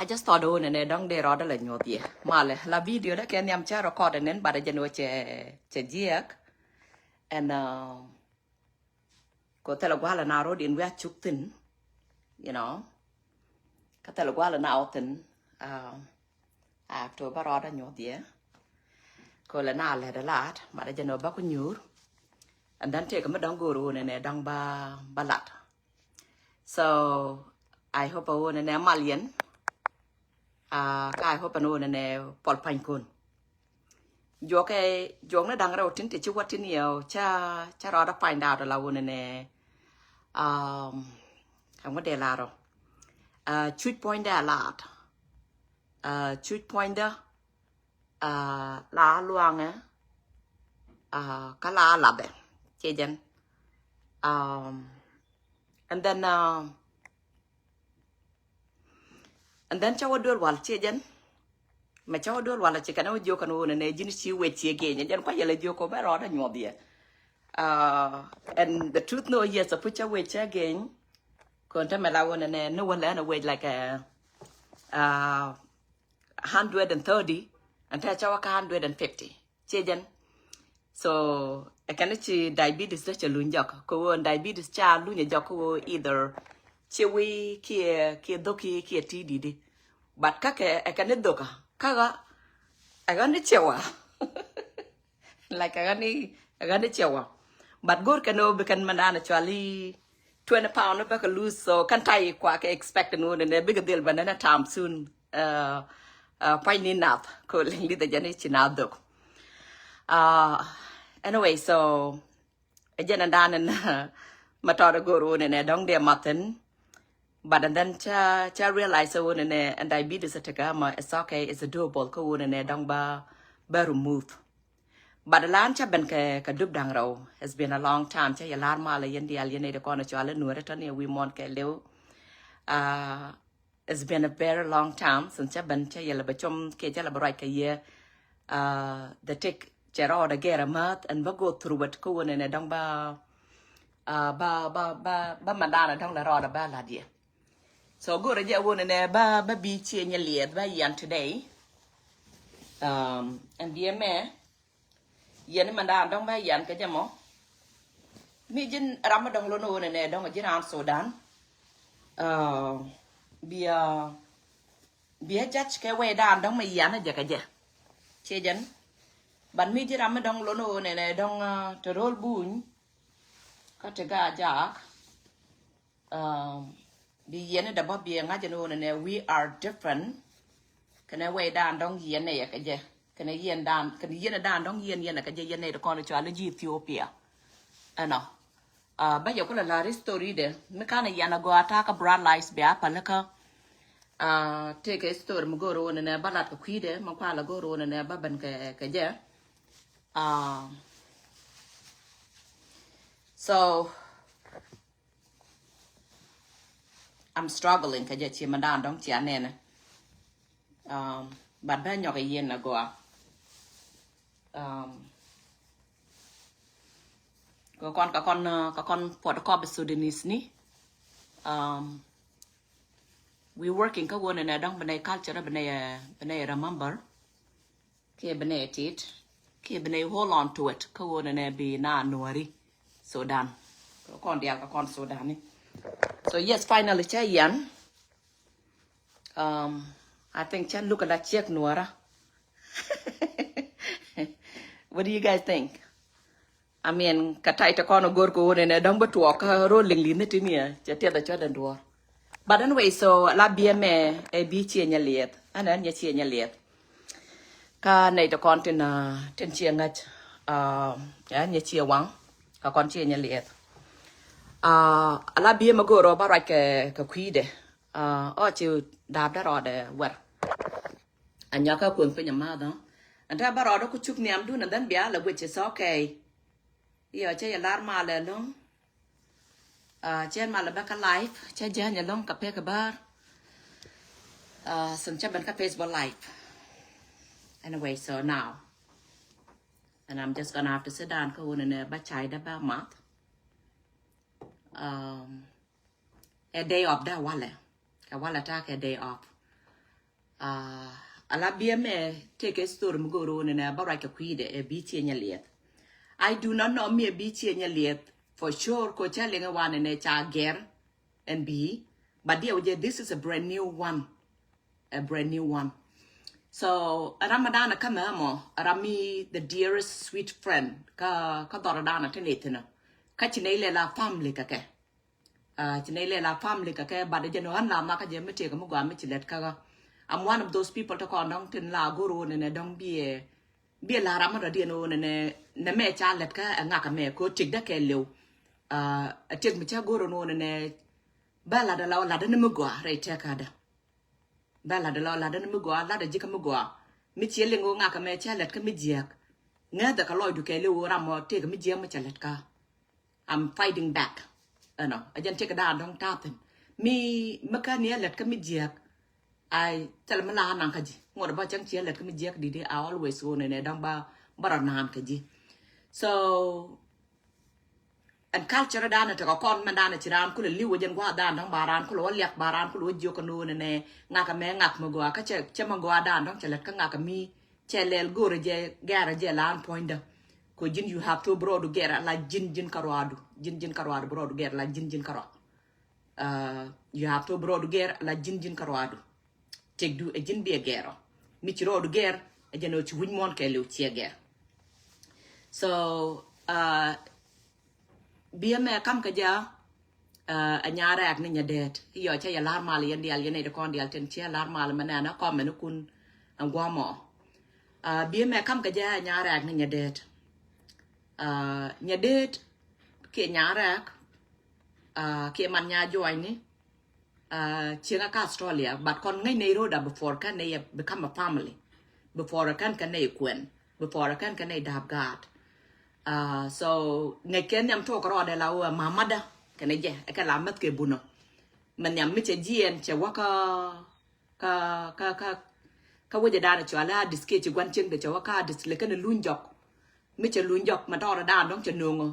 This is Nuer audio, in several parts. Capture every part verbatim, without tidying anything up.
I just thought ɣöö nɛnɛ dɔ̱ŋ dee rɔɔdä la nyuɔth yɛ. Malɛ la video dä kɛ nhiam cä record ɛ nɛn, but ɛ jɛn ɣöö cɛ, cɛ jiɛk. And, uh, ko thilɛ gua̱a̱lɛ na ro̱o̱d in wi̱i̱ a cuk thi̱n, you know. Kä thilɛ gua̱a̱lɛ na ɔ thi̱n, uh, a to bä rɔɔdä nyuɔth yɛ. Ko lɛ na lɛt ɛ lat, but ɛ jɛn ɣöö bä ku nyuur. And then tëëkɛ mi dɔ̱ŋ go̱o̱r ɣöö nɛnɛ dɔ̱ŋ bä, bä lat. So I hope a ɣöö nɛnɛ mal yɛn. Uh, kä I hope ɛn ɣöö nɛnɛ pɔl panykun. Juɔkɛ, juɔk ni da̱ŋ rɛw tin ti ci wä tin yɛ ɔ ca, ca rɔɔdä find out la ɣöö nɛnɛ, um, ɛŋu dee lar ɔ. Uh, cuc puɔ̱nydä a lat. Uh, cuc puɔ̱nydä, uh, la luaŋɛ, uh, kä la lathɛ. Ciɛ jɛn. Um, and then, um, and then ca wä duel wal ciɛ jɛn. Mɛ ca wä duel wal ci kɛn wä jiök kɛn wä nɛ ji̱n ci wec ciɛ geny. Jɛn kuac yɛlɛ jiök kɔ bɛ rɔɔdä nyuɔth yɛ. Uh, and the truth no, yes, a puc ca wec ciɛ geny. Kɔn te mɛ la wä nɛ nɛ ni wä lɛ ni wec like a, uh, hundred and thirty, and te ca wä ka hundred and fifty. Ciɛ jɛn. So ɛ kɛn ci diabetes dä cɛ luny jɔk. Kɛ wä diabetes ca luny jɔk kɛ wä either ciɛ wi̱i̱ kiɛ, kiɛ dhoki kiɛ ti didi. But kakɛ ɛ kɛn dhoka. Kaka ɛ kɛn ciɛ wa. Like ɛ kɛn, ɛ kɛn ciɛ wa. But go̱r kɛn ɔ bi kɛn mɛ dan actually twenty pound bä kɛ lose, so kɛn tay kua kɛ expect ni wä nɛ bikɛ dhil bä nɛ tam soon. Uh, uh, pua̱ny ni nath ko liŋ lidhɛ jɛn i̱ ci nath dhok. Uh, anyway, so ɛ jɛn ɛn dan ɛn ma tɔt ɛ go̱r wä nɛ nɛ dɔ̱ŋ dee mathin. But and then ca, ca realize wä nɛ nɛ ɛn diabetes ɛ tekɛ ama it's okay, it's a doable kä wä nɛ nɛ dɔ̱ŋ ba, ba remove. But lan ca ben kɛ, kɛ dup da̱ŋ rɛw. It's been a long time. Ca yɛ lar malɛ yɛn dial yɛn nɛy ti kɔn cɔal in nuɔri tɔni wi̱i̱ muɔn kɛ liw. Uh, it's been a very long time since ca ben ca yɛ lɛ bɛ com kiɛ ca lɛ bɛ ruac kɛ yɛ. Uh, the take cɛ rɔɔdɛ gɛr a math and bä go through it kä wä nɛ nɛ dɔ̱ŋ ba, uh, ba, ba, ba, ba mandana dɔ̱ŋ lɛ rɔɔdɛ ba lat yɛ. So go̱rɛ jɛ wä nɛ nɛ ba, ba bi ciɛ nyɛ liɛth ba yan today. Um, and biɛ mɛ yɛn mɛ dan dɔ̱ŋ bä yan kɛ jɛ mɔ. Mi ji̱n ram mi dɔ̱ŋ lon wä nɛ nɛ dɔ̱ŋ ji̱n ran Sudan. Uh, bia, bia judge kɛ wee dan dɔ̱ŋ mi yan jɛ kɛ jɛ. Ciɛ jɛn. But mi ji̱n ram mi dɔ̱ŋ lon wä nɛ nɛ dɔ̱ŋ, uh, te rol buny. Kä te ga jak. Um, bi yɛn dɛ bä biɛ ŋa̱c ni wä nɛ nɛ we are different. Kɛnɛ wee dan dɔ̱ŋ yɛn nɛ yɛ kɛ jɛ. Kɛnɛ yɛn dan, kɛnɛ yɛn dan dɔ̱ŋ yɛn yɛn kɛ jɛ yɛn nɛ de kɔn cɔal ji̱ Ethiopia. Ɛnɔ. Uh, bä yɛ kulɛ lar history de mi kan yɛn a gɔaa ta̱a̱ kä Bright Lights bia pal kä. Uh, tëëkɛ history mi go̱o̱r wä nɛ nɛ bä lat kɛ kui̱dɛ mi kual a go̱o̱r wä nɛ nɛ bä ben kɛ, kɛ jɛ. Uh, so I'm struggling kä jɛ ci mɛ dan dɔŋ ci a nɛnɛ. Um, but bɛ nyɔk a yien a gɔaa. Um, kɛ kɔn, kɛ kɔn, uh, kɛ kɔn puɔt kɔp Sudanese ni. Um, we working kä wä nɛ nɛ dɔŋ bi nɛ culture bi nɛ, bi nɛ remember. Kiɛ bi nɛ tit kiɛ bi nɛ hold on to it kä wä nɛ nɛ bi na nuɔri Sudan. Kɔn dial kä kɔn Sudan ni. So yes, finally cɛ yan. Um, I think cɛ look la ciek nuɔra. What do you guys think? I mean, ka tai te kɔn go̱r ko wä nɛ nɛ dɔŋ bä tuɔk kä rol liŋ li̱n ni ti ni cɛ tiɛth a cɔ den duɔr. But anyway, so la biɛ mɛ ɛ bi ciɛ nyɛ liɛth. Ɛn ɛn nyɛ ciɛ nyɛ liɛth. Ka nɛy ti kɔn tin, uh, tin ciɛ ŋäc, uh, ɛn nyɛ ciɛ waŋ. Ka kɔn ciɛ nyɛ liɛth. Uh, la biɛ mɛ go̱r rɔ ba ruac kɛ, kɛ kui̱dɛ. Uh, ɔ ci dap dɛ rɔɔdɛ wɛr. A nyɔk kä kueŋ piny a math ɔ. Ɛn te bä rɔɔdä ku cuk nhiam dun and then bia lɛ, which is okay. Yɔ cɛ yɛ lar malɛ loŋ. Uh, cɛ malɛ bä kä live cɛ jɛ nyɛ loŋ kä pek bar. Uh, sin cɛ ben kä Facebook live. Anyway, so now and I'm just gonna have to sit down kä wun in a bä chai da bä math. Um, a day off da walɛ. Ka walɛ ta kɛ day off. Ala biɛ mɛ tëëkɛ story mi go̱o̱r wä nɛnɛ bä ruac kɛ kui̱dɛ ɛ bi ciɛ nyɛ liɛth. I do not know mi ɛ bi ciɛ nyɛ liɛth for sure ko cä liŋɛ wa nɛnɛ ca gɛr ɛn bi. But diɛ wä jɛ, this is a brand new one. A brand new one. So ram mi danɛ kä mɛ mɔ, ram mi the dearest sweet friend kä kä dhɔr danɛ ti ni thinɛ. Kä ci nɛ ilɛ la family kɛ kɛ. Ci nɛ ilɛ la family kɛ kɛ, but jɛ ni ɣän la makä jɛ mi tëëkɛ mi gɔaa mi ci lɛt kä ɣä. I'm one of those people ti kɔn dɔ̱ŋ tin la go̱r wä nɛnɛ dɔ̱ŋ biɛ biɛ la ram mi dɔ̱diɛn wä nɛnɛ nɛ mɛ ca lɛt kä ɛ ŋakä mɛ ko tëk dä kɛ liw. Ɛ tëk mi ca go̱r wä nɛnɛ bä lat ala lat ni mi gɔaa rɛy tëkä dä. Bä lat ala lat ni mi gɔaa, lat a jikä mi gɔaa. Mi ci liŋ wä ŋakä mɛ ca lɛt kä mi jiäk. Ŋäthɛ kɛ lɔcdu kɛ liw wä ram mɔ tëëkɛ mi jiäk mi ca lɛt kä. I'm fighting back. Ɛnɔ a jɛn tëk daan dɔ̱ŋ ta̱thin mi mi kä ni a lät kä mi jiäk. Ai thil mi la naŋ kä ji̱ ŋuɔt bä cäŋ ci a lät kä mi jiäk di̱t. I always wä nɛnɛ dɔ̱ŋ bä bä rɔ naan kä ji̱. So ɛn culture daan tekɛ kɔn mɛn daan ci raan kulɛ li̱w a jɛn gua̱a̱th daan dɔ̱ŋ ba raan kulɛ wä liak ba raan kulɛ wä jiök kä ni wä nɛnɛ ŋakä mɛ ŋak mi gɔaa kä cɛ cɛ mi gɔaa daan dɔ̱ŋ cɛ lät kä ŋakä mi. Cɛ lɛl go̱o̱rɛ jɛ gɛrɛ jɛ lan puɔ̱nydä. Ko ji̱n you have to bɛ rɔɔdu gɛr ala ji̱n ji̱n kä ruaadu. Ji̱n ji̱n kä ruaadu bɛ rɔɔdu gɛr ala ji̱n ji̱n kä ruaadu. You have to bɛ rɔɔdu gɛr ala ji̱n ji̱n kä ruaadu. Tëkdu ɛ ji̱n biɛ gɛr ɔ mi ci rɔɔdu gɛr. Ɛ jɛn ɔ ci wi̱c muɔ̱n kɛɛliw ciɛ gɛr. So biɛ mɛ kam kɛ jɛ. Ɛ nyarɛɛk ni nyɛ deet iɔ cɛ yɛ lar mal yɛn dial yɛn ɛ di kɔn dial tin ciɛ lar mal mɛ nɛn ɛ kɔmɛ ni kun. Ɛn guamɔ biɛ mɛ kam kɛ jɛ ɛ nyarɛɛk ni nyɛ deet. Nyɛ deet kiɛ nyarɛɛk kiɛ man nya juɔcni. Cieŋä kä Australia but kɔn ŋäc nɛy ro̱da before kɛn nɛy become a family. Before kɛn kɛn nɛy kuɛn before kɛn kɛn nɛy dap gaat. So ŋäc kɛn nhiam tok rɔɔdɛ la wä mamadä kɛn jɛ kɛ la mäth kɛ bunä. Mɛ nhiam mi cɛ jiɛn cɛ wä kä kä kä kä kä wecɛ danɛ cɔal a dis kiɛ ci guan cieŋdɛ cɛ wä kä a dis lɛ kɛn luny jɔk. Mi cɛ luny jɔk mɛ tɔɔrɛ daan dɔ̱ŋ cɛ nööŋä.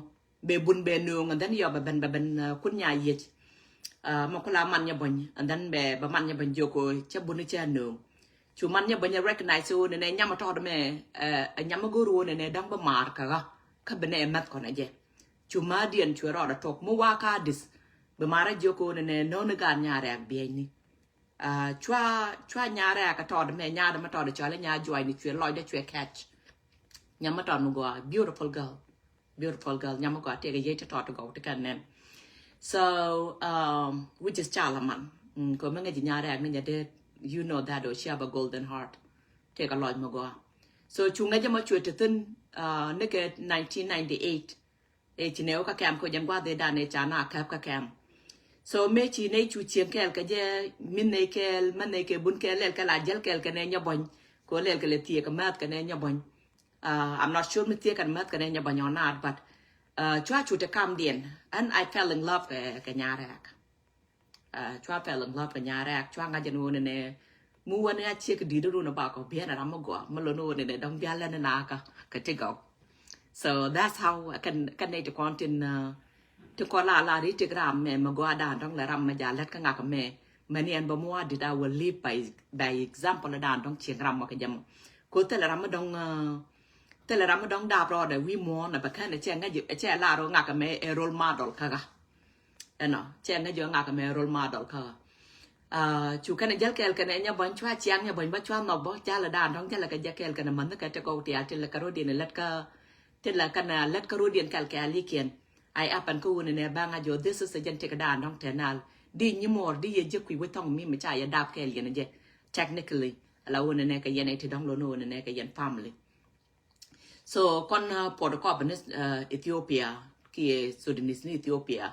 Bɛ bun bɛ nööŋ and then yɔ bɛ ben bɛ ben kun nya yiec. Mɛ kula man nyɛ bony and then bɛ bɛ man nyɛ bony jiök ko cɛ bun cɛ nööŋ. Cu man nyɛ bony recognize wä nɛnɛ nyam tɔɔt mɛ nyam go̱o̱r wä nɛnɛ dɔ̱ŋ bɛ maar kä ɣä kä bɛ nɛ mɛth kɔn jɛ. Cu ma diɛn cu rɔɔd a tok mi wa ka dis bɛ maar a jiök ko nɛnɛ nööŋ ni gaan nya rɛɛk biɛny ni. Cua cua nya rɛɛk a tɔɔt mɛ nya dɛ mɛ tɔɔt cɔl nya juɔy ni cuɛ lɔc dɛ cuɛ catch. Nyam mɛ tɔɔt mi gɔaa beautiful girl. Beautiful girl nyam mi gɔaa tëëkɛ yiec ti tɔt ti gɔw ti kɛn nɛn. So um, which is cala man ko mi ŋäc ji̱ nyarɛɛk ni nyɛ dee you know that o she have a golden heart. Tëëkɛ lɔc mi gɔaa. So cu ŋäc jɛ ma cuɛ ti thin uh, ni kɛ nineteen ninety-eight. Ɛ ci nɛ wä kä kɛm ko jɛn gua̱th idan ɛ ca na kɛp kä kɛm. So mëë ci nɛ cu cieŋ kɛɛl kɛ jɛ min nɛ kɛɛl mɛ nɛ kɛ bun kɛɛl lɛl kɛ la jäl kɛɛl kɛ nɛ nyɛ bɔny. Ko lɛl kɛ lɛ thiek kɛ mɛth kɛ nɛ nyɛ bɔny. Uh, I'm not sure mi thiek kɛn mɛth kɛn ɛ nyɛ bä nyɔn naat but uh, cua cu te kam diɛn and I fell in love kɛ kɛ nyarɛɛk. Uh, cua fell in love kɛ nyarɛɛk cua ŋa̱c ɛn wä nɛnɛ mi wä ni a ciek di̱t run a bakɔ biɛn a ram mi gɔaa mi lon wä nɛnɛ dɔŋ bial lɛn na ka kɛ ti gɔw. So that's how kɛn kɛn nɛ ti kɔn tin uh, ti kɔn la la ri ti ram mɛ mi gɔaa dan dɔŋ lɛ ram mi ja lɛt kä ŋak mɛ. Mɛn yɛn bä mua̱a̱ dit a wä live by, by example dan dɔ̱ŋ cieŋ ram mɔ kɛ jɛ mɔ. Ko thilɛ ram mi dɔ̱ŋ uh, thilɛ ram mi dɔ̱ŋ dap rɔɔdɛ wi̱i̱ muɔ̱ɔ̱n a bɛ kɛn ɛ cɛ ŋäc ɛ cɛ lar ɔ ŋak mɛ ɛ role model kä ɣä. Ɛnɔ cɛ ŋäc ɔ ŋak mɛ ɛ role model kä ɣä. Uh, cu kɛn ɛ jäl kɛɛl kɛn ɛ nyɛ bɔny cua ciaŋ nyɛ bɔny bä cua nhɔk bä jalɛ dan dɔ̱ŋ jalɛ kɛ jɛ kɛɛl kɛn ɛ mänh kɛ ti kɔw tial ti lɛ kɛ rɔdiɛn lät kä ti lɛ kɛn lät kä rɔdiɛn kɛɛl kɛ alikiɛn. Ai apan kä wun inɛ baŋ a jɔ this is a jɛn tik dan dɔŋ tɛnal. Di nyi mɔr di yɛ jɛ kui̱ wä thɔŋ mi mi ca yɛ dap kɛɛl yɛn jɛ. Technically ala wun inɛ kɛ yɛn iti dɔŋ lon wun inɛ kɛ yɛn family. So kɔn uh, puɔt kɔp ni uh, Ethiopia kiɛ Sudanese ni Ethiopia.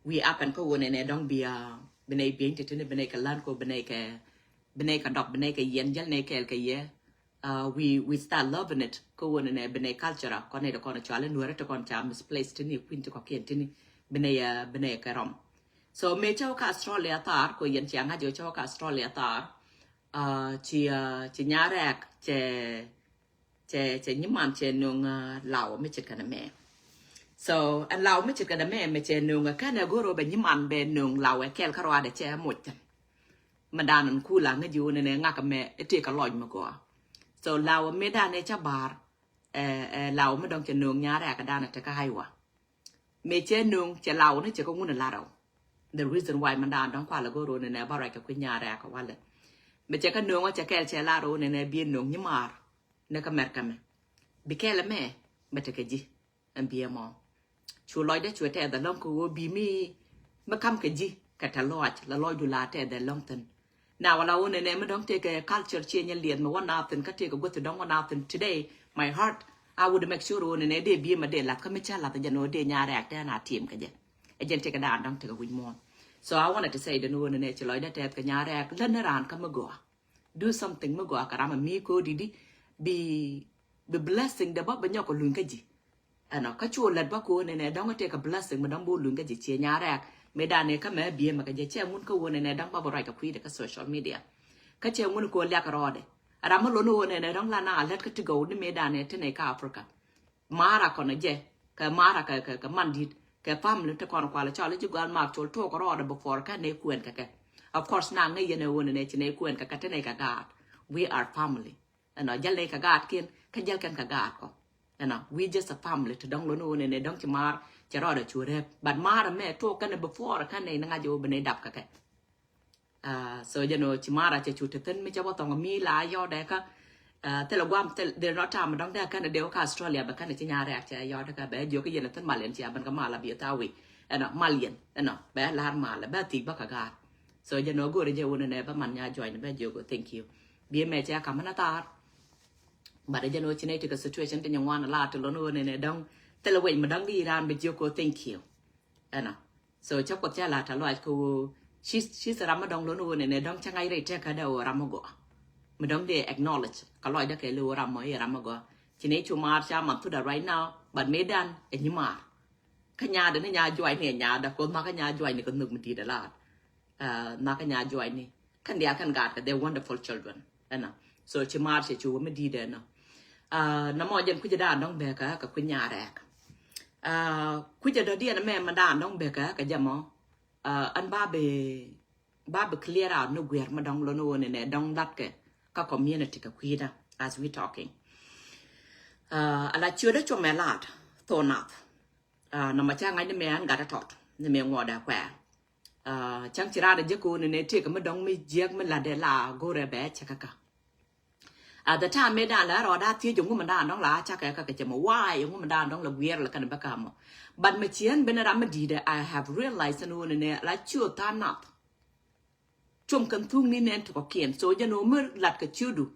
Wi apan kä wun inɛ dɔŋ bia binɛ biɛny ti tini binɛ kɛ lan ko binɛ kɛ binɛ kɛ dɔk binɛ kɛ yɛn jɛl nɛ kɛɛl kɛ yɛ. Uh, we, we start loving it. Kä wun inɛ binɛ culture kɔn inɛ kɔn cual in wɛrɛ ti kɔn ca misplace tini kuin ti kɔkiɛn tini binɛ ya binɛ kɛ rom. So me cɛ wä ka Australia thar ko yɛn cia ŋa̱c yɛ cɛ wä ka Australia thar. Uh, ci uh, ci nyarɛk cɛ cɛ cɛ nyiman cɛ nuŋ uh, law mi cit kɛn mɛ. So ɛn law mi cit kɛn mɛ mɛ cɛ nuŋ kɛn ɛ goro bɛ nyiman bɛ nuŋ law ɛ kɛl kä ruadɛ cɛ muc thin. Mɛ dan in kula ŋäc ji̱ wun ɛnɛ ŋak mɛ tëë kɛ lɔc mi gɔaa. So law mi dan ɛ ca bar, eh, eh, law mi dɔŋ cɛ no̱o̱ŋ nyarɛ kɛ dan ɛ tekɛ highway. Mɛ cɛ no̱o̱ŋ cɛ law ni cɛ kɛ ŋun ɛ lar ɔ. The reason why mɛ dan dɔŋ kualɛ go̱o̱r wun ɛnɛ ba ruac kɛ kui̱ nyarɛ kɛ walɛ. Mɛ cɛ kɛ no̱o̱ŋ ɔ cɛ kɛɛl cɛ lar wun ɛnɛ bi no̱o̱ŋ nyi maar. Ni kɛ mɛr kɛ mɛ. Bi kɛɛl mɛ, mɛ tekɛ ji̱. Ɛn biɛ mɔ. Cu lɔcdä cu tɛth ɛlɔ̱ŋ kɛ ɣöö bi mi, mi kam kɛ ji̱ kɛ tɛ lɔac la lɔcdu la tɛth ɛlɔ̱ŋ thin. Na wala wun ɛnɛ mi dɔ̱ŋ tëëkɛ culture change liɛth mi wä na thin kä tëëkɛ guäth ti dɔ̱ŋ wä na thin today, my heart, I would make sure wun ɛnɛ dee biɛ mɛ dee lath kä mi cä lath jɛn ɣöö dee nyarɛ ak tɛn a tim kɛ jɛ. Ɛ jɛn tëëkɛ daan dɔ̱ŋ tëëkɛ wi̱c muɔ̱ɔ̱n. So I wanted to say den wun ɛnɛ ci lɔcdä tɛth kɛ nyarɛ ak lät ni raan kä mi gɔaa. Do something mi gɔaa kɛ ram a mi ko̱o̱di di bi, bi blessing de bä bɛ nyɔk kɛ luny kä ji̱. Ɛnɔ kä cu lät bä ko̱o̱n ɛnɛ dɔ̱ŋ tëë kɛ blessing mi dɔ̱ŋ bi luny kä ji̱ ciɛ nyarɛk mi dan ɛ kä mɛ biɛ mɛ kɛ jɛ cɛ ŋun kä wun ɛnɛ dɔ̱ŋ bä bɛ ruac kɛ kui̱dɛ kä social media. Kä cɛ ŋun ko̱o̱n liak rɔɔdɛ ram mi lon wun ɛnɛ dɔ̱ŋ la na lät kä ti gɔw ni mi dan ɛ ti nɛ kä Africa. Mara kɔnɔ jɛ kɛ mara kɛ, kɛ, kɛ man dit kɛ family ti kɔn kualɛ cɔl ji̱ gɔal mak col tok rɔɔdɛ before kɛ nɛ kuɛn kɛ kɛ. Of course na ŋäc yɛn ɛ wun ɛnɛ ci nɛ kuɛn kɛ kɛ ti nɛ kɛ gaat. We are family. Ɛnɔ jäl nɛ kɛ gaat kin kä jäl kɛn kɛ gaat kɔ. Ɛnɔ we just a family ti dɔŋ lon wun ɛnɛ dɔŋ ci mar cɛ rɔɔdɛ cu rɛp but mara mɛ tok kɛn before kɛ nɛ ni ŋa̱c ɛ wun bi nɛ dap kɛ kɛ. Ah, so jɛ nɔ ci mara cɛ cu te thin mi cɛ bä thɔŋ mi la yɔdɛ kä. Ah, thilɛ guam thil dee nɔ tam dɔŋ dee kɛn dee wä kä Australia bɛ kɛn ci nyarɛ ak cɛ yɔdɛ kä bɛ jiök yɛn thin mal yɛn ci abɛn kä mal a biɛ thawi. Ɛnɔ mal yɛn ɛnɔ bɛ lar mal bɛ thik bä kä gar. So jɛ nɔ go̱rɛ jɛ wun ɛnɛ bä man nya join bɛ jiök thank you. Biɛ mɛ cɛ kam na thar. But jɛ nɔ ci nɛ ti kɛ situation ti nyɛ ŋuan la ti lon wun ɛnɛ dɔŋ thilɛ wec mi dɔŋ di ran bɛ jiök thank you. Ɛnɔ. So cä Kuoth cä la ta luac kä ɣöö ci, ci ram mi dɔ̱ŋ lon ɣöö nɛnɛ dɔ̱ŋ cä ŋa̱c rɛy tɛk kädɛ ɣöö ram mi gɔaa. Mi dɔ̱ŋ dee acknowledge kä lɔcdä kɛ li ɣöö ram mɔ i̱ ram mi gɔaa. Ci nɛ cu maar ca man thudä right now but mi dan ɛ nyi maar. Kä nyaadä ni nya juac ni ɛ nyaadä Kuoth makä nya juac ni kä nhök mi di̱i̱t ɛ laat. Ah, makä nya juac ni. Kɛn diaal kɛn gaat kɛ, they're wonderful children. Ɛnɔ. So ci maar cɛ cu wä mi di̱i̱t ɛnɔ. Ah, na mɔ jɛn kui̱cä daan dɔ̱ŋ bɛɛkä kɛ kui̱ nyaarɛɛk. Ah, kui̱cä dɔ̱diɛn mɛ mɛ daan dɔ̱ŋ bɛɛkä kɛ jɛ mɔ. Ah, ɛn ba bi, ba bi clear out ni guiɛr mɛ dɔ̱ŋ lon wä ni nɛ dɔ̱ŋ latkɛ kä community kɛ kui̱dä as we talking. Ah, ala ciötdä cuɔmɛ laat thon nath. Ah, na mɔ ca ŋa̱c ni mɛ ɛn gat a tɔt ni mɛ ŋuɔdɛ kuɛ. Ah, cäŋ ci raan a jek kɛ wun ni nɛ tëëk mi dɔ̱ŋ mi jiäk mi la̱tdɛ la go̱rɛ bɛ cɛ käkä. At the time mi dan la rɔɔda thiec ŋu mi dan dɔ̱ŋ la cakɛ kä kɛ cɛ mɔ why ŋu mi dan dɔ̱ŋ la guiɛr la kɛn bä kä mɔ. But mi ciɛn ben ram mi di̱i̱dɛ I have realized ni wun ni nɛ la ciö than nath. Cuɔm kɛn thuk ni nɛn tukɔkiɛn. So jɛn wä mi lat kɛ ciödu.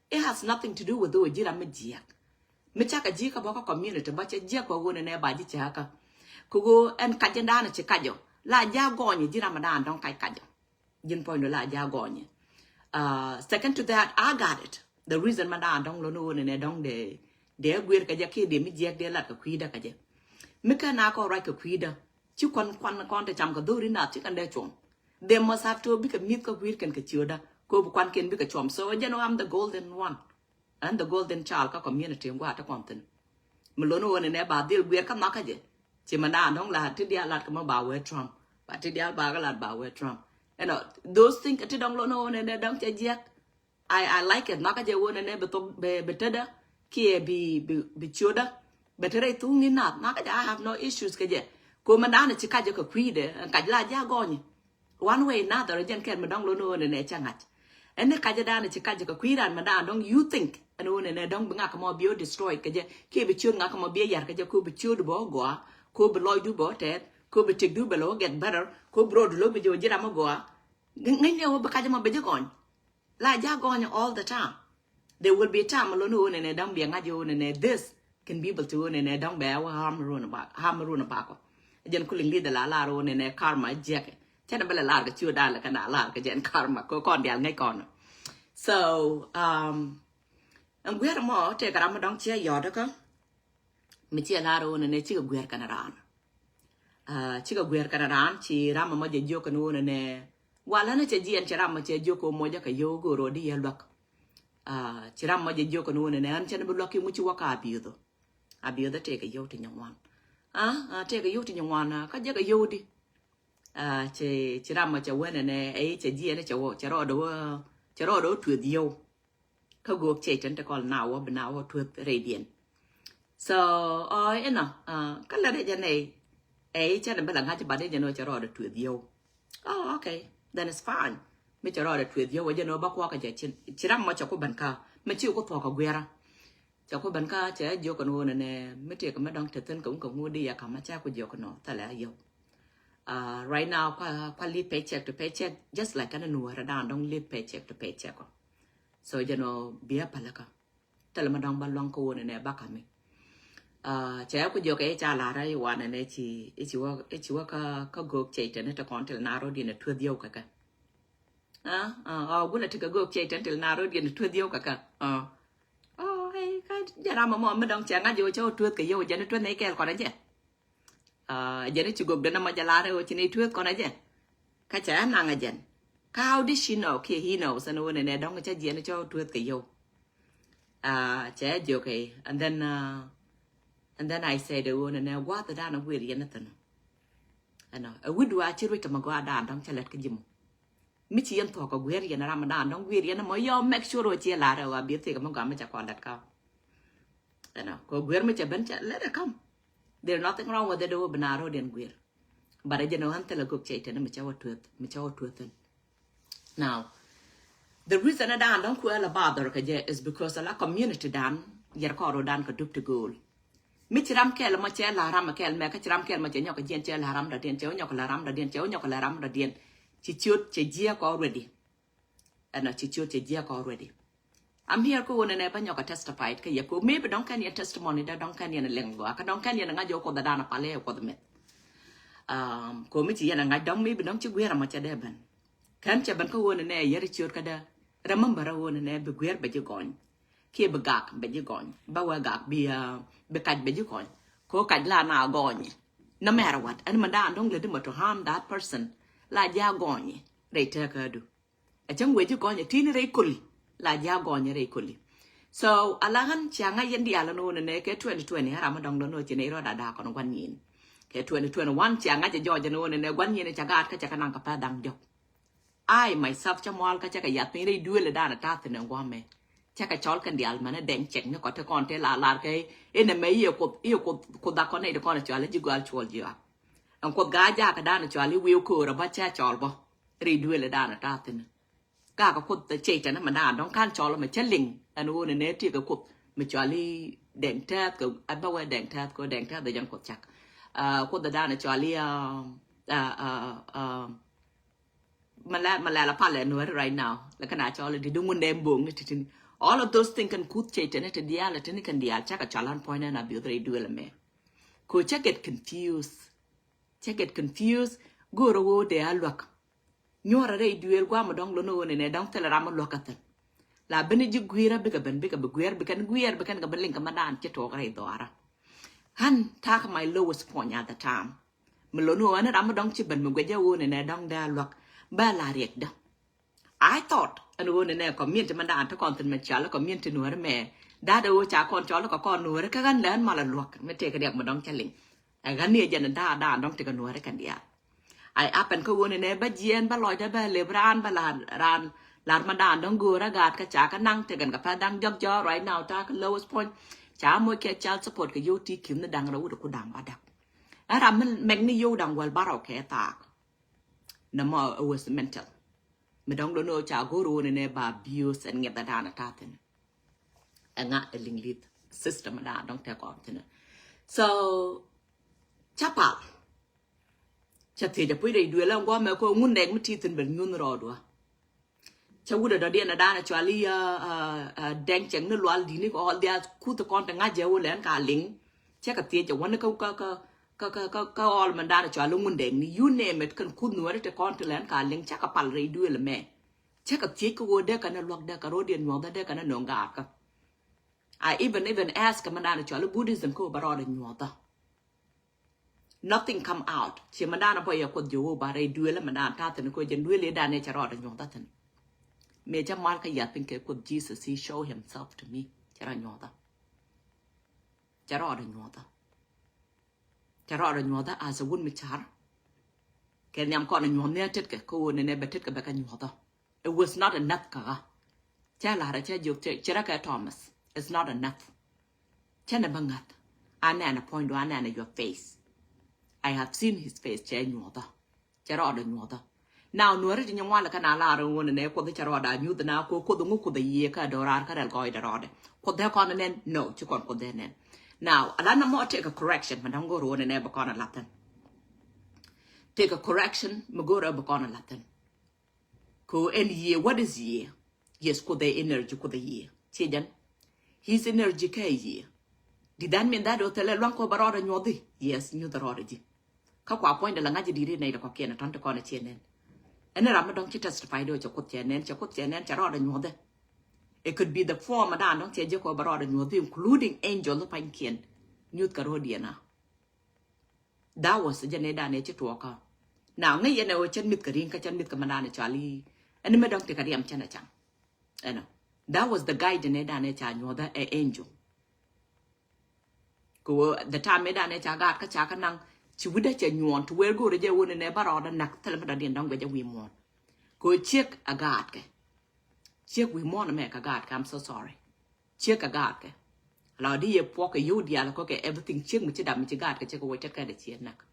It has nothing to do with wä ji̱ ram mi jiäk. Mi cakɛ ji̱ kä bä kä community bä cɛ jiäk bä wun ni nɛ ba ji̱ cɛ kä. Kɛ wä ɛn kac jɛn dan ci kac jɔ. La ja gɔny ji̱ ram mi dan dɔ̱ŋ kac kac jɔ. Ji̱n puɔ̱nydu la ja gɔnyɛ. Uh, second to that, I got it. The reason ma dan dɔ̱ŋ lon wä nɛnɛ dɔ̱ŋ dee, dee guir kɛ jɛ kiɛ dee mi jiɛk dee lat kɛ kui̱dä kɛ jɛ. Mi kɛn a kɔn ruac kɛ kui̱dä. Ci kɔn kɔn kɔn te cam kɛ dhori nath ci kɛn dee cuɔm. They must have to bikɛ mi̱th kɛ kui̱d kɛn kɛ ciötdä. Kɛ bi kuan kɛn bikɛ cuɔm. So jɛn wä I'm the golden one. Ɛn the golden child kä community in gua̱a̱ ti kɔn thin. Mi lon wä ni nɛ ba dhil guiɛr kä nhɔkä jɛ. Ci mi naan dɔ̱ŋ la ti diaal lat kä mi ba wee Trump. Ba ti diaal ba kä lat ba wee Trump. You know, those things ti dɔ̱ŋ lon wä ni nɛ dɔ̱ŋ cɛ jiɛk. I, I like it. Nhɔkä jɛ wä ni nɛ bi thok bi, bi tedä. Kiɛ bi, bi, bi ciötdä. Bi te rɛy thuk ni nath. Nhɔkä jɛ I have no issues kä jɛ. Ko mi naan ci kacä kä kui̱dɛ. Ɛn kac la jɛ a gɔny. One way another, jɛn kɛn mi dɔ̱ŋ lon wä ni nɛ cä ŋa̱c. Ɛn ni kacä dan ci kacä kɛ kui̱ ran mi dan dɔ̱ŋ you think ɛn wä ni nɛ dɔ̱ŋ bi ŋa̱k mɔ bi wä destroy kɛ jɛ kiɛ bi ciöt ŋa̱k mɔ bi yar kɛ jɛ ko bi ciöt bɔ gɔa ko bi lɔcdu bɔ tɛth ko bi tikdu bɛ lɔ get better ko bi rɔɔdu lɔ bi jɛ wä ji̱ ram mɔ gɔa. Ŋäcnɛ wä bi kacä mɔ bi jɛ gɔny. La ja gɔny all the time. There will be a time alone who nene dang be a ŋa̱c who nene this can be able to who nene dang be a wä harm run ba harm run ba ko. Jɛn kuling di de la lar who nene karma jɛkɛ. Cɛn bɛ la lar kɛ ciö dan la kɛ na lar kɛ jɛn karma ko kɔn dial ŋäc kɔn. So um, ɛn guiɛr mɔ tëë kɛ ram mi dɔ̱ŋ ciɛ yɔt kä. Mi ciɛ lar wä nɛnɛ cikɛ guiɛr kɛn raan. Ah, cikɛ guiɛr kɛn raan ci ram mɔ jɛ jiök kɛn wä nɛnɛ. Walɛ ni cɛ jiɛn ci ram mɔ cɛ jiök kɛ mɔ jɛ kɛ yio̱w go̱o̱r wä di yɛ luäk. Ah, ci ram mɔ jɛ jiök kɛn wä nɛnɛ ɛn cɛn bi luäk ki ŋuci wä ka abiöthä. Abiöthä tëëkɛ yio̱w ti nyɛ ŋuan. Ah, ah, tëëkɛ yio̱w ti nyɛ ŋuan ah, kä jɛ kɛ yio̱w di. Ci ram mɔ cɛ wä nɛnɛ ɛ cɛ jiɛn cɛ wä cɛ rɔɔdɛ wä cɛ rɔɔdɛ wä tueth yio̱w. Kä go̱o̱k cɛ tɛn ti kɔl na wä bi na wä tueth rɛydiɛn. So ɔ inɔ kä lɛ rɛc jɛ nɛy ɛ cɛ ni bä la ŋa̱c ba dee jɛ ni wä cɛ rɔɔdɛ tueth yio̱w. Oh, okay. Then it's fine. Mi cɛ rɔɔdɛ tueth yio̱w wä jɛ ni wä ba kuɔkä jɛ ci ram mɔ cɛ ku ben kä mi ci ku thuɔk kä guiɛra. Cɛ ku ben kä cɛ jiök kɛ ni wä nɛnɛ mi tëëk mi dɔ̱ŋ te thin kɛ wun kɛ ŋuut di yɛ kam a cɛ ku jiök kɛ ni wä thilɛ a yio̱w. Right now kua kua live paycheck to paycheck just like kɛn nuɔrɛ dan dɔ̱ŋ live paycheck to paycheck ɔ. So jɛ ni wä biɛ pälä kä thilɛ mi dɔ̱ŋ ba luaŋ kä wä nɛnɛ ba kami. Cɛ ku jiök kɛ i̱ ca lar i̱ wanɛ nɛ ci i̱ ci wä i̱ ci wä kä kä go̱o̱k cɛ itɛn i̱ te kɔn til na rot yɛn ɛ tueth yio̱w kɛ kɛ. Ɔ gulɛ ti kɛ go̱o̱k cɛ itɛn til na rot yɛn ɛ tueth yio̱w kɛ kɛ. Ɔ kä jɛ ram mɔ mi dɔ̱ŋ cɛ ŋa̱c jɛ wä cɛ wä tueth kɛ yio̱w jɛn i̱ tueth nɛ ikɛɛl kɔn ɛ jɛ. Jɛn i̱ ci gök dɛn ɛmɔ jɛ lar i̱ wä ci nɛ i̱ tueth kɔn ɛ jɛ. Kä cɛ ɛ naŋ ɛ jɛn. Kä how did she know kiɛ he knows ɛn wä nɛ nɛ dɔ̱ŋ cɛ jiɛn i̱ cɛ wä tueth kɛ yio̱w. Cɛ jiök ɛ and then and then I said ɛ ɣöö nɛ nɛ gua̱a̱th dan a guir yɛn a thin. Ɛnɔ ɛ wi̱du a ci ruec kɛ ma gɔaa dan dɔ̱ŋ cɛ lɛt kä ji̱ mɔ. Mi ci yɛn thuɔ̱k a guir yɛn a ram dan dɔ̱ŋ guir yɛn a mɔ yɔ make sure wä ci ɛ lar ɛ ɣöö a bi thiek kɛ ma gɔaa mi cɛ kɔn lɛt kä. Ɛnɔ kɛ guir mi cɛ ben cɛ lɛt ɛ kam. There nothing wrong with it ɛ ɣöö bi na ro̱o̱diɛn guir. But ɛ jɛn ɣän thilɛ gök cɛ itɛn mi cɛ wä tueth mi cɛ wä tueth thin. Now the reason ɛ dan dɔ̱ŋ kuɛ la bother kɛ jɛ is because ala community dan yɛr kɔɔr ɔ dan kɛ dup ti go̱o̱l. Mi ci ram kɛl mɔ cɛ la ram kɛl mɛ kä ci ram kɛl mɔ cɛ nyɔk jiɛn cɛ la ram dɔ̱diɛn cɛ wä nyɔk la ram dɔ̱diɛn cɛ wä nyɔk la ram dɔ̱diɛn. Ci ciöt cɛ jiɛk already. Ɛnɔ ci ciöt cɛ jiɛk already. I'm here kä wä nɛnɛ ba nyɔk a testified kä yɛ ko maybe dɔ̱ŋ kɛn yɛn testimony dɛ dɔ̱ŋ kɛn yɛn liŋ gɔaa kä dɔ̱ŋ kɛn yɛn ŋa̱c jɛ wä kuoth dan a pal yɛ kuoth mith. Ko mi ci yɛn a ŋa̱c dɔ̱ŋ maybe dɔ̱ŋ ci guiɛr a mɔ cɛ dee ben. Kɛn cɛ ben kä wä nɛnɛ yɛr ciöt kä dɛ. Remember a wä nɛnɛ bi guiɛr bɛ ji̱ gɔny. Kiɛ bi gak bɛ ji̱ gɔny ba wä gak bi bi kac bɛ ji̱ gɔny. Ko kac la na gɔny. No matter what ɛn mɛ dan dɔ̱ŋ lɛ di mɔ to harm that person. La ji̱ a gɔny rɛy tɛkädu. Ɛ cäŋ wee ji̱ gɔny ɛ ti̱i̱n rɛy koli. La ji̱ a gɔny rɛy koli. So ala ɣän cia ŋa̱c yɛn diaal ɛn ɣöö nɛnɛ kɛ twenty twenty ɛ ram mi dɔ̱ŋ dɔ̱n ɣöö ci nɛy rɔɔd a da̱a̱ kɔn gua̱n nyin. Kɛ twenty twenty one cia ŋa̱c ɛ jɔɔc ɛn ɣöö nɛnɛ gua̱n nyin ɛ ca gaat kä cɛ kɛ naŋ kɛ pɛ̈th da̱ŋ jɔk. I myself cä mual kä cä kɛ yath piny rɛy duëël ɛ da̱a̱n ɛ ta̱a̱ thi̱n ɛ gua̱mɛ. Cä kɛ cɔl kɛn diaal mɛn ɛ dɛŋ cɛk ni kɔt ti kɔn tëë la lar kɛ inɛ mɛ i̱ ɛ kuoth i̱ ɛ kuoth kuoth dhak kɔn nɛy ti kɔn ɛ cɔal i̱ ji̱ gɔal cuɔl ji̱ ɣak. Ɛn kuoth gaa jakä da̱a̱n ɛ cɔal i̱ wi̱i̱ ko̱o̱r ɛ bä cä cɔl bä. Rɛy duëël ɛ da̱a̱n ɛ ta̱a̱ thi̱n. Gakɛ kuoth cɛy tɛn mɛ da̱a̱n dɔ̱ŋ ka̱n cɔl mɛ cä liŋ ɛn ɣöö nɛ nɛ tiek kɛ kuoth mɛ cɔal i̱ dɛŋ tɛth kɛ ɛ bä wɛ dɛŋ tɛth kɛ dɛŋ tɛth ɛ jɛn kuoth cak. Kuoth ɛ da̱a̱n ɛ cɔal i̱ mɛ lɛ mɛ lɛ la palɛ nuɛri right now lɛ kɛn a cɔl i̱ di di ŋun dɛ bo̱o̱ŋ ni ti̱ti̱ni. All of those things kɛn kuth cɛy tɛn i̱ ti diaal i̱ tini kɛn diaal cakɛ cɔal an puɔ̱ny nɛn a biöth rɛy duëël ɛmɛ. Ko cä get confused. Cä get confused. Go̱o̱rä ɣöö dee a luäk. Nyuɔrɛ rɛy duëël guamɛ dɔ̱ŋ lo̱n ɣöö nɛnɛ dɔ̱ŋ thilɛ ram mi luäk kä thi̱n. La ben ji̱ gui̱i̱rä bikɛ ben bikɛ bi gui̱i̱r bikɛn gui̱i̱r bikɛn kɛ bi liŋ kɛ ma daan ci tuɔɔk rɛy dhɔaarä. Ɣän ta̱a̱ kɛ my lowest point at the time. Mi lo̱n ɣöö ɣän ram mi dɔ̱ŋ ci ben mi guɛcä ɣöö nɛnɛ dɔ̱ŋ dee a luäk. Bä la riɛkdä. I thought ɛn ɣöö nɛnɛ community mɛ daan ti kɔn thi̱n mɛ cɔal i̱ community nuɔ̱ɔ̱ri mɛ. Da̱t ɛ ɣöö ca kɔn cɔl i̱ kɛ kɔn nuɔ̱ɔ̱ri kä ɣän lɛ ɣän mal a luäk mi tëëk riɛk mi dɔ̱ŋ cä liŋ. Ɛ ɣän ni ɛ jɛn da̱a̱ da̱a̱ dɔ̱ŋ tekɛ nuɔ̱ɔ̱ri kɛn diaal. I happen kä ɣöö nɛnɛ bä jiɛɛn bä lɔcdä bä lep raan bä la̱r raan la̱r mɛ daan dɔ̱ŋ göörä gaat kä ca kä naŋ tekɛn kɛ pɛ̈th da̱ŋ jɔk jɔɔk right now ta̱a̱ kä lowest point. Ca moc kɛ child support kɛ yio̱w ti ki̱n ni da̱ŋ rɛw wut ɛ ku da̱ŋ ba däk. Ɛ ram mi mɛk ni yio̱w da̱ŋ wäl bärɔw kɛ thaak. Nɛ mɔ ɛ wes mental. Mi dɔ̱ŋ dɔ̱ ni ɣöö ca go̱o̱r ɣöö ni nɛ ba abuse ɛn ŋiɛth ɛ da̱a̱n ɛ ta̱a̱ thi̱n. Ɛŋa ɛ liŋ li̱th system ɛ da̱a̱n dɔ̱ŋ tɛk kɔn thi̱n. So ca pal. Ca thiec a puc rɛy duël ɛn guɔ̱mɛ kɛ ŋun nɛk mi ti thi̱n ben nyunh rɔɔdua. Ca wut ɛ dɔ̱diɛn ɛ da̱a̱n ɛ cual i̱ dɛŋ cɛŋ ni lual di̱t ni kɛ ɣɔl dhiath kuth kɔn te ŋa̱c jɛ wä lɛn ka liŋ. Cɛ kɛ thiec ɛ wä ni kä kä kä kä kä kä kä ɣɔl mɛn da̱a̱n ɛ cual i̱ ŋun dɛŋ ni you name it kɛn kuth nuɔ̱ɔ̱ri te kɔn te lɛn ka liŋ cɛ kɛ pal rɛy duël ɛmɛ. Cä kɛ thiec kä ɣöö dee kɛn ɛ luäk dee kɛ ro̱diɛn nyuɔ̱thä dee kɛn ɛ nöŋ gaat kä. I even even ask kɛ mɛn da̱a̱n ɛ cual i̱ Buddhism kä ɣöö bä rɔɔdɛ nyuɔ̱thä. Nothing come out. Ciɛ mɛn da̱a̱n ɛ bä yɛ kuoth Jehovah rɛy duël mɛn da̱a̱n ta̱a̱ thi̱n kä jɛn duël i̱ da̱a̱n ɛ cɛ rɔɔdɛ nyuɔ̱thä thi̱n. Mëë cä mal kä yath piny kɛ kuoth Jesus, he show himself to me. Cɛ rɔ nyuɔ̱thä. Cɛ rɔɔdɛ nyuɔ̱thä. Cɛ rɔɔdɛ nyuɔ̱thä as a wun mi car. Kɛ nhiam kɔn a nyuɔ̱th ni a tetkɛ kä ɣöö nɛnɛ bɛ tetkɛ bɛ kɛ nyuɔ̱thä. It was not enough kä ɣä. Cɛ la̱rä cɛ jiök cɛ rɛ kɛ Thomas. It's not enough. Cɛ nɛ bä ŋa̱th. A nɛn a puɔ̱nydu, a nɛn a your face. I have seen his face, cɛ nyuɔ̱thä. Cɛ rɔɔdɛ nyuɔ̱thä. Now nuɔ̱ri ti nyi ŋualɛ kä na lar ŋun nɛ Kuoth cɛ rɔɔdɛ nyuɔ̱th na ko Kuoth ŋu Kuoth yiëë kä do̱raar kä rɛl gɔɔydɛ rɔɔdɛ. Kuoth dee kɔn nɛn? No, ci kɔn Kuoth dee nɛn. Now a la na mɔ take a correction ma da̱ŋ go̱r ŋun nɛ bɛ kɔn a lathin. Take a correction mi go̱r ɛ bɛ kɔn a lathin. Ko ɛn yiëë, what is yiëë? Yes, Kuoth ɛ energy, Kuoth ɛ yiëë. Ci jɛn. His energy kä ɛ yiëë. Did that mean that ɔ thilɛ luaŋ ko bɛ rɔɔdɛ nyuɔ̱thi? Yes, nyuɔ̱th rɔɔdɛ ji̱. Kä kua puɔ̱nydɛ la ŋa̱c i̱ di̱t i̱ nɛy dɛ kɔkiɛn ɛ tɔ̱n ti kɔn ɛ ciɛ nɛn. Ɛn ram mi dɔ̱ŋ ci testify di ɔ cɛ Kuoth cɛ nɛn, cɛ Kuoth cɛ nɛn, cɛ rɔɔdɛ nyuɔ̱thɛ. It could be the form dan dɔ̱ŋ cɛ jɛ kɔ bɛ rɔɔdɛ nyuɔ̱thɛ, including angel pa̱nykiɛn. Nyuɔ̱th kɛ rɔɔdiɛn a. That was jɛ nɛy dan ɛ ci tuɔɔkä. Now ŋäc yɛn ɛ ɣöö cɛn mi̱th kɛ ri̱ŋ kä cɛn mi̱th kɛ mɛ dan ɛ cɔal i̱. Ɛn mi dɔ̱ŋ ti kɛ riɛm cɛn ɛ caŋ. Ɛnɔ. That was the guide nɛy dan ɛ ca nyuɔ̱thɛ ɛ angel. Kɛ ɣöö the time mëë danɛ ca gaat kä ca kä naŋ ci wi̱dä cɛ nyuɔ̱ɔ̱n ti wëër go̱o̱rɛ jɛ wun inɛ bä rɔɔdä nak thilɛ mi dɔ̱diɛn dɔ̱ŋ guɛcä wi̱i̱ muɔ̱ɔ̱n. Kɛ ɣöö ciek a gaatkɛ. Ciek wi̱i̱ muɔ̱ɔ̱n ɛmɛ kɛ gaatkɛ, I'm so sorry. Ciek a gaatkɛ. La di yɛ puɔk kɛ yio̱w diaal kɔ kɛ everything ciek mi ci dam mi ci gaatkɛ ciek kɛ wä ce̱tkɛ dɛ ciek nak.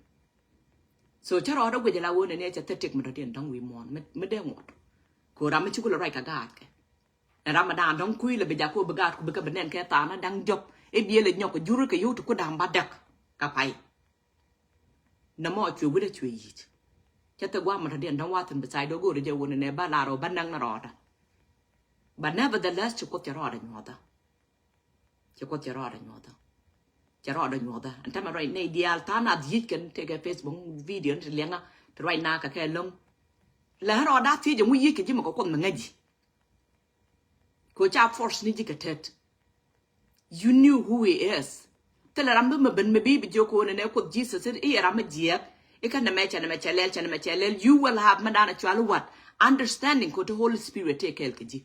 So cä rɔɔdä guɛcä la wun inɛ cɛ thil tik mi dɔ̱diɛn dɔ̱ŋ wi̱i̱ muɔ̱ɔ̱n mi dee ŋuɔ̱t. Kɛ ɣöö ram mi ci kulɛ ruac kɛ gaatkɛ. Ram mi da̱a̱n dɔ̱ŋ kui̱ lɛ bi jakä bi gaat ku bikɛ bi nɛn kɛ tha̱a̱n da̱ŋ jɔp i̱ biɛl ɛ nyɔk kɛ jur kɛ yio̱w ti ku da̱a̱n ba däk. Ka pay. Nɛ mɔ cuɛ wi̱dä cuɛ yic. Cɛ thɛ gua̱a̱m mi tɔ̱diɛn dɔ̱ŋ wathin bi tha̱a̱c dɔ̱ go̱o̱ri jɛ wun inɛ ba lar ɔ ba näŋ ni rɔɔdä. But nevertheless ci Kuoth cɛ rɔɔdä nyuɔ̱thä. Cɛ Kuoth cɛ rɔɔdɛ nyuɔ̱thä. Cɛ rɔɔdɛ nyuɔ̱thä ɛn tämɛ ruac nɛy diaal tha̱a̱ŋ nath yic kɛn tekɛ Facebook video ni ti liɛŋä ti ruac na kɛ kɛ lo̱ŋ. Lɛ rɔɔdä thiec ɛŋu yic kɛ ji̱ mɛ kɛ Kuoth mɛ ŋäc ji̱. Kɛ ca force ni ji̱ kɛ tet. You knew who he is. Thilɛ ram bi mɛ ben mɛ bi bi jiök kɛ wun inɛ Kuoth Jesus i̱ ram mi jiɛk i̱ kä nɛmɛ cɛ nɛmɛ cɛ lɛl cɛ nɛmɛ cɛ lɛl. You will have mɛ danɛ cual what? Understanding kɛ ti Holy Spirit tëë kɛɛl kɛ ji̱.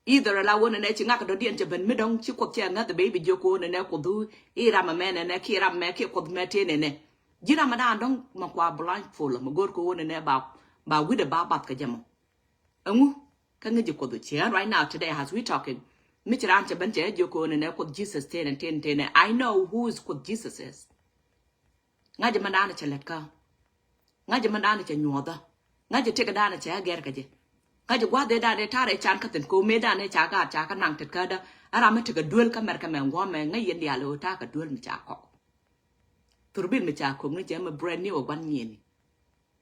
Either ala wä nɛnɛ ci ŋak dɔ̱diɛn cɛ ben mi dɔ̱ŋ ci Kuoth cɛ ŋäth bɛ i̱ bi jiök kɛ wä nɛnɛ Kuoth i̱ ram ɛmɛ nɛnɛ kiɛ ram ɛmɛ kiɛ Kuoth mɛ tëë nɛnɛ. Ji̱ ram ɛdan dɔ̱ŋ mɛ kua blindfold mɛ go̱r kɛ wä nɛnɛ ba ba wi̱dɛ ba bath kɛ jɛ mɔ. Ɛŋu kä ŋäc ji̱ Kuoth ci ɣän right now today as we talking. Mi ci raan cɛ ben cɛ jiök kɛ wä nɛnɛ Kuoth Jesus tëë nɛ tëë nɛ tëë nɛ. I know who is Kuoth Jesus is. Ŋa̱cä mɛ danɛ cɛ lät kä. Ŋa̱cä mɛ danɛ cɛ nyuɔ̱thä. Ŋa̱cä tëk danɛ cɛ gɛr kä jɛ. Ŋa̱cä gua̱th ëë danɛ ta̱rɛ can kä thi̱n ko̱ mëë danɛ ca gaat ca kä naŋ tet kädä. Ɛ ram mi tekɛ duel kä mɛr kä mɛ ŋuɔ̱mɛ ŋäc yɛn diaal ëë ta̱kɛ duel mi ca kɔk. Thurbil mi ca ko̱k ni cɛ mi brand new ɛ gua̱n nyieni.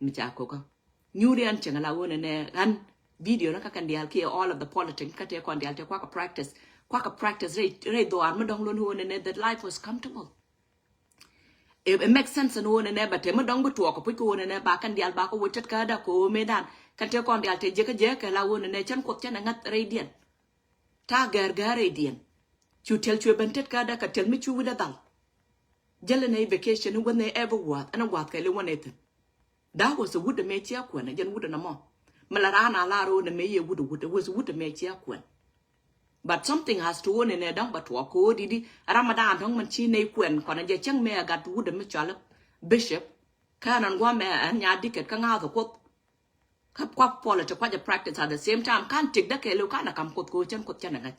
Mi ca ko̱kä. Nyuuri ɛn cieŋ ala ɣöö nɛnɛ ɣän video ni kä kɛn diaal kiɛ all of the politics kä tëë kɔn diaal tëë kuakä practice. Kuakä practice rɛy rɛy dhuaar mi dɔ̱ŋ lon ɣöö nɛnɛ the life was comfortable. It, it makes sense ɛn ɣöö nɛnɛ bɛ te mi dɔ̱ŋ bi tuɔɔk kɛ puc kɛ ɣöö nɛnɛ ba kɛn diaal ba kɛ wä tet kädä kɛ ɣöö mëëdan kɛn tëë kɔn diaal tëë jiäkä jiäkä kɛ la ɣöö nɛnɛ cän Kuoth cän ɛ ŋäth rɛydiɛn. Ta̱a̱ gɛ̈r gɛ̈r rɛydiɛn. Cu tiɛl cuɛ ben tet kädä kɛ tiɛl mi cu wi̱dä dhal. Jälɛ nɛ i̱ vacation i̱ wä nɛ ɛvä gua̱a̱th ɛn ɛ gua̱a̱th kɛɛl i̱ wä nɛ thi̱n. That was a wut ɛmɛ ciɛ kuɛn ɛ jɛn wut ɛn ɛmɔ. Mi la raan a la ro̱o̱n ɛmɛ yɛ wut ɛ wut ɛ was wut ɛmɛ ciɛ kuɛn. But something has to wä nɛ nɛ dɔ̱ŋ bɛ tuɔɔk ko̱o̱di di ram mi da̱a̱n dɔ̱ŋ min ci nɛy kuɛn kɔn ɛ jɛ cäŋ mɛ ɛ gat wut ɛmɛ cɔal bishop. Kä ɛn ɛn gua̱a̱m mɛ ɛn nya dikɛt kä ŋa̱a̱th ɛ kuoth. Kä kuak politics kuac ɛ practice at the same time kan tik dä kɛɛliw kan ɛ kam kuoth ko̱o̱ cän kuoth cän ɛ ŋäc.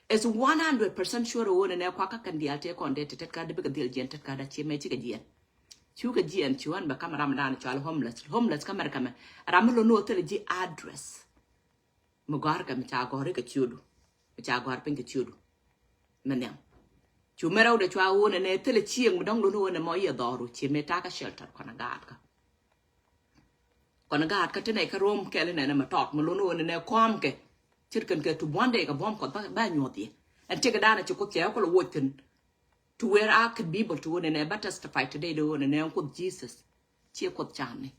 Is one hundred percent sure ɣöö nɛnɛ kuakä kɛn diaal tëë kɔn dee te tet ka dee bikɛ dhil jiɛn tet ka da cie mɛ cikɛ jiɛn. Cukɛ jiɛn cu ɣän bɛ kam ram dan cual homeless. Homeless kä America mɛ ram mi lon ni ɣöö thilɛ ji̱ address. Mi gɔ̱a̱r kɛ mi ca gɔ̱a̱r ikɛ ciodu. Mi ca gɔ̱a̱r piny kɛ ciodu. Mi nhiam. Cu mɛ rɛw dee cua ɣöö nɛnɛ thilɛ cieŋ mi dɔ̱ŋ lon ni ɣöö nɛ mɔ yɛ dhɔru cie mɛ takä shelter kɔn a gaat kä. Kɔn gaat kä ti nɛy kä rom kɛl inɛnɛ mɛ tɔt mɛ lon ɣöö nɛnɛ kɔm kɛ. Cir kɛn kɛ tu buɔ̱n dee kɛ buɔ̱m kɔth bä nyuɔth yɛ. Ɛn tiek danɛ ci kuth cɛ kɔl woc thin. To where I could be able to ɣöö nɛnɛ bä testify today de ɣöö nɛnɛ ɛn kuth Jesus. Ciɛ kuth canɛ.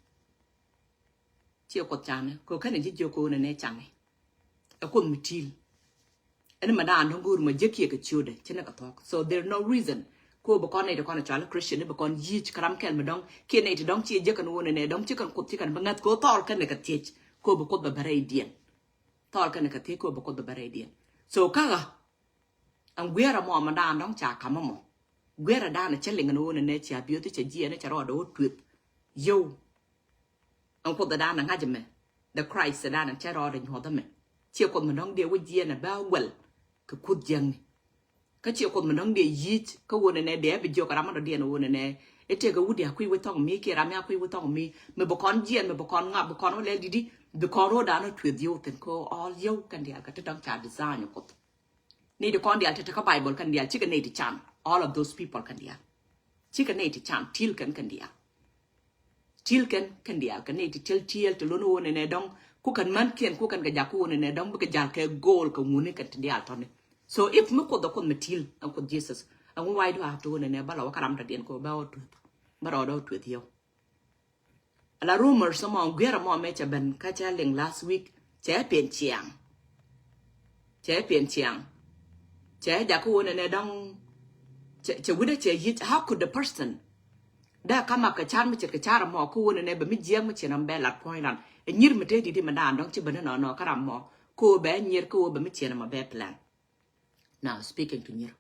Ciɛ kuth canɛ kɛ kɛnɛ ji̱ jiök ɣöö nɛnɛ canɛ. Ɛ kuoth mi ti̱i̱l. Ɛn mɛ daan dɔ̱ŋ go̱o̱r mɛ jiäk kiɛ kɛ ciötdɛ ci nɛ kɛ thuɔ̱k. So there no reason ko bi kɔn nɛy ti kɔn ɛ cɔal Christian ni bi kɔn yi̱c kä ram kɛl mi dɔ̱ŋ kiɛ nɛy ti dɔ̱ŋ ci jiäk kɛn ɣöö nɛnɛ dɔ̱ŋ ci kɛn kuoth ci kɛn bi ŋäth kɛ ɣöö thɔɔl kɛn nɛ kɛ thiec ko bi kuoth bɛ bɛ rɛydiɛn. Thɔɔl kɛn nɛ kɛ thiec ko bi kuoth bɛ bɛ rɛydiɛn. So kakä Ɛn guiɛrɛ mɔ mɛ daan dɔ̱ŋ ca kamä mɔ. Guiɛrɛ daan cä liŋ ɛn ɣöö nɛnɛ cia biöth cɛ jiɛɛn cɛ rɔɔdɛ ɣöö tueth. Yio̱w. Ɛn Kuoth ɛ da̱a̱n ɛ ŋa̱c ɛmɛ. The Christ ɛ da̱a̱n ɛ cɛ rɔɔdɛ nyuɔ̱th ɛmɛ. Ciɛ Kuoth mi dɔ̱ŋ diɛ wä jiɛɛn ɛ bä wäl kɛ kuth jiäkni. Kä ciɛ Kuoth mi dɔ̱ŋ diɛ yic kä ɣöö nɛnɛ diɛ bi jiök ɛ ram mi dɔ̱diɛn ɣöö nɛnɛ. I̱ tëëkɛ wut diɛ kui̱ wä thɔk mi kiɛ ram mi a kui̱ wä thɔk mi. Mi bi kɔn jiɛɛn, mi bi kɔn ŋa̱p, bi kɔn wä lɛl di̱t i̱ bi kɔn ro̱o̱dan ɔ tueth yio̱w thi̱n kä all yio̱w kɛn diaal kɛ ti dɔ̱ŋ ca design ɔ Kuoth. Nɛy ti kɔn diaal te te kä Bible kɛn diaal cikɛ nɛy ti can. All of those people kɛn diaal cikɛ nɛy ti can. Ti̱l kɛn kɛn diaal. Ti̱l kɛn kɛn diaal kɛn nɛy ti tiɛl tiɛl ti lon wä nɛnɛ dɔ̱ŋ. Ku kɛn män kiɛn ku kɛn kɛ jak ku wä nɛnɛ dɔ̱ŋ bikɛ jal kɛ goal kɛ ŋuni kɛn ti diaal tɔni. So if mi Kuoth ɛ Kuoth mi ti̱l ɛn Kuoth Jesus, ɛŋu why do I have to wä nɛnɛ bä la wä kä ram dɔ̱diɛn kɛ wä bä wä tueth, bä rɔɔdɛ wä tueth yio̱w. Ala rumors mɔ guiɛr mɔ mɛ cɛ ben kä cɛ liŋ last week. Cɛ piɛn ciaŋ. Cɛ piɛn ciaŋ. Cɛ jakä wä nɛnɛ dɔ̱ŋ. Cɛ, cɛ wi̱dɛ cɛ yic, how could the person? Dee kam a kɛ car mi cɛ kɛ car mɔ kä wä nɛnɛ bɛ mi jiɛk mi cɛ nɔ bɛ lat puɔ̱ny ran. Ɛ nyir mi te di̱t i̱ mi daan dɔ̱ŋ ci bɛ ni nɔ nɔ kä ram mɔ. Kä wä bɛ nyir kä wä bɛ mi cɛ nɔ mɔ bɛ plan. Now speaking to nyir.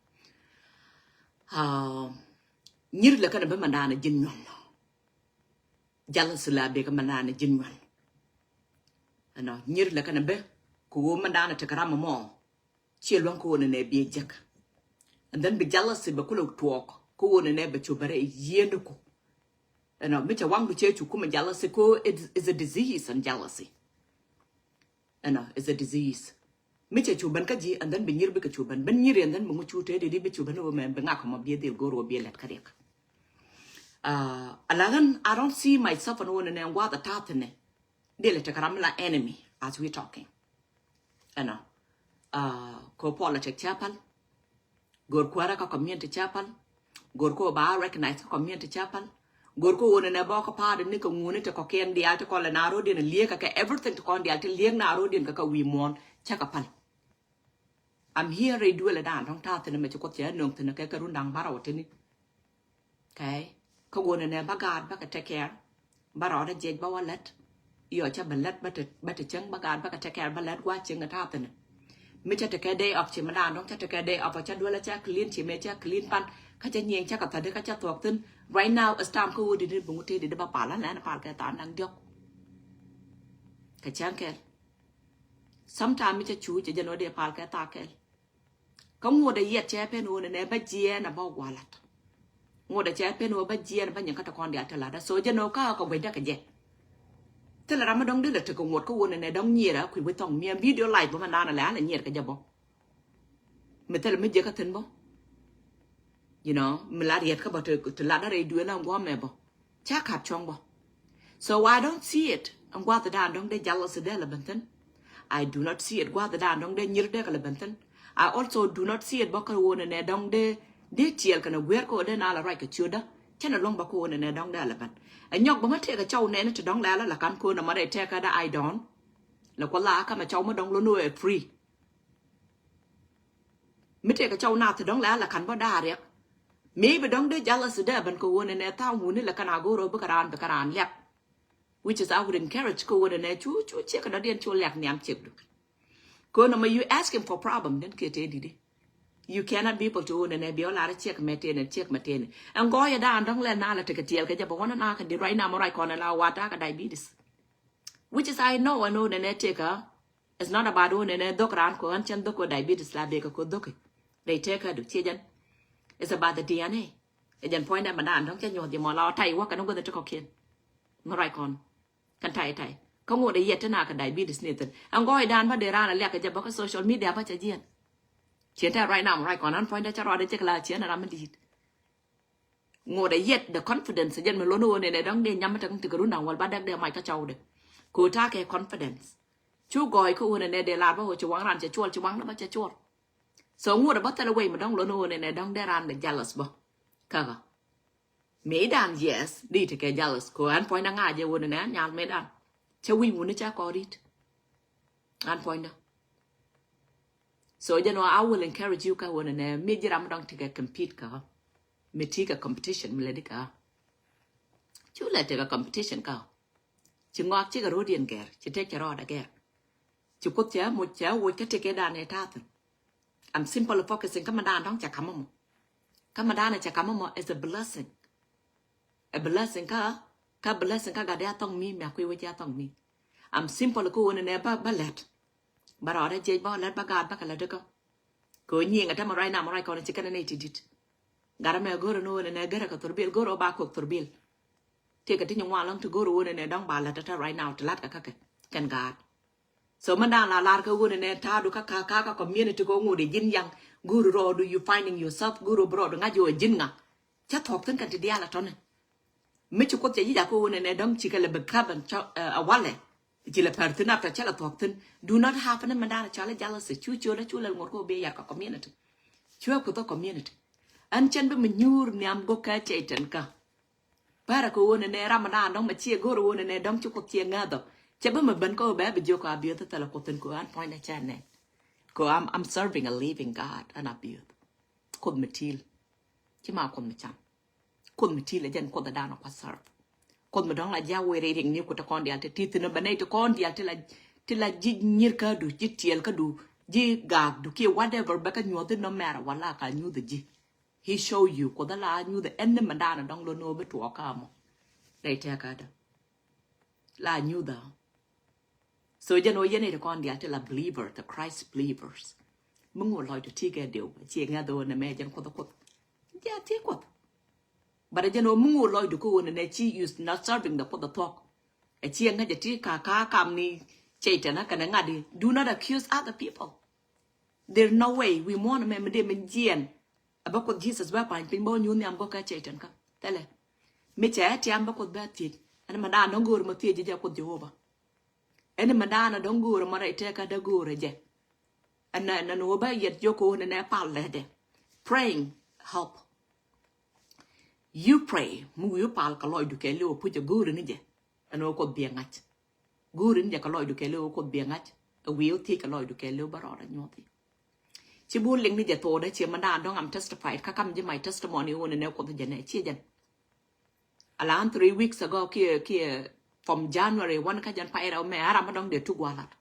Ah, nyir lɛ kɛn bɛ mi daan ji̱n nyuɔn. Jealousy la bek mɛ naan ji̱n nyuan. Ɛnɔ nyir lɛ kɛn bɛ kɛ ɣöö mɛ daan tekɛ ram mɔ. Ciɛ luaŋ kɛ ɣöö nɛnɛ biɛ jek. And then bi jealousy bɛ kulɛ tuɔɔk kɛ ɣöö nɛnɛ bɛ cop bɛ rɛ yieendi ku. Ɛnɔ mi cɛ waŋdu cɛ cu kumɛ jealousy kɛ ɣöö it is a disease and jealousy. Ɛnɔ is a disease. Mi cɛ cu ben kä ji̱ and then bi nyir bikɛ cu ben ben nyiri and then bi ŋu cu tëë di di bi cu ben wä mɛ bi ŋak kɔmɔ biɛ dhil go̱r wä biɛ lɛt kä riɛk. Ala ɣän I don't see myself ɛn wä nɛnɛ ŋuath a ta̱a̱ thi̱nɛ. Dhil ɛ tekɛ ram mi la enemy as we talking. Ɛnɔ kɛ politics cɛ pal. Go̱r kuäärä kä community cä pal. Go̱r kɛ ɣöö ba recognize kä community cä pal. Go̱r kɛ ɣöö nɛnɛ bä kä pa̱a̱t ni kɛ ŋuni ti kɔ̱kiɛn diaal ti kɔn lɛ na ro̱diɛn liek kɛ everything ti kɔn diaal ti liek na ro̱diɛn kɛ kɛ wi̱i̱ muɔ̱ɔ̱n cä kɛ pal. I'm here rɛy duël ɛ daan dɔ̱ŋ ta̱a̱ thi̱n ɛmɛ ci Kuoth cɛ nöŋ thi̱n kɛ kɛ run da̱ŋ bärɔw tini. Okay. Kä ɣöö nɛnɛ bä gaat bä kɛ take care. Bä rɔɔdä jiɛc bä wä lät. Yɔ cä bä lät bä te, bä te cäŋ bä gaat bä kɛ take care bä lät gua̱a̱th cieŋ kɛ ta̱a̱ thi̱n. Mi cä tekɛ day off ci mi daan dɔ̱ŋ cä tekɛ day off cä duel cä clean ci mëë cä clean pan. Kä cä nyiëëŋ cä kɛ thädi kä cä thuɔ̱k thi̱n. Right now is time kä ɣöö di ni bi ŋut tëë di di bä pal an lɛn pal kɛ tha̱a̱ŋ da̱ŋ diɔ̱k. Kɛ cäŋ kɛl. Sometime mi cä cuuc cɛ jɛn ɣöö di pal kɛ tha̱a̱ŋ kɛl. Kä ŋuɔ̱t ɛ yɛt cɛ pen ɣöö nɛnɛ bä jiɛɛn a bä gualat. Ŋuɔ̱t ɛ cɛ pen ɣöö bä jiɛɛn bä nyin kä te kɔn diaal te lat. So jɛ nɔ kä kɛ guecdä kɛ jɛ. Thilɛ ram mi dɔ̱ŋ dee lɛ tekɛ ŋuɔ̱t kä ɣöö nɛnɛ dɔ̱ŋ nyier a kui̱ wi̱i̱ thɔŋ mi a video live bä mɛ naan a lɛ an a nyier kɛ jɛ bä. Mi thilɛ mi jiɛ kä thi̱n bä. You know mi la riɛt kä bä te lat a rɛy duëë na guɔ̱m mɛ bä. Cä ka̱p cuɔ̱ŋ bä. So I don't see it. Ɛn gua̱a̱th dan dɔ̱ŋ dee jealousy dee lɛ ben thi̱n. I do not see it gua̱a̱th dan dɔ̱ŋ dee nyir dee kɛ lɛ ben thi̱n. I also do not see it bä kä ɣöö nɛnɛ dɔ̱ŋ dee dee tiɛɛl kɛnɛ guiɛɛr kä ɣöö dee na lɛ ruac kɛ ciötdä. Cä nɛ luɔ̱ŋ bä kä ɣöö nɛnɛ dɔ̱ŋ dee lɛ ben. Ɛ nyɔk bä mä tëëkɛ cɔw nɛn ti dɔ̱ŋ lɛ lɛ lɛ ka̱n köön ɛmɔ dee tɛɛkä dee I don't. Lɛ kuɔ la kä mɛ cɔw mä dɔ̱ŋ lo̱n ɣöö ɛ free. Mi tëëkɛ cɔw nath ti dɔ̱ŋ lɛ ala ka̱n bä da̱a̱ riɛk. Mi bi dɔ̱ŋ dee jealousy dee ben kɛ ɣöö nɛnɛ tha̱a̱ŋ wuni lɛ kɛn a go̱o̱r ɣöö bikɛ raan bikɛ raan liak. Which is I would encourage kɛ ɣöö nɛnɛ cu cu ciek kɛ dɔ̱diɛn cu liak nhiam ciekdu. Kɛ ɣöö nɔmɔ you asking for problem den kiɛ tëë di̱t i̱. You cannot be able to ɣöö nɛnɛ bi ɣä lar ciek mɛ tëëni ciek mɛ tëëni. Ɛn gɔɔyɛ da̱a̱n dɔ̱ŋ lɛ na lɛ tekɛ tiɛɛl kɛ jɛ bɛ ɣɔn na kɛ di right now mɔ ruac kɔn ɛ la wat ta̱a̱ kɛ diabetes. Which is I know ɛn ɣöö nɛnɛ tëëkä. It's not about ɣöö nɛnɛ dhok raan kɛ ɣän cɛn dhok kɛ diabetes la bek kɛ kɛ dhok kɛ. Rɛy tëëkä du ciɛ jɛn. It's about the D N A. Ɛ jɛn puɔ̱nydɛ mɛ daan dɔ̱ŋ cä nyuɔ̱th jɛ mɔ la ɔ tay wä kɛn guäth ti kɔ̱kiɛn. Mɛ ruac kɔn kɛn tay tay kä ŋot ɛ yɛt ti na kɛ diabetes ni thi̱n. Ɛn gɔɔydan bä dee raan ɛ liak kɛ jɛ bä kä social media bä cɛ jiɛn. Ciɛ tɛ right now mɛ ruac kɔn an puɔ̱nydɛ cä rɔɔdɛ cɛ kɛ la ciɛ ni ram mi di̱i̱t. Ŋot ɛ yɛt the confidence jɛn mi lon ɣöö nɛnɛ dɔ̱ŋ dee nyam mi tekɛ run da̱ŋ wäl ba däk dee mac kä cɔwdɛ. Kɛ ɣöö ta̱a̱ kɛ confidence. Cu gɔɔy kä ɣöö nɛnɛ dee lar bä ɣöö ci waŋ ran cɛ cuɔl ci waŋ ni bä cɛ cuɔl. So ŋot ɛ bä thilɛ wec mi dɔ̱ŋ lon ɣöö nɛnɛ dɔ̱ŋ dee ran dee jealous bä. Käkä. Mëëdan yes di tekɛ jealous kɛ ɣöö an puɔ̱nydä ŋa̱c jɛ ɣöö nɛnɛ an nyal mëëdan. Cä wi̱c wuni cä kɔn ri̱t. An puɔ̱nydä. So jɛn ɣöö I will encourage you kä ɣöö nɛnɛ mi ji̱ ram mi dɔ̱ŋ tekɛ compete kä ɣä. Mi ti kɛ competition mi lɛ di kä ɣä. Cu lɛ tekɛ competition kä ɣä. Ci ŋɔak cikɛ ro̱diɛn gɛr ci tëk cɛ rɔɔdɛ gɛr. Ci Kuoth cɛ moc cɛ woc kä tëk kɛ dan ɛ ta̱a̱ thi̱n. I'm simply focusing kä mɛ dan dɔ̱ŋ cɛ ka̱m mɔ. Kä mɛ dan cɛ ka̱m mɔ is a blessing. A blessing kä Kä blessing kä gat di a thɔŋ mi, mi a kui̱ wec a thɔŋ mi. I'm simple kä wun nɛ ba, ba lɛt. Ba rɔɔdɛ jiɛc ba lɛt ba gaat ba kɛ lɛt kä. Kɛ wun nyiŋ a tämɛ right now, right kɔn ci kɛn nɛ ti dit. Gat mɛ go̱r ni wun nɛ gɛrɛ kɛ thurbil, go̱r ba kok thurbil. Tëëkɛ ti nyi ŋuan lɔŋ ti go̱r wun nɛ dɔŋ ba lɛt tä right now ti lat kɛ kä kɛ kɛn gaat. So mɛ dan la lar kä wun nɛ ta̱a̱du kä ka ka community kä ŋut ji̱n yaŋ. Go̱r rɔɔdu you finding yourself, go̱r bi rɔɔdu ŋa̱c yɛ ji̱n ŋa. Cä thuɔ̱k thi̱n kɛn ti diaal a tɔni. Mi ci Kuoth cɛ ji̱ jak kä wun nɛ dɔ̱ŋ ci kɛ lɛ bi cabin cɔ a walɛ. Ci lɛ pär thi̱n after cä lɛ thuɔ̱k thi̱n. Do not have ni mɛ dan cɔal jealousy. Cu ciöl cu lɛ ŋuɔ̱t kä bi yar kä community. Cu a Kuoth kä community. Ɛn cɛn bi mi nyuur nhiam go̱k kä cɛy tɛn kä. Pärä kɛ ɣöö nɛnɛ ram mi naan dɔ̱ŋ mɛ ciɛ go̱o̱r ɣöö nɛnɛ dɔ̱ŋ ci Kuoth ciɛ ŋäthɔ. Cɛ bä mɛ ben kä ɣöö bɛ bi jiök kɛ Abiöth thilɛ Kuoth in kɛ ɣöö an puɔ̱nydɛ cɛ nɛn. Kɛ ɣöö I'm, I'm serving a living God, an Abiöth. Kuoth mi ti̱i̱l. Ci ma Kuoth mi can. Kuoth mi ti̱i̱l ɛ jɛn Kuoth ɛ da̱a̱n ɛ kua serve. Kuoth mi dɔ̱ŋ la ji̱ a wee rɛy riɛk ni ku te kɔn diaal te ti̱i̱ thi̱n ɛ bɛ nɛy te kɔn diaal te la, te la ji̱ nyir kädu, ji̱ tiɛɛl kädu, ji̱ gaakdu kiɛ whatever bɛ kä nyuɔ̱th in nɔmɛrɛ wala ka nyuth ɛ ji̱. He show you Kuoth ala nyuth ɛn ni mɛ daanɛ dɔŋ lo ni wä bi tuɔɔk kä mɔ. Rɛy tɛɛkä dä. La nyuth ɛ. So jɛn wä yɛn iti kɔn diaal ti la believer, the Christ believers. Mi ŋu lɔcdu ti kɛ diw, ci ŋɛ dho̱ ni mɛ jɛn Kuoth Kuoth. Jɛ ti Kuoth. But jɛn wä mi ŋu lɔcdu ko wä ni nɛ ci you not serving the Kuoth thuɔk. Ɛ ci ŋɛ jɛ ti ka ka kam ni Satan kɛnɛ ŋa̱t di. Do not accuse other people. There's no way. We want mɛ mi dee mi jiɛn. A bä Kuoth Jesus bä pany piny bä wä nyuun nhiam gɔk kä Satan kä. Thilɛ. Mi cɛ ɛ tiam bä Kuoth bä thiec. Ɛn mɛ daan dɔ̱ŋ go̱o̱r mɛ thiec jɛ Kuoth Jehovah. Ɛn mɛ daan dɔ̱ŋ go̱o̱r mɛ rɛy tɛɛkä dee go̱o̱r jɛ. Ɛn nɛ nɛ wä bä yɛt jɔk wä nɛ nɛ pal lɛ dɛ. Praying help. You pray. Mi wi̱i̱ pal kɛ lɔcdu kɛ liw puc ɛ go̱o̱r ni jɛ. Ɛn wä Kuoth biɛ ŋa̱c. Guuri ni jɛ kɛ lɔcdu kɛɛliw Kuoth biɛ ŋa̱c. Ɛ wi̱i̱ wä thiec kɛ lɔcdu kɛɛliw bä rɔɔdɛ nyuɔthi. Ci bi wä liŋ ni jɛ thoodä ciɛ mɛ daan dɔ̱ŋ am testified kä kam ji̱ my testimony wä ni nɛ Kuoth jɛ nɛ ciɛ jɛn. Alan three weeks ago kiɛ, kiɛ from January one kä jɛn pay rɛw mɛ a ram mi dɔ̱ŋ dee tuk gualat.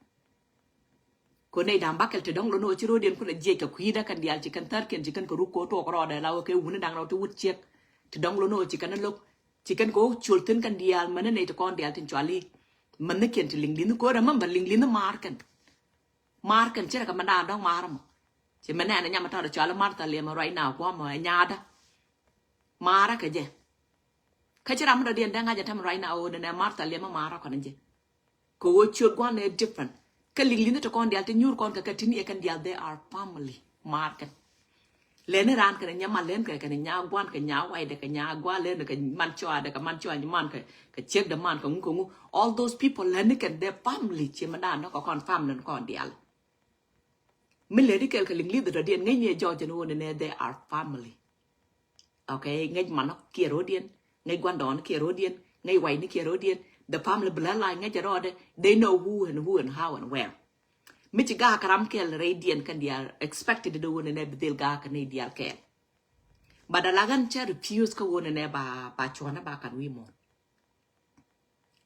Ko nɛy da̱ŋ bakɛl ti dɔ̱ŋ lo̱n ɣöö ci ro̱diɛn kulɛ jiɛc kɛ kui̱dä kɛn diaal ci kɛn thärkiɛn ci kɛn kɛ ruk ko̱ tuɔɔk rɔɔdɛ la wä kɛ wuni da̱ŋ rɛw ti wut ciek. Ti dɔ̱ŋ lo̱n ɣöö ci kɛn lo̱k ci kɛn kɛ wä cuɔl thi̱n kɛn diaal mäni nɛy ti kɔn diaal tin cuali. Mänikiɛn ti liŋ li̱nh ko̱ remember liŋ li̱nh maar kɛn. Maar kɛn ci rɛ kɛ mɛ da̱a̱n dɔ̱ŋ maar mɔ. Ci mɛ nɛn nyam tɔt cuali Martha liɛmɛ right now kuɔmɔ ɛ nyaadä. Maarä kɛ jɛ. Kä ci ram mi dɔ̱diɛn dee ŋa̱c ɛ tɛm right now ɣöö nɛnɛ Martha liɛmɛ maarä kɔn jɛ. Kɛ ɣöö ciöt gua̱n ɛ different. Kä liŋ li̱nh ti kɔn diaal ti nyuur kɔn kɛ kɛ tin yɛ kɛn diaal they are family. Maar kɛn. Lɛni raan kɛn nya mal lɛn kɛ kɛn nya gua̱n kɛ nya waydɛ kɛ nya gua̱n lɛn kɛ man cuadɛ kɛ man cua man kɛ kɛ ciekdɛ man kɛ ŋu kɛ ŋu. All those people lɛni kɛn their family ci mɛ daan dɔ̱ŋ kɛ kɔn family ni kɔn diaal. Mi lɛni kɛl kɛ liŋ li̱nh ti dɔ̱diɛn ŋäcni ɛ jɔɔc jɛn ɣöö nɛnɛ they are family. Okay, ŋäc manɔ kiɛ ro̱diɛn, ŋäc gua̱ndɔɔŋ kiɛ ro̱diɛn, ŋäc wayni kiɛ ro̱diɛn. The family bloodline ŋäc ɛ rɔɔdɛ. They know who and who and how and where. Mi ci gaak ram kɛl rɛydiɛn kɛn diaal expected dee wä nɛnɛ bi dhil gaak kɛ nɛy diaal kɛɛl. But ala ɣän cɛ refuse kä wä nɛnɛ ba, ba cuɔ̱nä ba kan wi̱i̱ muɔ̱ɔ̱n.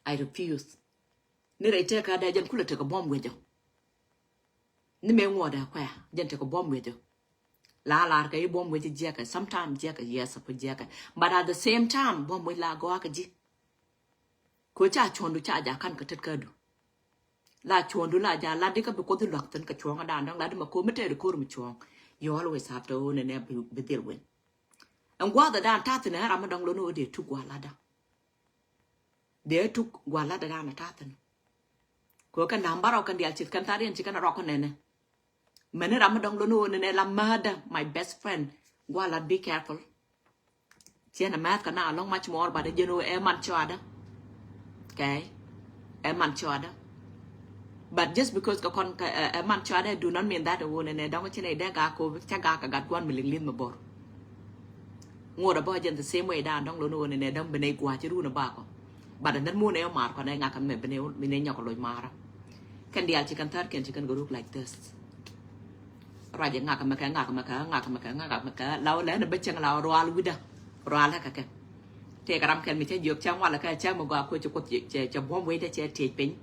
I refuse. Ni rɛy tɛɛkä dee jɛn kulɛ tekɛ buɔ̱m wecä. Ni mëë ŋuɔ̱t dee kuɛ jɛn tekɛ buɔ̱m wecä. La lar kɛ i̱ buɔ̱m wecä jiɛkɛ. Sometimes jiɛkɛ, yes, a pu jiɛkɛ. But at the same time buɔ̱m wecä la gɔaa kɛ ji̱. Kɛ ca cuɔ̱ndu ca ja kan kɛ tet kädu. La cuɔ̱ndu la ja lat di kä bi Kuoth luak thi̱n kɛ cuɔ̱ŋ dan dɔ̱ŋ lat di mɛ ko̱r mi tɛɛri ko̱r mi cuɔ̱ŋ. You always have to own nɛnɛ bi, bi dhil win. Ɛn gua̱a̱th dan ta̱thi̱n ɛ ram mi dɔ̱ŋ lo̱n ɣöö dee tuk gua̱a̱th lat dan. Dee tuk gua̱a̱th lat dan ta̱thi̱n. Kɛ kɛn da̱ŋ bä rɔk kɛn diaal cith kɛn thariɛn ci kɛn rɔk kɛn nɛnɛ. Mɛni ram mi dɔ̱ŋ lo̱n ɣöö nɛnɛ la murder my best friend. Gua̱a̱th lat be careful. Ciɛ nɛ mɛth kɛ na alɔŋ much more but ɛ jɛn ɣöö ɛ man cuadä. Okay. Ɛ man cuadä. But just because kɛ kɔn kɛ ɛ man cuadä do not mean that ɣöö nɛnɛ dɔ̱ŋ ci nɛy dee gaak ko̱o̱p cä gaak kɛ gat gua̱n mi liŋ li̱th mi bo̱r. Ŋuɔ̱t a bä jɛn the same way dan dɔ̱ŋ lo̱n ɣöö nɛnɛ dɔ̱ŋ bi nɛy gua̱a̱c ci run a bakɔ. But ɛn that muun ɛ mar kɔn ɛ ŋa̱k kɛ mɛ bi nɛy nyɔk kɛ loc marä. Kɛn diaal ci kɛn thär kɛn ci kɛn gɛ ruk like this. Ruacɛ ŋa̱k mɛ kɛ ŋa̱k mɛ kɛ ŋa̱k mɛ kɛ ŋa̱k mɛ kɛ la wä lɛn bä cieŋ la wä rual wi̱dä. Rual kɛ kɛ. Tëëkɛ ram kɛn mi cä jiök cä ŋualɛ kɛ cä mi gɔaa koci Kuoth cɛ buɔ̱m wecdä cɛ tiec piny.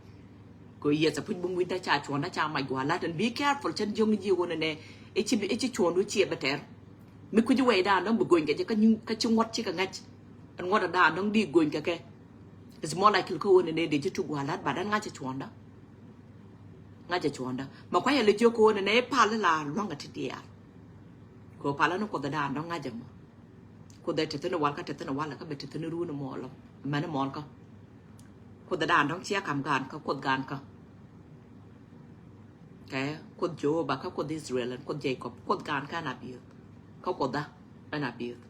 Kɛ yieth a puc bum wi̱dä ca cuɔ̱ndä ca mac gua̱a̱ lat ɛn be careful cän jiök ni ji̱ wun ɛnɛ. I̱ ci cuɔ̱ndu ciɛ bɛ tɛr. Mi kui̱ci wecdan dɔ̱ŋ bi gony kɛ jɛ kä ci ŋuɔ̱t cikɛ ŋäc. Ɛn ŋuɔ̱t ɛdan dɔ̱ŋ di gony kɛ kɛ. It's more likely kä ɣöö nɛnɛ dee ji̱ ti gua̱a̱r la̱t, but ɛn ŋa̱cä cuɔ̱ɔ̱ŋda. Ŋa̱cä cuɔ̱ɔ̱ŋda. Ma kua̱c a lɛ jiök kä ɣöö nɛnɛ pal la lua̱ŋ a ti diaal. Kɛ ɣöö pal ni Kuoth ɛ da̱a̱n dɔ̱ŋ ŋa̱cä mɔ. Kuoth ɛ te thi̱n wal kä te thi̱n wal kä bɛ te thi̱n ruun mɔɔl. Mɛn mɔɔl kä. Kuoth ɛ da̱a̱n dɔ̱ŋ ciɛ kam gaan kä Kuoth gaan kä. Okay? Kuoth Jehovah kä Kuoth Israel ɛn Kuoth Jacob. Kuoth gaan kä ɛn a biöth. Kä Kuoth a ɛn a biöth.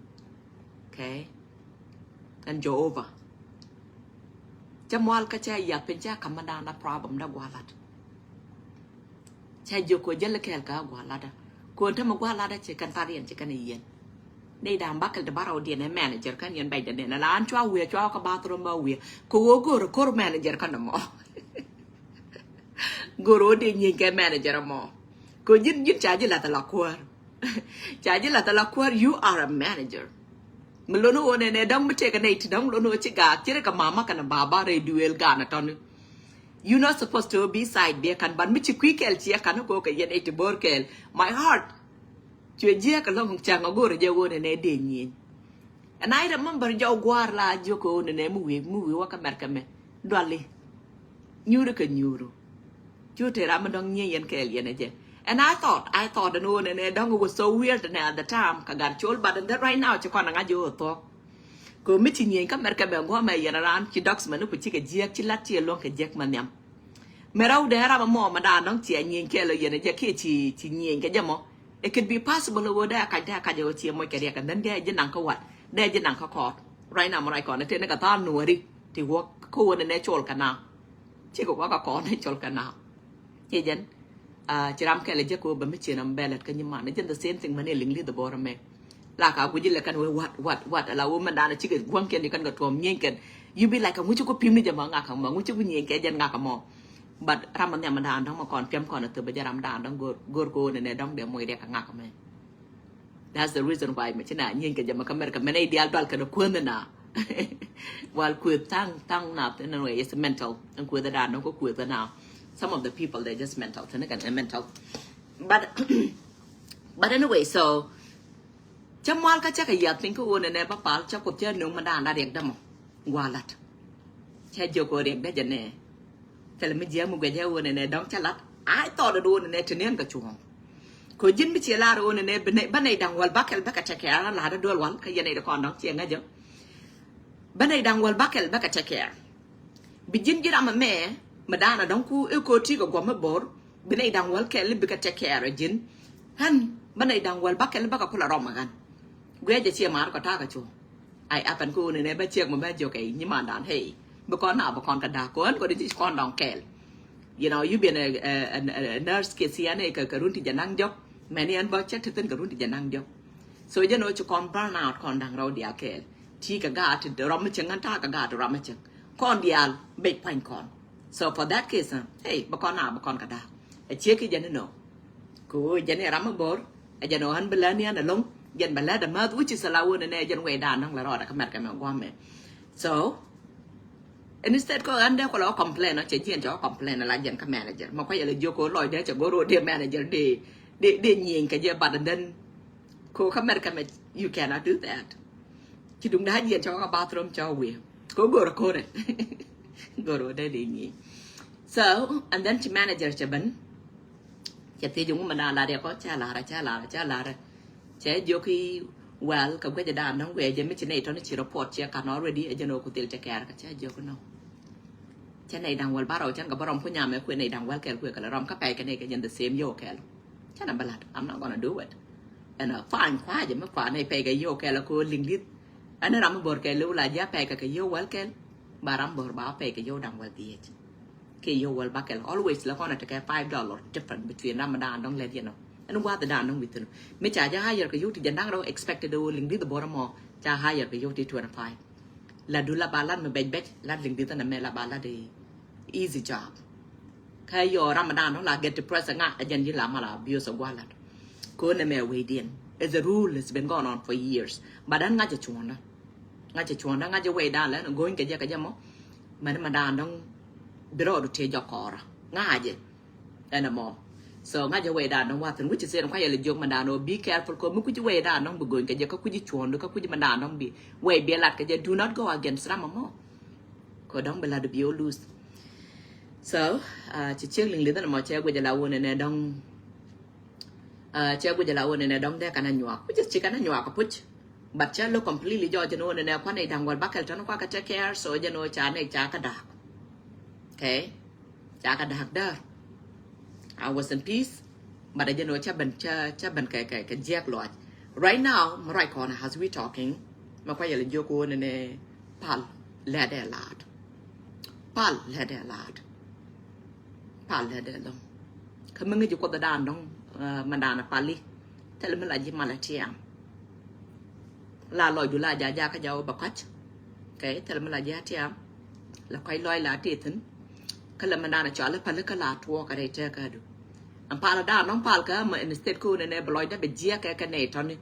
Okay? Ɛn Jehovah. Cä mual kä cä yath piny cä kamä da̱a̱n a problem da gua̱a̱r la̱t. Cä jiök kɛ ɣöö jäl kɛɛl kä gua̱a̱r la̱t da. Kɛ ɣöö tämɛ gua̱a̱r la̱t da ci kɛn thar yɛn ci kɛn yɛn. Nɛy da̱a̱n bakɛl ti ba rɔwdiɛn ɛ manager kɛn yɛn bɛc dɛ nɛn ala an cua wiɛ cua kä bathroom ba wiɛ. Kɛ ɣöö go̱o̱r ko̱r manager kɛn ɛmɔ. Go̱o̱r ɣöö dee nyieny kɛ manager ɛmɔ. Kɛ ɣöö ji̱n ji̱n ca ji̱ lath ala kuäär. Ca ji̱ lath ala kuäär, you are a manager. Mi lon ɣöö nɛnɛ dɔ̱ŋ mi tëëkɛ nɛy ti dɔ̱ŋ lon ɣöö ci gaath ci rɛ kɛ mama kɛnɛ baba rɛy duëël gaan a tɔ̱ni. You not supposed to be side biɛ kan, but mi ci kui̱ kɛɛl ciɛ kan kɛ ɣöö kɛ yɛn nɛy ti bo̱o̱r kɛɛl. My heart. Cuɛ jiääk ɛlɔ̱ŋ cäŋ a go̱o̱rä jɛ ɣöö nɛnɛ dee nyieny. And I remember jɔw gua̱a̱r la jiök ɣöö nɛnɛ mi wi̱i̱ mi wi̱i̱ wä kä Mɛrkɛ mɛ duali. Nyuuri kɛ nyuuru. Cu te ram mi dɔ̱ŋ nyieny yɛn kɛɛl yɛn ɛ jɛ. And I thought, I thought ɛn ɣöö nɛnɛ dɔ̱ŋ was so weird nɛ at the time kɛ gat col, but and then right now ci kɔn ɛ ŋa̱c jɛ ɣöö thuɔ̱k. Kɛ ɣöö mi ci nyieny kä Mɛrkɛ mɛ gua̱a̱ mɛ yɛn raan ci document ni ku cikɛ jiääk ci lat ci ɛlɔ̱ŋ kɛ jiäk mɛ nhiam. Mɛ rɛw dee ram ɛmɔ mɛ da̱a̱n dɔ̱ŋ ciɛ nyieny kɛɛl ɔ yɛn ɛ jɛ kiɛ ci ci nyieny kɛ jɛ mɔ. It could be possible ɣöö dee a kac dee a kac ɣöö ciɛ moc kɛ riɛk and then dee ji̱ naŋ kä wat dee ji̱ naŋ kä kɔɔt. Right now mɛ ruac kɔn ɛ tëë ni kɛ tha̱a̱ŋ nuɔ̱ɔ̱ri ti wä kä wä ni nɛ col kɛ naath. Cikɛ wä kä kɔɔt ni col kɛ naath. Ciɛ jɛn. Ah, ci ram kɛl jɛ kɛ wä bɛ mi cien am bɛ lɛt kä nyiman. Jɛn the same thing mani liŋ li̱th bɔr mɛ. La ka guji lɛ kɛn wä wat, wat, wat. Ala wä mɛn dan cikɛ gua̱ŋ kɛn di kɛn kɛ tuɔm nyieny kɛn. You be like, ŋuci ku pim ni jɛ ma ŋak ma, ŋuci ku nyieny kɛ jɛn ŋak mɔ. But ram ma nhiam dan dɔŋ ma kɔn piɛm kɔn a thöp jɛ ram dan dɔŋ gor, gor ko ne ne dɔŋ de moy de ka ŋak mɛ. That's the reason why mɛ ci na nyieny kɛ jɛ ma ka mɛr ka mɛn a idial dal kɛn a kuänh na. Wal kueth thaŋ, thaŋ na thin anyway, it's mental. And kueth dan dɔŋ ko kueth na. Some of the people, they're just mental. Thin again, mental. But, but anyway, so, cä mual kä cä kɛ yiath piny kä ɣöö nɛnɛ bä pal cä Kuoth cä nöŋ mɛ da̱a̱n la riɛk dämɔ. Gua̱a̱r la̱t. Cä jiök ɣöö riɛk dä jɛ nɛ. Thilɛ mi jiääk mi guic ɛ ɣöö nɛnɛ dɔ̱ŋ cä la̱t. I thought it ɣöö nɛnɛ te nɛn kɛ cuɔ̱ɔ̱ŋ. Kɛ ɣöö ji̱n mi ciɛ lar ɣöö nɛnɛ bä nɛy da̱ŋ wäl bäkɛl bä kɛ tɛkɛ a la̱t a duel wal kä yɛn nɛy di kɔn dɔ̱ŋ ciɛ ŋäcä. Bä nɛy da̱ŋ wäl bäkɛl bä kɛ tɛkɛ. Bi ji̱n ji̱ ram ɛmɛ mɛ da̱a̱n a dɔ̱ŋ ku i̱ ko̱o̱t ti̱i̱ kɛ guɔ̱m mi bo̱r. Bi nɛy da̱ŋ wäl kɛl i̱ bikɛ take care ɛ ji̱n. Ɣän bä nɛy da̱ŋ wäl bäkɛl i̱ bäkɛ kulɛ rɔm ɛ ɣän. Guiɛ jɛ ciɛ maar kɔ ta̱a̱ kɛ cu. Ay apɛn kä ɣöö nɛnɛ bä ciek mɛ bä jiök ɛ nyimandan, hey, bi kɔn na bi kɔn kɛ da̱a̱k kɔ ɣän kɔ di ji̱ kɔn dɔ̱ŋ kɛɛl. You know, you been a, a, a, a nurse kɛ thian ɛ kɛ, kɛ run ti jɛ naŋ jɔk. Mɛni ɛn bä cɛ ti thin kɛ run ti jɛ naŋ jɔk. So jɛn ɣöö ci kɔn burn out kɔn da̱ŋ rɛw diaal kɛɛl. Ti kɛ gaat ti rɔm mi cieŋ ɣän ta̱a̱ kɛ gaat ti rɔm mi cieŋ. Kɔn diaal bec pua̱ny kɔn. So for that case, uh, hey, bä kɔn na bä kɔn kɛ da̱a̱k. Ɛ ciek ki jɛn inɔ. Kɛ ɣöö jɛn i̱ ram mi bo̱r ɛ jɛn ɣän bi lät ni ɛn ɛlɔ̱ŋ. Jɛn bɛ lät ɛ mäth, which is ala ɣöö nɛnɛ jɛn wecdan dɔ̱ŋ la rɔɔdɛ kä Mɛrkɛ mɛ gua̱a̱mɛ. So instead kɔ ɣän dee kɔ la complain ɔ, cɛ jiɛn cɛ complain ala jɛn kä manager. Mɛ kuac yɛ la jiök kɛ ɣöö lɔcdɛ cɛ go̱r ɣöö dee manager dee, dee, dee nyieny kɛ jɛ, but and then kɛ ɣöö kä Mɛrkɛ mɛ, you cannot do that. Ci duŋ da̱a̱ jiɛn cɛ wä kä bathroom cɛ wä wi̱i̱ kɛ ɣöö go̱r ɛ ko̱rɛ. Go̱r ɣöö dee dee nyieny. So and then ci manager cɛ ben. Cɛ thiec ŋu mɛ da̱a̱n lar yɛ kɔ, cɛ lar, cɛ lar, cɛ lar. Cɛ jiök i̱, well, kɛ guecɛ da̱a̱n dɔ̱ŋ guecɛ mi ci nɛy tɔ̱ni ci report cɛ kan already, ɛ jɛn ɣöö ku thil cɛ kɛɛr kɛ, cɛ jiök inɔ. Cɛ nɛy da̱ŋ wäl ba rɔw cɛn kɛ bä rɔm ku nyamɛ kuɛ nɛy da̱ŋ wäl kɛl kuɛ kɛ lɛ rɔm kä pɛy kɛ nɛy kɛ jɛn the same yio̱w kɛl. Cɛ na bä la̱t, I'm not gonna do it. Ɛn a fine kua̱a̱cɛ mi kua̱a̱ nɛy pɛy kɛ yio̱w kɛl a ko̱o̱l liŋ di̱th. Ɛn ram mi bo̱r kɛl liw la ji̱ a pɛy kɛ kɛ yio̱w wäl kɛl. Ba ram bo̱r ba a pɛy kɛ yio̱w da̱ŋ wäl dhieec. Kɛ yio̱w wäl bäkɛl. Always la kɔn a tekɛ five dollar different between ram mi da̱a̱n dɔ̱ŋ lɛt yɛn ɔ. Ɛn gua̱a̱th da̱a̱n dɔ̱ŋ wi̱thin. Mi ca jɛ hire kɛ yio̱w ti jɛ naŋ rɛw expected ɛ ɣöö liŋ di̱th bo̱r ɛmɔ ca hire kɛ yio̱w ti twenty five. La du la ba lat mi bɛc bɛc, lat liŋ di̱th ɛn ɛmɛ la ba lat i̱ easy job. Kä yio̱w ram mi da̱a̱n dɔ̱ŋ la get depressed ŋa ɛ jɛn ji̱ la mal abuse ɛ gua̱a̱r lat. Kɛ ɣöö nɛmɛ wecdiɛn. It's a rule, it's been going on for years. But ɛn ŋa̱cɛ cuɔ̱ɔ̱ŋdä. Ŋa̱cɛ cuɔ̱ɔ̱ŋdä, ŋa̱cɛ wecdan lɛ ɛn go̱o̱ny kɛ jɛ kɛ jɛ mɔ. Mɛn mɛ da̱a̱n dɔ̱ŋ bi rɔɔdu tëë jɔk kɔɔrä. Ŋa̱cɛ. Ɛn ɛmɔ. So ŋa̱cɛ wecdan dɔ̱ŋ wathin, which is in kuayɛ lɛ jiök mɛ da̱a̱n ɔ, be careful kɔ mi kuci wecdan dɔ̱ŋ bi go̱o̱ny kɛ jɛ, kä kuci cuɔ̱ɔ̱ŋdu, kä kuci mɛ da̱a̱n dɔ̱ŋ bi wec bi lat kɛ jɛ. Do not go against ram ɛmɔ. kɛ dɔ̱ŋ bi lat bi o lose. So ci ciek liŋ li̱th ɛn mɔ cɛ guic ala wun ɛnɛ dɔ̱ŋ cɛ guic ala wun ɛnɛ dɔ̱ŋ dee kan a nyuak, which is ci kan a nyuak a puc. But cɛ look completely jɔɔc jɛn wun ɛnɛ kuan i̱ da̱ŋ wäl bakɛl tɔn kuakɛ take care, so jɛn wun ca nɛy ca kä da̱a̱k. Okay, ca kä da̱a̱k däär. I was in peace, but a jɛn wun cä ben cä cä ben kɛ kɛ kɛ jiɛk lɔac. Right now mi ruac kɔn as we talking, mi kuac yɛl jiök wun ɛnɛ pal lɛt ɛ laat. Pal lɛt ɛ laat. Pal lɛt ɛ lɔŋ. Kä mi ŋi̱ci kuoth dan dɔ̱ŋ mɛ dan a pali. Thil mi la ji̱ mal a tiam. La lɔcdu la jaja kä jaw ba kɔc. Okay, thil mi la ji̱ a tiam. La kɔc lɔc la ti thin. Kä la mɛ dan a cɔal a pali kä la tuɔɔk a rɛy tɛk a du. Ɛn pal a dan dɔ̱ŋ pal kä mɛ instead kä wun ɛnɛ bi lɔcdä bi jiɛk kɛ kɛ nɛy tɔni.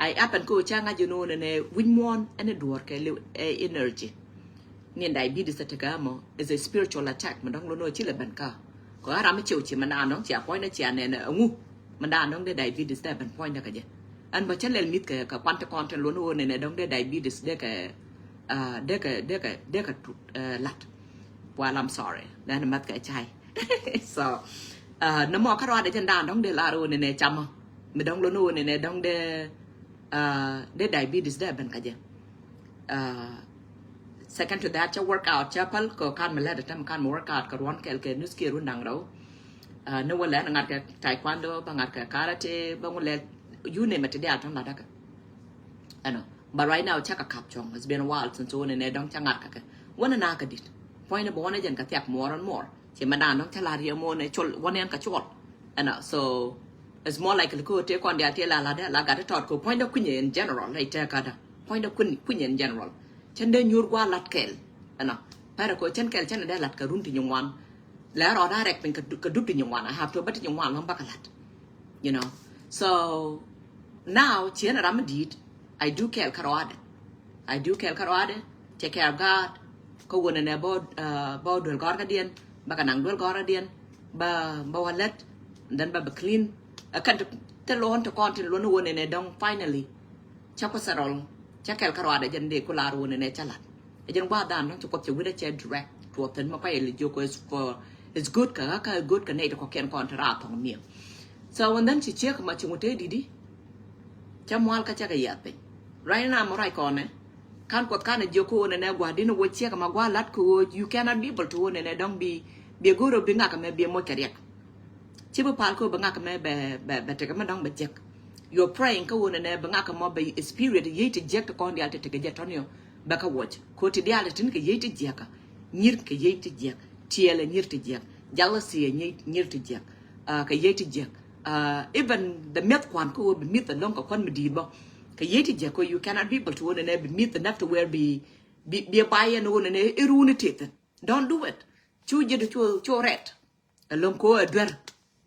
Ai apan ko ca ŋa̱c jɛ no̱o̱ŋ nɛ wi̱c muɔ̱ɔ̱n ɛn ɛ duɔ̱ɔ̱r kɛ liw ɛ energy. Ni diabetes a tekɛ mɔ is a spiritual attack, mɛ dɔ̱ŋ lo̱n ɔ ci lɛ ben kä. Kɔ a ram mi ciw ci mɛ naan dɔ̱ŋ cia puɔ̱ny dɛ cia nɛn ɛŋu. Mɛ naan dɔ̱ŋ dee diabetes dee ben puɔ̱ny dɛ kɛ jɛ. Ɛn bä cä lɛl mi̱th kɛ kɛ kuan ti kɔn tin lo̱n ɔ nɛn ɛ dɔ̱ŋ dee diabetes dee kɛ dee kɛ dee kɛ dee kɛ tut lat. Well, I'm sorry, lɛn mɛth kɛ cay. So nɛ mɔ kä ruadɛ jɛn daan dɔ̱ŋ dee lar ɔ nɛn ɛ camä. Mi dɔ̱ŋ lo̱n ɔ nɛn ɛ dɔ̱ŋ dee dee diabetes dee ben kä jɛ. Second to that, cä workout cä päl kɛ kan mi lɛt ɛ tɛm kan mi workout kɛ ruɔn kɛl kɛ nuskiɛ run da̱ŋ rɛw. Ni wä lɛn ŋa̱t kɛ taekwondo bä ŋa̱t kɛ karate bä ŋu lɛl, you name it, ti diaal tɔn lat däkä. Ɛnɔ, but right now cä kɛ kap cuɔ̱ŋ. It's been a while since wä nɛ nɛ dɔ̱ŋ cä ŋa̱t kɛ kɛ wä nɛ na kɛ dit. Puɔ̱ny ni bä wä nɛ jɛn kɛ thiak more and more. Ci mɛ dan dɔ̱ŋ cä lar yɛ mɔ nɛ col wä nɛ ɛn kɛ col. Ɛnɔ, so it's more likely ko te kɔn diaal te la la dɛ la gat tɔt ko puɔ̱ny dɛ kuinyɛ in general lɛ tɛ ka da. Puɔ̱ny dɛ kuinyɛ in general. Cɛn dɛ nyuur gua lat kɛl. Ɛnɔ, pɛrɛ ko cɛn kɛl cɛn dɛ lat kɛ run ti nyi ŋuan. Lɛ rɔ da rɛk piny kɛ dup ti nyi ŋuan. I have to bä ti nyi ŋuan lɔŋ bä kɛ lat. You know, so now ci ɛn ram mi dit. I do kɛl kä ruadɛ. I do kɛl kä ruadɛ. Take care of God. Kä wun ɛnɛ bä bä duel gɔr kä diɛn bä kɛ naŋ duel gɔr kä diɛn bä bä wä lɛt. And then bä bä clean. Ɛ kɛn te lon te kɔn tin lon wun ɛnɛ dɔŋ finally. Cä ku settle. Cä kɛl kä ruadɛ jɛn dee ku lar wun ɛnɛ cä lat. Ɛ jɛn gua̱a̱th dan dɔ̱ŋ ci kuɔth cɛ wi̱dɛ cɛ direct tuɔth thin ma kuay li jiök is for is good kä kä good kä nɛy ti kɔkiɛn kɔn ti raar thɔŋ miɛŋ. So and then ci ciek ma ci ŋut te didi. Cä mual kä cä kɛ yiath piny. Right now ma ruac kɔnɛ. Kan kuɔth kan ɛ jiök kä wun ɛnɛ gua̱a̱th din wä ciek ma gua̱a̱th lat kä wä you cannot be able to wun ɛnɛ dɔ̱ŋ bi bi go̱o̱r bi ŋak ɛmɛ bi moc kɛ riɛk. Ci bi pal ko bi ŋak mɛ bɛ bɛ bɛ tekɛ mɛ dɔŋ bɛ jek. You're praying kä wun ɛnɛ bi ŋak mɔ bɛ spirit yiey ti jek ti kɔn dial ti tekɛ jɛ tɔn yɔ bɛ kä wuɔc ko ti dial ti tin kɛ yiey ti jek. Nyir kɛ yiey ti jek. Tiɛɛl ɛ nyir ti jek. Jealousy ɛ nyir ti jek. Kɛ yiey ti jek. Even the miɛth kuan kä wun bi miɛth ɛlɔŋ kɛ kuan mi di̱i̱t bɔ kɛ yiey ti jek ko you cannot be able to wun ɛnɛ bi miɛth enough to where bi bi bi ba yɛn wun ɛnɛ iruni tithin. Don't do it. Cu ji̱t cu cu ret. Ɛlɔŋ ko ɛ duer.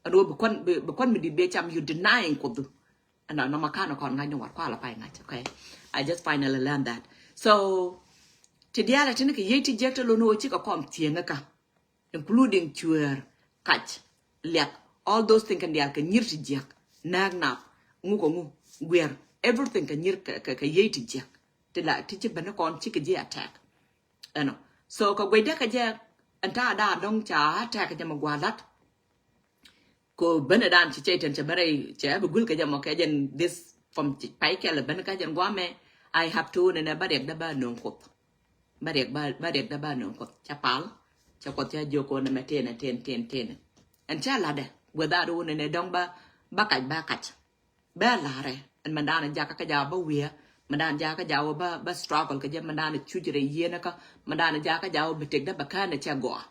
Ɛn wä bi kuan bi kuan mi dit bi cam you denying kuɔth. Ɛn nɔmɔ kan kɔn ŋa̱c ni wat kualɛ pay ŋa̱c. Okay. I just finally learned that. So ti diaal ɛ tin kɛ yiey ti jiɛk te lon wä cikɛ kɔm thieŋä kä, including cueer, kac, liak, all those things kɛn diaal kɛ nyir ti jiɛk, nääk nath, ŋu kɛ ŋu, guiɛr, everything kɛ nyir kɛ kɛ yiey ti jiɛk. Ti la ti ci ben kɔn cikɛ ji̱ attack. Ɛnɔ. So kɛ guecdä kɛ jɛ ɛn ta̱a̱ da̱a̱ dɔ̱ŋ ca tɛk kɛ jɛ mɛ gua̱a̱ la̱t. Ko benɛ dan ci cɛ itɛn cɛ bɛ rɛy cɛ bi gul kɛ jɛ mɔ kɛ jɛn this from pay kɛl ben kä jɛn guamɛ. I have to nɛnɛ bä riɛk dä bä no̱o̱ŋ kuoth. Bä riɛk bä bä riɛk dä bä no̱o̱ŋ kuoth cɛ pal. Cɛ kuoth cɛ jiök ko nɛmɛ tenɛ ten ten tenɛ. Ɛn cɛ la̱tdɛ without wun nɛnɛ dɔ̱ŋ bä bä kac bä kac. Bɛ la̱rɛ ɛn mɛn da̱a̱n jakä kä jaw bä wi̱i̱. Mɛn da̱a̱n jakä jaw bä bä struggle kä jɛ mɛn da̱a̱n cuc rɛ yieen kä mɛn da̱a̱n jakä jaw bɛ tëkdä bɛ kään cɛ gɔaa.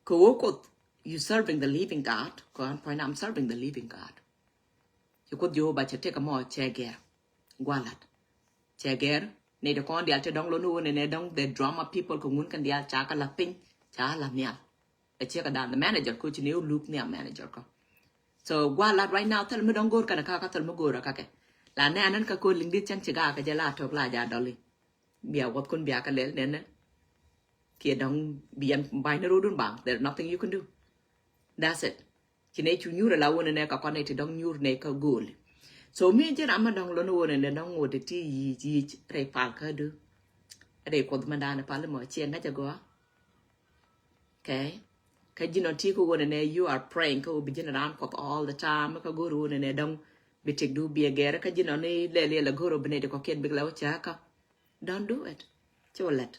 Kɛ wä kuoth you serving the living God kɛ ɣän puɔ̱ny I'm serving the living God. Ci kuoth Jehovah cɛ tëk ɛmɔ cɛ gɛr. Gualat cɛ gɛr. Nɛy ti kɔn dial te dɔŋ lon wä nɛnɛ dɔŋ the drama people kɛ ŋun kɛn dial ca kä lath piny ca lath nhial. Ɛ ciek ɛ dan the manager ko ci ni wä luk nhial manager kɔ. So gua lat right now thil mi dɔŋ go̱o̱r kɛn ɛ kakä thil mi go̱o̱r ɛ kakɛ. La nɛ anɛn kä ko liŋ di cɛn ci gaa kɛ jɛ la tok la ja dɔli. Bia wuɔth kun bia kä lɛl nɛnɛ. Kiɛ dɔŋ biɛn ba̱ny ni rodun baŋ there nothing you can do. That's it. Ci nɛ cu nyuur ala wun nɛ ka kɔn nɛ ti dɔŋ nyuur nɛ ka go̱o̱li. So mi ji̱ ram ma dɔŋ lon wun nɛ dɔŋ wun ti ti yic yic rɛy pal kä du. Rɛy Kuɔth mɛn dan pal mɔ ciɛ ŋäc a gɔaa. Okay. Kä ji̱n ɔ ti kä wunɛ nɛ you are praying kä wä bi ji̱n ran Kuɔth all the time kä go̱r wunɛ nɛ dɔŋ bi tik du bi a gɛr kä ji̱n ɔ ni lɛ lɛ la go̱r wä bi nɛ di kɔkiɛn bi la wä cɛ kä. Don't do it. Ci wä lɛt.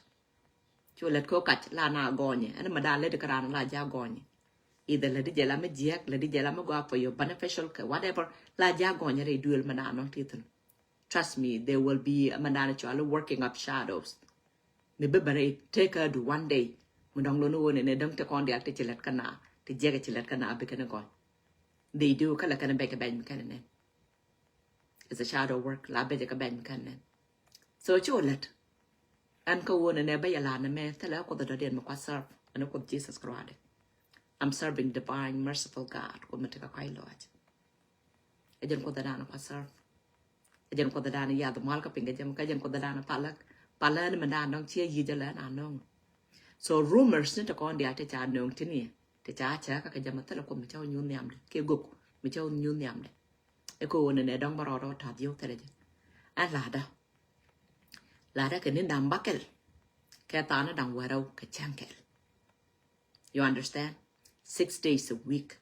Ci wä lɛt kä wä kac la na gɔnyɛ ɛn mɛ dan lɛ di kä ran la ja gɔnyɛ. Either lɛ di jɛ la mɛ jiɛk lɛ di jɛ la mɛ gɔaa for your beneficial kɛ whatever la ja gɔnyɛ rɛy duel mɛ dan nɔŋ ti thin. Trust me, there will be mɛ dan cɔal working up shadows. Mi bä bä rɛy tëkä du one day. Mi dɔŋ lon wä nɛ nɛ dɔŋ te kɔn dial te ci lɛt kä na te jiɛk ci lɛt kä na bi kɛn gɔny. They do kä lɛ kɛn bɛc kɛ bɛc mi kɛn nɛ. It's a shadow work la bɛc kɛ bɛc mi kɛn nɛ. So ci wä lɛt. Ɛn kä wä nɛ nɛ bä yɛ la nɛ mɛ thilɛ Kuɔth dɔ̱diɛn mi kua serve ɛn Kuɔth Jesus Christ. I'm serving divine merciful God Kuɔth mi te kä kɔc lɔac. Ɛ jɛn Kuɔth dan kua serve. Ɛ jɛn Kuɔth dan yath mal kä piny kä jɛm kä jɛn Kuɔth dan palak. Palak ni mɛ dan dɔŋ ciɛ yic jɛ lɛ na nɔŋ. So rumors ni te kɔn dial te ca nöŋ ti ni te ca cɛ kä kä jɛm thilɛ Kuɔth mi ca wä nyuun nhiamdɛ kɛ gok mi ca wä nyuun nhiamdɛ. Ɛ kɛ wä ni nɛ dɔŋ bä rɔɔd rɔɔd tath yio̱w thilɛ jɛ. Ɛn ladä ladä kɛ ni dam bakɛl kɛ thaani daŋ wärɛw kɛ cäŋ kɛl. You understand? Six days a week.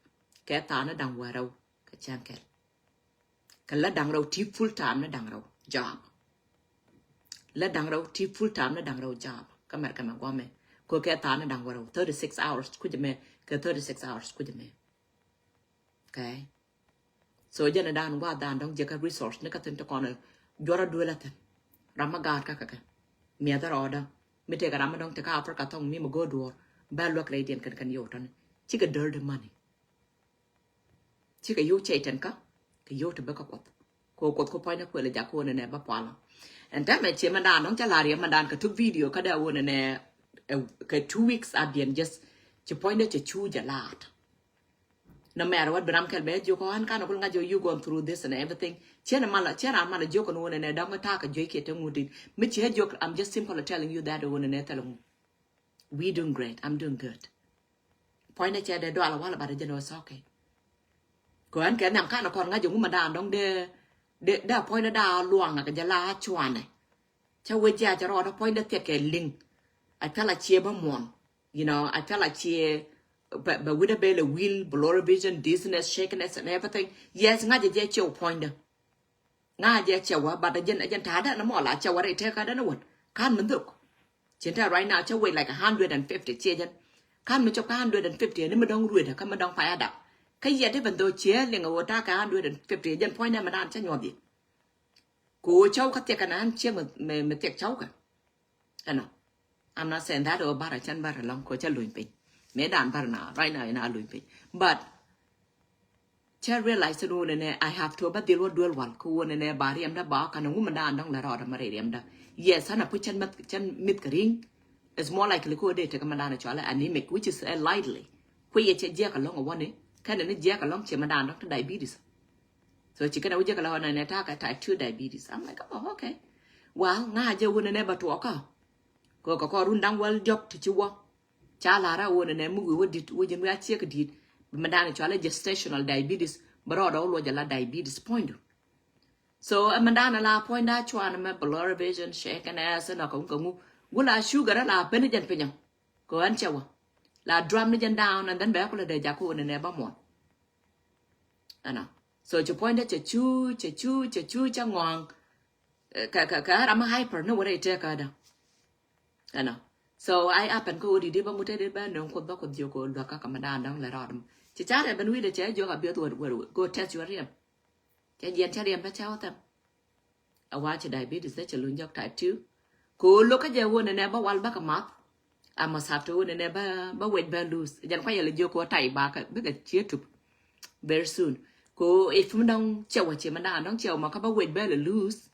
Kɛ thaani daŋ wärɛw kɛ cäŋ kɛl. Kɛ la daŋ rɛw ti full time ni daŋ rɛw job. La daŋ rɛw ti full time ni daŋ rɛw job. Kä mɛr kɛ mɛ guamɛ kɛ kɛ thaani daŋ wärɛw thirty six hours kucɛ mɛ kɛ thirty six hours kucɛ mɛ. Okay. So jɛn dan guath dan dɔŋ jɛ kä resource ni kä thin ti kɔn juɔrä duel a thin. Ram ma gaat kä kä kɛ miɛth rɔɔdä mi tëëkɛ ram ma dɔŋ ti kä Africa thɔŋ mi ma go̱o̱r duɔɔr bä luäk rɛy diɛn kɛn kɛn yio̱w tɔni. Cikɛ dirty money. Cikɛ yio̱w cɛy tɛn kä kɛ yio̱w ti bä kä Kuɔth. Kɛ Kuɔth kä puɔ̱ny ni kuël jak kɛ wä ni nɛ bä pualä. Ɛn tɛmɛ ciɛ mɛ dan dɔŋ ca la̱r yɛ mɛ dan kɛ tuk video kä dee wä ni nɛ kɛ two weeks a diɛn just ci puɔ̱ny ni cɛ cu jɛ laat. No matter what, bi ram kɛl bɛ jiök ɔ ɣän kan akul ŋa̱c ɔ you gone through this and everything. Ciɛ ni malä ciɛ ran malä jiök ni wun ɛnɛ dɔ̱ŋ ta̱a̱ kɛ juey kiɛ te ŋut dit mi ciɛ jiök. I'm just simply telling you that wun ɛnɛ thɛl ŋu. We doing great. I'm doing good. Puɔ̱ny ni cɛ dee dual walɛ bat jɛ ni wä sɔkɛ. Kɛ ɣän kɛ nhiam kan akɔn ŋa̱c ɔ ŋu ma daan dɔ̱ŋ dee dee dee puɔ̱ny ni daa luaŋ akɛ jɛ la cuanɛ. Cä wec jiac rɔɔdä puɔ̱nydä thiɛk kɛ liŋ. A thil a cie bä muɔn. You know, a thil a cie bɛ bɛ wi̱dä bɛ lɛ will, blurry vision, dizziness, shakiness and everything. Yes, ŋa̱cä jɛ cie wä puɔ̱nydä. Ŋa̱cä jɛ cie wä, but a jɛn a jɛn ta̱a̱dä ni mɔ la cie wä rɛy tëkädä ni wän. Ka̱n mi dhok. Cin tɛ right now cä wec like a hundred and fifty cie jɛn. Ka̱n mi cop kä hundred and fifty ni mi dɔ̱ŋ ruetdä kä mi dɔ̱ŋ payadä. Kä yet even though cie liŋ a wä ta̱a̱ kɛ hundred and fifty jɛn puɔ̱nydä mi naan cä nyuɔth yɛ. Kɛ ɣöö cäw kä thiɛk kɛn ɣän ciek mi, mi, mi thiɛk cäw kɛ. Ɛnɔ. I'm not saying that ɣöö bar a cän bar ɛlɔ̱ŋ kɛ ɣöö cä luny piny. Mëë dan bar na, right now, ina luny piny. But cä realize ni ɣöö nɛnɛ, I have to ba dhil wä duel wal kɛ ɣöö nɛnɛ ba riɛmdä ba ɣä kan ŋu mi dan dɔ̱ŋ lɛ rɔɔdä ma rɛy riɛmdä. Yes, ɣän a puc cän mith, cän mith kɛ ri̱ŋ. It's more likely kɛ ɣöö dee tekɛ mi dan cɔalɛ anemic, which is a lightly. Kui̱ yɛ cɛ jiɛk ɛlɔ̱ŋ ɛ wäni, kɛnɛ ni jiɛk ɛlɔ̱ŋ ciɛ mi dan dɔ̱ŋ ti diabetes. So ci kɛn a wä jek la ɣɔn nɛ ta̱a̱ kɛ type two diabetes. I'm like, oh, okay. Well, ŋa̱ jɛ wun nɛ ba tuɔkä. Kɛ kɛ kɔ run da̱ŋ wäl diɔk ti ci wä. Ca la ra wun nɛ mi wi̱i̱ wä dit, wä jin wi̱i̱ a ciek dit. Bi mi dan cɔalɛ gestational diabetes. Bi rɔɔdɛ wä luɔc jɛ la diabetes puɔ̱nydu. So ɛ mi dan la puɔ̱nyda cuan mɛ blurry vision, shakiness, ɛnɔ kɛ ŋu kɛ ŋu. Gu la sugar la pen jɛn pinyɔ. Kɛ ɣän cɛ wä. La drum ni jɛn down and then bɛ kulɛ dee jaku wun nɛ ba muɔn. Ɛnɔ. So ci puɔ̱nydä cɛ cu, cɛ cu, cɛ cu, cɛ ŋɔaŋ. Eh, kɛ, kɛ, kɛ ram mi hyper ni wä rɛy tëkädä. Ɛnɔ. So I happen kä ɣöö di di ba ŋut te di ba nöŋ Kuoth ba Kuoth jiök kɛ ɣöö luäk kä kɛ mi dan dɔ̱ŋ lɛ rɔɔd mɔ. Ci ca rɛp ben wi̱i̱dɛ cɛ jiök a biöth wär, wär, wär. Go test your riɛm. Cɛ jiɛn cɛ riɛm bä cɛ wä thɛm. A wa ci diabetes dee cɛ luny jɔk type two. Kɛ ɣöö lo̱k kä jɛ ɣöö nɛnɛ bä wal bä kɛ math. A must have to ɣöö nɛnɛ bä, bä wec bä lose. Jɛn kuay yɛ lɛ jiök kɛ ɣöö tay ba kɛ bikɛ cie tup. Very soon. Kɛ ɣöö if mi dɔ̱ŋ cɛ wä cie mi da̱a̱n dɔ̱ŋ cɛ wä ma kä bä wec bä lɛ lose.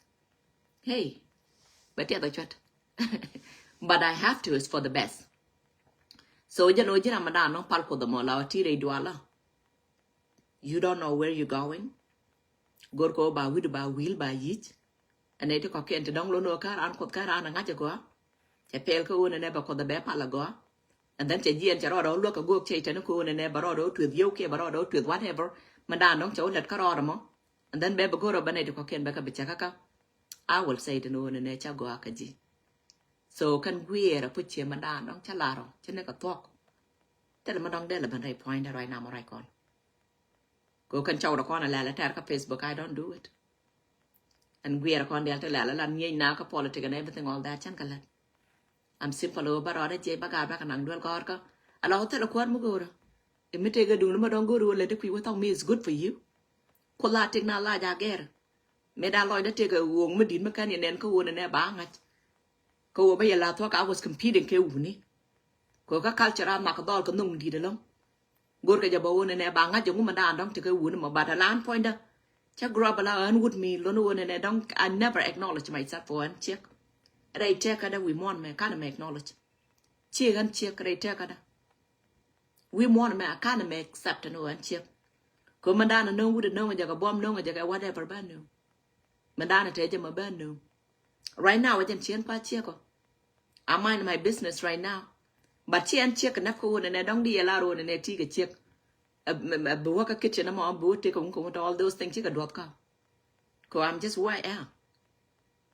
Hey. Bɛ tiɛth ɔ cuɛt. But I have to, it's for the best. So jɛn ɣöö ji̱n ram mi da̱a̱n dɔ̱ŋ pal Kuoth ɛmɔ la ɔ ti rɛy dualä. You don't know where you going. Gor kɛ ɣöö ba wi̱du ba wil ba yic. Ɛn nɛy ti kɔ̱kiɛn ti dɔ̱ŋ lo̱n ɣöö kä raan Kuoth kä raan ɛ ŋa̱c ɛ gɔaa. Cɛ pɛl kä ɣöö nɛnɛ bɛ Kuoth ɛ bɛ pal ɛ gɔaa. And then cɛ jiɛn cɛ rɔɔdɛ wä luäk kɛ göök cɛ itɛn kä ɣöö nɛnɛ bɛ rɔɔdɛ wä tueth yio̱w kiɛ bɛ rɔɔdɛ wä tueth whatever. Mɛ daan dɔ̱ŋ cɛ wä lät kä rɔɔdɛ mɔ. And then bɛ bɛ go̱r ɔ bɛ nɛy ti kɔ̱kiɛn bɛ kɛ bi cɛ kä kä. I will say it in ɣöö nɛnɛ cä gɔaa kä ji̱. So kɛn guiɛɛr a puc ciɛ mɛ daan dɔŋ cä lar ɔ cä ni kɛ thuɔk. Thilɛ mɛ dɔŋ dee lɛ ben rɛy puɔ̱nydɛ ruac nam ruac kɔn. Kɛ kɛn cɔw rɛ kɔn a lɛl a tɛr kä Facebook, I don't do it. Ɛn guiɛɛr kɔn dial ti lɛl a lat ŋi̱eec na kä politic and everything all that cɛn kɛ lɛt. I'm simple ɣöö bä rɔɔdä jiɛc bä gaat bä kɛ naŋ duel gɔ̱rkä. Ala ɣöö thilɛ kuäär mi go̱o̱rä. Imi tëëk ɛ duŋni mi dɔ̱ŋ go̱o̱ri wä lät ti kui̱ wä thɔk mi is good for you. Kuoth la tëk na la ja gɛr. Mi da lɔcdä tëëk ɛ ɣööŋ mi di̱t mi kän yɛ nɛn kä ɣöö ni nɛ ba ŋa̱c. Kä ɣöö bä yɛ la thuɔ̱k, I was competing kɛ wuni. Kɛ ɣöö kä culture a mak dhɔl kɛ nhoŋ di̱t ɛlɔ̱ŋ. Go̱rkɛ jɛ bä wun ɛnɛ ba ŋa̱c jɛ ŋu mɛ daan dɔ̱ŋ tekɛ wun mɔ, but a lan puɔ̱nydä. Cä grow up a la ɣän wut mi lon wun ɛnɛ dɔ̱ŋ, I never acknowledge myself for ɣän ciek. Rɛy tɛkädä wi̱i̱ muɔ̱ɔ̱n mɛ kanɛ mɛ acknowledge. Ciek ɣän ciek rɛy tɛkädä. Wi̱i̱ muɔ̱ɔ̱n mɛ a kanɛ mɛ accept ni ɣän ciek. Kɛ mɛ daan a no̱o̱ŋ wut a no̱o̱ŋ jɛ kɛ buɔ̱m no̱o̱ŋ jɛ kɛ whatever bä no̱o̱ŋ. Mɛ daan a te jɛ mɛ bä no̱o̱ŋ. Right now a jɛn ciɛn pa ciek ɔ. I mind my business right now. But ci ɛn ciek kɛ näp kä wun ɛnɛ dɔ̱ŋ di yɛ lar wun ɛnɛ ti kɛ ciek. Ɛ, ɛ, ɛ, bi wä kä kitchen ɛmɔ, bi wä tekɛ wun kɛ wun tɔ, all those things cikɛ duɔth kä. Kɛ I'm just who I am.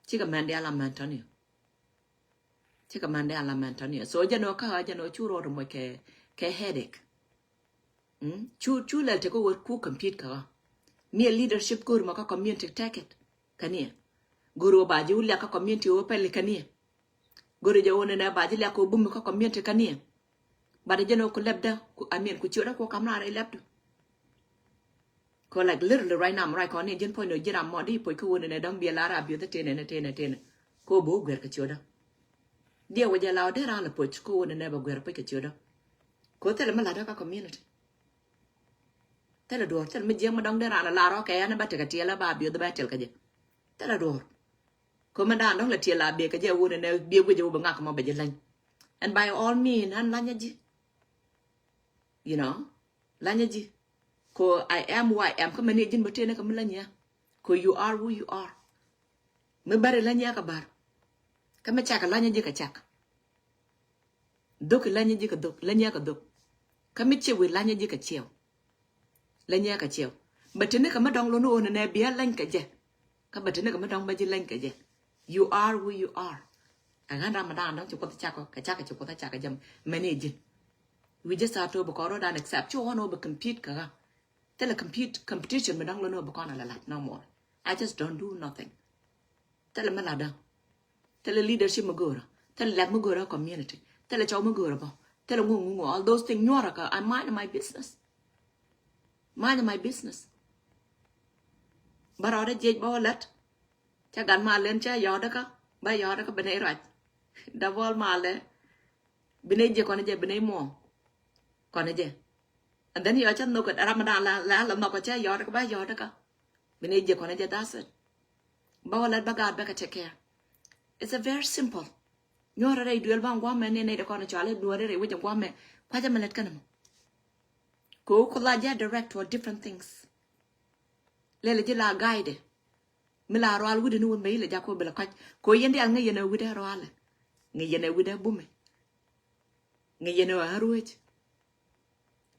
Cikɛ mɛn dial a mɛn tɔni. Cikɛ mɛn dial a mɛn tɔni. So jɛn ɔ kä jɛn ɔ cu rɔɔd mɔ kɛ, kɛ headache. Mm? Cu, cu lɛl tekɛ wä ku compete kä ɣä. Mi ɛ leadership go̱o̱r mɔ kä community, take it. Kaniɛ. Go̱o̱r wä ba ji̱ wä liak kä community wä pɛli kaniɛ. Go̱o̱r jɛ wä ni nɛ ba ji̱ liak kɛ wä bumi kä community kaniɛ. But jɛ ni wä ku lɛpdä, ku, I mean, ku ciötdä ku kam raar ilɛpdu. Kɛ like literally right now, right kɔn ni ji̱n puɔ̱ny ni ji̱n ram mɔ di puɔ̱ny kä wä ni nɛ dɔ̱ŋ biɛ lar a biöth tenɛ, tenɛ, tenɛ. Kɛ wä bi wä guer kɛ ciötdä. Diɛ wä jɛ la wä dee ran lɛ puɔ̱ny kä wä ni nɛ bɛ guer puɔ̱ny kɛ ciötdä. Kɛ wä thilɛ mi latdä kä community. Thilɛ duɔ̱ɔ̱r, thilɛ mi jiɛk mi dɔ̱ŋ dee raan a lar ɔ kɛ ɛn ba tekɛ tiɛl a ba biöth bɛ tiɛl kɛ jɛ. Thilɛ duɔ̱ɔ̱r. Kɛ mi daan dɔ̱ŋ lɛ tiɛl a biɛ kɛ jɛ wun ɛnɛ biɛ guic jɛ wun bi ŋak mɔ bɛ jɛ läny. And by all means, ɛn lanyɛ ji̱. You know, lanyɛ ji̱. Kɛ I am who I am, kä mɛn i̱ ji̱n bä tëë ni kɛ mi lanyɛ. Kɛ you are who you are. Mi bär ilä nyiakä bär. Kä mi cak ilä nyi ji̱ kɛ cak. Dhok ilä nyi ji̱ kɛ dhok, ilä nyiakä dhok. Kä mi ciw ilä nyi ji̱ kɛ ciw. Ilä nyiakä ciw. Bɛ tini kɛ mi dɔŋ luni ɣöö nɛ nɛ bia leny kɛ jɛ. Kä bɛ tini kɛ mi dɔŋ bä ji̱ leny kɛ jɛ. You are who you are. Ɛ ɣän ram mi da̱a̱n dɔ̱ŋ ci Kuoth cakɔ, kɛ cakɔ ci Kuoth a cakɔ jɛ mɛn i̱ ji̱. We just have to bɛ kɔn rɔ dan accept. Ci ɣän ɣöö bɛ compete kɛ ɣä. Thilɛ compete, competition mi dɔ̱ŋ luni ɣöö bɛ kɔn a lɛ lat no more. I just don't do nothing. Thilɛ mi latdä. Thilɛ leadership mi go̱o̱rä. Thilɛ lɛk mi go̱o̱rä community. Thilɛ cɔw mi go̱o̱rä bä. Thilɛ ŋuŋ ŋuŋ, all those things nyuɔrä kä I mind my business. Mind my business. Bä rɔɔdä jiɛc bä wä lät. Cä gat mal lɛn cä yɔɔdä kä bä yɔɔdä kä bi nɛy ruac. Dabɔl malɛ. Bi nɛy jiɛ kɔn jɛ, bi nɛy muɔ kɔn jɛ. And then yɔ cä nhok ram dan la la la nhok cä yɔɔdä kä bä yɔɔdä kä bi nɛy jiɛ kɔn jɛ. That's it. Bä wä lät bä gaat bä kɛ take care. It's a very simple. Nyuɔrɛ rɛy duel bä ŋuamɛ ni nɛy de kɔn cɔal i̱ duɔrɛ rɛy wecɛ ŋuamɛ. Kuacä mi lät kɛn mɔ. Ko ku la jɛ direct to different things. Lɛlɛ ji̱ la guide. Mi la rual wi̱dɛ ni wun bɛ ilɛ jakɔ bilɛ kɔc. Ko yɛn dial ŋäc yɛn ɛ wi̱dɛ rualɛ. Ŋäc yɛn ɛ wi̱dɛ bumɛ. Ŋäc yɛn ɛ ɣän ruec.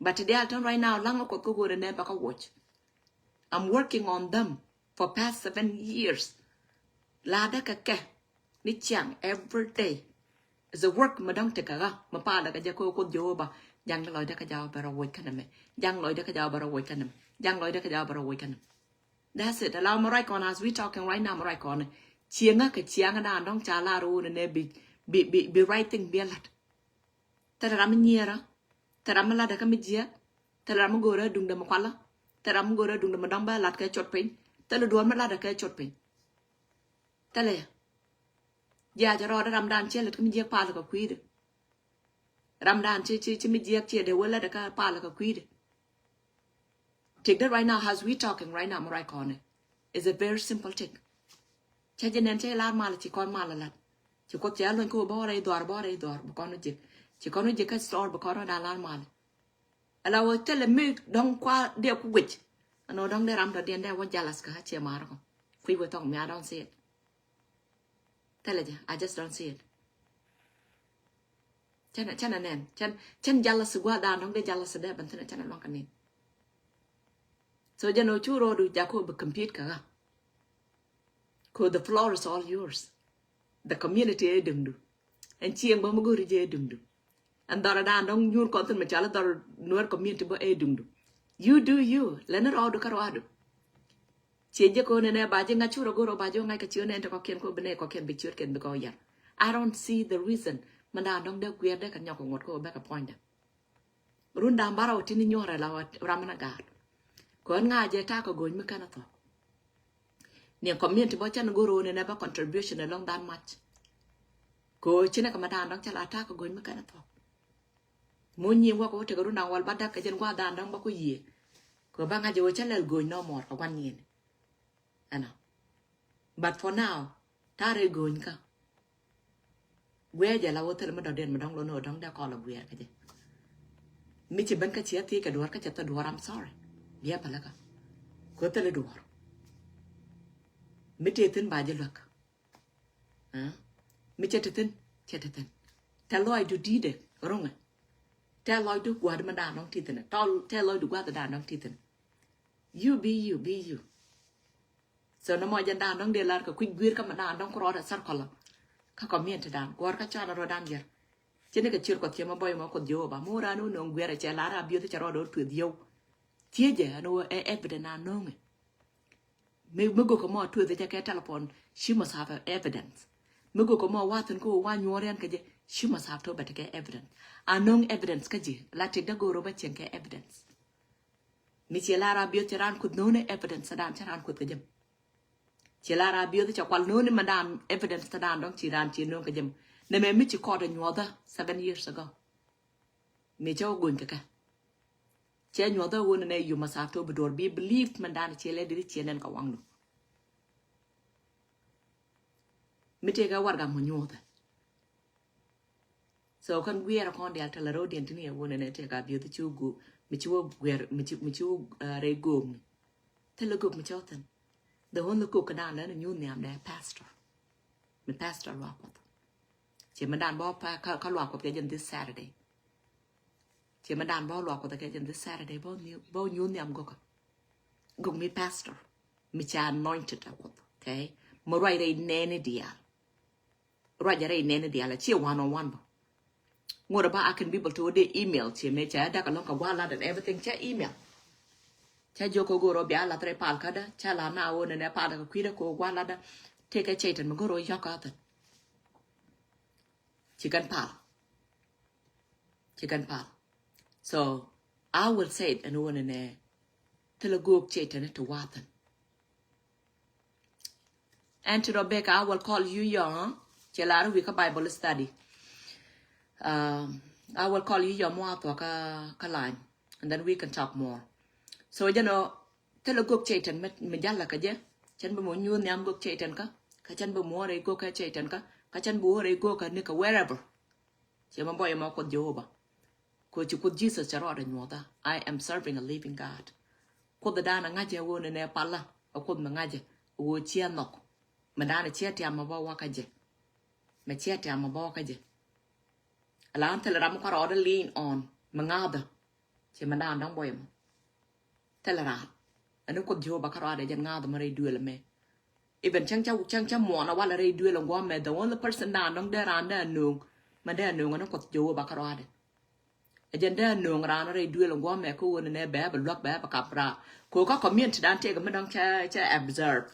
But ti dial tɔn right now laŋ ɛ Kuɔth kä go̱o̱rɛ nɛ bɛ kä watch. I'm working on them for past seven years. La dɛ kɛ kɛ ni ciaŋ every day. Is a work mi dɔ̱ŋ tekɛ ɣä mi palɛ kɛ jɛ kä Kuoth Jehovah. Jaŋ lɔcdɛ kɛ jaw bɛ rɔ watch kɛnɛ mɛ. Jaŋ lɔcdɛ kɛ jaw bɛ rɔ watch kɛnɛ mɛ. Jaŋ lɔcdɛ kɛ jaw bɛ rɔ watch kɛnɛ mɛ. That's it. Ala mɛ ruac kɔn as we talking right now mɛ ruac kɔn. Cieŋä kɛ cieŋä dan dɔ̱ŋ ca lar wun nɛ bi bi bi bi right thing bi lat. Thilɛ ram mi nyiɛɛrä. Thilɛ ram mi latdä kä mi jiɛk. Thilɛ ram mi go̱o̱rä duŋdɛ mi kualä. Thilɛ ram mi go̱o̱rä duŋdɛ mi dɔ̱ŋ bä lat kɛ cot piny. Thilɛ duɔ̱ɔ̱r mi latdä kɛ cot piny. Thilɛ. Jiac rɔɔdä ram dan ciɛ lät kä mi jiɛk palä kɛ kui̱dɛ. Ram dan ci ci ci mi jiɛk ciɛ dee wä latdä kä palä kɛ kui̱dɛ. Tik dee right now as we talking right now mi ruac kɔnɛ. Is a very simple thing. Cä jɛ nɛn cä jɛ lar malɛ ci kɔn malɛ lat. Ci Kuoth cɛ luny kä wä bä wä rɛy dhuar bä wä rɛy dhuar bä kɔn wä jek. Ci kɔn wä jek kä store bä kɔn wä da lar malɛ. Ala wä thilɛ mi dɔ̱ŋ kua diɛ ku guic. Ɛn wä dɔ̱ŋ dee ram dɔ̱diɛn dee wä jealous kä ciɛ mar kɔ. Kui̱ wä thɔŋ mi, I don't see it. Thilɛ jɛ, I just don't see it. Cɛn cɛn a nɛn cɛn cɛn jealous gua̱a̱ dan dɔ̱ŋ dee jealous dee bɛn thin a cɛn a luaŋ kɛ nin. So jɛn ɔ cu ro̱o̱du jakɔ bi compete kɛ ɣä. Ko the floor is all yours. The community ɛ däŋdu. Ɛn cieŋ bä mi go̱ri jɛ ɛ duŋdu. Ɛn dhɔr ɛ dan dɔ̱ŋ nyuur kɔn thin mi cal ɛ dhɔr Nuer community bä ɛ duŋdu. You do you. Lɛn ni rɔɔdu kä rɔɔdu. Ciɛ jɛ ko̱n ɛnɛ ba ji̱ ŋa̱c curɛ go̱r ɔ ba ji̱ ŋa̱c kɛ ciö nɛn ti kɔkiɛn ko bi nɛ kɔkiɛn bi ciöt kɛn bi kɔ yɛr. I don't see the reason. Mɛ dan dɔ̱ŋ dɛ guiɛr dɛ kɛ nyɔk kɛ ŋuɔt ko bɛ kɛ puɔ̱nydɛ. Run da̱a̱m ba rɔw tini nyuɔrɛ la ram na gaat. Kɔn ŋa jɛ takä go̱ny mi kɛn a thɔk. Ni community bä cɛn go̱r ɔ ni nɛ bä contribution along that much. Ko cini kɛ ma da̱a̱n dɔ̱ŋ cɛ la takä go̱ny mi kɛn a thɔk. Mo nyi wä ko tekɛ run da̱a̱m wal ba dak kɛ jɛn gua da̱a̱n dɔ̱ŋ ba ko yie. Ko ba ŋa jɛ wä cɛ lɛl go̱ny nɔ mɔr kɛ guan nyin. Ɛnɔ. But for now, tarɛ go̱ny kä. Guɛ jɛ la wä thil mi dɔ̱diɛn mi dɔ̱ŋ lo̱n ɔ dɔ̱ŋ dee kɔl a guiɛr kä jɛ. Mi ci ben kä ci a thiec kɛ duɔr kä cɛ thil duɔr, I'm sorry. Biɛ pälä kä. Ko thil duɔr. Mi tëë thin ba jɛ luäk. Aa? Mi cɛ ti thin, cɛ ti thin. Tɛ lɔcdu di̱i̱dɛ ro̱ŋɛ. Tɛ lɔcdu gua̱a̱th mi da̱a̱n dɔ̱ŋ ti thin. Tɛ lɔcdu gua̱a̱th da̱a̱n dɔ̱ŋ ti thin. You be you, be you. So nɔmɔ jɛn da̱a̱n dɔ̱ŋ dee lar kɛ kui̱c gui̱i̱r kä mi da̱a̱n dɔ̱ŋ ku rɔɔdɛ circle. Kä community da̱a̱n guɔ̱ɔ̱r kä cuanɛ rɔɔdan jiɛr. Ci ni kɛ cier Kuɔth ciɛ mɛ bɔy mɔ Kuoth Jehovah. Mi wä raan wä nööŋ guiɛr ɛ cɛ lar a biöth cɛ rɔɔdɛ wä tueth yio̱w. Thiecɛ ɛn wä ɛ evident a nööŋɛ. Mi, mi gokɛ mɔ tueth cɛ kɛ telephone, she must have a evidence. Mi gokɛ mɔ wathin ko wa nyuɔr yan kɛ jɛ, she must have to bɛ tekɛ evidence. A nööŋ evidence kä ji̱ la tik dee go̱o̱r wä bä cieŋ kɛ evidence. Mi ciɛ lar a biöth cɛ raan Kuoth nööŋ ni evidence dan cɛ raan Kuoth kɛ jɛ. Ciɛ lar a biöth cɛ kual nööŋ ni mɛ dan evidence te dan dɔ̱ŋ ci raan ci nööŋ kɛ jɛ. Nɛ mɛ mi ci kɔɔt a nyuɔthä seven years ago. Mi cɛ wä gony kɛ kɛ. Cɛ nyuɔthä wä ni nɛ you must have to bi duɔr bi believe mɛ dan ciɛ lɛ diri ciɛ nɛn kɛ waŋdu. Mi tëëkɛ warɛga mɔ nyuɔthä. So kɛn guiɛɛrä kɔn diaal tɛlɛ ro̱diɛn tini ɛ wunɛ nɛ tëëkɛ a biöth ci wä go̱o̱k mi ci wä guiɛɛr mi ci mi ci wä rɛy go̱o̱k mi. Thilɛ go̱o̱k mi cɛ wä thin. The only go̱o̱k kɛ da̱a̱n lɛn nyuuth nhiam dɛ pastor. Mi pastor luak Kuɔth. Ci mi da̱a̱n bä kä luak Kuɔth kɛ jɛn this Saturday. Ci mi da̱a̱n bä luak Kuɔth kɛ jɛn this Saturday bä nyuuth nhiam go̱o̱kä. Go̱o̱k mi pastor mi ca anointed a Kuɔth. Okay. Mi ruac rɛy nɛɛni diaal. Ruacɛ rɛy nɛɛni diaal a ciɛ one on one bä. Ŋuɔ̱t a ba a kɛn bibel ti wä dee email ciɛ mëë cɛ dak alɔŋ kɛ gua̱a̱r lat and everything cɛ email. Cɛ jiök kɛ go̱o̱r ɔ bia lath rɛy pal kädä cɛ la na wä nɛnɛ pal kɛ kui̱dä kɛ wä gua̱a̱r latdä. Tëëkɛ cɛy tɛn mi go̱o̱r ɔ yɔ̱k a thɛn. Ci kɛn pal. Ci kɛn pal. So I will say it ɛn wä nɛnɛ thilɛ go̱o̱k cɛy tɛn ti wa̱a̱ thɛn. And to Rebecca, I will call you, yɔ, huh? Cɛ lar wi̱i̱ kä Bible study. Um, I will call you, yɔ, mɔ a thuɔ̱k kä, kä line. And then we can talk more. So, you know, thilɛ gök cɛy tɛn mi, mi jal la kä jɛ. Cɛn bi mɔ nyuur nhiam gök cɛy tɛn kä. Kä cɛn bi mɔ rɛy gök kä cɛy tɛn kä. Kä cɛn bi wä rɛy gök kä ni kä wherever. Cɛ mɛ bɔyɛ mɔ Kuoth Jehovah. Kɛ ci Kuoth Jesus cɛ rɔɔdɛ nyuɔthä. I am serving a living God. Kuoth dan a ŋa̱cɛ wä ni nɛ palä. A Kuoth mi ŋa̱cɛ wä ciɛ nhɔk. Mi dan a ciɛ tiam mɛ bä wä kä jɛ. Mɛ ciɛ tiam mɛ bä wä kä jɛ. Ala an thilɛ ram mi kɔn rɔɔdɛ lean on mi ŋa̱thä. Cɛ mi dan dɔ̱ŋ bɔyɛ mɔ. Thilɛ raan. Ɛn ni Kuoth Jehovah kä rɔɔdɛ jɛn ŋa̱thä mi rɛy duël ɛmɛ. Even cäŋ ca cäŋ ca muɔn a walɛ rɛy duël in guɔmɛ, the only person dan dɔ̱ŋ dee raan dee a nööŋ. Mɛ dee a nööŋ ɛn ni Kuoth Jehovah kä rɔɔdɛ. Ɛ jɛn dee a nööŋ raan rɛy duël in guɔmɛ kä ɣöö ni nɛ bɛ bi luäk bɛ bi kap raar. Kɛ ɣöö kä community dan tëëk mi dɔ̱ŋ cɛ cɛ observe.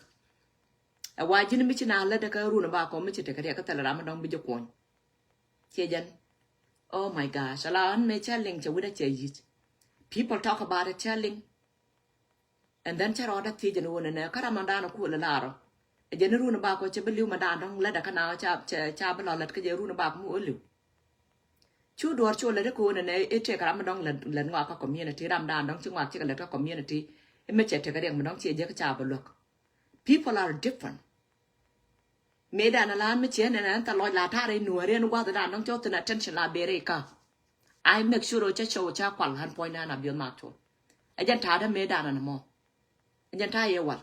Ɛ wa ji̱n mi ci na lätdä kä run ba kɔm mi ci tekɛ riɛk kä thilɛ ram mi dɔ̱ŋ bi jɛ kuɔny. Ciɛ jɛn. Oh my gosh, ala ɣän mëë cä liŋ cɛ wi̱cdä cɛ yic. People talk about it cä liŋ. And then cä rɔɔdä thiec jɛn wun ɛnɛ kä ram dan kuɔl larɔ. Ɛ jɛn run ba kɔ cɛ bi li̱w ma dan dɔ̱ŋ lätdä kä na ca ca bi lɔ lät kä jɛ run ba kɔ mi wä li̱w. Cu duɔr cu lät kä wun ɛnɛ i̱ tëëk ram dɔ̱ŋ lät lät ŋɔak kä community ram dan dɔ̱ŋ ci ŋɔak cikɛ lät kä community. I̱ mi cɛ tekɛ riɛk mi dɔ̱ŋ ciɛ jek ca bi luäk. People are different. Mëë dan a la mi ciɛ nɛn ɛn thɛ lɔc la ta̱rɛ nuɔ̱ɔ̱ri ɛn gua̱th dan dɔ̱ŋ cɔ thin attention la beri kä. I make sure cɛ cɛ wä cɛ kual ɣän puɔ̱ny dan a biɔth mak col. Ɛ jɛn ta̱a̱dä mëë dan ɛn mɔ. Ɛ jɛn ta̱a̱ yɛ wal.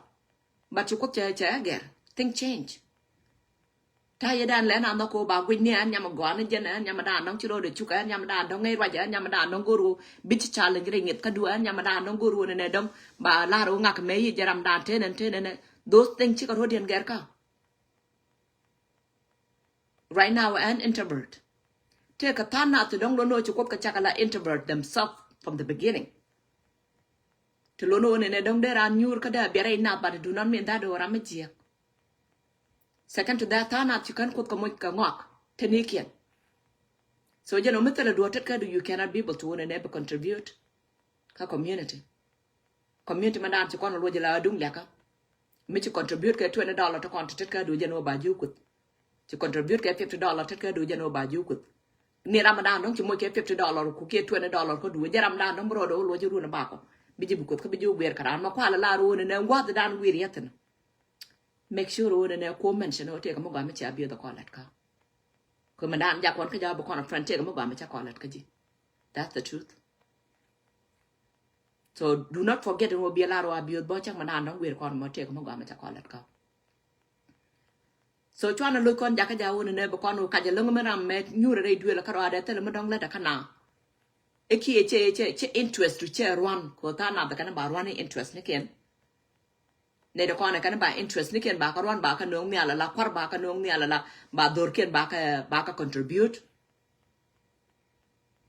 But ci Kuoth cɛ cɛ gɛr. Thing change. Ta̱a̱ yɛ dan lɛ na nhɔk ko ba guic ni ɛn nyam gɔaa ni jɛn ɛn nyam dan dɔ̱ŋ ci rɔɔdɛ cuk ɛn nyam dan dɔ̱ŋ ŋäc ruac ɛn nyam dan dɔ̱ŋ go̱r wä bi ci challenge ri ŋi̱th kä du ɛn nyam dan dɔ̱ŋ go̱r wä ni nɛ dɔ̱ŋ ba lar wä ŋak mɛ yi jɛ ram dan tenɛn tenɛn. Those thing cikɛ rɔɔdiɛn gɛr kä. Right now, an introvert. Tëëkɛ tha̱a̱ŋ nath ti dɔ̱ŋ lo̱n ɣöö ci Kuoth kɛ cak ala introvert themselves from the beginning. Ti lo̱n ɣöö nɛnɛ dɔ̱ŋ dee raan nyuur kä dee a biɛrɛ inath, but it do not mean that ɣöö ram mi jiɛk. Second to that, tha̱a̱ŋ nath ci kän Kuoth kɛ moc kɛ ŋɔak te nikiɛn. So jɛn ɣöö mi thilɛ duɔ̱ɔ̱r tet kä du, you cannot be able to ɣöö nɛnɛ bi contribute kä community. Community mɛ dan ci kɔn luɔc la duŋ liakä. Mi ci contribute kɛ twenty dollar ti kɔn ti tet kä du, jɛn ɣöö ba ji̱ Kuoth. Ci contribute kɛ fifty dollar tet kä du, jɛn ɣöö ba ji̱ Kuoth. Ni ram dan dɔ̱ŋ ci moc kɛ fifty dollar ku kɛ twenty dollar kä du, jɛ ram dan dɔ̱ŋ bi rɔɔdɛ ɣöö luɔc ruun bakɔ. Bi ji̱ bi Kuoth kä bi ji̱ guiɛr kä raan mɛ kualɛ la ro̱o̱ ni nɛ gua̱th dan wi̱i̱ riɛth ni. Make sure ɣöö nɛnɛ kuɔ mention ɣöö tëëkɛ mi gɔaa mi cia biöth ɛ kɔn lät kä. Kɛ mi dan jak kɔn kä ja̱ bi kɔn a friend, tëëkɛ mi gɔaa mi cia kɔn lät kä ji̱. That's the truth. So do not forget ɣöö biɛ lar ɣöö a biöth bä cäŋ mi dan dɔ̱ŋ guiɛr kɔn mɔ, tëëkɛ mi gɔaa mi cia kɔn lät kä. So cuanɛ lo̱c kɔn jakä ja̱ ɣöö nɛnɛ bi kɔn ɣöö kacɛ lo̱ŋ mi ram mɛ nyuur rɛy duël kä rɔadɛ thilɛ mi dɔ̱ŋ lät kä na. I̱ kiɛ cɛ, cɛ, cɛ interest tu cɛ ruan kɛ ɣöö tha̱a̱ŋ nath kɛn ba ruan i̱ interest ni kɛn. Nɛy ti kɔn ɛ kɛn ba interest ni kɛn ba kä ruan, ba kä no̱o̱ŋ nhial ala kua̱r, ba kä no̱o̱ŋ nhial ala ba dhorkiɛn ba kä, ba kä contribute.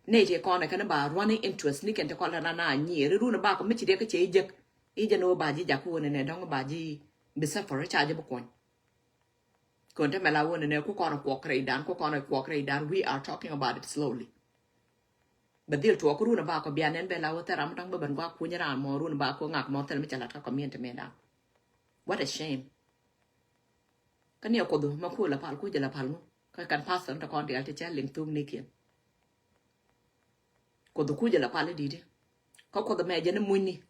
Nɛy ti kɔn ɛ kɛn ba ruan i̱ interest ni kɛn ti kɔn la na na nyier i̱ run ba kɔ mi ci diɛ kä cɛ i̱ jek. I̱ jɛ ni wä ba ji̱ jak kä wä nɛnɛ dɔ̱ŋ ba ji̱ bi suffer ca ji̱ bi kuɔny. Kön te mɛ la wä nɛnɛ ku kɔn kuɔk rɛy dan, ku kɔn kuɔk rɛy dan. We are talking about it slowly. Bɛ dhil tuɔɔk run ba kɔ bia nɛn bɛ la wä thil ram dɔ̱ŋ bä ben gua̱a̱k kuny raan mɔ run ba kɔ ŋak mɔ thil mi cɛ lat kä community mi dan. What a shame. Kä ni a Kuoth mɛ ku la pal ku jɛ la pal ŋu kä kan pastor ni te kɔn dial ti cɛ liŋ thuk ni kiɛn. Kuoth ku jɛ la pal i di̱t. Kä Kuoth mɛ jɛ ni muny ni.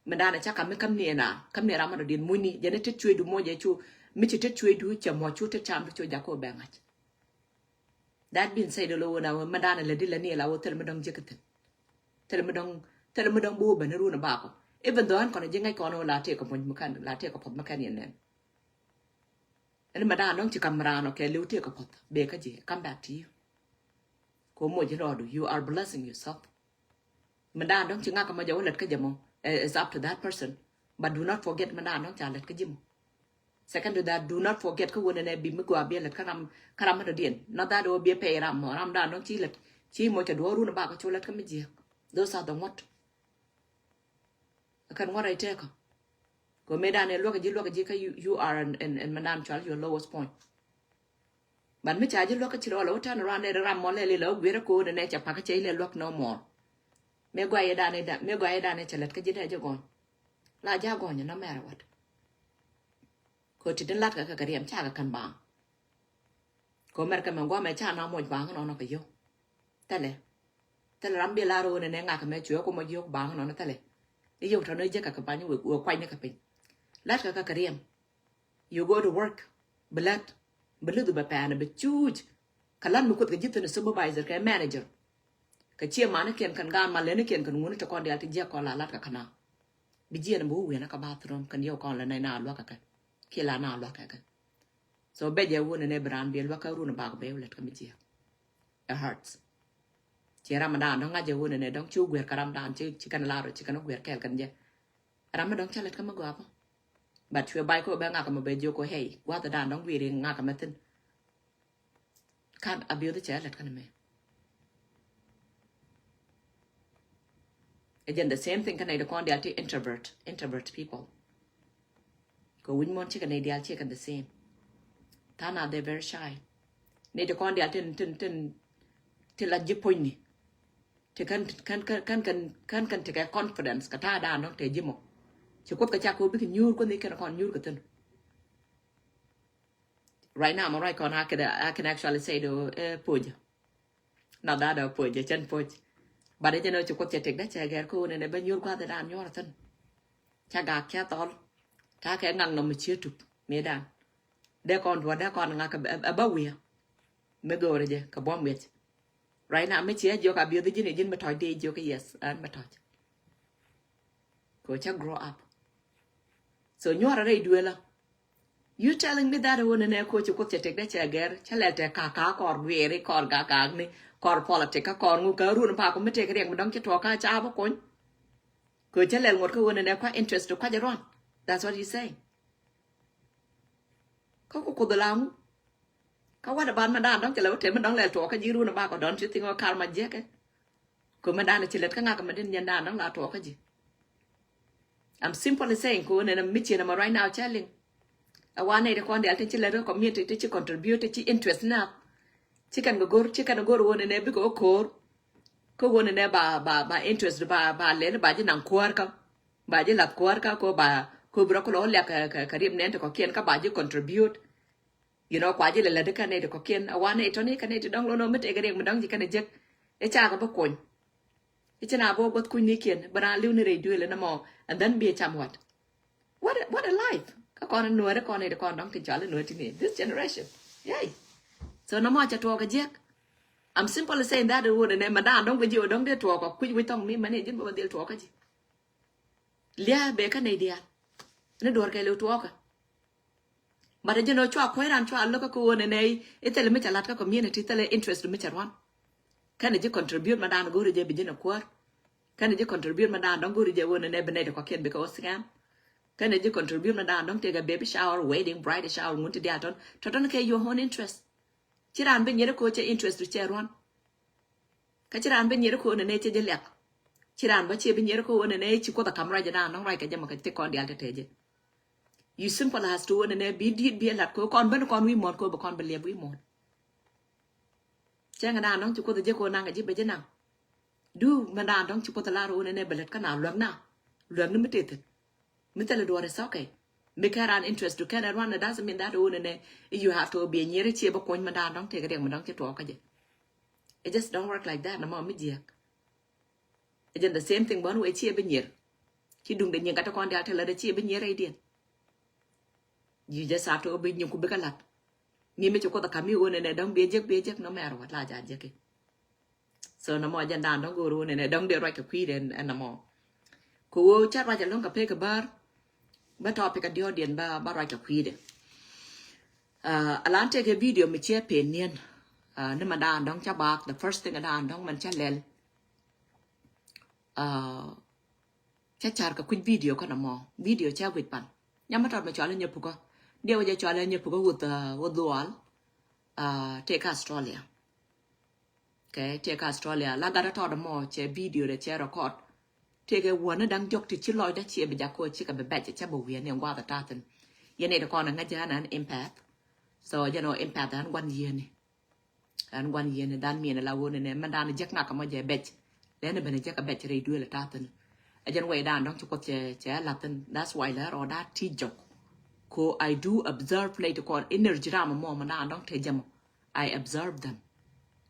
Mi danɛ ca kam mi kam ni ena, kam ni ram ma dɔ̱diɛn muny ni, jɛ ni tet cuey du mɔ jɛ cu, mi ci tet cuey du cɛ mɔ cu tet cam du cu jak ko bɛ ŋa̱c. That being said, lo wä na wä mi danɛ lɛ di lɛ ni la wä thil mi dɔ̱ŋ jek thin. Thil mi dɔ̱ŋ, thil mi dɔ̱ŋ bo ben run bakɔ. Even though an kɔn ji̱ ŋa̱c kɔn wä la tëë kɛ puɔ̱ny mi kan, la tëë kɛ puɔ̱th mi kan yɛn nɛn. Ɛn mi danɛ dɔ̱ŋ ci kam ran ɔ kɛ liw tëë kɛ puɔ̱th, bɛ kä ji̱, come back to you. Ko moc in rɔɔdu, you are blessing yourself. Mi danɛ dɔ̱ŋ ci ŋa̱k mɔ jɛ wä lät kä jɛ mɔ, eh, it's up to that person. But do not forget mi danɛ dɔ̱ŋ ca lät kä ji̱ mɔ. Second to that, do not forget kä wä nɛnɛ bi mi gɔaa bi lät kä ram, kä ram mi dɔ̱diɛn. Not that wä bi pɛy ram mɔ, ram danɛ dɔ̱ŋ ci lät, ci mɔ cɛ duɔ̱ɔ̱r run bakɔ cu lät kä mi jiɛk. Those are the ŋuɔ̱t. Kɛn ŋuɔ̱t rɛy tëkä. Kɛ mëë danɛ luäk ji̱, luäk ji̱ kä you, you are in, in, in mi danɛ cual your lowest point. But mi ca ji̱ luäk kä ci rɔ la wä turn around nɛ ram mɔ lɛ li la wä guiɛrɛ ko̱o̱n nɛ cɛ pakä cɛ ilɛ luäk no more. Mëë gɔaa yɛ danɛ da, mëë gɔaa yɛ danɛ cɛ lät kä ji̱ dee ji̱ gɔny. La ja gɔny no matter what. Kɛ ti din lat kɛ kɛ riɛm ca kɛ kɛn baŋ. Kɛ mɛr kɛ mɛ gɔaa mɛ ca na moc baŋ nɔ nɔ kɛ yio̱w. Thilɛ. Thilɛ ram bi lar wä nɛ nɛ ŋak mɛ cuɛ kɔ mɔ jiök baŋ nɔnɔ thilɛ. I̱ yio̱w tɔnɔ i̱ jek kɛ kɛ bany wek wek kuany ni kɛ piny. Lat kɛ kɛ kɛ riɛm. You go to work. Bi lat. Bi luth bɛ pɛn bi cuuc. Kɛ lat mi kuoth kɛ ji̱ thin supervisor kɛ manager. Kɛ cie mani kiɛn kɛn gaan ma leni kiɛn kɛn ŋuni ti kɔn dial ti jiɛk kɔn la lat kɛ kɛ na. Bi jiɛn bi wä wiɛn kɛ bathroom kɛn yio̱w kɔn la nɛ na luak kɛ kɛ. Kiɛ la na luak kɛ kɛ. So bɛ jɛ wun ni bi ran bi luak kä run bak bɛ wä lät kä mi jiɛk. It hurts. Ci ram dan dɔ̱ŋ ŋa̱c jɛ wun ni dɔ̱ŋ ci wä guer kä ram dan ci, ci kɛn lar ci kɛn wä guer kɛɛl kɛn jɛ. Ram mi dɔ̱ŋ cä lät kä mi gɔaa bä. But cuɛ bay ko bɛ ŋak mi bɛ jiök ko, hey, guath dan dɔ̱ŋ guir ŋak mi thin. Kan a biöth cɛ lät kän mɛ. Again, the same thing kän nɛy ti kɔn dial ti introvert, introvert people. Kɛ wi̱ny mɔn cikɛ nɛy dial cikɛ the same. Than are they very shy. Nɛy ti kɔn dial tin, tin, tin, ti la ji̱ puɔ̱nyni. Ti kän, kän, kän, kän, kän, kän, kän ti kɛ confidence kɛ ta̱a̱ da̱a̱n dɔ̱ŋ tɛ ji̱ mɔ. Ci kuoth kɛ cak kɛ wä bikɛ nyuur kuoth ni kɛn kɔn nyuur kɛ thin. Right now, I'm right kɔn, I can, I can actually say to, eh, puɔ̱nyä. Not that a puɔ̱nyä, cɛn puɔ̱ny. But jɛn ɔ ci kuoth cɛ tek dee cɛ gɛr kä wä nɛn ɛ bä nyuur gua̱th ɛ da̱a̱n nyuɔr thin. Ca gak cɛ thɔl. Ca kɛ ŋak nɔm mi cië tup mi da̱a̱n. Dee kɔn duɔ̱ɔ̱r dee kɔn ŋak ɛ bä wi̱i̱. Mi go̱o̱rɛ jɛ kɛ buɔ̱m wi̱c. Right now mi ciɛ jiök a biöth ji̱n i̱ ji̱n mi tɔ̱c dee jiök i̱ yes, ɛn mi tɔ̱c. Kɛ cä grow up. So nyuɔrɛ rɛy duëlä. You telling me that wun nɛ ko ci kuoth cɛ tek dɛ cɛ gɛr cɛ lɛ tɛ kaka kɔr guiɛri kɔr gagagni kɔr politic kä kɔr ŋu kä run pa ku mi tek riɛk mi dɔŋ ci tuɔk kä ca bä kony. Ko cɛ lɛ ŋuɔt kä wun nɛ kua interest kua jɛ ruan. That's what you say. Kä ku kuoth la ŋu. Kä what about mɛ dan dɔ̱ŋ cɛ lɛ wä tɛm mɛ dɔ̱ŋ lɛ tuɔɔkä ji̱ run about kɔ dɔ̱ŋ ci thing ɔ kar ma jiɛkɛ. Kɔ mɛ dan ci lɛt kä ŋak mɛ din nyɛ dan dɔ̱ŋ la tuɔɔkä ji̱. I'm simply saying kɔ nɛ mi ciɛ nɛ mɛ right now cɛ liŋ. Ɛ wa nɛ ti kɔn dial ti ci lɛt kä community ti ci contribute ti ci interest na. Ci kɛn kɛ go̱r ci kɛn kɛ go̱r wä nɛ nɛ bikɛ wä ko̱r. Kä wä nɛ nɛ ba ba ba interest ba ba lɛl ba ji̱ naŋ kuäär kä. Ba ji̱ lath kuäär kä kɔ ba kɔ bi rɔ kɔ lɔ liak kɛ kɛ riɛm nɛn ti kɔ kiɛn kä ba ji̱ contribute. You know, kua ji̱ lɛ lät kä nɛy ti kɔ̱kiɛn a wa nɛy tɔ̱ni kä nɛy ti dɔ̱ŋ lo̱n ɔ mi tɛk riɛk mi dɔ̱ŋ ji̱ kɛn ɛ jek. Ɛ cakɛ bi kuny. I̱ ci na bä guäth kuny ni kiɛn bä na li̱w ni rɛy duëël ɛn ɛmɔ. And then bi ɛ cam wat. What a, what a life. Kä kɔn nuɔ̱ɔ̱ri kɔn nɛy ti kɔn dɔ̱ŋ ti cɔal i̱ nuɔ̱ɔ̱ri ti ni this generation. Yay. So nɔmɔ cɛ tuɔɔk ɛ jiɛk. I'm simply saying that word ɛn ɛ mɛ da̱a̱n dɔ̱ŋ bi ji̱ ɔ dɔ̱ŋ dee tuɔɔk ɔ kui̱c wi̱c thɔŋ mi mɛn ɛ ji̱n bä bä dhil tuɔɔk kä ji̱. Lia̱a̱ bɛ kä nɛy diaal. Ni duɔ̱ɔ̱r kɛɛliw tuɔɔkä. But a jɛn ɔ cua kuec ran cua lo̱k kä ɣöö nɛnɛ i̱ thilɛ mi ca lat kä community thilɛ interest mi ca ruan. Kɛnɛ ji̱ contribute ma daan go̱ri jɛ bi ji̱n a kuäär. Kɛnɛ ji̱ contribute ma daan dɔ̱ŋ go̱ri jɛ ɣöö nɛnɛ bi nɛy ti kɔ̱kiɛn bi kɛ ɣöö scam. Kɛnɛ ji̱ contribute ma daan dɔ̱ŋ tëëkɛ baby shower, wedding, bridal shower ŋun ti diaal tɔ̱n tɔ̱tɔ̱n kɛ your own interest. Ci raan bi nyier kä ɣöö cɛ interest du cɛ ruan. Kä ci raan bi nyier kä ɣöö nɛnɛ cɛ jɛ liak. Ci raan bä ciɛ bi nyier kä ɣöö nɛnɛ ci kuoth a kam ruac jɛ daan dɔ̱ŋ ruac kɛ jɛ mɔ kɛ ti kɔn diaal te te jɛ. You simple as to ɣöö nɛnɛ bi di̱i̱t bi ɛ lat kɛ ɣöö kɔn ben kɔn wi̱i̱ muɔ̱ɔ̱n kɛ ɣöö bi kɔn bi liɛp wi̱i̱ muɔ̱ɔ̱n. Cäŋ ɛ daan dɔ̱ŋ ci kuoth a jɛ kɛ ɣöö naŋ kɛ ji̱ bɛ jɛ naŋ. Du mɛ daan dɔ̱ŋ ci kuoth a lar ɣöö nɛnɛ bɛ lät kä na luäk na. Luäk ni mi tëë thi̱n. Mi thilɛ duɔ̱ɔ̱r is okay. Mi kɛ raan interest du kɛn ɛ ruan, it doesn't mean that ɣöö nɛnɛ you have to be a nyier ciɛ bä kuny mɛ daan dɔ̱ŋ tëëk riɛk mɛ dɔ̱ŋ ci tuɔɔk kä jɛ. It just don't work like that nɔmɔ mi jiɛk. Ɛ jɛn the same thing bä ni wee ciɛ bi nyier. Ci duŋdɛ nyier kä ti kɔn diaal ti lät ɛ ciɛ bi nyier rɛydiɛn. You just have to bi nyier ku bi kä la̱t. Ni mi ci kuoth a kam mi ɣöö nɛnɛ dɔ̱ŋ bi ɛ jek bi ɛ jek no matter what la ja jek i̱. So nɔmɔ jɛn daan dɔ̱ŋ go̱o̱r ɣöö nɛnɛ dɔ̱ŋ dee ruac kɛ kui̱dɛ ɛn nɔmɔ. Kɛ ɣöö ca ruac ɛlɔ̱ŋ kɛ pek kɛ bäär. Bä topic a diɔ̱ɔ̱diɛn bä bä ruac kɛ kui̱dɛ. Alan tëëkɛ video mi ciɛ pen niɛn. Ni mɛ daan dɔ̱ŋ ca baak, the first thing daan dɔ̱ŋ mɛn ca lɛl. Cä car kɛ kui̱c video kä nɔmɔ. Video cä guic pan. Nyam mi tɔt mi cɔal inyɛ pukä. Diɛ wä jɛ cɔal inyɛ pukä wuth, wuth lual. Tëëkä Australia. Okay, tëëkä Australia la gat tɔt mɔ cɛ video dɛ cɛ record. Tëëkɛ wuɔ̱ni da̱ŋ jɔk ti ci lɔcdä ciɛ bi jak kɔ cikɛ bi bɛc cɛ bi wiɛni guath a ta̱thin. Yɛn i̱ ti kɔn ŋäc jɛ an an empath. So jɛn ɔ empath an guan yieni. An guan yieni dhan miɛn la wuni nɛ mɛn dan jek ŋak mɔ jɛ bɛc. Lɛn ben jek a bɛc rɛy duel a ta̱thin. A jɛn wɛy dan dɔŋ ci kuoth cɛ cɛ lathin. That's why lɛ rɔ da ti jɔk. Ko I do observe late kɔn energy ram mɔ mɛn dan dɔŋ te jɛ mɔ. I observe them.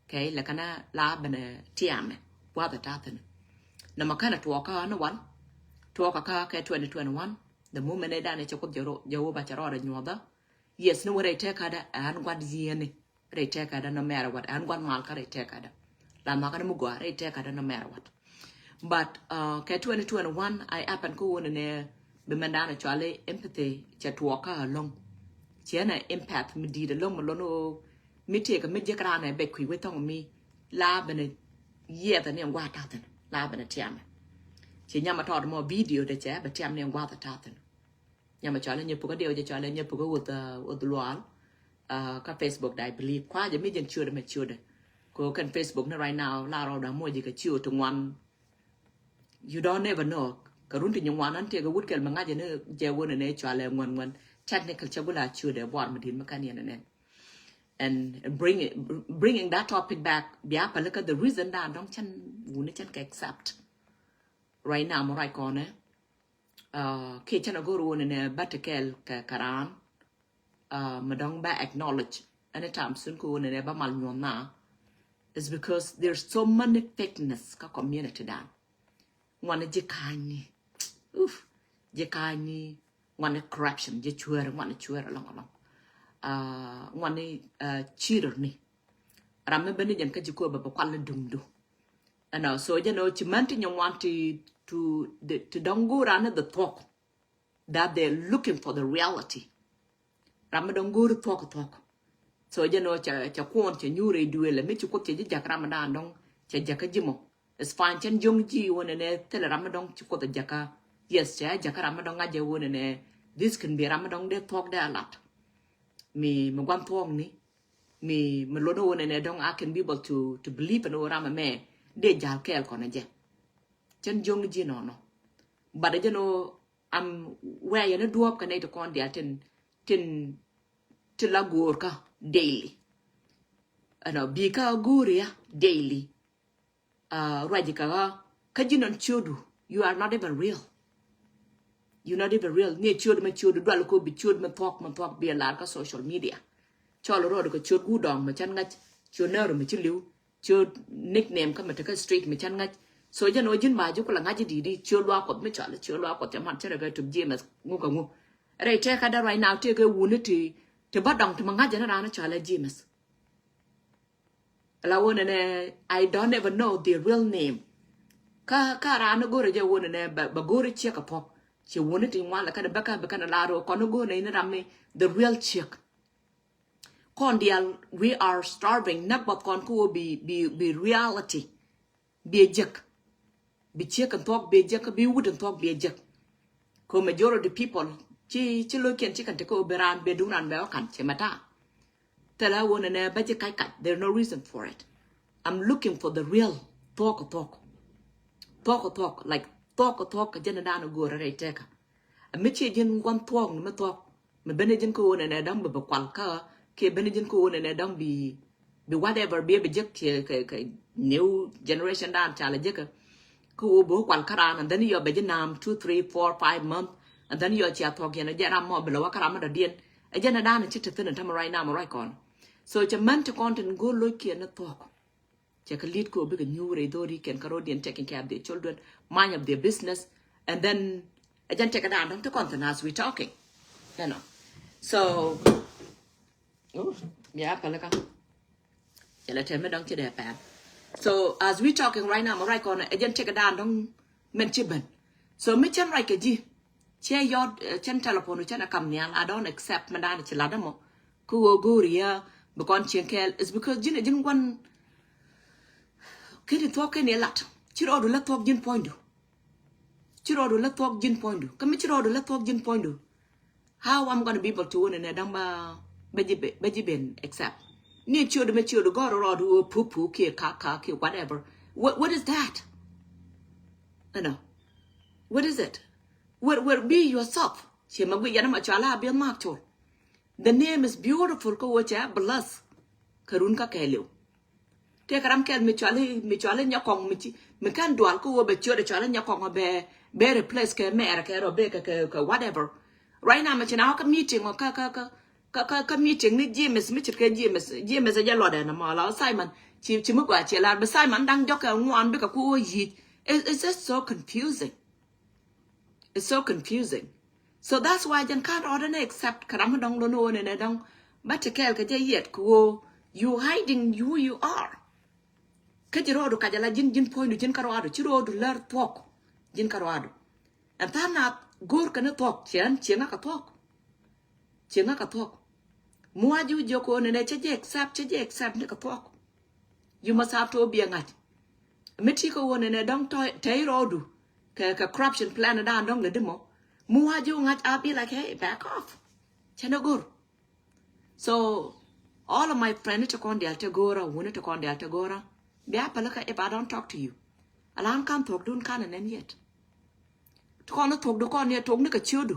Okay, lɛ kɛn la ben tiamɛ guath a ta̱thin. Nɔmɔ kɛn a tuɔɔkä ni wal. Tuɔɔkä kä kɛ twenty twenty-one. The moment ɛ dan cɛ kuoth jɛ ro jɛ wo ba cɛ rɔ da nyuɔdha. Yes ni wä rɛy tɛkädä an guan yieni. Rɛy tɛkädä no matter what. An guan mal kä rɛy tɛkädä. La makä ni mi gɔaa rɛy tɛkädä no matter what. But kɛ twenty twenty-one I happen kä wun nɛ bi mɛn dan cɔali empathy cɛ tuɔɔkä alɔŋ. Ciɛ nɛ empath mi di̱i̱t alɔŋ mi lon ɣöö mi tëëkä mi jiäk raan ɛ bɛc kui̱ wec thɔŋ mi la ben yiɛth ni ɛn gua̱a̱th ta̱thin la ben tiamɛ. Ci nyam a tɔɔt mɔ video de cɛ bɛ tiam ni ɛn gua̱a̱th ta̱thin. Nyam a cɔal inyɛ pukä diɛ wä jɛ cɔal inyɛ pukä wuth, wuth lual. Kä Facebook da I believe kua jɛ mi jɛn ciötdɛ mɛ ciötdɛ. Ko kɛn Facebook ni right now la rɔɔda moc jɛ kɛ ciö ti ŋuan. You don't never know. Kɛ run ti nyi ŋuan an tëëkɛ wut kɛl mi ŋa̱c jɛ ni jɛ wun ni cɔal ɛ ŋuan ŋuan. Technical cɛ gula ciötdɛ buar mi di̱t mi kan yɛn nɛn. And bring it, bringing that topic back bia pälikä the reason dan dɔŋ cɛn wuni cɛn kɛ accept. Right now mɔ right kɔnɛ. Kiɛ cɛn a go̱r wuni nɛ bä ti kɛl kɛ kɛ raan. Mi dɔŋ bä acknowledge anytime soon kɛ wuni nɛ bä mal nyuɔn na. It's because there's so many fakeness kä community dan. Ŋuani ji̱ ka̱a̱nyni. Uf. Ji̱ ka̱a̱nyni. Ŋuani corruption ji̱ cueer ŋuani cueer alɔŋ alɔŋ. Ŋuani cheater ni. Ram mi ben ni jɛn kä ji̱ kööbä bɛ kual ni duŋdu. Ɛnɔ so jɛn ɔ ci män ti nyɛ ŋuan ti tu ti dɔŋ go̱o̱r an ni the thuɔk. That they're looking for the reality. Ram mi dɔŋ go̱o̱r thuɔk thuɔk. So jɛn ɔ cɛ cɛ kuɔn cɛ nyuur rɛy duëël mi ci kuoth cɛ ji̱ jak ram mi daan dɔŋ cɛ jak kä ji̱ mɔ. Is fine cɛn jo̱ŋ ji̱ wä nɛnɛ thilɛ ram mi dɔŋ ci kuoth a jak kä. Yes cɛ jak kä ram mi dɔŋ ŋa̱c jɛ wä nɛnɛ. This can be ram mi dɔŋ dee thuɔk dee a lat. Mi mi guan thuɔk ni. Mi mi luɔt ni wä nɛnɛ dɔ̱ŋ I can be able to to believe ni wä ram ɛmɛ dee jal kɛɛl kɔn ɛ jɛ. Cɛn jiɔŋ ji̱ nɔnɔ. But ɛ jɛn wä am wɛɛyɛ ni duɔ̱ɔ̱p kɛ nɛy ti kɔn diaal tin tin ti la go̱o̱r kä daily. Ɛnɔ bi kä go̱o̱r ya daily. Uh, ruac kä kä ji̱ nɔn ciödu, you are not even real. You not even real. Ni ciödu mɛ ciödu dual ko bi ciödu mɛ thuɔk mɛ thuɔk bi lar kä social media. Cɔl rɔɔdu kɛ ciöt guudɔŋ mɛ cɛn ŋa̱c, ciöt nääru mɛ ci li̱w, ciöt nickname kä mɛ tekä street mɛ cɛn ŋa̱c. So jɛn ɔ ji̱n ba ji̱ kula ŋa̱c ji̱ di̱i̱t i̱ ciöt luaak kuɔth mi cɔal ciöt luaak kuɔth cɛ mat cɛ rɛ kɛ tup James ŋu kɛ ŋu. Rɛy tɛkä dɛ right now tëëkɛ wuni ti ti bä dɔŋ ti mɛ ŋa̱c jɛn raan cɔal ɛ James. La wä nɛnɛ, I don't even know their real name. Kä kä raan ni go̱rɛ jɛ wä nɛnɛ bɛ bɛ go̱rɛ ciek a pɔk. Ciɛ wä ni ti ŋuan la kɛn bɛ kä bɛ kɛn la ro kɔn ni go̱rɛ ni ram ni the real ciek. Kɔn dial we are starving. Nak bä kɔn ko bi bi bi reality. Bi a jek. Bi ciek in thuɔk bi a jek, bi wut in thuɔk bi a jek. Ko majority people ci ci lo̱ckiɛn ci kɛn ti ko bi raan bi duŋ raan bɛ wä kan ci mɛ ta̱a̱. Thilɛ wä nɛnɛ bä ji̱ kac kac. There's no reason for it. I'm looking for the real thuɔk thuɔk. Thuɔk thuɔk, like, thuɔk thuɔk kɛ jɛn dan go̱o̱rɛ rɛy tɛkä. A mi ciɛ ji̱n gua̱n thuɔk ni mi thuɔk. Mi ben ji̱n kä wä nɛnɛ dɔ̱ŋ bi bi kual kä kiɛ ben ji̱n kä wä nɛnɛ dɔ̱ŋ bi bi whatever bi bi jek kiɛ kɛ kɛ new generation dan ca lɛ jek kä wä bi wä kual kä raan, and then yɔ bɛ ji̱ naam two, three, four, five month, and then yɔ cia thuɔk yɛn jɛ ram mɔ bi lɛ wä kä ram mɔ dɔ̱diɛn. Ɛ jɛn ɛ dan ci te thin ɛ tämɛ right now mɛ ruac kɔn. So cɛ män ti kɔn tin go̱o̱r lo̱ckiɛn ni thuɔk. Cɛ kɛ li̱t kɛ ɔ bikɛ nyuur rɛy dho̱ri kɛn kä ro̱diɛn, taking care of their children, mind of their business, and then ɛ jɛn tekɛ dan dɔ̱ŋ ti kɔn thin as we talking. You know. So bia pälikä. Cɛ lɛ tɛm mi dɔ̱ŋ ci dee pɛn. So as we talking right now mɛ ruac kɔn ɛ jɛn tekɛ dan dɔ̱ŋ mɛn ci ben. So mi cɛn ruac kɛ ji̱ ciɛ yɔt cɛn telephone cɛn a kam nhial, I don't accept mɛ dan ci lat dä mɔ. Kä wä go̱o̱ri ya bi kɔn cieŋ kɛɛl is because ji̱n a ji̱n gua̱n. Keni thuɔk keni lat ci rɔɔdu la thuɔk ji̱n puɔ̱nydu. Ci rɔɔdu la thuɔk ji̱n puɔ̱nydu kä mi ci rɔɔdu la thuɔk ji̱n puɔ̱nydu. How I'm gonna be able to wä nɛnɛ da̱ŋ ba ba ji̱ ben accept ni ciötdu mɛ ciötdu gɔr rɔɔdu wä pupu kiɛ kaka kiɛ whatever. What, what is that? You know, what is it? Where, where be yourself. Ciɛ mɛ gui yɛn ma cɔala a biɛth mak col. The name is beautiful kä wä cɛ bless. Kä run kä kɛɛliw. Tëë kɛ ram kɛl mi cuali mi cuali nyakɔŋ mi ci mi kan dual kä wä bɛ ciöt cuali nyakɔŋ bɛ bɛ replace kɛ mɛɛr kɛ rɔ bɛ kɛ kɛ whatever. Right now mi ci na wä kä meeting wä kä kä kä kä kä meeting ni James mi cit kɛ James James a jɛ lɔdɛ na mɔ la Simon ci ci mi gua ci lar bɛ Simon daŋ jɔk kɛ ŋuan bikɛ ku wä yic. It's just so confusing. It's so confusing. So that's why jɛn kan rɔɔdɛ ni accept kɛ ram mi dɔŋ lon wä ni nɛ dɔŋ. Ba ti kɛɛl kɛ jɛ yet kɛ wä you hiding who you are. Kä ji̱ rɔɔdu kacɛ la ji̱n ji̱n puɔ̱nydu ji̱n kä rɔɔdu ci rɔɔdu lär thuɔk. Ji̱n kä rɔɔdu. Ɛn tha̱a̱ŋ na go̱o̱r kɛ ni thuɔk ciɛn cieŋä kɛ thuɔk. Cieŋä kɛ thuɔk. Mua̱a̱ ji̱ wä jiök kɛ wä ni nɛ cɛ jɛ accept cɛ jɛ accept ni kɛ thuɔk. You must have to be a ŋa̱c. Mi ti kɛ wä nɛnɛ dɔ̱ŋ tɛy rɔɔdu kɛ kɛ corruption plan dan dɔ̱ŋ lɛ di mɔ. Mi wa ji̱ wä ŋa̱c a bi like, hey, back off. Cɛ ni go̱r. So all of my friend ti kɔn dial ti go̱ra wuni ti kɔn dial ti go̱ra. Bia pälä kä if I don't talk to you. Alan kan thuɔk dun kan nɛn yet. Ti kɔn ni thuɔk du kɔn ni thuɔk ni kɛ ciödu.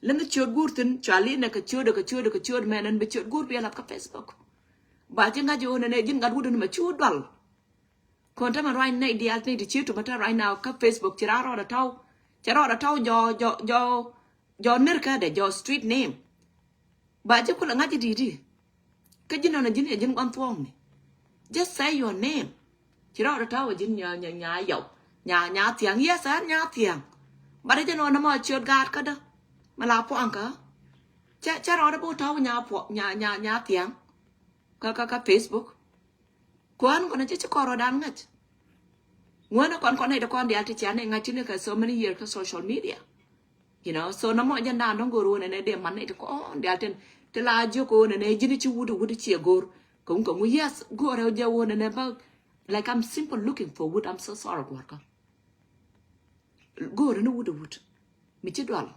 Lini ciöt guur thin cua li nɛ kɛ ciöt kɛ ciöt kɛ ciöt mɛn ɛn bi ciöt guur bi ɛlap kä Facebook. Ba ji̱ ŋa̱c ji̱ ɣöö nɛnɛ ji̱n gat wut ɛn mɛ cu dual. Kɔn tämɛ ruany nɛy diaal nɛy ti ciöt tumɛ te right now kä Facebook ci raa rɔɔdɛ tɔw. Cɛ rɔɔdɛ tɔw jɔ jɔ jɔ jɔ nir kädɛ jɔ street name. Ba ji̱ kulɛ ŋa̱c ji̱ di̱i̱t i̱. Kä ji̱n nɔnɔ ji̱n yɛ ji̱n gua̱n thuɔ̱ɔ̱ŋni. Just say your name. Ci rɔɔdɛ tɔ̱ wä ji̱n nya nya nya yaw. Nya nya thiaŋ. Yes, ɛ nya thiaŋ. But ji̱n nɔnɔ mɔ ciöt gaat kädä. Mɛ la puaŋ kä. Cɛ cɛ rɔɔdɛ bä tɔ̱ wä nya puɔ nya nya nya thiaŋ. Kä kä kä Facebook. Kuan kɔn ci ci kɔn rɔ dan ŋa̱c. Ŋuan kɔn kɔn nɛy ti kɔn dial ti cian nɛy ŋa̱c ti ni kɛ so many years kä social media. You know, so na mɔ jɛ dan dɔn go̱r wä nɛnɛ dee man nɛy ti kɔn dial tin ti la jiök wä nɛnɛ ji̱n ci wut wut ci go̱r. Kɛ ŋu kɛ ŋu yes go̱r rɛ jɛ wä nɛnɛ ba like I'm simple looking for wood. I'm so sorry go̱r kä. Go̱r ni wut wut mi ci dual.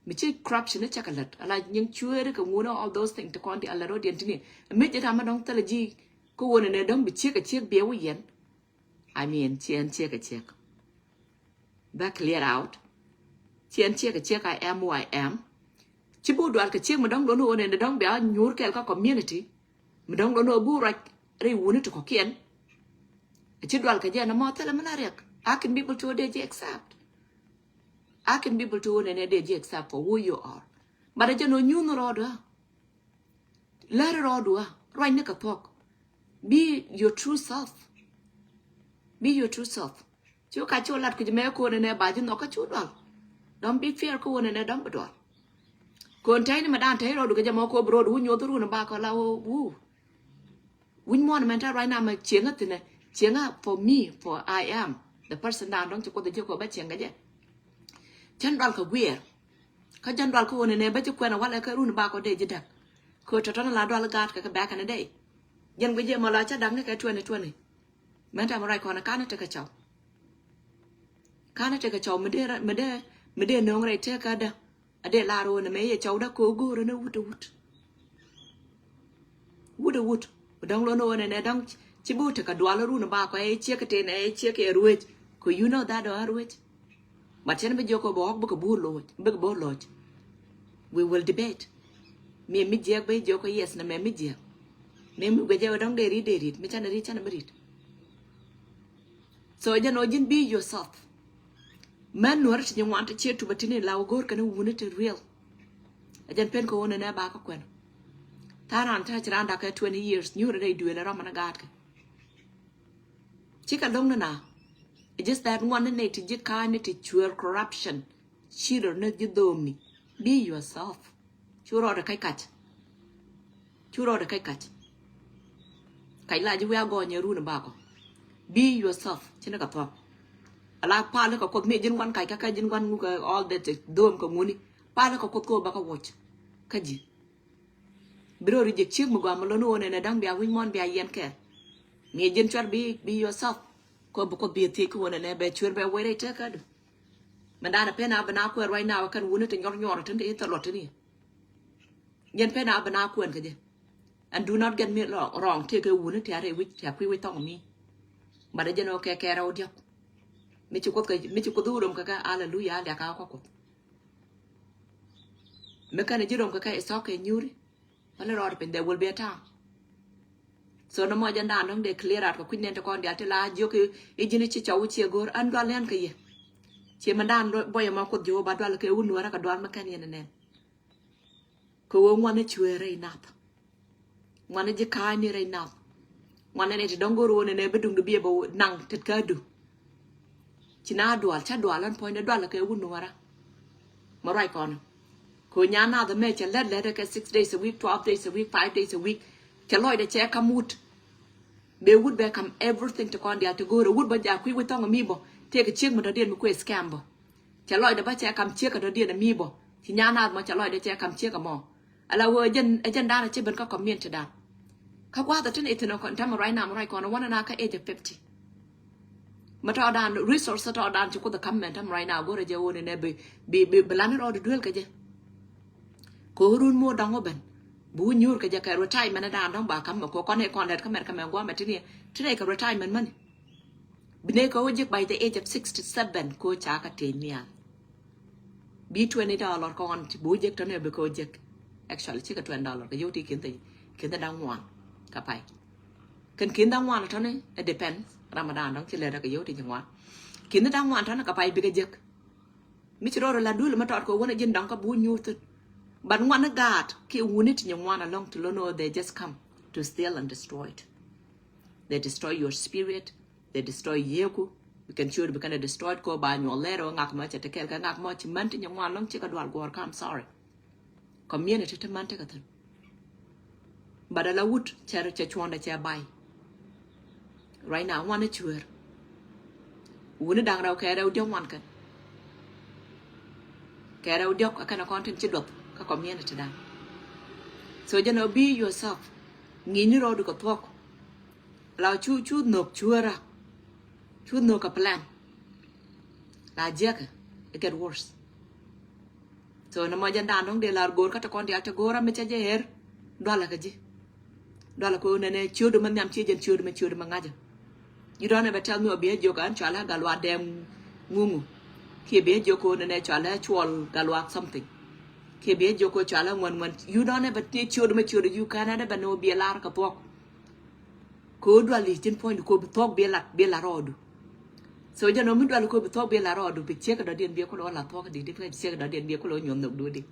Mi ci corruption ni cakɛ lät ala nyiŋ cueeri kɛ ŋun all those things ti kɔn ti ala rɔ diɛn tini. Mi jɛ tamɛ dɔŋ thilɛ ji̱ kä wonɛ nɛ dɔŋ bi ciek a ciek biɛ wi̱i̱ yɛn. I mean ciɛn ciek a ciek. Bɛ clear out. Ciɛn ciek a ciek I am who I am. Ci bi wä dual kɛ ciek mi dɔŋ lon wonɛ nɛ dɔŋ bia nyuur kɛl kä community. Mi dɔŋ lon wä bu ruac rɛy wuni ti kɔkiɛn. Ci dual kɛ jɛ nɛ mɔ thilɛ mi la riɛk. Akin bibul ti wä dee ji̱ accept. Akin bibul ti wä nɛ nɛ dee ji̱ accept for who you are. But a jɛ nɔ nyuun rɔɔdua. Lär rɔɔdua ruac ni kɛ thuɔk. Be your true self. Be your true self. Cu ka cu lat kui̱ mɛ ko̱n nɛ ba ji̱ nhɔk kä cu dual. Don't be fear ko̱n nɛ dɔm bi dual. Ko̱n tɛy ni mɛ dan tɛy rɔɔdu kɛ jɛ mɔ ko̱ bi rɔɔdu wu nyoth run ba kɔ la wu wu. Wi̱ny muɔ̱ɔ̱n mɛn tɛ̈ ruac namɛ cieŋä thi̱nɛ cieŋä for me for I am the person dan dɔ̱ŋ ci kuoth ji̱ kɔ bä cieŋ kɛ jɛ. Cän dual kɛ guiɛɛr. Kä jän dual kä wonɛ nɛ bä ci kuɛn a walɛ kä run ba kɔ dee ji̱ däk. Kɛ tɔ̱tɔ̱n la dual gaat kɛ kɛ bɛ̈ɛ̈kɛ ni dee. Jɛn guic jɛ mɔ la cä da̱k ni kɛ twenty twenty. Mɛn tɛm ruac kɔn kanɛ tekɛ cɔw. Kanɛ tekɛ cɔw mi dee mi dee mi dee no̱o̱ŋ rɛy tekä dä. A dee lar wonɛ mɛ yɛ cɔw dä kɛ go̱o̱rä ni wut a wut. Wut a wut. Dɔŋ lon wonɛ nɛ dɔŋ ci bi wut tekɛ dual run ba kɔ ɛ ciek ten ɛ ciek ɛ ruec. Kɛ you know that ɔ ruec. But cɛn bi jiök kɔ bɛ ɣɔk bikɛ bo̱o̱r loc bikɛ bo̱o̱r loc. We will debate. Mi mi jiɛk bɛ jiök kɔ yes nɛ mɛ mi jiɛk. Mi mi guecɛ wä dɔŋ dee rit dee rit mi canɛ rit canɛ bi rit. So jɛn ɔ ji̱n be yourself. Mɛn nuɔri ti nyi ŋuan ti ciɛ tupä tini la wä go̱o̱r kɛn wuni ti real. A jɛn pen kɛ wuni nɛ ba kä kuɛn. Tha̱a̱ŋ ran tha̱a̱ ci ran dakɛ twenty years nyuuri rɛy duël ɛ rɔmɛ ni gaatkɛ. Cikɛ lo̱ŋ ni na. It's just that ŋuan ni nɛ ti ji̱ ka̱a̱c ni ti cuɛɛr corruption. Ci rɔ ni ji̱ dhoomni. Be yourself. Cu rɔɔdɛ kac kac. Cu rɔɔdɛ kac kac. Kac la ji̱ wi̱i̱ a gɔɔnyɛ run bakɔ. Be yourself. Ci ni kɛ thuɔ̱k. Ala pali kɛ kuoth mi ji̱n gua̱n kac kä kä ji̱n gua̱n ŋukɛ all that dhoom kɛ ŋuni. Pali kɛ kuoth kɛ wä bakɛ wuɔc. Kä ji̱. Bi rɔ ri jek ciek mi gɔaa mi lon wonɛ nɛ da̱ŋ bia wi̱ny muɔ̱n bia yɛn kɛɛl. Mi ji̱n cuɛr bi, be yourself. Kɔ bi kɔ bi thiec ki wonɛ nɛ bɛ cuer bɛ wɛrɛ tek kädu. Mɛ danɛ pen a bi na kuɛɛr ruac na wä kɛn wuni ti nyɔr nyɔr tin ti thɛ luɔt tin i̱. Jɛn pen a bi na kuɛn kɛ jɛ. And do not get me wrong, tekɛ wuni ti a rɛ wi̱c ti a kui̱ wi̱c thɔŋ mi. But a jɛn wä kɛ kɛ rɛw diɔk. Mi ci kuoth kɛ, mi ci kuoth wurɛ mi kɛ kɛ, hallelujah, a liak a kɔ kuoth. Mi kɛn ji̱ rom kɛ kɛ is okay nyuri. Wala rɔɔd piny, there will be a time. So ni mɔc ɛn daan dɔ̱ŋ dee clear out kɛ kui̱ny nɛn ti kɔn dial ti la jiök i̱ ji̱n i̱ ci cɔw i̱ ciɛ go̱o̱r ɛn dual nɛn kɛ yɛ. Ciɛ mɛn daan buɔyɛ mɔ kuoth ji̱ wä ba dual kɛ wun nuɔrä kɛ dual mi kɛn yɛn nɛn. Kɛ wä ŋuan i̱ cuëë rɛy nath. Ŋuan i̱ ji̱ ka̱a̱cni rɛy nath. Ŋuan i̱ nɛ ti dɔ̱ŋ go̱o̱r wä nɛn ɛ bi duŋdu biɛ bɛ naŋ tet kädu. Ci na dual, ca dual ɛn puɔ̱nydɛ dual kɛ wun nuɔrä. Mɛ ruac kɔn. Kɛ nyan nath mɛ cɛ lɛt lɛt kɛ six days a week, twelve days a week, five days a week. Cɛ lɔcdɛ cɛ kam wut. Bɛ wut bɛ kam everything ti kɔn dial ti go̱o̱rɛ wut bä ja kui̱ wi̱i̱ thɔŋ mi bɔ. Tëëkɛ ciek mi dɔ̱diɛn mi kuëë scam bɔ. Cɛ lɔcdɛ bä cɛ kam ciek kɛ dɔ̱diɛn mi bɔ. Ci nyan nath mɔ cɛ lɔcdɛ cɛ kam ciek kɛ mɔ. Ala wee jɛn, ɛ jɛn da̱a̱n a ci ben kä community da̱a̱n. Kä gua̱a̱th a tin ithin a kɔn tamɛ ruac nam ruac kɔn a wanɛ na kä age of fifty. Mɛ tɔɔdan resource tɔɔdan ci kuoth a kam mɛn tamɛ ruac na go̱rɛ jɛ wonɛ nɛ bi, bi, bi, bi lan rɔɔd duel kɛ jɛ. Kɛ wä run mo̱o̱ dɔŋ wä ben. Bi wä nyuur kɛ jɛ kɛ retirement dan dɔŋ ba kam mɛ kɛ kɔn i̱ kɔn lɛt kä mɛr kä mɛ guamɛ tin i̱ tin i̱ kɛ retirement mani. Bi nɛ kɛ wä jek by the age of sixty seven kɛ wä ca kä tëë nhial. Bi twenty dollar kɔn ti bi wä jek tɔnɛ bi kɛ wä jek. Actually cikɛ twenty dollar kɛ yio̱w ti kin thɛ kin thɛ da̱ŋ ŋuan. Ka pay kɛn kin da̱ŋ ŋuan tɔnɛ it depends. Ramadan dɔŋ ci lɛt kɛ yio̱w ti ci ŋuan. Kin thɛ da̱ŋ ŋuan tɔnɛ ka pay bi kɛ jek. Mi ci rɔɔdɛ la duël mi tɔt kɛ wänɛ ji̱n da̱ŋ kä bi wä nyuur thi̱n. But ŋuan ni gaat kiɛ wuni ti nyi ŋuan alɔŋ ti lo̱n ɣöö they just come to steal and destroy it. They destroy your spirit. They destroy yieku. Bi kɛn ciööt bi kɛn destroyed kɛ ɣöö ba nyuɔth lɛr ɣöö ŋak mɔ cɛ ti kɛl kɛ ŋak mɔ ci män ti nyi ŋuan alɔŋ cikɛ dual guɔ̱ɔ̱r kä, I'm sorry. Community ti män ti kɛ thi̱n. But ala wut cɛ, cɛ cuɔ̱ndɛ cɛ bay. Right now ŋuan i̱ cueer. Wuni da̱ŋ rɛw kɛ rɛw diɔ̱k ŋuan kɛn. Kɛ rɛw diɔ̱k a kɛn a kɔn tin ci duɔth kä community da̱ŋ. So jɛn ɔ be yourself. Ŋi̱i̱ni rɔɔdu kɛ thuɔ̱k. La cu, cu nhök cueera. Cu nhök kɛ plan. La jiɛkɛ, it get worse. So nɛ mɔ jɛn da̱a̱n dɔ̱ŋ dee la̱r go̱o̱r kä ti kɔn diaal ti go̱o̱r amɛ cä jɛ ɣer. Dualɛ kä ji̱. Dualɛ kä nɛnɛ ciötdu mɛ nhiam ciɛ jɛn ciötdu mɛ ciötdu mɛ ŋa̱cä. You don't ever tell me ɔ biɛ jiök an cualɛ gal wa dɛm ŋuŋu. Kiɛ biɛ jiök ɔ nɛnɛ cualɛ cuɔl gal wa something. Kiɛ biɛ jiök ɔ cualɛ ŋuɛn ŋuɛn. You don't ever ni ciötdu mɛ ciötdu you can't ever ni ɔ biɛ lar kä thuɔk. Kɛ ɣöö dual i̱ tin puɔ̱nydu kɛ ɣöö bi thuɔ̱k bi lat bi lat rɔɔdu. So jɛn ɣöö mi dual kɛ ɣöö bi thuɔ̱k bi lat rɔɔdu bi ciek dɔ̱diɛn bi kulɛ wä lat thuɔ̱k di di bi ciek dɔ̱diɛn bi kulɛ wä nyuɔ̱th nhök duudi.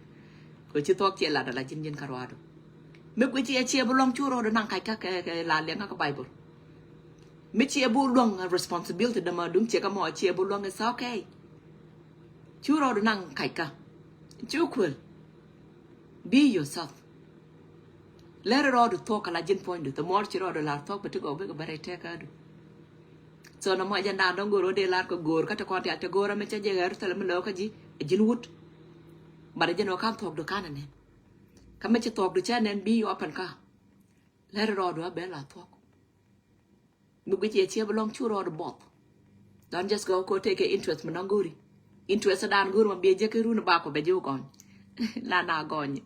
Kɛ ɣöö ci thuɔ̱k ciɛ lat ala ji̱n ji̱n kä rɔɔdu. Mi guic ciɛ ciɛ bi luɔ̱ŋ cu rɔɔdu naŋ kac kä kɛ kɛ la liɛŋ kä Bible. Mi ciɛ bi luɔ̱ŋ responsibility dämä duŋ ciɛ kä mɔ ciɛ bi luɔ̱ŋ is okay. Cu rɔɔdu naŋ kac kä. Cu kuël. Be yourself. Lɛr rɔɔdu thuɔ̱k kɛ la ji̱n puɔ̱nydu. The more ci rɔɔdu lar thuɔ̱k bɛ ti gɔw bikɛ bɛ rɛy tɛkädu. So nɔmɔ jɛn da̱a̱n dɔ̱ŋ go̱o̱r wä dee lar kɛ go̱o̱r kä ti kɔn ti a ti go̱o̱r amɛ cɛ jɛ ɣɛr thilɛ mi lo̱o̱ kä ji̱. Ɛ ji̱n wut. But ɛ jɛn wä ka̱n thuɔ̱kdu ka̱n ɛ nɛn. Kä mɛ ci thuɔ̱kdu cɛ nɛn bi yɔ pɛn kä. Lɛr rɔɔdu a ben la thuɔ̱k. Mi guic yɛ ciɛ bi lɔŋ cu rɔɔdu buɔth. Don't just go ko take interest mi nɔŋ go̱ri. Interest dan go̱ri ma biɛ jek run ba ko bɛ jiw gɔny. La na gɔny.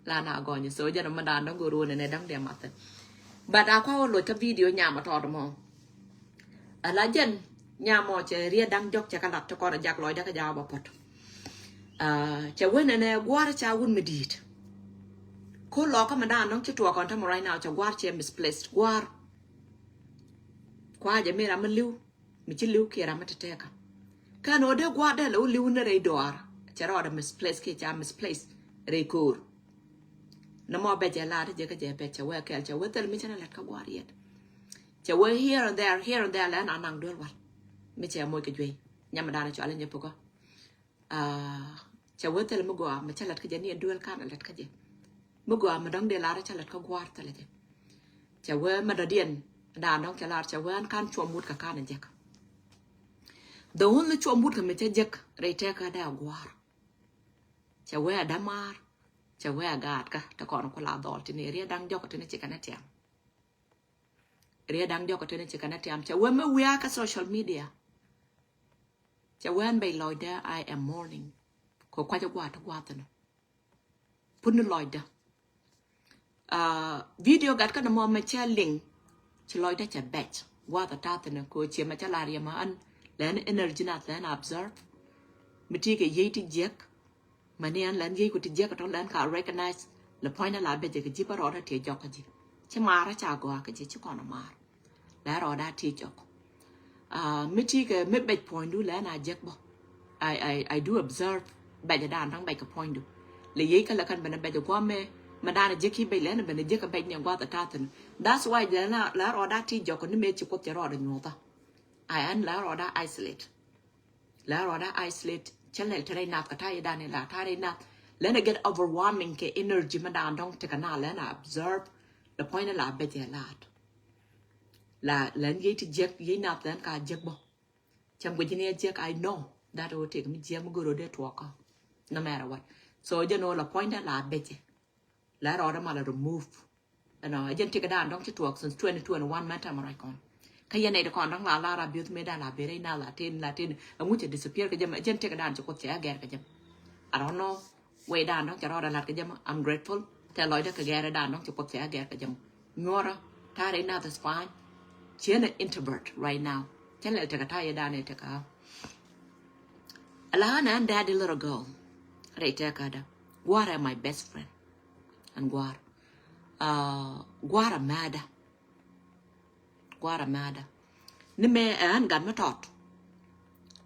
La na gɔny. So jɛn mi dan dɔŋ go̱ri wun ne dɔŋ dee math. But a kɔ wä loc kä video nyama tɔt mɔ. Ala jɛn nyamɔ cɛ riɛ daŋ jɔk cɛ ka lat ti kɔn a jak lɔcdä kä jaba pɔt. Ah, cɛ wen ɛnɛ guar ca wun mi di̱i̱t. Ko lɔkä mi dan dɔŋ ci tuɔk kɔn tɛmɔ right now cɛ guar cɛ misplaced guar. Kua jɛ mi ram mi li̱w mi ci li̱w kiɛ ram mi tɛtɛka. Kɛn ɔ dee guar dee lɛ wä li̱w ni rɛy dɔaar cɛ rɔɔdɛ misplace kiɛ ca misplace rɛy ko̱o̱r. Nɔmɔ bɛ jɛ laat jɛ kä jɛ bɛ cɛ wee kɛl cɛ wee thil mi cɛ ni lɛt kä guar yɛt. Cɛ wee here and there, here and there lɛ na naŋ duel wal. Mi cɛ moc kɛ juey nyam dan cɔal in jɛ pukä. Ah, cɛ wee thil mi gɔaa mi cɛ lɛt kä jɛ ni ɛn duel kan lɛt kä jɛ. Mi gɔaa mi dɔŋ dee lar cɛ lɛt kä guar thil jɛ. Cɛ wee mi dɔdiɛn dan dɔŋ cɛ lar cɛ wee an kan cuɔm wut kä kan jɛk. The only cuɔm wut kä mi cɛ jɛk rɛy tɛkä dee a guar. Cɛ wee a damar. Cɛ wee a gaat kä te kɔn ku la dhɔl tini riɛ daŋ jɔk tini cikɛ ni tiam. Riɛ daŋ jɔk tini cikɛ ni tiam cɛ wee mi wiaa kä social media. Cɛ wee an bɛc lɔcdɛ I am mourning. Kɛ kuacä gua̱a̱th ti gua̱a̱th ni put ni lɔcdä. Ah, video gat kä ni mɔ mɛ cɛ liŋ. Ci lɔcdä cɛ bɛc gua̱a̱th a ta̱a̱th ni kɛ ciɛ mɛ cä la riɛm an lɛn energy nath lɛn observe. Mi ti kɛ yiey ti jiɛk. Mani an lɛn yiey ku ti jiɛk tɔ lɛn ka recognize. Lɛ puɔ̱ny ni la bɛc kɛ ji̱ bä rɔɔdä ti jɔk kä ji̱. Ci maarä ca gɔaa kä ji̱ ci kɔn a maar. Lɛ rɔɔdä ti jɔk. Ah, mi ti kɛ mi bɛc puɔ̱nydu lɛ na jek bä. I, I, I do observe bɛc dan daŋ bɛc kɛ puɔ̱nydu. Lɛ yiey kä lɛ kɛn ben bɛc guamɛ mɛ dan jek ki bɛc lɛ na ben jek kɛ bɛc ni guath a ta̱thin. That's why lɛ na lɛ rɔɔdä ti jɔk ni mɛ ci kuoth cɛ rɔɔdä nyuɔtha. I an lɛ rɔɔdä isolate. Lɛ rɔɔdä isolate cɛ lɛ te rɛy nath kɛ ta̱ yi dan la ta̱ rɛy nath. Lɛ na get overwhelming kɛ energy mɛ dan dɔŋ tekɛ na lɛ na observe. Lɛ puɔ̱ny ni la bɛc ɛ laat. La lɛn yiey ti jiɛk yiey nath lɛn ka jiɛk bä. Cam guic ni a jiɛk I know that will take mi jiɛk mi goro dee tuɔkä. No matter what. So jɛ no la puɔ̱ny dee la bɛcɛ. La rɔɔdɛ ma la remove. Ɛnɔ a jɛn tikɛ daan dɔŋ ci tuɔk since twenty twenty-one mɛn tɛmɛ ruac kɔn. Kä yɛn nɛy di kɔn dɔŋ la lar a biöth mëë daan la bere ina la tin la tin. Ɛŋu cɛ disappear kɛ jɛm a jɛn tikɛ daan ci kuoth cɛ a gɛr kɛ jɛm. I don't know. Wee dan dɔ̱ŋ cɛ rɔɔdɛ lat kɛ jɛ mɔ, I'm grateful. Tɛ lɔcdä kɛ gɛrɛ dan dɔ̱ŋ cɛ kuoth cɛ gɛr kɛ jɛ mɔ. Nyuɔrä ta̱rɛ inath is fine. Ciɛ ni introvert right now. Cɛ lɛl tekɛ ta̱yɛ dan ɛ tekɛ. Ala ɣän ɛn daddy little girl. Rɛy tɛkädä. Gua̱a̱r ɛ my best friend. Ɛn gua̱a̱r. Ah, gua̱a̱r ɛ mɛɛdä. Gua̱a̱r ɛ mɛɛdä. Ni mɛ ɛ ɣän gat mi tɔt.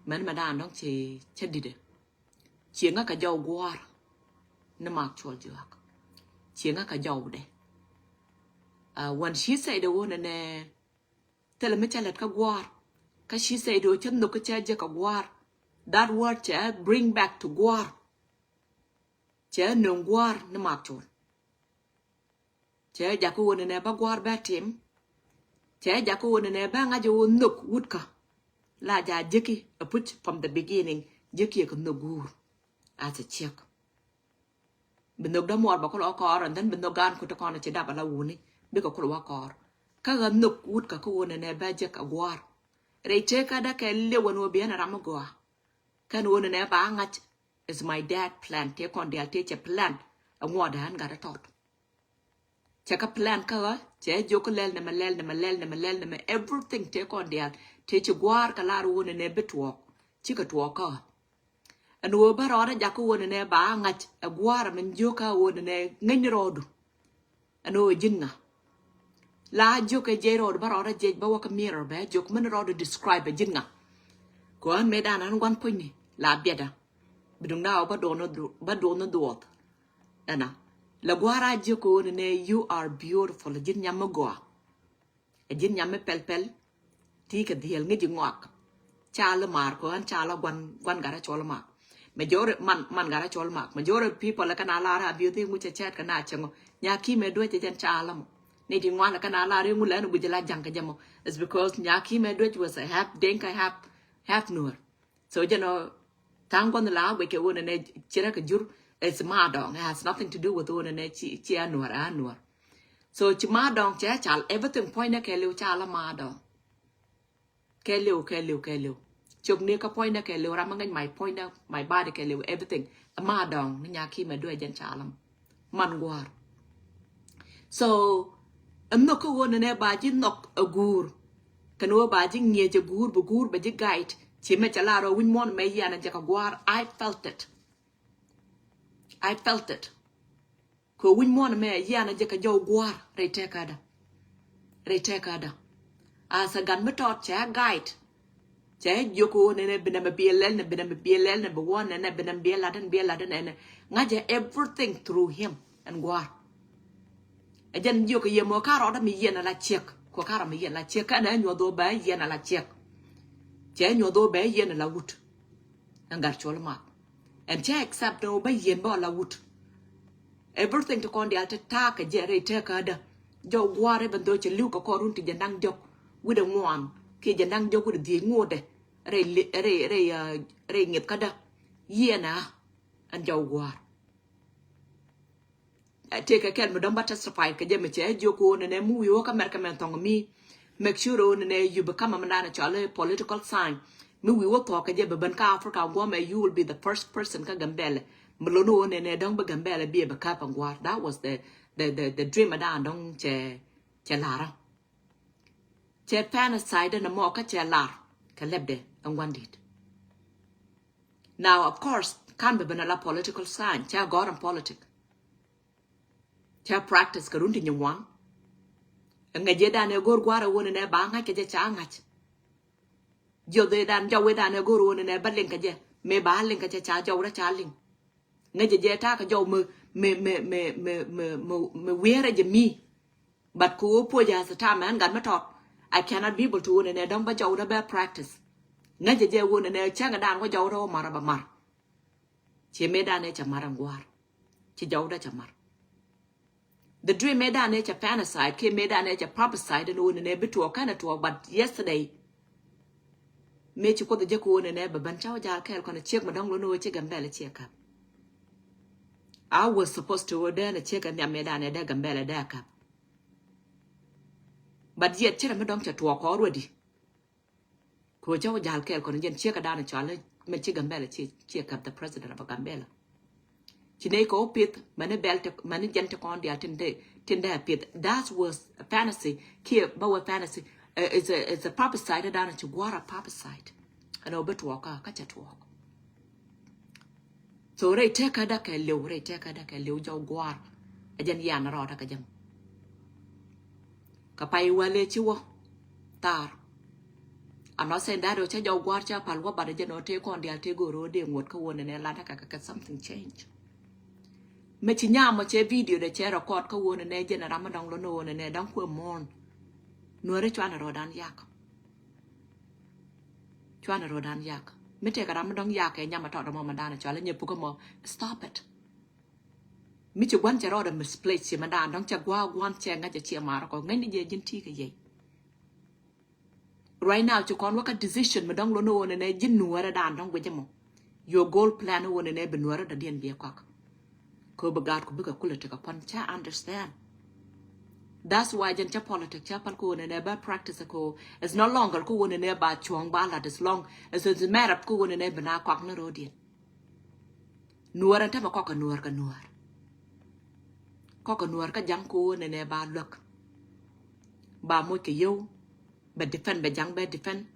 Mɛn mɛ dan dɔ̱ŋ cɛ cɛ didɛ. Cieŋä kɛ jɔw gua̱a̱r ni mak cuɔl juak. Cieŋä kɛ jɔw dɛ. Uh, when she said the one nɛ thilɛ mi cɛ lɛt kä gua̱a̱r. Kä she said o cɛ nhök kä cɛ jɛ kä gua̱a̱r. That word cɛ bring back to gua̱a̱r. Cɛ nöŋ gua̱a̱r ni mak cuɔl. Cɛ jakä wä nɛnɛ bä gua̱a̱r bɛ tim. Cɛ jakä wä nɛnɛ bä ŋa̱c wä nhök wutkä. La ja jeki a puc from the beginning. Jeki a kɛ nhök guur. As a chick. Bi nhök dä muɔr bä kulɔ kɔɔr and then bi nhök gaan kuti kɔn ci dap ala wuni. Bikɛ kulɔ wä kɔɔr. Kä ɣä nhök wutkä kä wä nɛnɛ bä jek a gua̱a̱r. Rɛy tëkä dä kɛ liw wä ni wä biɛn a ram mi gɔaa. Kɛn wä nɛnɛ ba ŋa̱c. It's my dad plan. Tëë kɔn diaal tëë cɛ plan. Ɛŋuɔt ɛ ɣän gat ɛ tɔt. Cɛ kä plan kä ɣä, cɛ jiök kä lɛl nɛmɛ, lɛl nɛmɛ, lɛl nɛmɛ, lɛl nɛmɛ, everything tëë kɔn diaal tëë ci gua̱a̱r kɛ lar ɣöö nɛnɛ bi tuɔɔk. Cikɛ tuɔɔk kä ɣä. Ɛn ɣöö bä rɔɔdä jakä ɣöö nɛnɛ ba ŋa̱c ɛ gua̱a̱r min jiök kä ɣöö nɛnɛ ŋäcni rɔɔdu. Ɛn ɣöö ji̱n ŋa. La jiök ɛ jiɛc rɔɔdu bä rɔɔdä jiɛc bä wä kä mirror bɛ jiök min rɔɔdu describe ɛ ji̱n ŋa. Kɛ ɣän mëëdan ɣän gua̱n puɔ̱nyni la biɛtdä. Bi duŋda ɣɔw bä duɔth ni dhuɔth. Ɛna. La gua̱a̱r a jiök ɣöö nɛnɛ you are beautiful. Ɛ ji̱n nyam mi gɔaa. Ɛ ji̱n nyam mi pɛl pɛl. Ti kɛ dhiel ŋi̱ci ŋɔak. Ca li maar kɛ ɣän ca la guan, guan gat a cɔl mak. Majority man, man gat a cɔl mak. Majority people kɛ na lar a biöth iŋu cɛ cɛɛt kɛ na cɛ ŋɔ. Nya Kim Maduɛc ɛ jɛn ca la mɔ. Ni ti ŋuan kɛ na lar iŋu lɛn guic la jaŋ kɛ jɛ mɔ. It's because Nya Kim Maduɛc was a half Dinka, half, half Nuer. So jɛn ɔ tha̱a̱ŋ gua̱n la guic kɛ ɣöö nɛnɛ ci rɛ kɛ jur. It's Madɔŋ. It has nothing to do with ɣöö nɛnɛ ci, ci a Nuer, a Nuer. So ci Madɔŋ cɛ cal everything puɔ̱nydɛ kɛɛliw ca la Madɔŋ. Kɛɛliw, kɛɛliw, kɛɛliw. Ciök ni kä puɔ̱nydɛ kɛɛliw, ram mi ŋäc my puɔ̱nydɛ, my body kɛɛliw, everything. Ɛ Madɔŋ ni Nya Kim Maduɛc ɛ jɛn ca la mɔ. Man gua̱a̱r. So, ɛ nhök kä ɣöö nɛnɛ ba ji̱ nhɔk ɛ guur. Kɛn ɣöö ba ji̱ ŋi̱eec ɛ guur, bi guur bɛ ji̱ guide. Ci mɛ cɛ lar ɣöö wi̱c muɔ̱ɔ̱n mɛ yian ɛ jɛ kɛ gua̱a̱r. I felt it. I felt it. Kɛ wi̱c muɔ̱ɔ̱n mɛ yian a jɛ kɛ jɔw gua̱a̱r rɛy tɛkädä. Rɛy tɛkädä. As a gat mi tɔt cɛ guide. Cɛ jiök ɣöö nɛnɛ bi nɛmɛ biɛ lɛl nɛ, bi nɛmɛ biɛ lɛl nɛ, bi wä nɛnɛ, bi nɛmɛ biɛ lat ɛn, biɛ lat ɛn nɛnɛ. Ŋa̱cɛ everything through him ɛn gua̱a̱r. Ɛ jɛn jiök kɛ yɛ mɔ ka rɔɔdä mi yiɛn ala ciek. Kɔ ka rɔɔdä mi yiɛn ala ciek. Kɛn ɛ nyuɔth ɣöö bɛ yiɛn ala ciek. Cɛ nyuɔth ɣöö bɛ yiɛn ala wut. Ɛn gat cɔl mak. Ɛn cɛ accept ni ɣöö bä yiɛn bä la wut. Everything ti kɔn diaal ti ta̱a̱ kɛ jɛ rɛy tɛkädä. Jɔw gua̱a̱r ɛ bɛ dhɔc cɛ li̱w kɛ kɔr run ti jɛ naŋ jɔk. Wi̱cdɛ ŋuan kiɛ jɛ naŋ jɔk wi̱cdɛ dhiec ŋuɔ̱tdɛ. Rɛy, rɛy, rɛy, rɛy ŋi̱th kädä. Yiɛn a. Ɛn jɔw gua̱a̱r. Tëëkɛ kɛl mi dɔ̱ŋ bä testify kɛ jɛ mi cɛ jiök ɣöö nɛnɛ mi wi̱i̱ wä kä America mɛn thɔŋ mi. Make sure ɣöö nɛnɛ you become a mi naan cɔal i̱ political sign. Mi wi̱i̱ wä thuɔ̱k kɛ jɛ bɛ ben kä Africa guɔmɛ, you will be the first person kä Gambɛlɛ. Mi lon ɣöö nɛnɛ dɔ̱ŋ bi Gambɛlɛ bi ɛ bɛ käp ɛn gua̱a̱r. That was the, the, the, the dream ɛ daan dɔ̱ŋ cɛ, cɛ la̱rä. Cɛ fantasy dɛ nɛ mɔ kä cɛ lar kɛ lɛpdɛ ɛn gua̱n di̱t. Now, of course, kan bɛ ben ala political sign, cɛ gɔ̱r ɛn politic. Cɛ practice kɛ run ti nyin waŋ. Ŋäc jɛ dan ɛ go̱r gua̱r ɛ wun ɛnɛ ba ŋa̱c kɛ jɛ ca ŋa̱c. Jiɔth ɛ dan jɔw ɛ dan ɛ go̱r wun ɛnɛ ba liŋ kɛ jɛ. Mëë ba liŋ kɛ jɛ ca jɔw rɛ ca liŋ. Ŋäc jɛ jɛ ta̱a̱ kɛ jɔw mi, mi, mi wiɛɛrɛ jɛ mi. But kɛ ɣöö puɔ̱c as a time ɛn gat mi tɔt. I cannot be able to wun ɛnɛ dɔ̱ŋ ba jɔw rɛ bɛ practice. Ŋäc jɛ jɛ wun ɛnɛ cäŋ ɛ dan wä jɔw rɛ wä mar ɛ ba mar. Ci mëëdan ëë cɛ mar ɛn gua̱a̱r. Ci jɔwdä cɛ mar. The dream mëëdan ëë cɛ fantasy kiɛ mëëdan ëë cɛ prophesy ɛn ɣöö nɛnɛ bi tuɔɔk kɛnɛ tuɔɔk, but yesterday mëë ci Kuoth jek ɣöö nɛnɛ bɛ ben, cä wä jal kɛɛl kɔn ciek mi dɔ̱ŋ lon ɣöö ci Gambɛlɛ ciɛ käp. I was supposed to ɣöö dee nɛ ciek ɛ nhiam mëëdan ëë dee Gambɛlɛ dee käp. But yet ci rɛ mi dɔ̱ŋ cɛ tuɔɔk kɔ already. Kɛ ɣöö cä wä jal kɛɛl kɔn jɛn ciek ɛ dan cɔal i̱ mɛ ci Gambɛlɛ ci, ci käp the president of Gambɛlɛ. Ci nɛy kɛ wä pith mɛni bɛl ti, mɛni jɛn ti kɔn diaal tin dee, tin dee pith. That was a fantasy. Kiɛ bä wä fantasy. Uh, it's a, it's a prophesy ti dan ci gua̱a̱r a prophesy. Ɛn ɣöö bi tuɔɔk kä, kä cɛ tuɔɔk. So rɛy tëkädä kɛ liw, rɛy tëkädä kɛ liw jɔw gua̱a̱r. Ɛ jɛn yian rɔɔdä kɛ jɛn. Kä pay wälɛ ci wä thar. I'm not saying that ɔ cä jɔw gua̱a̱r cä pal wä, but jɛn ɔ tëë kɔn diaal tëë go̱o̱r ɔ dee ŋuɔ̱t kä wä nɛnɛ lat kä, kä, kä something change. Mɛ ci nyam ɔ cɛ video dɛ cɛ record kä wä nɛnɛ jɛn ram mi dɔ̱ŋ lon wä nɛnɛ dɔ̱ŋ kuɛ muɔ̱ɔ̱n. Nuäri cuanɛ rɔɔdan yak. Cuanɛ rɔɔdan yak. Mi tëëkɛ ram mi dɔ̱ŋ yak kɛ nyam a tɔt ɔ mɔ mi dan cɔal i̱ nyɛ pukɛ mɔ. Stop it. Mi ci gua̱n cɛ rɔɔdɛ misplace ci mɛ dan dɔ̱ŋ cɛ gua̱a̱ gua̱n cɛ ŋäc cɛ ciɛ marä kɔ ŋäcni jɛ ji̱n ti kɛ yey. Right now ci kɔn wä kä decision mi dɔ̱ŋ lon wä nɛnɛ ji̱n nuäri dan dɔ̱ŋ guic mɔ. Your goal plan wä nɛnɛ bi nuäri dɔ̱diɛn biɛ kɔak. Kɛ ɣöö bi gaat ku bikɛ kulɛ tekɛ puɔ̱n cä understand. That's why jɛn cä politic cä pal kɛ wä nɛnɛ ba practice kɛ wä. It's no longer kɛ wä nɛnɛ ba cuɔ̱ŋ ba lat, as long as it's a matter of kɛ wä nɛnɛ bi na kɔak ni ro̱diɛn. Nuɔr ɛn tämɛ kɔk kɛ nuɔr kɛ nuɔr. Kɔk kɛ nuɔr kä ja̱ŋ ko̱o̱n ɛnɛ ba luäk. Ba moc kɛ yio̱w. Bɛ defend, bɛ ja̱ŋ bɛ defend.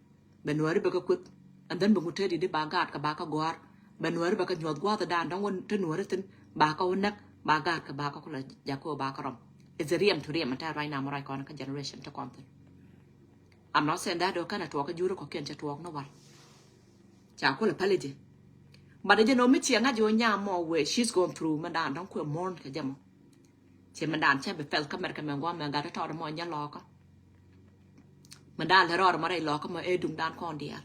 Bɛ nuɔri bɛ kä kueth. And then bɛ ŋut te di di ba gaat kɛ ba kä gɔ̱a̱r. Bɛ nuɔri bɛ kä nyuɔth gua̱a̱th dan dɔ̱ŋ wä te nuɔri thin ba kä wä näk ba gaat kɛ ba kä kulɛ jakä ba kä rɔm. Is a riɛm to riɛm ɛn tɛ right now mɔ right kɔn kä generation te kɔn thin. I'm not saying that dɔ kɛn a tuɔk kä juri kɔkiɛn cɛ tuɔk ni wal. Ca kulɛ pali ji. But jɛ nɔ mi ciɛ ŋa̱c jɛ wä nyam mɔ wee she's going through mɛ dan dɔ̱ŋ kuɛ mourn kɛ jɛ mɔ. Ci mɛ dan cɛ bi pɛl kä mɛr kɛ mɛ guam mɛ gat tɔt mɔ nyɛ lɔkä. Mɛ dan lɛ rɔɔd mɔ rɛy lɔkä mɔ ɛ duŋ dan kɔn diaal.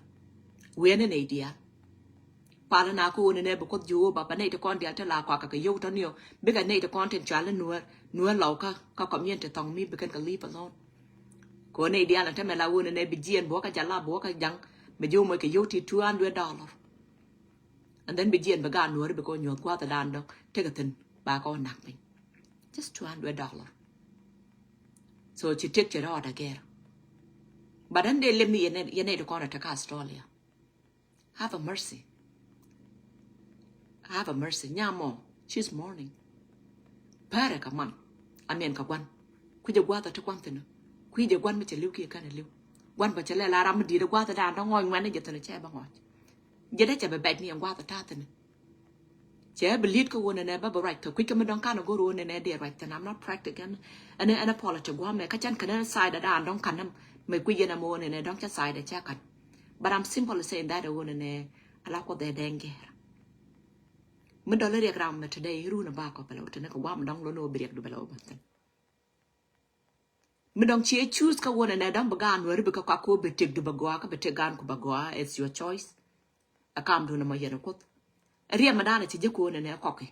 Wiɛn ni nɛy diaal. Pal na ko wä ni nɛ bi kuoth Jehovah ba nɛy ti kɔn diaal ti la kɔakä kɛ yio̱w tɔ niɔ bikɛ nɛy ti kɔn tin cual ni nuɛr nuɛr lɔkä kä community thɔŋ mi bikɛn kɛ leave alone. Ko nɛy diaal ni tɛmɛ la wä ni nɛ bi jiɛn buɔkä jala buɔkä jaŋ mi jiw mɔ kɛ yio̱w ti two hundred dollar. And then bi jiɛn bi gaat nuɔri bi kɔ nyuɔth guath dan dɔŋ tekɛ thin ba kɔ nak piny. Just two hundred dollar. So ci tek ci rɔɔd agɛr. But ɛn dee lem ni yɛn yɛn nɛy ti kɔn a te kä Australia. Have a mercy. Have a mercy. Nyamɔ, she's mourning. Pɛrɛ kɛ man. Amen kɛ guan. Kui̱ jɛ guath a te guan thin. Kui̱ jɛ guan mi cɛ liw kiɛ kɛn a liw. Guan bɛ cɛ lɛ la ram mi di̱i̱t a guath a dan dɔŋ ŋɔc ŋuɛn ni jɛ thin cɛ bɛ ŋɔc. Jɛ dee cɛ bɛ bɛc ni ɛn guath a ta̱a̱ thin. Cɛ bi liet kä wä nɛnɛ bä bi ruac kä kui̱ kä mi dɔ̱ŋ kan a go̱r wä nɛnɛ dee ruac thin. I'm not practic ɛn ɛn ɛn a politic guamɛ kä cɛn kɛn ɛn side a dan dɔ̱ŋ kan ɛm mɛ kui̱ yɛn ɛm wä nɛnɛ dɔ̱ŋ cɛ side a cɛ kan. But I'm simply saying that a wä nɛnɛ a la kuɔth ɛ dɛŋ gɛr. Mi dɔl riɛk ram mɛ today run a ba kɔ bɛ lɛ wä thin kä guam dɔ̱ŋ lɔ ni wä bi riɛk du bɛ lɛ wä bä thin. Mi dɔ̱ŋ cie choose kä wä nɛnɛ dɔ̱ŋ bi gaan wä ri bi kä kɔak kɔ bi tek du bɛ gɔaa kä bi tek gaan ku bɛ gɔaa, it's your choice. A kam dun a mɔ yɛn a kuoth. Riɛm a dan a ci jɛ kɔ nɛnɛ kɔki.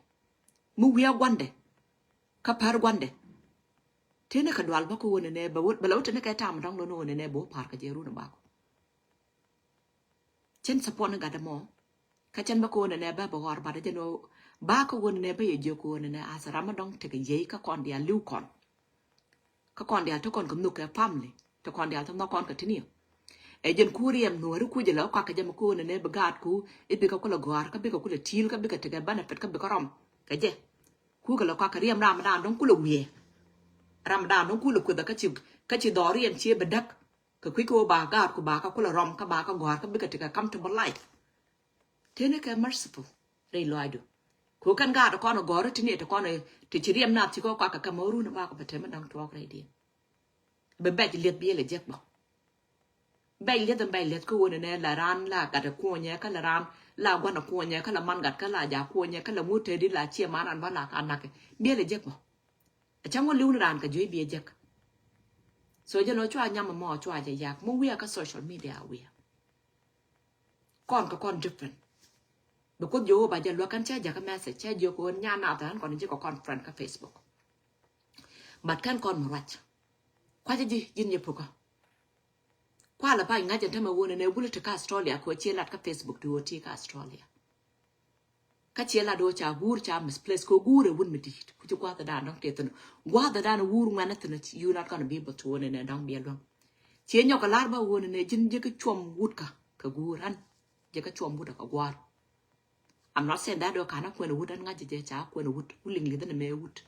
Mi wiɛ guandɛ kä pär guandɛ. Teni kɛ dual bä kɔ wä nɛnɛ bɛ wä bɛ lɛ wä teni kɛ tam dɔ̱ŋ lɔ ni wä nɛnɛ bɛ wä par kɛ jɛ run a bakɔ. Cɛn support ni gat ɛmɔ. Kä cɛn bä kɛ wä nɛnɛ bä bɛ ɣɔr bat jɛ ni wä ba kɛ wä nɛnɛ bä yɛ jiɛ kɔ wä nɛnɛ as a ram mi dɔ̱ŋ tekɛ yey kä kɔn diaal liw kɔn. Kä kɔn diaal te kɔn kɛ nhök kɛ family te kɔn diaal te nhɔk kɔn kɛ tiniɛ. Ɛ jɛn ku riɛm nuɔri ku jɛ lɛ kä kɛ jɛ mɛ ku nɛnɛ bi gaat ku i̱ bikɛ kulɛ gɔ̱a̱r kä bikɛ kulɛ ti̱i̱l kä bikɛ tekɛ benefit kä bikɛ rɔm kɛ jɛ. Ku kɛ lɛ kä kɛ riɛm ram dan dɔ̱ŋ kulɛ wiee. Ram dan dɔ̱ŋ kulɛ kuethɛ kä ci kä ci dhɔriɛn cie bi däk. Kɛ kui̱ kɛ wä ba gaat ku ba kä kulɛ rɔm kä ba kä gɔ̱a̱r kä bikɛ tekɛ comfortable life. Teni kɛ merciful rɛy lɔaacdu. Ko kɛn gaat kɔn gɔ̱rä tini ti kɔn ti ci riɛm nath ci kɔ kɔakɛ kɛ mɛ run ba kɔ bɛ tɛmɛ daŋ tuɔɔk rɛy diɛn. Bɛ bɛc lieth bi yɛlɛ jek bɔ. Bɛc lieth ɛn bɛc lieth kä wä nɛnɛ la ran la gat kuɔnyɛ kä la ran la guan kuɔnyɛ kä la man gat kä la ja kuɔnyɛ kä la ŋut tedi la ciɛ man ran ba la ka nakɛ bi yɛlɛ jek bɔ. Ɛ cɛ ŋɔ liw ni ran kɛ juey bi yɛ jek. So jɛ nɔ cua nyam mɔ cua jɛ yak mɔ wiɛ kä social media wiɛ. Kɔn kɛ kɔn different. Because Jehovah jɛ luäk kɛn cɛ jakä message cɛ jiök kɛ ɣän nyan nath ɣän kɔn ji̱ kɛ kɔn friend kä Facebook. But kɛn kɔn mi ruac. Kuacä ji̱ ji̱n jɛ pukä. Kualɛ pay ŋa̱c ɛn tämɛ wun ɛn ɛ wulɛ ti kä Australia kɛ ɣöö ciɛ lat kä Facebook ti ɣöö ti kä Australia. Kä ciɛ lat ɣöö ca guur ca misplace kɛ ɣöö guur ɛ wun mi di̱i̱t ku ci gua̱a̱th ɛ da̱a̱n dɔ̱ŋ tëë thi̱n. Gua̱a̱th ɛ da̱a̱n ɛ wuur ŋuɛn ɛ thi̱n you not gonna be able to wun ɛn ɛ dɔ̱ŋ biɛ luäŋ. Ciɛ nyɔk kɛ lar bä wun ɛn ɛ ji̱n ji̱ kä cuɔm wut kä kɛ guur an ji̱ kä cuɔm wut ɛ kɛ gua̱a̱r. I'm not saying that dɔ kana kuɛn wut an ŋa̱c jɛ ca kuɛn wut wut liŋ li̱th ni mɛ wut.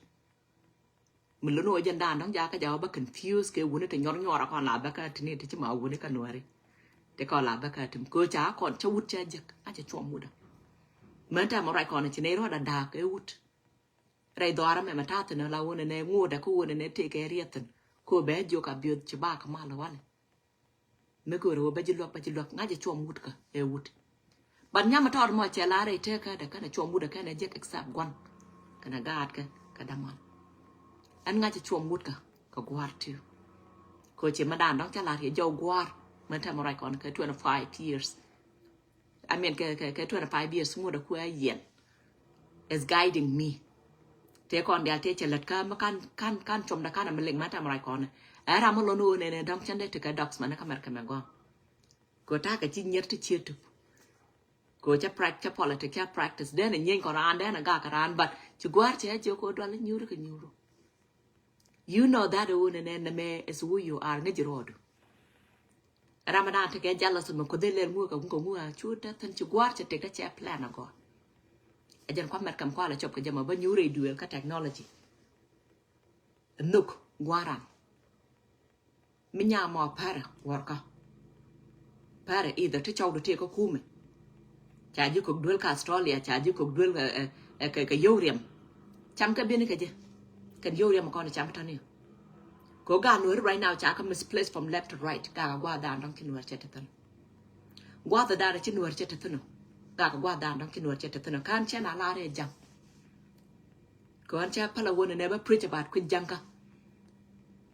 Mi lon wä jɛn dan dɔ̱ŋ jakä jakä bä confuse kɛ wuni ti nyɔr nyɔr akɔn la bä kä tini ti ci ma wuni kä nuɛri. Ti kɔn la bä kä tim ko ca kɔn ca wut ca jek a ca cuɔm wut. Mɛn tɛmɛ ruac kɔn ci nɛy ruɔt a daak kɛ wut. Rɛy dhɔara mɛmɛ ta̱a̱ thin la wuni nɛ ŋuudɛ kä wuni nɛ tëë kɛ riɛth thin ko bɛ jiök a biöth ci bak mal wali. Mi kör wä bä ji̱ luäk bä ji̱ luäk ŋa̱c ɛ cuɔm wut kä ɛ wut. But nyam ɛ tɔɔt mɔ cɛ la̱r ɛ tëë kädɛ kɛnɛ cuɔm wut ɛ kɛnɛ jek except gua̱n kɛnɛ gaat kɛ kɛ daman. Ɛn ŋa̱c ɛ cuɔm wut kä kɛ gua̱a̱r ti̱. Kö ci mɛ daan dɔ̱ŋ cä la̱r yɛ jɔw gua̱a̱r mɛ tɛmɛ ruac kɔn kɛ twenty five years. I mean kɛ kɛ kɛ twenty five years ŋuɔ̱t ɛ kuɛ yɛn. Is guiding me. Tëë kɔn dial tëë cɛ lät kä mi kan kan kan com da kan mi lik ma tam ruac kɔn. Ɛ ram mi lon wä nene dɔŋ cɛn dee ti kɛ dogs mɛ ni kä mɛr kɛ mɛ gɔŋ. Ko ta̱a̱ kɛ ci nyier ti ciet tup. Ko cɛ prac cɛ politic cɛ practice dee ni nyieeny kɔn raan dee ni gak raan but ci gua̱a̱r cɛ jɛ ko dual nyuuri kɛ nyuuru. You know that wä nene nɛ mɛ is who you are ŋäc ji̱ rɔɔdu. Ramadan tekɛ jealous mɛ kuoth ilɛl ŋuä kɛ ŋuä ŋuä cu te thin ci gua̱a̱r cɛ tekɛ cɛ plan agɔ. Ɛ jɛn kua̱ mɛt kɛm kualɛ cop kɛ jɛ mɔ bä nyuur rɛy duëël kä technology. Nhök gua̱a̱ran. Mi nyam mɔ pärɛ wuɔrkä. Pärɛ either ti cɔwdu tëë kä kumɛ. Ca ji̱ kök duel kä Australia, ca ji̱ kök duel kɛ, ɛ, ɛ, kɛ, kɛ yio̱w riɛm. Cam kɛ bini kɛ jɛ. Kɛn yio̱w riɛm kɔn cam tɔni. Kɛ ɣöö gaat Nuääri right now ca kɛ misplace from left to right. Gakɛ gua̱a̱th dan dɔ̱ŋ ci Nuäär cɛ te thi̱n. Gua̱a̱th dan ci Nuäär cɛ te thi̱n. Gakɛ gua̱a̱th dan dɔ̱ŋ ci Nuäär cɛ te thi̱n. Ka̱n cɛ na lar ɛ ja̱ŋ. Kɛ ɣän cɛ päl a wä ni nɛ bä preach about kui̱ ja̱ŋkä.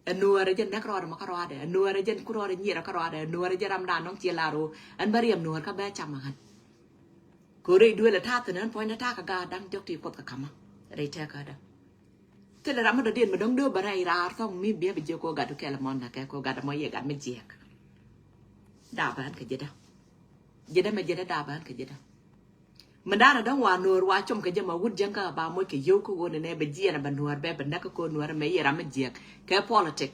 Ɛ Nuäärä jɛ näk rɔɔdɛ mɔ kä rɔɔdɛ. Ɛ Nuäärä jɛ ku rɔɔdɛ nyiɛrɛ kä rɔɔdɛ. Ɛ Nuäärä jɛ ram dan nɔŋ ciɛ lar ɣöö ɛn bä riɛm Nuäär kä bɛ cam a ɣän. Kɛ ɣöö rɛy duëël ɛ ta̱a̱ thi̱n ɛn puɔ̱nydä ta̱a̱ kɛ gaat da̱ŋ diɔ̱k ti Kuoth kɛ ka̱mä. Rɛy tɛ̈kä ɣä dä. Thilɛ ram mi dɔ̱diɛn mi dɔ̱ŋ dee bä rɛy raar thɔŋ mi biɛ bi jiɛk kɛ ɣöö gat du kɛl ɛmɔ näkɛ kɛ ɣöö gat ɛmɔ yɛ gat mi jiɛk. Da̱a̱ bä ɣän kɛ ji̱dä. Ji̱dä mɛ ji̱dä da̱a̱ bä ɣän kɛ ji̱dä. Mi da̱a̱n a dɔ̱ŋ wa Nuäär wa com kɛ jɛ ma wut jäŋ kä ba moc kɛ yio̱w kä ɣöö ni nɛ bɛ jiɛn a bɛ Nuäär bɛ bɛ näk kä ko̱ Nuäär mɛ yɛ ram mi jiɛk kɛ politic.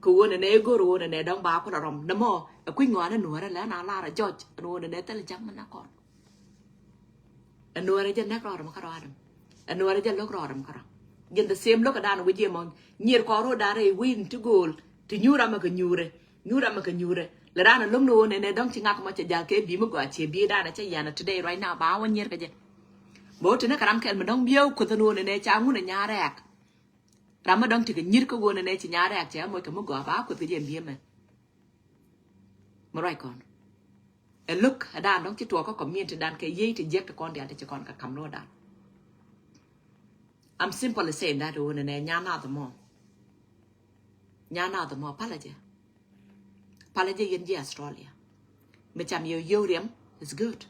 Kɛ ɣöö ni nɛ i̱ go̱r ɣöö ni nɛ dɔ̱ŋ ba kulɛ rɔm ni mɔ ɛ kui̱ ŋɔaani Nuäär lɛ na lar a jɔc ɛn ɣöö ni nɛ thil ja̱ŋ mi na kɔn. Ɛ Nuäär jɛ näk rɔɔdɛ mɔ kä rɔɔdɛ. Ɛ Nuäär jɛ lo̱k rɔɔdɛ mɔ kä rɔɔdɛ. Jɛn the same lo̱k ɛ da̱a̱n wi̱c yɛ mɔ nyier kɔɔr ro̱o̱ da̱a̱n rɛy wi̱i̱n ti go̱o̱l ti nyuur amɛ kɛ nyuurɛ. Nyuur amɛ kɛ nyuurɛ. Lɛ raan a lo̱ŋ ni ɣöö nɛnɛ dɔ̱ŋ ci ŋak mɔ cɛ jal kɛ bi̱i̱ mi gɔaa ciɛ bi̱i̱ da̱a̱n a cɛ yian a today right now ba wä nyier kɛ jɛ. Bɛ wä tini kɛ ram kɛl mi dɔ̱ŋ bieu kuoth ni ɣöö nɛnɛ ca ŋun a nyaar rɛɛk. Ram mi dɔ̱ŋ ti kɛ nyier kä ɣöö nɛnɛ ci nyaar rɛɛk cɛ moc kɛ mi gɔaa ba kuoth kɛ jɛ bi̱i̱ mɛ. Mi ruac kɔn. Ɛ lo̱k ɛ da̱a̱n dɔ̱ŋ ci tuɔɔk kä community dan kɛ yiey ti jiɛk ti kɔn diaal ti ci kɔn kɛ ka̱m lo̱o̱ dan. I'm simply saying that ɣöö nɛnɛ nyan nath mɔ. Nyan nath mɔ palä jɛ. Palä jɛ yɛn ji̱ Australia. Mi cam yɛ yio̱w riɛm is good.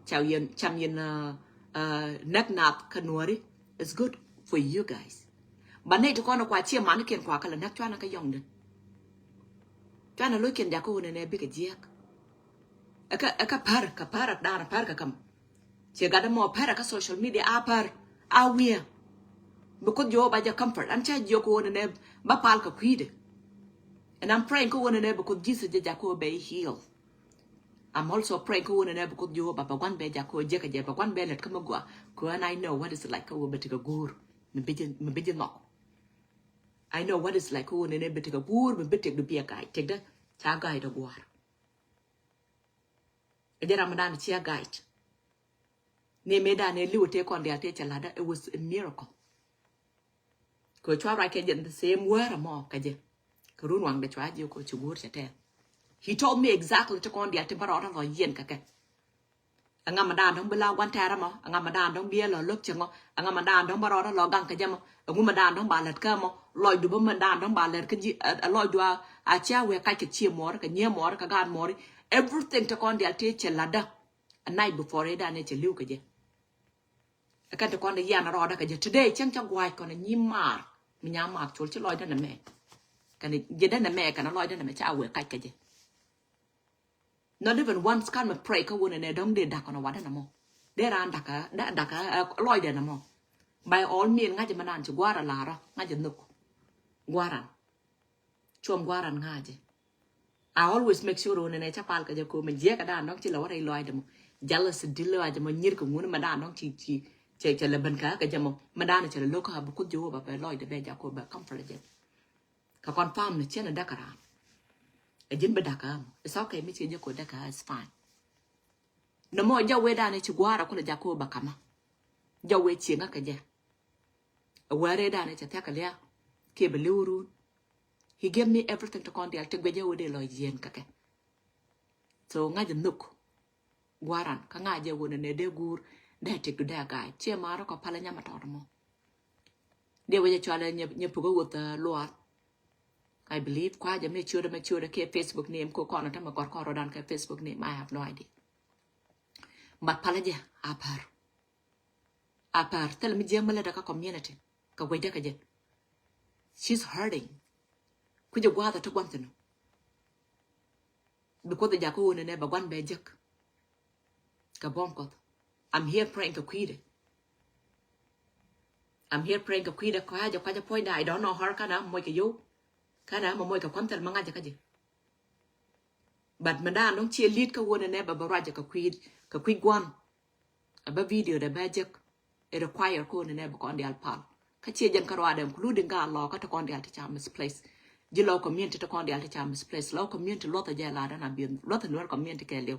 Cam yɛn, cam yɛn uh, uh, näk nath kä Nuääri is good for you guys. Ba nɛy ti kɔn kua ciɛ manikiɛn kua kɛ lɛ näk cuanɛ kä yɔŋdɛ. Cuanɛ lo̱ckiɛn jakä ɣöö nɛnɛ bikɛ jiɛk. Ɛ kä, ɛ kä pär, kä pär ɛ da̱a̱n pär kä käm. Ciɛ gat ɛmɔ pär ɛ kä social media a pär a wiɛ. Bi Kuoth Jehovah jɛ comfort. An ca jiök ɣöö nɛnɛ ba pal kä kui̱dɛ. And I'm praying kä ɣöö nɛnɛ bi Kuoth Jesus jɛ jakä ɣöö bɛ heal. I'm also praying kä ɣöö nɛnɛ bi Kuoth Jehovah bɛ gua̱n bɛ jakä ɣöö jɛ kä jɛ bɛ gua̱n bɛ lät kä mi gɔaa. Kä and I know what is like kä ɣöö bɛ tekɛ guur mi bi jɛ, mi bi jɛ nhɔk. I know what is like kä ɣöö nɛnɛ bɛ tekɛ guur mi bi tekdu bi a ga̱a̱c tekdä ca ga̱a̱cdä gua̱a̱r. Ɛ jɛ ram mi dan cia ga̱a̱c. Ni mëë dan ɛ li̱w tëë kɔn diaal tëë cɛ la̱tdä, it was a miracle. Kɛ cua ruac kɛ jɛ the same word ɛmɔ kɛ jɛ. Kɛ run waŋdɛ cua jiök kɛ ci guur cɛ tɛth. He told me exactly ti kɔn diaal ti bä rɔɔdä lɔ yiɛn kɛ kɛ. Ɛŋa mi da̱a̱n dɔ̱ŋ bi la gua̱n tɛɛr ɛmɔ, ɛŋa mi da̱a̱n dɔ̱ŋ bi ɛ lɔ lo̱k cɛ ŋɔ, ɛŋa mi da̱a̱n dɔ̱ŋ bä rɔɔdä lɔ gaŋ kɛ jɛ mɔ, ɛŋu mi da̱a̱n dɔ̱ŋ ba lät kä mɔ, lɔcdu bä mi da̱a̱n dɔ̱ŋ ba lät kä ji̱, ɛ, ɛ, lɔcdu a, a cia wëë kac kɛ cie muɔɔr, kɛ nyiee muɔɔr, kɛ gaat muɔɔr, everything ti kɔn diaal ti cɛ la̱tdä. A night before ëë da̱a̱n ëë cɛ li̱w kɛ jɛ. Ɛ kɛn ti kɔn di yian rɔɔdä kɛ jɛ. Today cäŋ cä gua̱a̱c kɔn a nyi maar. Mi nya maar col ci lɔcdä nɛ mɛ. Kɛn ji̱dä nɛ mɛ kɛn a lɔcdä nɛ mɛ ca wëë kac kɛ jɛ. Not even once kan mi pray kä wun ɛnɛ dɔ̱ŋ dee da̱k kɔn a watdä nɛ mɔ. Dee raan da̱k kä, dee da̱k kä, ɛ, lɔcdä nɛ mɔ. By all means ŋa̱cä mi naan ci gua̱a̱r a la̱rä, ŋa̱cä nhök. Gua̱a̱ran. Cuɔm gua̱a̱ran ŋa̱cä. I always make sure wun ɛnɛ cä pal kɛ jɛ ko mi jiɛk kɛ daan dɔ̱ŋ ci lɛ wä rɛy lɔcdä mɔ. Jealous di lɔcdä mɔ nyir kɛ ŋun mi daan dɔ̱ŋ ci, ci, cɛ, cɛ lɛ ben kä kɛ jɛ mɔ. Mi daan cɛ lɛ lo̱k kä bi Kuoth Jehovah bɛ lɔcdä bɛ ja̱k ko bɛ comfort jɛ. Kä confirm ni cɛn a däk a raan. Ɛ ji̱n bi däk a mɔ. It's okay mi ci jɛ ko däk a, it's fine. Nɛ mɔ jɛ wee dan ci gua̱a̱r a kulɛ ja̱k ko bɛ kamä. Jɛ wee ci ŋä kɛ jɛ. Ɛ wee ree dan cɛ thiak a lia̱a̱. Kiɛ bɛ li̱w run. He gave me everything ti kɔn diaal ti guic jɛ wee dee lɔ yieen kɛ kɛ. So ŋa̱c nhök. Gua̱ran kä ŋa̱c jɛ wun ɛnɛ dee guur dee tik du dee a ga̱a̱c. Ciɛ maarä kɔ palä nyam a tɔt mɔ. Dee wecɛ cualɛ nyɛ, nyɛ pukɛ wuth, uh, luaar. I believe kua jɛ mi ciötdä mi ciötdä kiɛ Facebook name ko kɔn tä mi gɔr kɔn rɔdan kɛ Facebook name. I have no idea. But palä jɛ a pär. A pär thilɛ mi jiäk mi lät kä community. Kɛ guecdä kɛ jɛ. She's hurting. Kucɛ gua̱a̱th a ti gua̱n thi̱n. Bi Kuoth jakä wun ɛnɛ bɛ gua̱n bɛ jek. Kɛ buɔ̱m Kuɔth. I'm here praying kɛ kui̱dɛ. I'm here praying kɛ kui̱dɛ kɔa̱ jɛ kɔa̱ jɛ puɔ̱nydɛ. I don't know her, kanɛ mɔ moc kɛ yio̱w. Kanɛ mɔ moc kɛ kua̱n thil ma ŋa̱cä kä jɛ. But mi daan dɔ̱ŋ ciɛ li̱t kä wun ɛnɛ bɛ bɛ ruacɛ kɛ kui̱, kɛ kui̱ gua̱n. A bä video dɛ bä jek. It require ko ni nɛ bi kɔn dial pal. Kä cie jɛn kä ruadɛ, including gaa lɔ kä ti kɔn dial ti ca misplace. Ji̱ lɔ community ti kɔn dial ti ca misplace. Lɔ community luɔth a jɛ la dan a bi luɔth a Nuer community kɛ liw.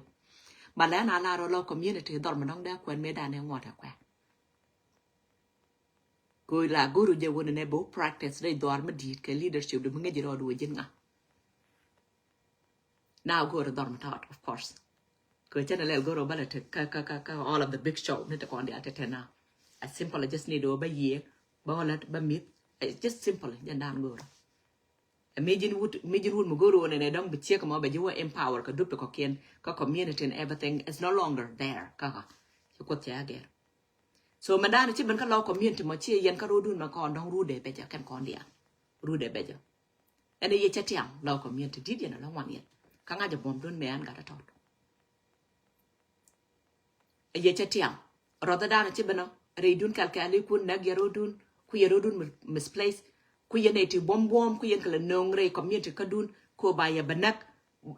Ba lɛ na la rɔ lɔ community dhɔr mi dɔŋ dɛ kuɛn mi dan ɛ ŋuɔt ɛ kuɛ. Ko la goru jɛ won nɛ bo practice dɛ dhɔr mi dit kɛ leadership du mi ŋɛ ji̱ rɔ du jin ŋa. Na go̱o̱r dhɔr mi tɔt, of course. Kɛ cɛn lɛl go̱o̱r bä lɛ ti kä, kä, kä, kä all of the big show ni ti kɔn dial ti tɛn na. A simple, I just need ɔ bä yiëë, bä ɣä lät, bä mith. It's just simple, jɛn dan go̱o̱r. A mi ji̱n wut, mi ji̱n wut mi go̱o̱r wä nɛ nɛ dɔŋ bi ciek mɔ bɛ ji̱ wä empower kä dup ti kɔkiɛn, kä community and everything is no longer there. Kä kä. Ci kuoth cɛ a gɛr. So mɛ dan ci ben kä lɔ community mɔ ci yɛn kä rodun mɛ kɔn dɔŋ rudɛ bɛ jɛ kɛn kɔn dial. Rudɛ bɛ jɛ. Ɛn ɛ yɛ cɛ tiam lɔ community dit yɛn ɛ lɔ ŋuan yɛn. Kä ŋa̱c ɛ buɔ̱m dun mɛ ɛn gat ɛ tɔt. Ɛ yɛ cɛ tiam. Rɔth ɛ dan ɛ ci ben ɔ rɛy dun kɛl kɛl ikun nɛk yɛ rodun ku yɛ rodun mi-, misplace. Ku yɛn ɛ ti buɔ̱m buɔ̱m ku yɛn kɛ lɛ no̱o̱ŋ rɛy community kä dun ko ba yɛ bɛ nɛk.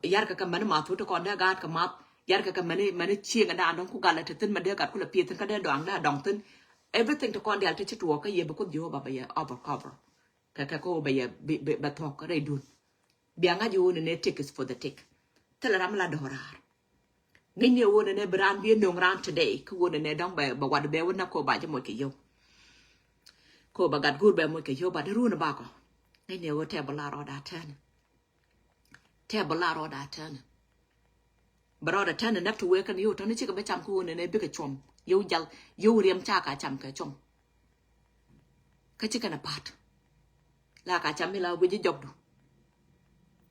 Yar kɛ kɛ mɛni math wut ti kɔn dee gaat kɛ math. Yar kɛ kɛ mɛni, mɛni cieŋ ɛ dan dɔŋ ku gal ɛ ti thin mɛ dee gat ku lɛ pieth thin kä dee dɔaŋ dee dɔŋ thin. Everything ti kɔn dial ti ci tuɔɔk kä yɛ bi kuoth Jehovah bɛ yɛ overcover. Kɛ kɛ kä wä bɛ yɛ bi, bi, bɛ thuɔ̱k rɛy dun. Bia ŋa̱c i̱ wä nɛnɛ tick is for the tick. Thilɛ ram la dɔ̱raar. Ŋäcni i̱ wä nɛnɛ bi raan bi no̱o̱ŋ raan today kä wä nɛnɛ dɔ̱ŋ bɛ, bɛ wat bɛ wä na ko ba jɛ moc kɛ yio̱w. Ko ba gat go̱o̱r bɛ moc kɛ yio̱w ba di run bakɔ. Ŋäcni i̱ wä tɛbä la rɔɔda tɛn. Tɛbä la rɔɔda tɛn. Bɛ rɔɔdɛ tɛn näk ti wee kɛn yio̱w tɔ̱ni cikɛ bä cam kä wä nɛnɛ bikɛ cuɔm. Yio̱w jal, yio̱w riɛm ca ka cam kɛ cuɔm. Kä cikɛ nɛ pa̱t. La ka cam mi la wec jɔkdu.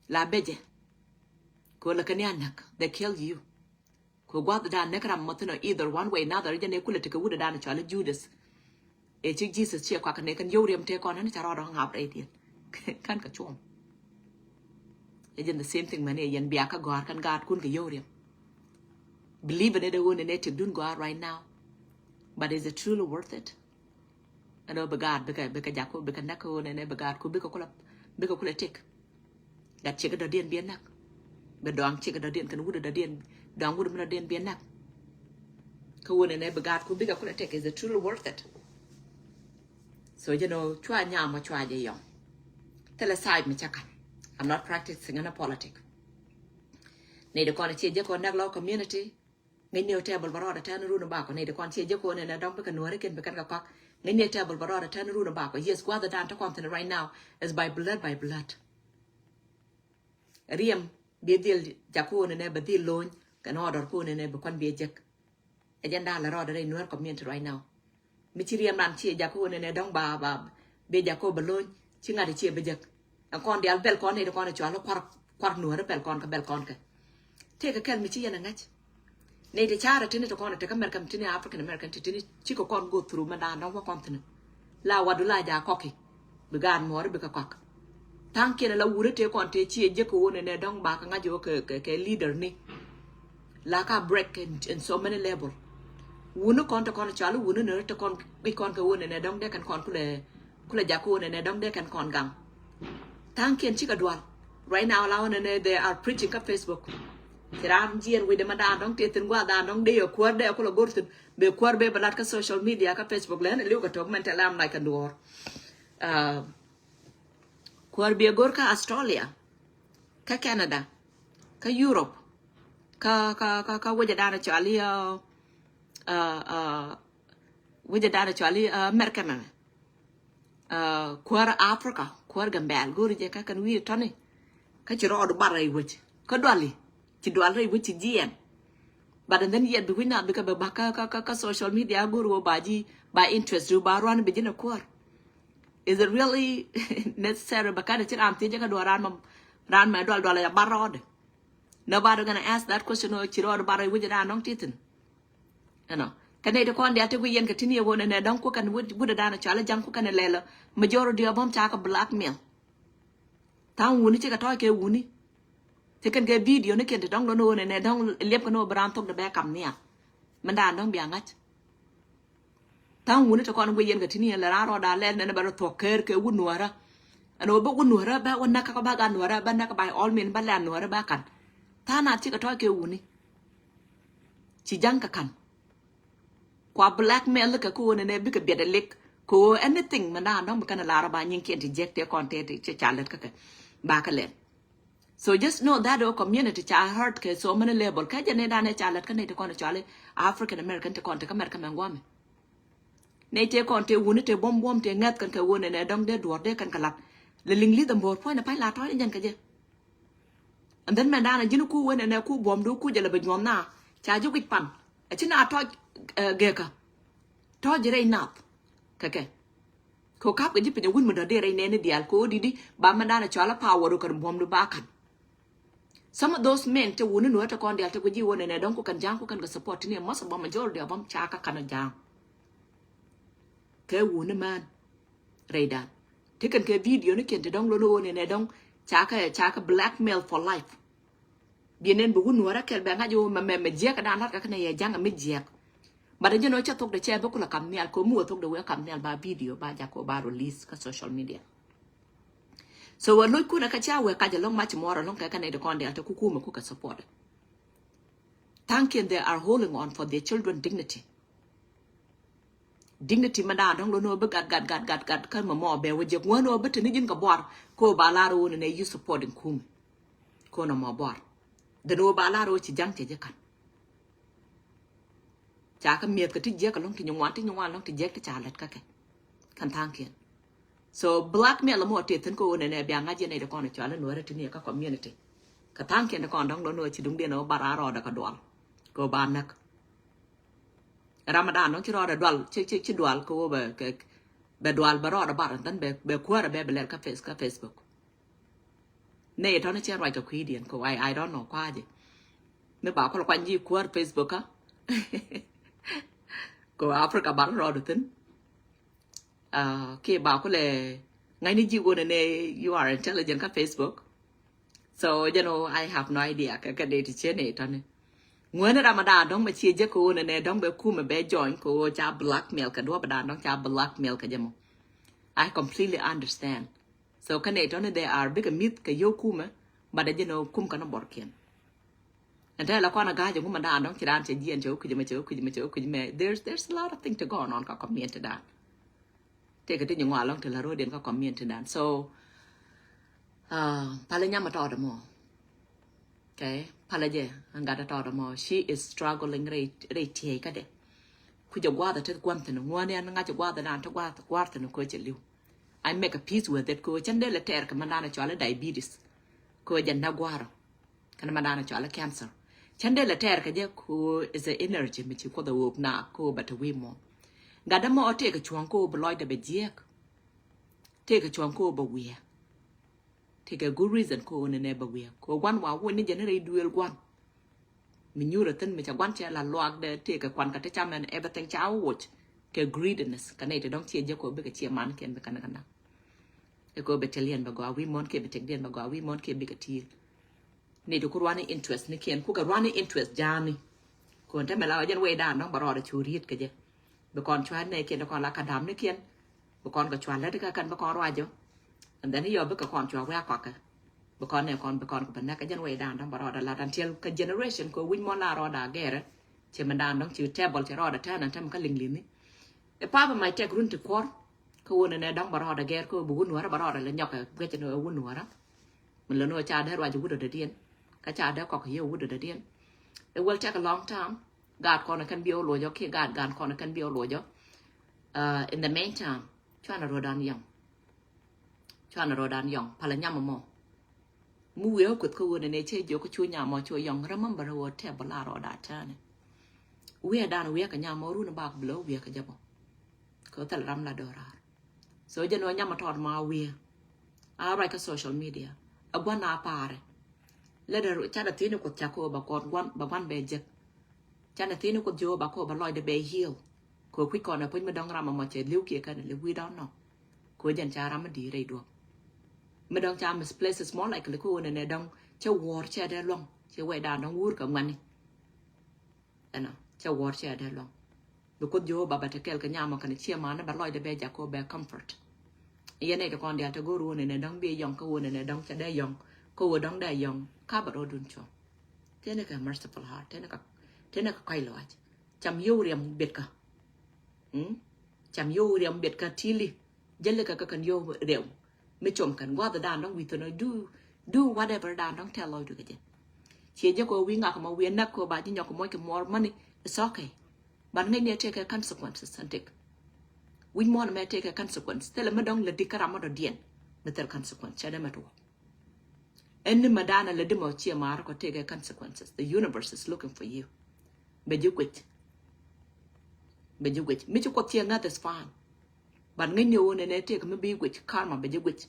La becɛ. Ko la kɛn ya näk. They kill you. Ko gua̱th dan näk ram mɔthin ɔ either one way another. Jɛn ɛ kulɛ ti kɛ wut dan cɔal i̱ Judas. Ɛ cik Jesus ciɛ kuak kɛ nɛ kɛn yio̱w riɛm tëë kɔn ni ca rɔɔdɛ ŋa̱p rɛy diɛn. Kan kɛ cuɔm. Ɛ jɛn the same thing mɛn ɛ yɛn bia kä gɔ̱a̱r kɛn gaatkun kɛ yio̱w riɛm. Believe in it, ɛ wä nɛnɛ tëkdun gɔaa right now. But is it truly worth it? Ɛn ɣöö bi gaat bikɛ, bikɛ jaku, bikɛ näk kä wä nɛnɛ bi gaatku bikɛ kulɛ, bikɛ kulɛ tëk. Gat cikɛ dɔ̱diɛn biɛ näk. Bi dɔaŋ cikɛ dɔ̱diɛn kɛn wut dɔ̱diɛn, dɔaŋ wut mi dɔ̱diɛn biɛ näk. Kä wä nɛnɛ bi gaatku bikɛ kulɛ tëk. Is it truly worth it? So jɛn ɣöö cua nyam ɔ cua jɛ yɔŋ. Thilɛ side mi cä ka̱n. I'm not practicing in a politic. Ni di kɔn ciɛ jɛ kɔn näk lɔ community. Ŋäcni ɔ tɛbäl bä rɔɔdɛ tɛn run bakɔ ni di kɔn ciɛ jɛ kɔn ɛn ɛ dɔŋ bikɛ nuɔ̱ri kɛn bikɛn kɛ kɔak. Ŋäcni ɔ tɛbäl bä rɔɔdɛ tɛn run bakɔ. Yes, gua̱dhɛ dan ti kɔn thin right now is by blood, by blood. Riɛm bi dhil jak kɔn ɛn ɛ bɛ dhil lony kɛn order kɔn ɛn ɛ bɛ kɔn bi jek. Ɛ jɛn dan lɛ rɔɔdɛ rɛy Nuer community right now. Mi ci riɛm ran ciɛ jak kɔn ɛn ɛ dɔŋ ba, ba bi jak kɔn bɛ lony ci ŋa̱t ciɛ bɛ jek. Ɛn kɔn dial bɛl kɔn ni di kɔn ɛ cual kuar, kuar Nuɔ̱ri bɛl kɔn kɛ bɛl kɔn kɛ. Tëëkɛ kɛl mi ci yɛn ɛ ŋäc. Nɛy ti carɛ tini ti kɔn ɛ tek American tini African American ti tini cikɛ kɔn go through mɛ dan dɔŋ wä kɔn tini. La wadu la ja kɔki. Bi gaat muɔri bikɛ kɔak. Thaŋ kiɛn la wuri tëë kɔn tëë ciɛ jek kɛ wä nɛnɛ dɔŋ ba kɛ ŋa̱c wä kɛ, kɛ, kɛ leader ni. La ka break in, in so many level. Wuni kɔn ti kɔn cɔal wuni ni ti kɔn guic kɔn kɛ wuni ni dɔŋ dee kɛn kɔn kulɛ, kulɛ jak kɛ wuni ni dɔŋ dee kɛn kɔn gaŋ. Thaŋkiɛn cikɛ dual. Right now la wuni ni they are preaching kä Facebook. Ci ram jiɛn wi̱cdɛ ma daan dɔŋ tëë thin gua̱a̱th daan dɔŋ dee yɛ kuäär dee kulɛ go̱r thin. Bɛ kuäär bɛ bɛ lat kä social media kä Facebook lɛ ni li̱w kɛ tok mɛn tɛ lam like a duɔɔr. Ah, kuäär bɛ go̱r kä Australia. Kä Canada, kä Europe, kä, kä, kä, kä wecɛ dan cɔal i̱, uh, uh, uh, wecɛ dan cɔal i̱, uh, America mɛmɛ. Uh, kuäär Africa, kuäär Gambɛl, go̱o̱ri jɛ kä kɛn wi̱i̱ tɔni. Kä ci rɔɔdu bar rɛy wec. Kä duali, ci dual rɛy wec ci jiɛn. But and then yet bi wi̱c na bikɛ bɛ bak kä, kä, kä, kä social media go̱o̱ri wä ba ji̱, ba interest du ba ruan bi ji̱n a kuäär. Is it really necessary? Ba kanɛ ci ram thiec jɛ kä duɔl ran mɛ, ran mɛ dual dual ya bar rɔɔdɛ. Nobody gonna ask that question ɔ ci rɔɔdɛ bar rɛy wec ran nɔŋ tithin. You know. Kɛ nɛy ti kɔn dial ti ku yɛn kɛ tini yɛ won ɛnɛ dɔŋ ku kɛn wut, wut dan cɔal jaŋ ku kɛn lɛlɛ. Majority of them ca kɛ blackmail. Thaŋ wuni cikɛ tɔc kɛ wuni. Ti kɛn kɛ video ni kɛn ti dɔŋ lon won ɛnɛ dɔŋ liɛp kɛn wä bi ran thok di bɛ kam nial. Mɛn dan dɔŋ bia ŋa̱c. Tha̱a̱ŋ wuni ti kɔn guic yɛn kɛ tini yɛn lɛ raan rɔɔda lɛl nɛn bɛ rɔ thuɔ̱k kɛɛr kɛ wut nuäärä. Ɛn ɣöö bä wut nuäärä bä wä näk kä bä gat nuäärä bä näk by all means bä lɛn nuäärä bä ka̱n. Tha̱a̱ŋ na cikɛ tɔ̱ɔ̱c kɛ wuni. Ci ja̱ŋ kɛ ka̱n. Kua blackmail kɛ kä ɣöö nɛnɛ bikɛ biɛt ɛ lik. Kɛ ɣöö anything mɛ na nɔŋ bi kɛn ɛ lar ɛ ba nyiŋkiɛn ti jiɛk tɛ kɔn tɛ ti cɛ ca lät kä kɛ. Ba kɛ lɛn. So just know that ɔ community ca hurt kɛ so many level. Kä jɛ ni danɛ ca lät kä ni ti kɔn cɔali African American ti kɔn ti kä America mɛ guamɛ. Ni tɛ kɔn tɛ wuni tɛ buɔm buɔm tɛ ŋɛth kɛn kɛ ɣöö nɛnɛ dɔŋ dee duɔr dee kɛn kɛ lat. Lɛ liŋ lith ɛmbɔr puɔ̱ny ni pa̱ny la tɔ̱ɔ̱ny jɛn kɛ jɛ. And then mɛn da̱a̱n a ji̱n ku wen ɛnɛ ku buɔ̱mdu ku jɛ lɛ bɛ nyuɔ̱n na ca ji̱ wi̱c pan. A ci na tɔc gɛkä tɔc ji̱ rɛy nath kɛ kɛ. Kɛ kap kɛ ji̱ piny a wut mi dɔ̱diɛ rɛy nɛɛni diaal kɛ ɣöö di̱t i̱ ba mɛn da̱a̱n a cɔal a power kɛn buɔ̱mdu ba ka̱n. Some of those men te wuni nuɛ te kɔn diaal te ku ji̱ wen ɛnɛ dɔ̱ŋ ku kɛn ja̱a̱ŋ ku kɛn kɛ support ti ni most of them, majority of them ca kä ka̱n a ja̱a̱ŋ. Kɛ wuni mään rɛydan ti kɛn kɛ video ni kiɛn ti dɔ̱ŋ lon ɣöö nɛnɛ dɔ̱ŋ ca kɛ ca kɛ blackmail for life. Biɛ nɛn bi wun nuɔrä kɛl bɛ ŋa̱c ɣöö mɛ mɛ mɛ jiɛk kɛ dan lat kɛ kɛn ɛ yɛ ja̱ŋ ɛ mi jiɛk. But ɛ jɛn ɣöö cɛ thok de cɛ bä kulɛ kam nhial kɛ mi wä thok de wee kam nhial ba video ba jak kɛ ba release kä social media. So wä loc kunɛ kɛ ca wee kac ɛlɔ̱ŋ mac muɔr ɛlɔ̱ŋ kɛ kɛn ɛ di kɔn dial te kukumɛ ku kɛ support. Thank you, they are holding on for their children dignity. Dignity mɛ da̱a̱n dɔ̱ŋ lon ɣöö bi gat gat gat gat gat kä mɛ mɔ bɛ wä jek ŋuän ɣöö bi te ni ji̱n kɛ buar. Ko ba lar ɣöö ni nɛ you supporting kumi. Ko nɔ mɔ buar. Then ɣöö ba lar ɣöö ci ja̱ŋ cɛ jɛ ka̱n. Ca kä mi̱eth kɛ ti jiɛk ɛlɔ̱ŋ ti nyi ŋuan ti nyi ŋuan ɛlɔ̱ŋ ti jiɛk ti ca lät kä kɛ. Kɛn tha̱a̱ŋkiɛn. So blackmail mɔ tëë thi̱n kä ɣöö nɛnɛ bia ŋa̱c yɛn nɛy ti kɔn cɔal in wä rɛ ti ni kä community. Kɛ tha̱a̱ŋkiɛn ti kɔn dɔ̱ŋ lon ɣöö ci duŋdiɛn ɣöö ba raa rɔɔdɛ kɛ dual. Kɛ ɣöö ba näk. Ram dan dɔ̱ŋ ci rɔɔdɛ dual ci ci ci dual kɛ ɣöö bɛ kɛ bɛ dual bɛ rɔɔdɛ bar and then bɛ bɛ kuäärɛ bɛ bɛ lɛr kä face kä Facebook. Nɛ yɛ tɔni cɛ ruac kɛ kui̱diɛn kɛ why I don't know kua̱a̱cɛ. Mi ba kɔl kuany ji̱ kuäär Facebook kä kɛ Africa bar rɔɔdɛ thi̱n. Kiɛ ba kulɛ ŋa̱cni ji̱ ɣöö nɛnɛ you are intelligent kä Facebook. So you know I have no idea kɛ kɛ dee ti ciɛ nɛ tɔni. Ŋuäni ram a da̱a̱n dɔ̱ŋ mɛ ciɛ jɛ kɛ ɣöö nɛnɛ dɔ̱ŋ bɛ kumɛ bɛ join kɛ ɣöö ca blackmail kɛ duɔ̱p a da̱a̱n dɔ̱ŋ ca blackmail kɛ jɛ mɔ. I completely understand. So kɛ nɛ tɔni they are bikɛ mi̱th kɛ yio̱w kumɛ. But a jɛ nɔ kum kɛ nɔ bɔrkiɛn. Ɛn tɛlɛ kɔn a ga̱a̱c ɛŋu mɛ da̱a̱n dɔ̱ŋ ci da̱a̱n cɛ jiɛn cɛ wä kui̱c mɛ cɛ wä kui̱c mɛ cɛ wä kui̱c mɛ there's there's a lot of thing to go on kä community da̱a̱n. Tëëkɛ ti nyi ŋɔa lɔ̱ŋ ti la ro̱o̱diɛn kä community da̱a̱n so. Palɛ nyam a tɔɔt ɛmɔ. Okay, palɛ jɛ ɛn gat a tɔɔt ɛmɔ she is struggling rɛy rɛy tiey kädɛ. Kui̱c a gua̱a̱th a teth gua̱n thi̱n ŋuäni ɛn ŋa̱c a gua̱a̱th a da̱a̱n ti gua̱a̱th gua̱a̱th thi̱n ko̱ cɛ li̱w. I make a peace with it ko̱ cɛn dee lɛ tɛɛr kɛ mɛ da̱a̱n a cɔal a diabetes. Ko̱ jɛ nä gua̱a̱r ɔ. Kɛn ma da̱a̱n a cɔal a cancer. Cɛn dee lɛ tɛɛr kɛ jɛ ko̱ is a energy mi ci kuoth a ɣööp na ko̱ bɛ te wi̱i̱ mɔ. Gat dämɔ tëëkɛ cuɔ̱ŋ ko̱ bɛ lɔcdɛ bɛ jiɛɛk. Tëëkɛ cuɔ̱ŋ ko̱ bɛ wiɛ. Tëëkɛ good reason ko̱ nɛnɛ bɛ wiɛ ko̱ gua̱n wa wun ni jɛ ni rɛy duëël gua̱n. Mi nyuur a thi̱n mi ca gua̱n cɛ la luaak dɛ tëëkɛ kuan kɛ ti cam ɛn everything ca woc. Kɛ greediness kɛ nɛy ti dɔ̱ŋ ciɛ jɛ ko̱ bikɛ ciɛ man kɛn bikɛ ni kɛ nak. Ɛ ko̱ bɛ tɛliɛn bɛ gɔaa wi̱i̱ mɔn kiɛ bɛ tɛkdiɛn bɛ gɔaa wi̱i̱ mɔn kiɛ bikɛ ti̱i̱l. Ni ti ku ruani interest ni kiɛn ku kɛ ruani interest ja̱a̱ni. Kun te mɛ la wä jɛn wei da̱a̱n dɔ̱ŋ bɛ rɔɔdɛ cu riet kɛ jɛ. Bi kɔn cua nɛ kiɛn ti kɔn la ka dam ni kiɛn. Bi kɔn kɛ cua lät kä kɛn bi kɔn ruacɔ. And then yɔ bi kɛ kɔn cua wia kɔkɛ. Bi kɔn nɛ kɔn bi kɔn kɛ bɛ nɛ kɛ jɛn wei da̱a̱n dɔ̱ŋ bɛ rɔɔdɛ lat until kɛ generation kɛ wi̱c mɔn la rɔɔdɛ a gɛrɛ. Cɛ mɛ da̱a̱n dɔ̱ŋ ci table cɛ rɔɔdɛ tɛn and tɛm kä liŋ li̱ni. Ɛ pap ɛ mac tɛk run ti kuɔr. Kä wun ɛnɛ dɔ̱ŋ bɛ rɔɔdɛ gɛr kä wun bi wun nuɔrä bɛ rɔɔdɛ lɛ nyɔkɛ guic ɛn wun nuɔrä. Mi lɛ nuɔ ca dee ruac wut ɛ dɔ̱diɛn kä ca dee kɔk yɛ wut ɛ dɔ̱diɛn. It will take a long time. Gaat kɔn ɛ kɛn bi ɛ wä luɔcɔ kiɛ gaat gaan kɔn ɛ kɛn bi ɛ wä luɔcɔ. In the meantime cuanɛ rɔɔdan yɔŋ. Cuanɛ rɔɔdan yɔŋ palɛ nyam ɛmɔ. Mi wiɛ wä kueth kä wun ɛnɛ cɛ jiök kä cu nyam ɔ cu yɔŋ remember wä tɛp bä la rɔɔdan tɛnɛ. Wiɛ dan wiɛ kɛ nyam ɔ run bak bi lɛ wä wiɛ kɛ jɛ bɔ. Kɛ thil ram la dɔrar. So jɛn wä nyam a tɔt ma wiɛ. A ruac kä social media a guan a paarɛ. Lɛ dɛ canɛ thi̱n kuth ca ko ba kɔn guan ba guan bɛ jek. Canɛ thi̱n kuth ji̱ wä ba ko ba lɔcdɛ bɛ heal. Ko kui̱ kɔn ɛ puc mi dɔŋ ram a mɔ cɛ li̱w kiɛ kɛn li̱w wi̱i̱ dɔŋ nɔ. Ko jɛn ca ram mi di̱i̱r rɛy duɔ̱p. Mi dɔŋ ca misplaces mɔ like li ko wä nɛ nɛ dɔŋ cɛ wuɔ̱ɔ̱r cɛ dee luɔ̱ŋ cɛ wɛy daan dɔŋ wur kɛ ŋuani. Ɛnɔ cɛ wuɔ̱ɔ̱r cɛ dee luɔ̱ŋ. Bi kuoth Jehovah bɛ te kɛl kɛ nyam ɔ kɛn ciɛ man ni bɛ lɔcdɛ bɛ jak ko bɛ comfort. Yɛn nɛy ti kɔn dial te go̱o̱r wä nɛnɛ dɔ̱ŋ bi yɔŋ kä wä nɛnɛ dɔ̱ŋ cɛ dee yɔŋ kä wä dɔ̱ŋ dee yɔŋ ka bɛ rɔɔdun cuɔ̱ŋ. Tënɛ kɛ merciful heart tënɛ kɛ tënɛ kɛ kɔc lɔac. Cam yio̱w riɛm bet kä. Cam yo̱o̱ riɛm bet kä tili. Jälɛ kä kä kän yo̱o̱ riɛm. Mi com kän gua̱th dan dɔ̱ŋ wi̱i̱ thunä du du whatever dan dɔ̱ŋ tɛl lɔc du kä jɛ. Ciɛ jɛ kɔ wi̱i̱ ŋak mɔ wi̱i̱ näk kɔ ba ji̱ nyɔk mɔc kɛ muɔr mani. It's okay. Ban ŋäc ni a tëëkɛ consequences and take. Wi̱c muɔn mɛ tëëkɛ consequence thilɛ mi dɔ̱ŋ lɛ dik kä ram mɔ dɔ̱diɛn. Mi thil consequence cɛ dee mɛ tuɔ. Ɛn ni mɛ dan a lɛ di mɔ ciɛ maar kɔ tëëkɛ consequences. The universe is looking for you. Bɛ ji̱ guic. Bɛ ji̱ guic mi ci kuɔth ciɛ ŋa̱th is fine. Ban ŋäc ni ɣöö nɛnɛ tëëkɛ mi bi guic karma bɛ ji̱ guic.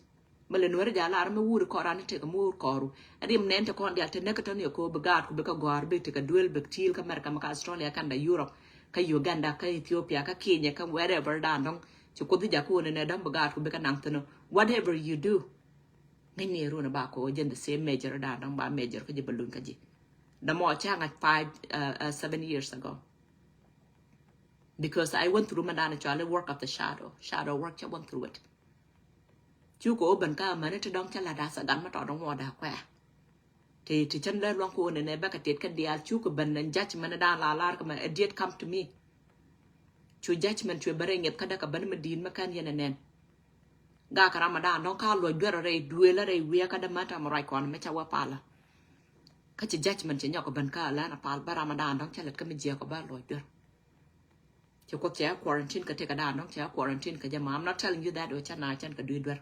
Mɛ lɛ nuɛri ja̱ lar mi wuri kɔran ni tëk mi wur kɔru. Rim nɛn te kɔn dial te näk tɔn yɛ ko bi gaat ku bi kä gɔar bi te kä duel bi tiil kä America mi kä Australia, Canada, Europe, kä Uganda, kä Ethiopia, kä Kenya, kä wherever dan dɔŋ. Ci kuoth ja̱ ko nɛnɛ dɔŋ bi gaat ku bi kä naŋ thin. Whatever you do, ŋäc ni run ba ko jɛn the same major dan dɔŋ ba major kä ji̱ ba luny kä ji̱. Dämɔ ca ŋa̱c five, uh, uh, seven years ago. Because I went through mɛ dan cɔali work of the shadow. Shadow work, ca went through it. Cukɛ wä ben kä amäni ti dɔ̱ŋ cä lat a thagan mi tɔt dɔ̱ŋ wä da kuɛ. Ti ti cän lɛ luɔ̱ŋ ko nɛnɛ bä kɛ tet kä diaal cukɛ ben nɛ judgment dan la lar kɛ mɛ, it did come to me. Cu judgment cuɛ bä rɛy ŋiɛth kä däk kɛ ben mi di̱i̱t mi kän yɛn ɛ nɛn. Gakɛ ram ɛ dan dɔ̱ŋ ka luɔc duer rɛy duël rɛy wiɛ kä däk mɛ tam ruac kɔn mi ca wä palä. Kä ci judgment ci nyɔk ben kä lɛn a pal bä ram ɛ dan dɔ̱ŋ cä lät kä mi jiɛk kɔ bä luɔc duer. Ci kuoth cɛ quarantine kɛ tëkɛ dan dɔ̱ŋ cɛ quarantine kɛ jɛ ma. I'm not telling you that ɔ cɛ na cɛn kɛ dui duer.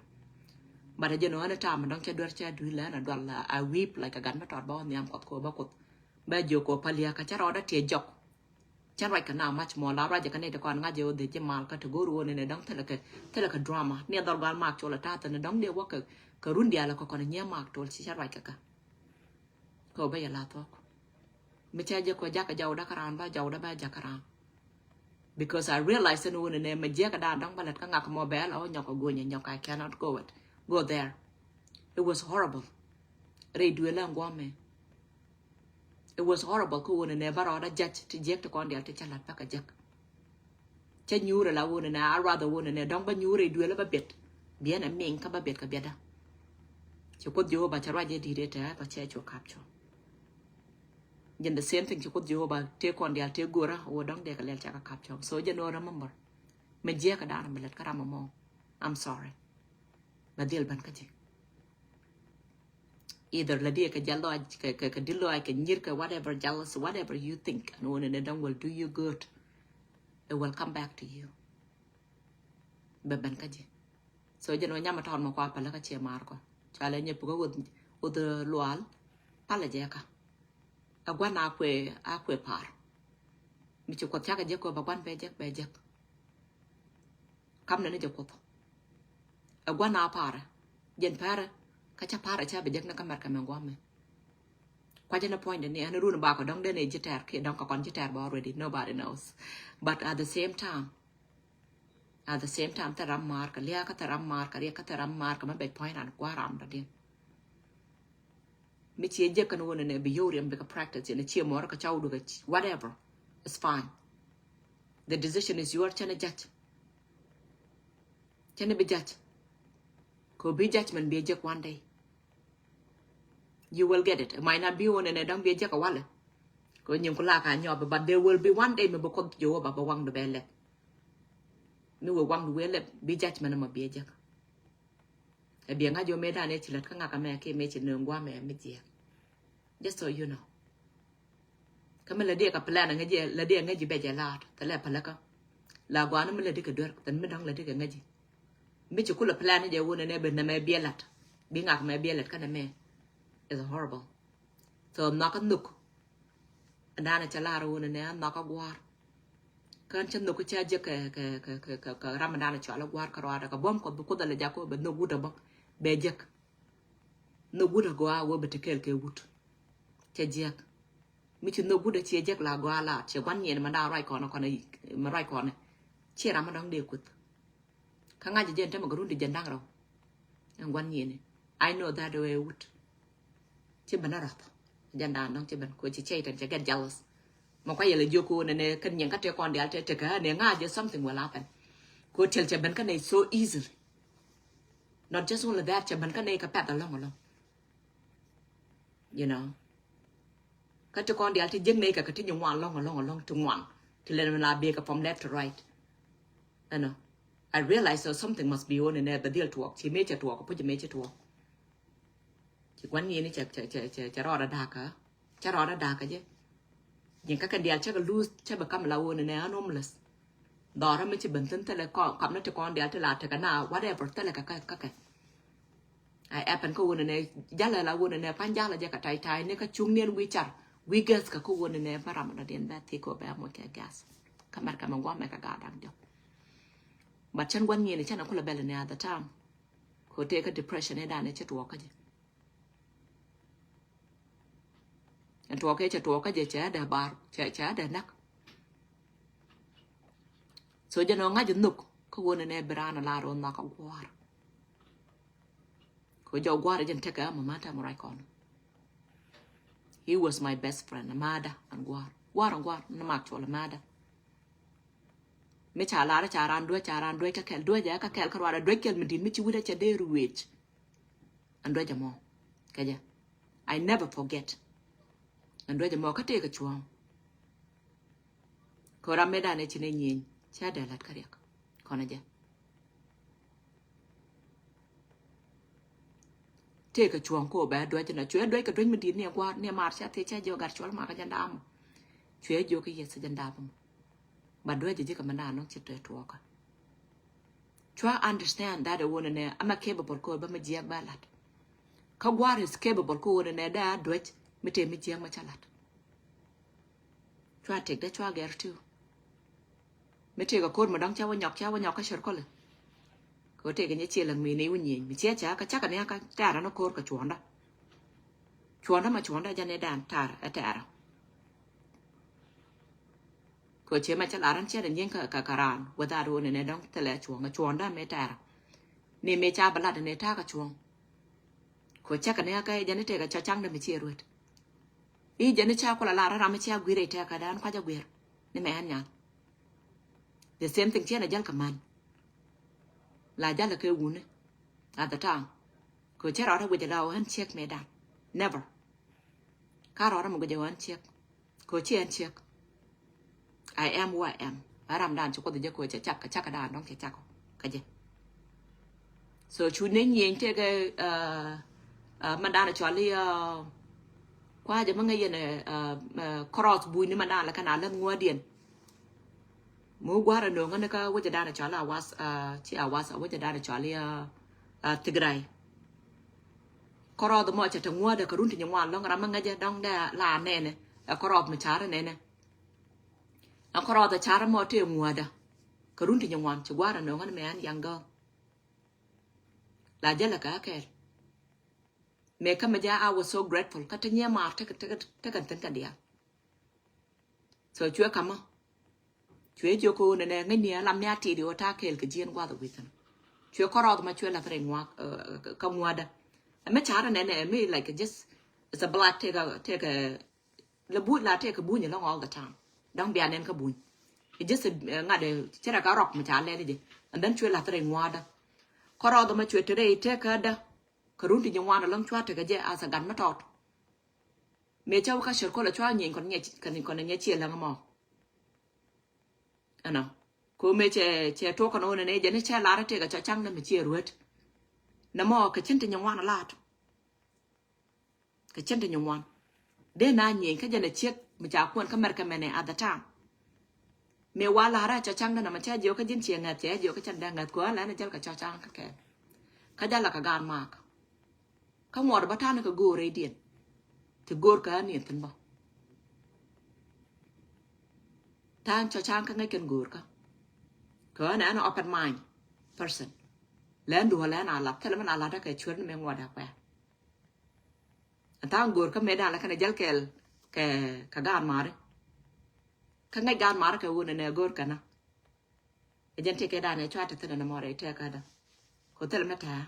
But a jɛ nɔ ɛn tam dɔ̱ŋ cɛ duer cɛ dui lɛ ɛn a dual a weep like a gat mi tɔt bä wä nhiam kuɔth ko bä kuoth. Bɛ jiök ko pal yɛ kä cɛ rɔɔdä tiɛ jɔk. Cɛn ruac kɛ na mac mɔ la ruac kɛ ni ti kɔn ŋa̱c jɛ wä dhie ji̱ mal kä ti go̱o̱r wä ni ni dɔ̱ŋ thilɛ kɛ, thilɛ kɛ drama ni a dhɔr gal mak col a tath ni dɔ̱ŋ ni wä kɛ, kɛ run dial kɛ kɔn nyɛ mak tol ci cɛ ruac kɛ kä. Kɛ wä bä yɛ la thuɔk. Mi cɛ jɛ kɔ jakä jawdä kä raan ba jawdä ba jakä raan. Because I realize ni wä ni nɛ mɛ jiɛk dan dɔ̱ŋ ba lät kä ŋak mɔ bɛ la wä nyɔk a go̱nyɛ nyɔk, I cannot go it. Go there. It was horrible. Rɛy duël ɛn guɔmɛ. It was horrible kä wä ni nɛ ba rɔɔdä judge ti jiɛk ti kɔn dial ti cä lat bä kɛ jiɛk. Cä nyuur ala wun nɛ a ruath wun nɛ dɔŋ bä nyuur i duel bä biet. Biɛn ɛ miŋ kä bä biet kɛ bietdä. Ci kuoth Jehovah cɛ ruac jɛ di̱t ɛ tɛ bä cɛ cu kap cɔ. Jɛn the same thing ci kuoth Jehovah tëë kɔn dial tëë go̱rä wä dɔŋ dee kɛ lɛl cɛ kɛ kap cɔ. So jɛ nɔ remember. Mɛ jiɛ kɛ da̱a̱n mɛ lɛt kä ram mɔ. I'm sorry. Bä dhil bän kä ji̱. Either la diɛ kɛ jal lɔac kɛ, kɛ, kɛ di lɔac kɛ nyir kɛ whatever, jealous, whatever you think, and when it don't will do you good, it will come back to you. Bɛ ben kä ji̱. So jɛn wä nyam a tɔɔr mɛ kua pälä kä ciɛ maar kɔ. Cua lɛ nyɛ pukɛ wuth, wuth lual. Palä jɛ kä. A guan a kuɛ, a kuɛ par. Mi ci kuɔth cakɛ jek kɔ bɛ guan bɛ jek, bɛ jek. Kam nɛ ni jɛ kuoth. Ɛ guan a parɛ. Jɛn parɛ. Kä ca parɛ ca bɛ jek ni kä mɛr kɛ mɛ guamɛ. Kua jɛ ni puɔ̱nydɛ ni ɛn run bakɔ dɔŋ den ɛ ji̱ tɛr kiɛ dɔŋ kɛ kɔn ji̱ tɛr bä already. Nobody knows. But at the same time, at the same time, thɛ ram maar kɛ lia̱a̱ kä thɛ ram maar kɛ riɛk kä thɛ ram maar kɛ mɛ bɛ puɔ̱ny ran kua ram dɔ̱diɛn. Mi ciɛ jek kɛn wä nɛnɛ bi yio̱w riɛm bikɛ practice yɛn ciɛ mɔrä kɛ caw dukɛ whatever. It's fine. The decision is yours. Cɛn a judge. Cɛn a bi judge. Kɛ bi judgment bi a jek one day. You will get it. It might not be wä nɛnɛ dɔŋ bi a jek a walɛ. Kɛ nyin ku la ka nyɔp, but there will be one day mi bi kuɔth Jehovah bɛ waŋ du bɛ lɛp. Mi wä waŋ du wee lɛp bi judgment mɔ bi a jek. Ɛ biɛ ŋa̱c jɛ wä mëë dan ɛ ci lät kä ŋakä mɛ kiɛ mëë ci nööŋ guamɛ mi jiɛ. Just so you know. Kä mi lät diɛ kɛ plan ŋäc jɛ, lät diɛ ŋäc jɛ bɛ jɛ laat thilɛ pälä kä. La guani mi lät di kɛ duer thin mi dɔ̱ŋ lät di kɛ ŋäc jɛ. Mi ci kulɛ plan jɛ wun ɛnɛ bi nɛmɛ biɛ la̱t. Bi ŋak mɛ biɛ la̱t kä nɛmɛ. Is horrible. So nhɔkä nhuk. Ɛn da̱a̱n cɛ lar wun ɛnɛ nhɔkä gua̱a̱r. Kän cä nhuk cä jek kɛ, kɛ, kɛ, kɛ, kɛ, kɛ ram ɛn da̱a̱n cɔal gua̱a̱r kä ruaadɛ kɛ buɔ̱m kuɔth bi kuoth alɛ jak kɔ bɛ nhuk wut ɛ bä. Bɛ jek. Nhuk wut ɛ gɔaa wee bɛ te kɛɛl kɛ wut. Cɛ jiɛk. Mi ci nhok wut a ciɛ jek la gɔaa la ciɛ guan nyiɛn mɛ daa ruac kɔnɛ kɔnɛ mɛ ruac kɔnɛ. Ciɛ ram mɛ dɔŋ dee kuth. Kä ŋa̱c jɛ jɛn tämɛ gɛ run di jɛn da̱ŋ rɛw. Ɛn guan nyiɛn. I know that way wut. Ci ben a rɔth. Jɛn da̱ŋ dɔŋ ci ben ko ci cɛy tɛn cɛ get jealous. Mɛ kua yɛlɛ jiök ko nɛ nɛ kɛn nyiɛn kä tëë kɔn dial tëë tëë kä nɛ ŋa̱c jɛ something will happen. Ko tiɛl cɛ ben kä nɛ so easily. Not just only that, cɛ ben kä nɛ kä pɛth alɔŋ alɔŋ. You know. Kä ti kɔn dial ti jiäk nɛy kɛ kɛ ti nyi ŋuan lɔ̱ŋ, lɔ̱ŋ, lɔ̱ŋ ti ŋuan. Ti lɛn mi la bek kɛ from left to right. Ɛnɔ, I realize so something must be on in there, bɛ dhil tuɔɔk, ci mëë cɛ tuɔɔk, puc mëë cɛ tuɔɔk. Ci gua̱n nyieni cɛ, cɛ, cɛ, cɛ, cɛ rɔɔdɛ da̱kä. Cɛ rɔɔdɛ da̱kä jɛ. Ji̱n kä kɛn diaal cɛ kɛ lose, cɛ bɛ kam la on in there, an homeless. Dhɔrä mi ci ben thin thilɛ kɔn, kam ni ti kɔn diaal ti la tekɛ na, whatever, thilɛ kɛ, kɛ, kɛ, kɛ. A ɛpɛn kä wunɛ nɛ jalɛ la wunɛ nɛ pan jalɛ jɛ ka tay tay ni kä cuŋ nien wi̱i̱ car wi̱i̱ gas kä kä wunɛ nɛ bä ram dɔ diɛn bɛ thik kɔ bɛ moc kɛ gas. Kä mɛr kä mɛ guam mɛ kä gaa daŋ jɔk. But cɛn guan nyieni cɛn a kulɛ bɛl ni at the time. Kɔ tëë kä depression ɛ danɛ cɛ tuɔɔk kä jɛ. Ɛn tuɔɔk kɛ cɛ tuɔɔk kä jɛ cɛ dɛ bar cɛ cɛ dɛ näk. So jɛ nɔ ŋa̱c nhök kä wunɛ nɛ bi raan a la rɔ nhak a gua̱a̱r. Kɛ jɔw gua̱a̱r jɛn tekɛ ama mata mɛ ruac kɔn. He was my best friend. Mada an gua̱a̱r. Gua̱a̱r an gua̱a̱r ni mak cuɔl mada. Mi ca lar ca ran duec ca ran duec kä kɛl duec ɛ kä kɛl kä ruac duec kɛl mi dit mi ci wut ɛ cɛ dee ruec. An duec ɛmɔ kɛ jɛ. I never forget. An duec ɛmɔ kä tëë kɛ cuɔ̱ɔ̱ŋ. Kɛ ram mëë danɛ ci nɛ nyieny cä dee la̱t kä riɛk kɔn jɛ. Tëë kɛ cuɔ̱ɔ̱ŋ kɔ bɛ duäc nɔ cuɛ duäc kɛ duäc mi di̱i̱t ni ɛ gua̱a̱r ni ɛ maar cä thiec cä jiök gat cuɔl makä jɛn da̱a̱m. Cuɛ jiök kɛ yɛth jɛn da̱a̱m. Ba duäc ji̱ kɛ mɛ da̱a̱n nɔ ci tëë tuɔɔkä. Cua understand that ɛ wunɛ nɛ ama capable kɔ bä mi jiɛk bä la̱t. Kä gua̱a̱r is capable kɔ wunɛ nɛ dee a duäc mi tëë mi jiɛk mɛ cä la̱t. Cua tek dee cua gɛr too. Mi tëëk a ko̱r mi dɔ̱ŋ cä wä nyɔk cä wä nyɔk kä cär kɔlɛ. Kɛ wä tëëk a nyɛ ciɛ läŋ mi ni wä nyieny mi ciɛ cä kä cä kɛ ni kä tɛɛrä ni ko̱r kɛ cuɔ̱ɔ̱ndä. Cuɔ̱ɔ̱ndä ma cuɔ̱ɔ̱ndä jɛ ni dan tɛɛrä ɛ tɛɛrä. Kɛ wä ciɛ mɛ cä la̱rä ni ciɛ dɛ nyieny kä kä raan wä dhaat wä ni ni dɔ̱ŋ thilɛ cuɔ̱ɔ̱ŋ ɛ cuɔ̱ɔ̱ndä mi tɛɛrä. Ni mi ca bä lat ni ta̱a̱ kä cuɔ̱ɔ̱ŋ. Kɛ wä cä kɛ ni kä jɛ ni tëëk a cä caŋ dɛ mi ciɛ ruet. I̱ jɛ ni ca kulɛ la̱rä ram mi cia gui̱r ɛ tɛɛkä dan kua̱c a gui̱r. Ni mɛ ɛn nyan. The same thing ciɛ na jäl kɛ man. La jäl kɛ wuni. At the time. Kɛ cɛ rɔɔdɛ wi̱cɛ la ɣän ciek mɛ dan. Never. Ka rɔɔdɛ mi guicɛ ɣän ciek. Kɛ ci ɛn ciek. I am who I am. A ram dan ci kuoth jɛ kɛ cɛ cak kɛ cak dan dɔŋ cɛ cak kɛ jɛ. So cu ni nyieny tëëkɛ, uh, uh, man dan cɔl i̱, uh, kua̱ jɛ mi ŋäc yɛn, uh, uh, cross buny ni man dan lɛ kɛn a lät ŋuɔ̱ɔ̱diɛn. Mi wä gua̱a̱r a no̱o̱ŋä ni kä wecɛ dan a cɔal a was, a ci a was a wecɛ dan a cɔal a, a Tigray. Kärɔɔth mɔ cɛ te ŋuädä kä run ti nyi ŋuan lɔŋ ram mi ŋäcɛ dɔŋ dɛ la nɛnɛ. Ɛ kärɔɔth mi carä nɛnɛ. Ɛ kärɔɔth a carä mɔ te ŋuädä kä run ti nyi ŋuan ci gua̱a̱r a no̱o̱ŋä ni mɛ an young girl. La jälɛ kä kɛɛl. Mɛ kä mɛ jɛ I was so grateful kä te nyiɛ maar tekɛ tekɛ tekɛ thi̱n kɛ diaal. So cuɛ kamä. Cuɛ jiök kä ɣöö nɛnɛ ŋäcni a lam ni a ti̱i̱t i̱ ɣöö ta̱a̱ kɛɛl kɛ jiɛn gua̱th a wi̱i̱ thi̱n. Cuɛ kärɔɔth ma cuɛ lath rɛy ŋuak, uh, kä ŋuädä. Ɛmɛ carä nɛnɛ ɛmɛ like just it's a blood tekɛ tekɛ la buny la tekɛ buny along all the time. Dɔ̱ŋ bia nɛn kä buny. It's just a, uh, ŋa̱t ɛ cɛ rɛ kä rɔk mi ca lɛl jɛ. And then cuɛ lath rɛy ŋuädä. Kärɔɔth ma cuɛ te rɛy tekädä. Kä run ti nyi ŋuan along cua tekɛ jɛ as a gat mi tɔt. Mëë cä wä kä cär kɔlɛ cua nyieny kɔn nyɛ kɔn nyɛ ciɛ läŋ mɔ. Ɛnɔ. Ko mëë cɛ cɛ tuɔk kɔn wä nɛ nɛ jɛ ni cɛ lar tëëk a cɔ caŋ nɛ mi ciɛ ruet. Nɛ mɔ kɛ cin ti nyi ŋuan lat. Kɛ cin ti nyi ŋuan. Dee na nyieny kä jɛ nɛ ciek mi ca kuɔn kä mɛr kɛ mɛnɛ at the time. Mëë wa la̱rä cä caŋdä nɔmɔ cä jiök kä ji̱n ciɛ ŋäth cɛ jiök kä cän dee ŋäth kuäär lɛn a jäl kɛ cä caŋ kä kɛ. Kä jäl kɛ gaat mak. Kä ŋuɔt bä ta̱n kɛ go̱o̱r rɛydiɛn. Ti go̱o̱r kä ni thi̱n bä. Ta̱n cä caŋ kä ŋäc kɛn go̱o̱r kä. Kä ɛn ɛn open mind person. Lɛn duɔ̱ɔ̱r lɛn a lath thilɛ mɛn a lath kɛ cuɛr ni mëë ŋuɔt a kuɛ. Ɛn tha̱a̱ŋ go̱o̱r kä mëë da̱a̱n lɛ kɛn ɛ jäl kɛɛl kɛ kɛ gaat mari. Kä ŋäc gaat mari kɛ wun ɛn ɛ go̱o̱r kɛn ɛ. Ɛ jɛn tëëkɛ da̱a̱n ɛ cua te thi̱n ɛn ɛmɔ rɛy tɛɛkädä. Ko thilɛ mɛ tɛ̱̈ɛ̱̈.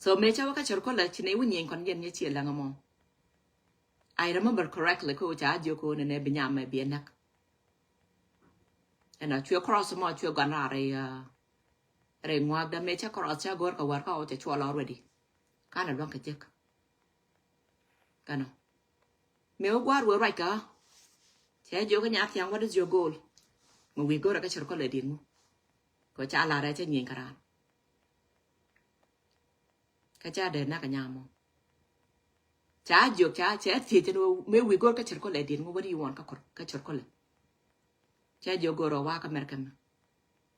So mëë cä wä kä cär kuɔlɛ ci nɛy wä nyieny kɔn jɛn nyɛ ciɛ läŋ ɛmɔ. I remember correctly kä wä ca jiök kä wun ɛn ɛ bi nyam ɛ bi ɛ näk. Ɛn a cuɛ cross ɛmɔ cuɛ gɔn raar rɛy, uh, rɛy ŋuakdä mëë cä cross cä go̱o̱r kɛ wär kä wä cɛ cuɔl already. Kanɛ luäŋ kɛ jek. Kanɔ. Mëë wä gua̱a̱r wee ruac kä. Cɛ jiök kä nyath thiaŋ, what is your goal? Mɛ wi̱i̱ go̱o̱rä kä cär kɔlɛ di̱t ŋu. Kɛ ca lar ɛ cɛ nyieny kä raan. Kä ca dee nak kä nyam mɔ. Ca jiök ca cɛ thiec cɛ ni mëë wi̱i̱ go̱r kä cir kɔlɛ diet ŋu, what do you want kä kɔr kä cir kɔlɛ? Cɛ jiök go̱r ɔ wa kä mɛr kɛ mɛ.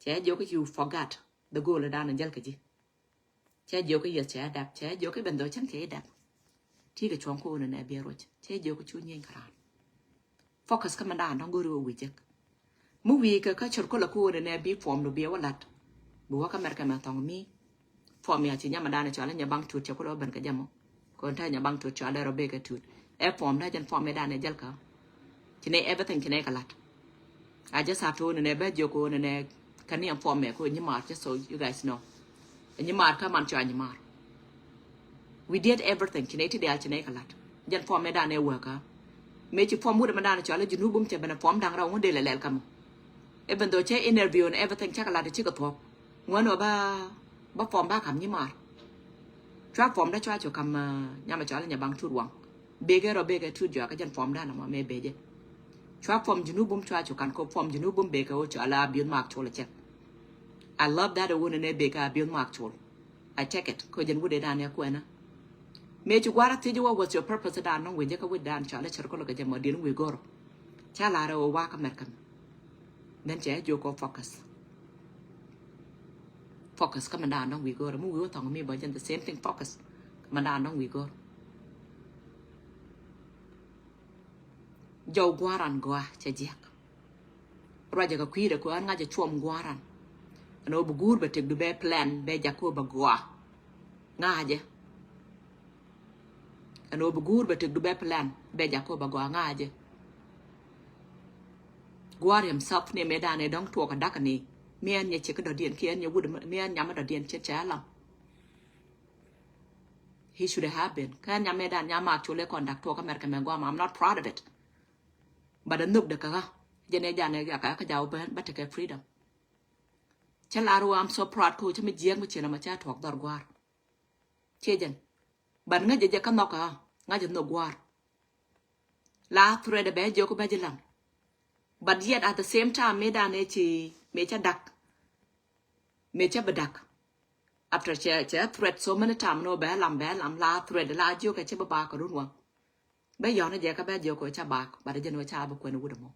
Cɛ jiök kä you forgot the goal dan jäl kä ji̱. Cɛ jiök kä yes cɛ dap, cɛ jiök kä ben dhɔ cɛn cɛ dap. Ti kɛ cuɔ̱ŋ ko nɛ nɛ biɛ ruɔc. Cɛ jiök kä cu nyieny kä raan. Focus kä mɛ dan dɔ̱ŋ go̱r ɔ wi̱i̱ jek. Mi wi̱i̱ kɛ kä cir kɔlɛ ko nɛ nɛ bi form du biɛ wä lat. Bi wä kä mɛr kɛ mɛ thɔŋ mi. Form ya ci nyama dan cɔal nya baŋ tut cɛ kɔlɛ wä ben kɛ jɛ mɔ. Kɔn ta nya baŋ tut cɔal rɔ bek kɛ tut. Ɛ form da jɛn form mi dan ɛ jäl kä. Ci nɛ everything ci nɛ kɛ lat. I just have to nɛ nɛ bɛ jiök ko nɛ nɛ kɛ ni form mɛ ko nyi mar, just so you guys know. Nyi mar kä man cua nyi mar. We did everything, ci nɛ ti dial ci nɛ kɛ lat. Jɛn form mɛ dan ɛ wä kä. Mɛ ci form wut mɛ dan cɔal Junubum cɛ ben form daŋ rɔ ŋun dee lɛ lɛl kä mɔ. Even though cɛ interview and everything cɛ kɛ lat ci kɛ thuɔk. Ŋuan wä ba, ba form ba kam nyi mar. Cua form da cua cu kam, uh, nyama cɔal nya baŋ tut waŋ. Bekɛ rɔ bekɛ tut jɔak kä jɛn form dan mɔ mɛ bejɛ. Cua form Junubum cua cu kan ko form Junubum bekɛ wä cɔal a biuth mak col cɛ. I love that wun ne bekɛ a biuth mak col. I take it. Ko jɛn wut dan ya kuɛna. Mɛ ci guara thiec wä, what's your purpose dan nɔŋ wi̱i̱ jɛ kä wut dan cɔal cir kɔlɛ kɛ jɛ mɔ din wi̱i̱ goro. Ca lar wä wa kä mɛr kä mɛ. Then cɛ jiök ko focus. Focus kä mɛ dan dɔŋ wi̱i̱ goro. Mi wi̱i̱ wä thɔŋ mi bä jɛn the same thing, focus. Kä mɛ dan dɔŋ wi̱i̱ goro. Jɔw guaran gɔa cɛ jiɛk. Ruacɛ kɛ kui̱dɛ kɛ ɣän ŋa̱cɛ cuɔm guaran. Ɛn ɣöö bi guur bɛ tëk du bɛ plan bɛ jak kɛ ɣöö bɛ gɔa. Ŋa̱cɛ. Ɛn ɣöö bi guur bɛ tëk du bɛ plan bɛ jak kɛ ɣöö bɛ gɔa ŋa̱cɛ. Guar himself ni mëë dan ɛ dɔ̱ŋ tuɔɔk ɛ da̱k ni. Mi ɛn nyɛ ciek kä dɔ̱diɛn kiɛ ɛn nyɛ wut mi ɛn nyam kä dɔ̱diɛn ciek cɛ lam. He should have been. Kä ɛn nyam mëë dan nyam mak col ɛ kɔn dak tuɔɔk kä mɛr kɛ mɛ guam, I'm not proud of it. But ɛ nhök dɛ kä ɣä. Jɛn ɛ jan ɛ kä kä jaw bä tekɛ freedom. Cä lar wä, I'm so proud ko cä mi jiɛk mi ciɛn ɛmɛ cä tuɔɔk dhɔr guar. Ciɛ jɛn. But ŋäcɛ jɛ kä nhɔk kä ŋäcɛ nhɔk guar. La threat bɛ jiök bɛ ji̱ lam. But yet at the same time mëë dan ɛ ci mëë cä dak. Mëë cä bi dak. After cɛ cɛ threat so many time no bɛ lam bɛ lam la threat la jiök ɛ cɛ bä bak run waŋ. Bɛ yɔn jɛ kä bɛ jiök kä cä bak, but jɛn wä cä bä kuɛn wut mɔ.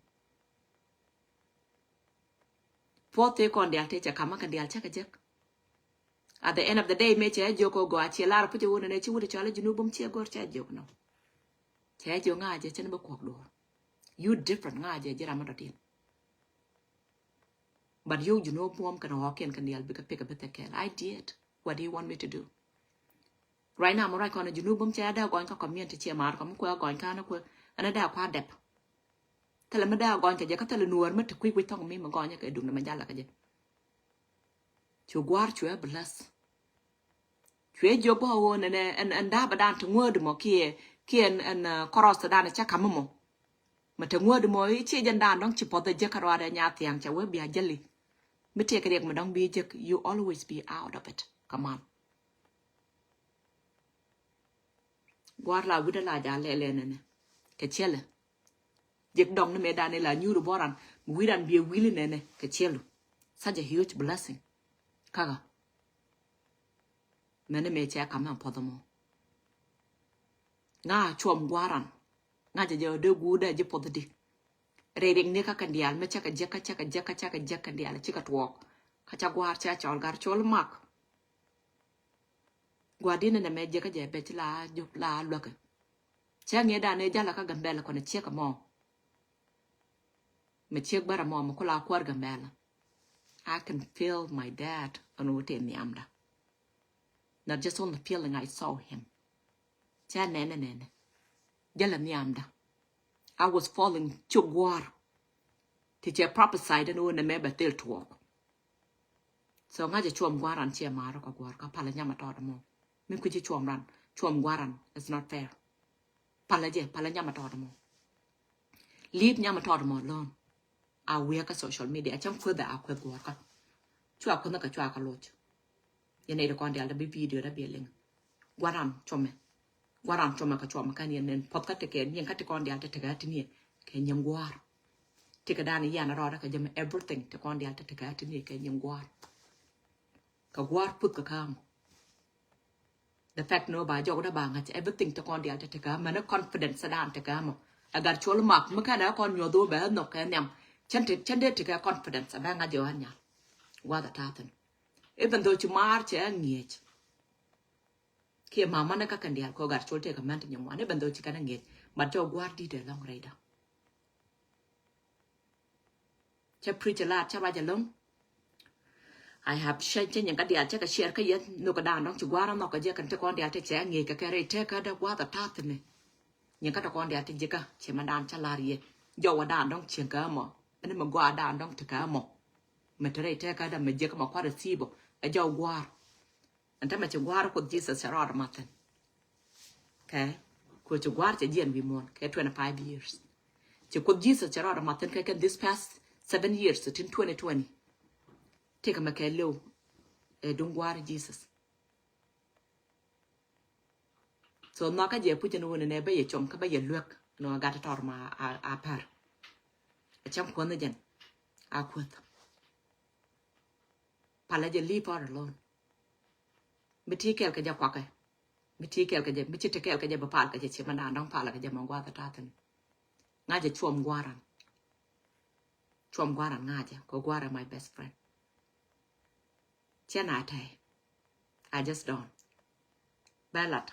Puɔth tëë kɔn dial tëë cɛ kamä kɛn dial cä kɛ jek. At the end of the day mëë cɛ jiök kä gɔaa ciɛ lar pucɛ wun ne ci wut cɔl Junubum ciɛ gɔr cɛ jiök nɔ. Cɛ jiök ŋa̱ jɛ cɛn bä kuɔk duɔr. You different ŋa̱ jɛ ji̱ ram mi dɔ̱diɛn. But you, you know, buɔm kɛn ɣɔɔkiɛn kɛn dial bikɛ pikɛ bi thɛ kɛɛl. I did. What do you want me to do? Right now, mi ruac kɔn a Junubum cɛ ada gɔny kä community ciɛ mar kɔn mi kuɛ gɔny kä ana kuɛ ana da kua dɛp. Thilɛ mi da gɔny kɛ jɛ kä thilɛ nuɔr mi ti kui̱ kui̱ thɔŋ mi mi gɔny kɛ duŋ ni mi jal kɛ jɛ. Cu guar cuɛ bless. Cuɛ jiök bä ɣöö nɛnɛ ɛn ɛn da̱a̱ bä dan ti ŋuäädi mɔ kiɛ kiɛ ɛn ɛn kɔrɔth dan cä ka̱m mɔ. Mɛ te ŋuäädi mɔ i̱ ciɛ jɛn dan dɔ̱ŋ ci puɔth ɛ jek kä ruaadɛ nya thiaŋ cɛ wee bia jäli. Mi tëëk riɛk mi dɔ̱ŋ bi jek, you always be out of it. Come on. Guar la wi̱dɛ la ja lɛlɛ nɛnɛ kɛ ciɛlɛ. Jek dɔŋ ni mɛ dan ila nyuuri bɔran mi wi̱dan biɛ wili nɛnɛ kɛ ciɛlu. Such a huge blessing. Kaka. Mɛni mɛ cɛ kamɛ puɔth mɔ. Ŋa cuɔm guaran. Ŋa jɛ jɛ dee guudɛ ji̱ puɔth di. Rɛy riɛk ni kä kɛn diaal mɛ cɛ kɛ jek kä cɛ kɛ jek kä cɛ kɛ jek kɛn diaal ci kɛ tuɔɔk. Kä ca guaar cɛ cɔl gar col mak. Gua̱di̱n ɛn ɛmɛ jiäkä jɛ bɛc la jop la luäkä. Cä ŋi̱i̱dan ëë jalä kä Gambɛla kɔnɛ ciek ɛmɔ. Mɛ ciek bärä mɔ mɛ kula kuäär Gambɛla. I can feel my dad ɛn ɣöö tëë nhiamda. Not just only feeling, I saw him. Cä nɛnɛ nɛnɛ. Jalä nhiamda. I was falling cuk gua̱a̱r. Ti cɛ prophesied ɛn ɣöö nɛmɛ bɛ thil tuɔɔk. So ŋa̱cä cuɔm gua̱a̱r ran ciɛ ma̱a̱r kɔ gua̱a̱r kä palä nyam a tɔɔt mɔ. Mi kui̱ci cuɔm ran, cuɔm gua̱a̱r ran, it's not fair. Palä jɛ, palä nyam a tɔɔt mɔ. Leave nyam a tɔɔt mɔ alone. A wiɛ kä social media, a cäŋ kueth a kueth gua̱a̱r kä. Cua kueth kä cua kä loc. Yɛn nɛy ti kɔn diaal da bi video da bi liŋ. Gua̱a̱r ran cuɔmɛ. Gua̱a̱r ran cuɔmɛ kä cuɔmɛ kän yɛn nɛn puɔth kä tekɛ nyin kä ti kɔn diaal te tekɛ ti ni kɛ nyin gua̱a̱r. Ti kɛ dan yan rɔɔdä kɛ jɛ mɛ everything ti kɔn diaal te tekɛ ti ni kɛ nyin gua̱a̱r. Kɛ gua̱a̱r puth kɛ kä mɔ. The fact ni wä ba jɔk dee ba ŋa̱c everything ti kɔn diaal ti ti kä mɛ ni confidence dan ti kä mɔ. Ɛ gat cuɔl mak mi kɛn ɛ kɔn nyuɔth wä bɛ nhɔk kɛ nhiam. Cɛn ti cɛn dee ti kɛ confidence ɛ bɛ ŋa̱c jɛ wä nyal. Gua̱th ɛ ta̱thin. Even though ci maar cɛ ŋi̱eec. Kiɛ mama ni kä kɛn diaal kɛ gat cuɔl tëë kɛ mɛn ti nyɛ ŋuan even though ci kɛn ɛ ŋi̱eec. But jɔk gua̱a̱r di̱t ɛ lɔŋ rɛyda. Cɛ preach a lot, cɛ ruac ɛlɔ̱ŋ. I have changed cɛ nyin kä diaal cɛ kɛ share kä yɛn nhök kä dan dɔ̱ŋ ci gua̱a̱r nhɔk kä jɛ kɛn ti kɔn diaal ti cɛ ŋi̱i̱c kɛ kɛ rɛy tëë kä dee gua̱a̱th ɛ ta̱th ni. Nyin kä ti kɔn diaal ti ji̱ kä cɛ mɛ dan cɛ lar yɛ. Jɔw ɛ dan dɔ̱ŋ cieŋ kä mɔ. Ɛn mɛ gɔaa dan dɔ̱ŋ ti kä mɔ. Mɛ ti rɛy tëë kä dee mɛ ji̱ kä mɛ kua̱r ɛ thi̱i̱bɔ. Ɛ jɔw gua̱a̱r. Ɛn tämɛ ci gua̱a̱r Kuoth Jesus cɛ rɔɔd ma̱thin. Okay. Kuɛ ci gua̱a̱r cɛ jiɛn wi̱i̱ muɔ̱ɔ̱n kɛ twenty five years. Ci Kuoth Jesus cɛ rɔɔd ma̱thin kɛ kɛn this past seven years tin twenty twenty. Tëëkɛ mɛ kɛ lëw ɛ duŋ gua̱a̱r Jesus. So nhɔkä jɛ puc ɛn wun ɛnɛ bä yɛ com kä bä yɛ luek nɔ gat tɔr ma a pär. A cam kuɔnh jɛn a kuoth. Palä jɛ leave her alone. Mi ti kɛl kɛ jɛ kuakɛ. Mi ti kɛl kɛ jɛ mi ci ti kɛl kɛ jɛ bɛ pal kɛ jɛ ci ma dan dɔŋ pal kɛ jɛ ma guath a ta̱thin. Ŋa̱ jɛ cuɔm guaran. Cuɔm guaran ŋa̱ jɛ kɛ guaran my best friend. Cɛ na tɛy. I just don't. Bɛ lat.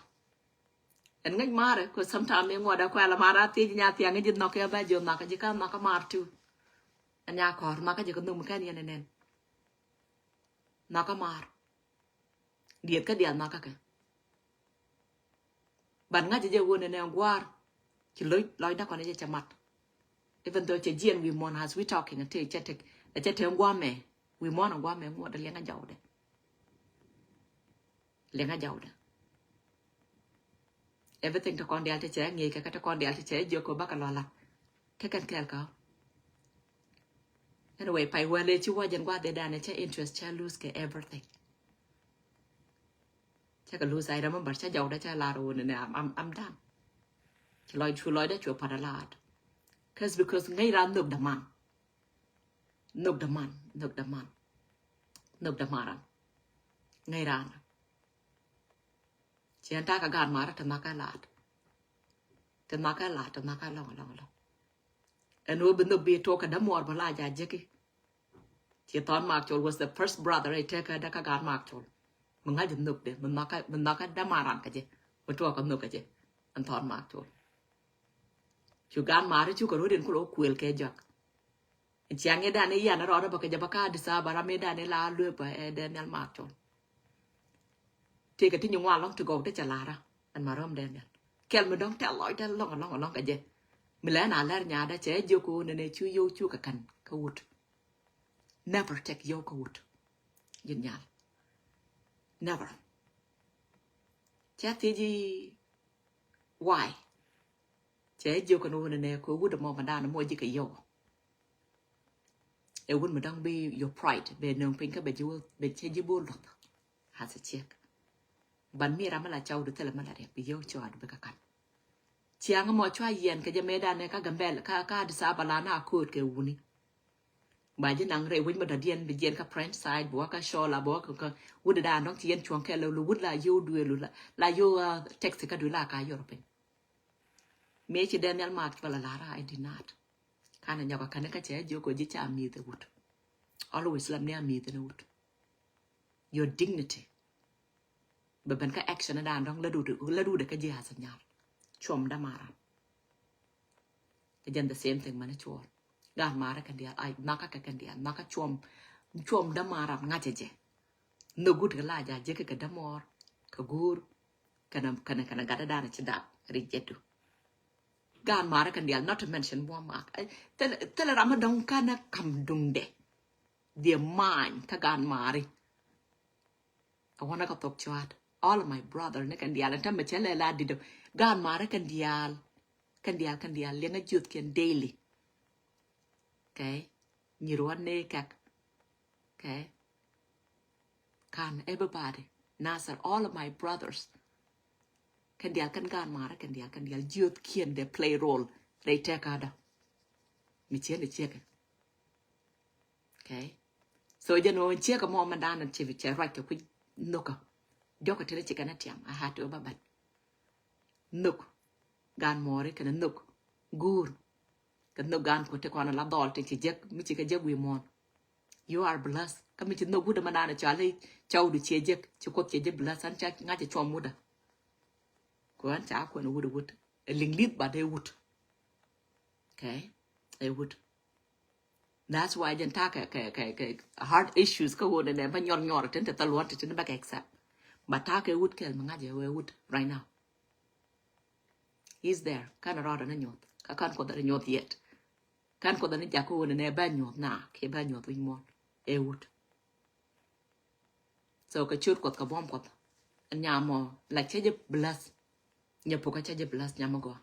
Ɛn ŋäc marɛ kɛ sometime mi ŋuɔdɛ kuɛl a mar a thiec nya thiaŋ ji̱ nhɔk kɛ bɛ ji̱ nhɔk ji̱ kä nhɔk mar tu. Ɛn nya kɔr nhɔk ji̱ kä nhum kɛn yɛn ɛnɛn. Nhɔk mar. Dieth kä diath nhɔk kä kɛ. But ŋa̱c jɛ wun ɛnɛ gua̱a̱r. Ci lɔc lɔcdä kɔn jɛ cɛ mat. Even though cɛ jiɛn wi̱i̱ muɔ̱n as we talking ɛ cɛ tek ɛ cɛ tek gua̱a̱mɛ. Wi̱i̱ muɔ̱n ɛ gua̱a̱mɛ ŋuɔt ɛ liɛŋ ɛ jɔwdɛ. Liɛŋ a jawdɛ. Everything ti kɔn dial ti cɛ ŋi̱i̱c kɛ kä ti kɔn dial ti cɛ jiök kɛ bakɛ lɔla. Ti kɛn kɛɛl kä. Anyway, pay wɛl ëë ci wä jɛn gua̱th ëë danɛ cɛ interest cɛ lose kɛ everything. Cɛ kɛ lose, I remember cɛ jawdɛ cɛ lar wun ni I'm, I'm, I'm done. Ci lɔc cu lɔcdɛ cu pat a lat. Cause because ŋäc ran nhök däman. Nhök däman, nhök däman. Nhök dämaran. Ŋäc ran. Ciɛn takä gaat marä ti nhɔkä laat. Ti nhɔkä laat, ti nhɔkä lɔŋ, lɔŋ, lɔŋ. Ɛn wä bi nhök bi tuɔkä dämuɔr bä la ja jeki. Ci Thɔn Mak Col was the first brother ɛ tekä dä kä gaat Mak Col. Mi ŋa̱c nhök dɛ, mi nhɔkä, mi nhɔkä dämaran kä jɛ. Mi tuɔkä nhök kä jɛ. Ɛn Thɔn Mak Col. Cu gaat marä cu kɛ rot in kulɛ wä kuël kɛ jɔak. Ciaŋ i̱ dan i̱ yan rɔɔdä bä kɛ jɛ bä ka Addis Ababa ram i̱ dan i̱ la luëp ɛ Daniel Mak Col. Tëëkɛ ti nyi ŋuan lɔŋ ti gɔw ti cɛ lara ɛn ma rɔm Daniel. Kɛl mi dɔŋ tɛl lɔc tɛl lɔŋ lɔŋ lɔŋ kɛ jɛ. Mi lɛ na lɛr nyadä cɛ jiök wun ɛnɛ cu yio̱w cu kɛ kän kä wut. Never take yio̱w kä wut. Ji̱n nyal. Never. Cɛ thiec i̱ why? Cɛ jiök kɛn wun ɛnɛ kɛ wut ɛmɔ ma dan ɛmɔ ji̱ kɛ yio̱w. Ɛ wut mi dɔ̱ŋ bi your pride bɛ nöŋ piny kä bɛ ji̱ wä bɛ cɛ ji̱ bo̱o̱l luɔth. As a chick. But mi ram mi la caw du thilɛ mi la riɛk bi yio̱w cɔat bi kä kan. Ciaŋ mɔ cua yɛn kɛ jɛ mëëdan ɛ kä Gambɛl kä kä Addis Ababa la na koot kɛ wuni. Ba ji̱ naŋ rɛy wec mi dɔ̱diɛn bi jiɛn kä French side bi wä kä Shola bi wä kä wut dan dɔ̱ŋ ci yɛn cuɔ̱ŋ kɛ lɛ lu wut la yio̱w duëë lu la la yio̱w taxi kä du la ka Europe. Mëë ci Daniel Mak Col a lara I did not. Kanɛ nyɔk a kani kä cɛ jiök kɛ ji̱ ca mi̱i̱th ɛ wut. Always lam ni a mi̱i̱th ni wut. Your dignity. Bɛ ben kä action dan dɔ̱ŋ la dudɛ kä ji̱ as a nyal. Cuɔm dämaran. Ɛ jɛn the same thing mani cuɔl. Gaat marä kɛn diaal ay nhɔkä kɛ kɛn diaal nhɔkä cuɔm cuɔm dämaran ŋa̱cä jɛ. Nhök wut kɛ la ja jek kɛ dämuɔr kɛ guur kɛnɛ kɛnɛ kɛnɛ gatdä danɛ ci dap ri jɛdu. Gaat marä kɛn diaal, not to mention buɔ mak. Thilɛ ram mi dɔŋ kanɛ kam duŋdɛ. Dhiɛ many kä gaat mari. A wanɛ kä thok cuat all of my brother ni kɛn diaal ɛn tämɛ cɛ lɛ la didɔ. Gaat marä kɛn diaal kɛn diaal kɛn diaal liɛŋä jiöthkiɛn daily. Okay. Nyir wan ni kɛk. Okay. Kan everybody. Nasir, all of my brothers. Kɛn diaal kɛn gaan marä kɛn diaal kɛn diaal jiöthkiɛn they play role rɛy tɛkädä. Mi ciɛn i̱ ciɛkɛ. Okay. So jɛn ɣöö ciek ɛmɔ mɛ danɛ ci cɛ ruac kɛ kui̱ nhökä. Diɔ̱k kɛ tëë ci kɛn ɛ tiam, I had to ba bɛn. Nhök gan mɔɔri kɛnɛ nhök guur. Kɛ nhök gan kuɔt ti kɔn ala dhɔl ti ci jek, mi ci kɛ jek wi̱i̱ muɔ̱ɔ̱n. You are blessed. Kä mi ci nhök wut ɛmɛ danɛ cɔal i̱ cɔwdu ciɛ jek, ci Kuoth ciɛ jek blessed, an ca ŋa̱c ɛ cuɔm wut ɛ. Kɛ ɣän ca kuɛn wut ɛ wut. Ɛ liŋ li̱th, but ɛ wut. Okay? Ɛ wut. That's why jɛn ta̱a̱ kɛ, kɛ, kɛ, kɛ heart issues kä ɣöö nɛnɛ bä nyɔr nyɔr tin te thal wan te tin bä kɛ accept. But ta̱a̱ kɛ wut kɛl mi ŋa̱c ɛ wee wut right now. He's there. Kɛn rɔɔdɛ ni nyuɔth. Kä kɛn Kuoth rɛ nyuɔth yet. Kɛn Kuoth ni jak kä ɣöö nɛnɛ bä nyuɔth na kiɛ bä nyuɔth wi̱c muɔ̱ɔ̱n. Ɛ wut. So kɛ ciöt Kuɔth kɛ buɔ̱m Kuɔth. Ɛn nyamɔ la cɛ jɛ bless. Nyɛ pukä cɛ jɛ bless nyamɔ gɔaa.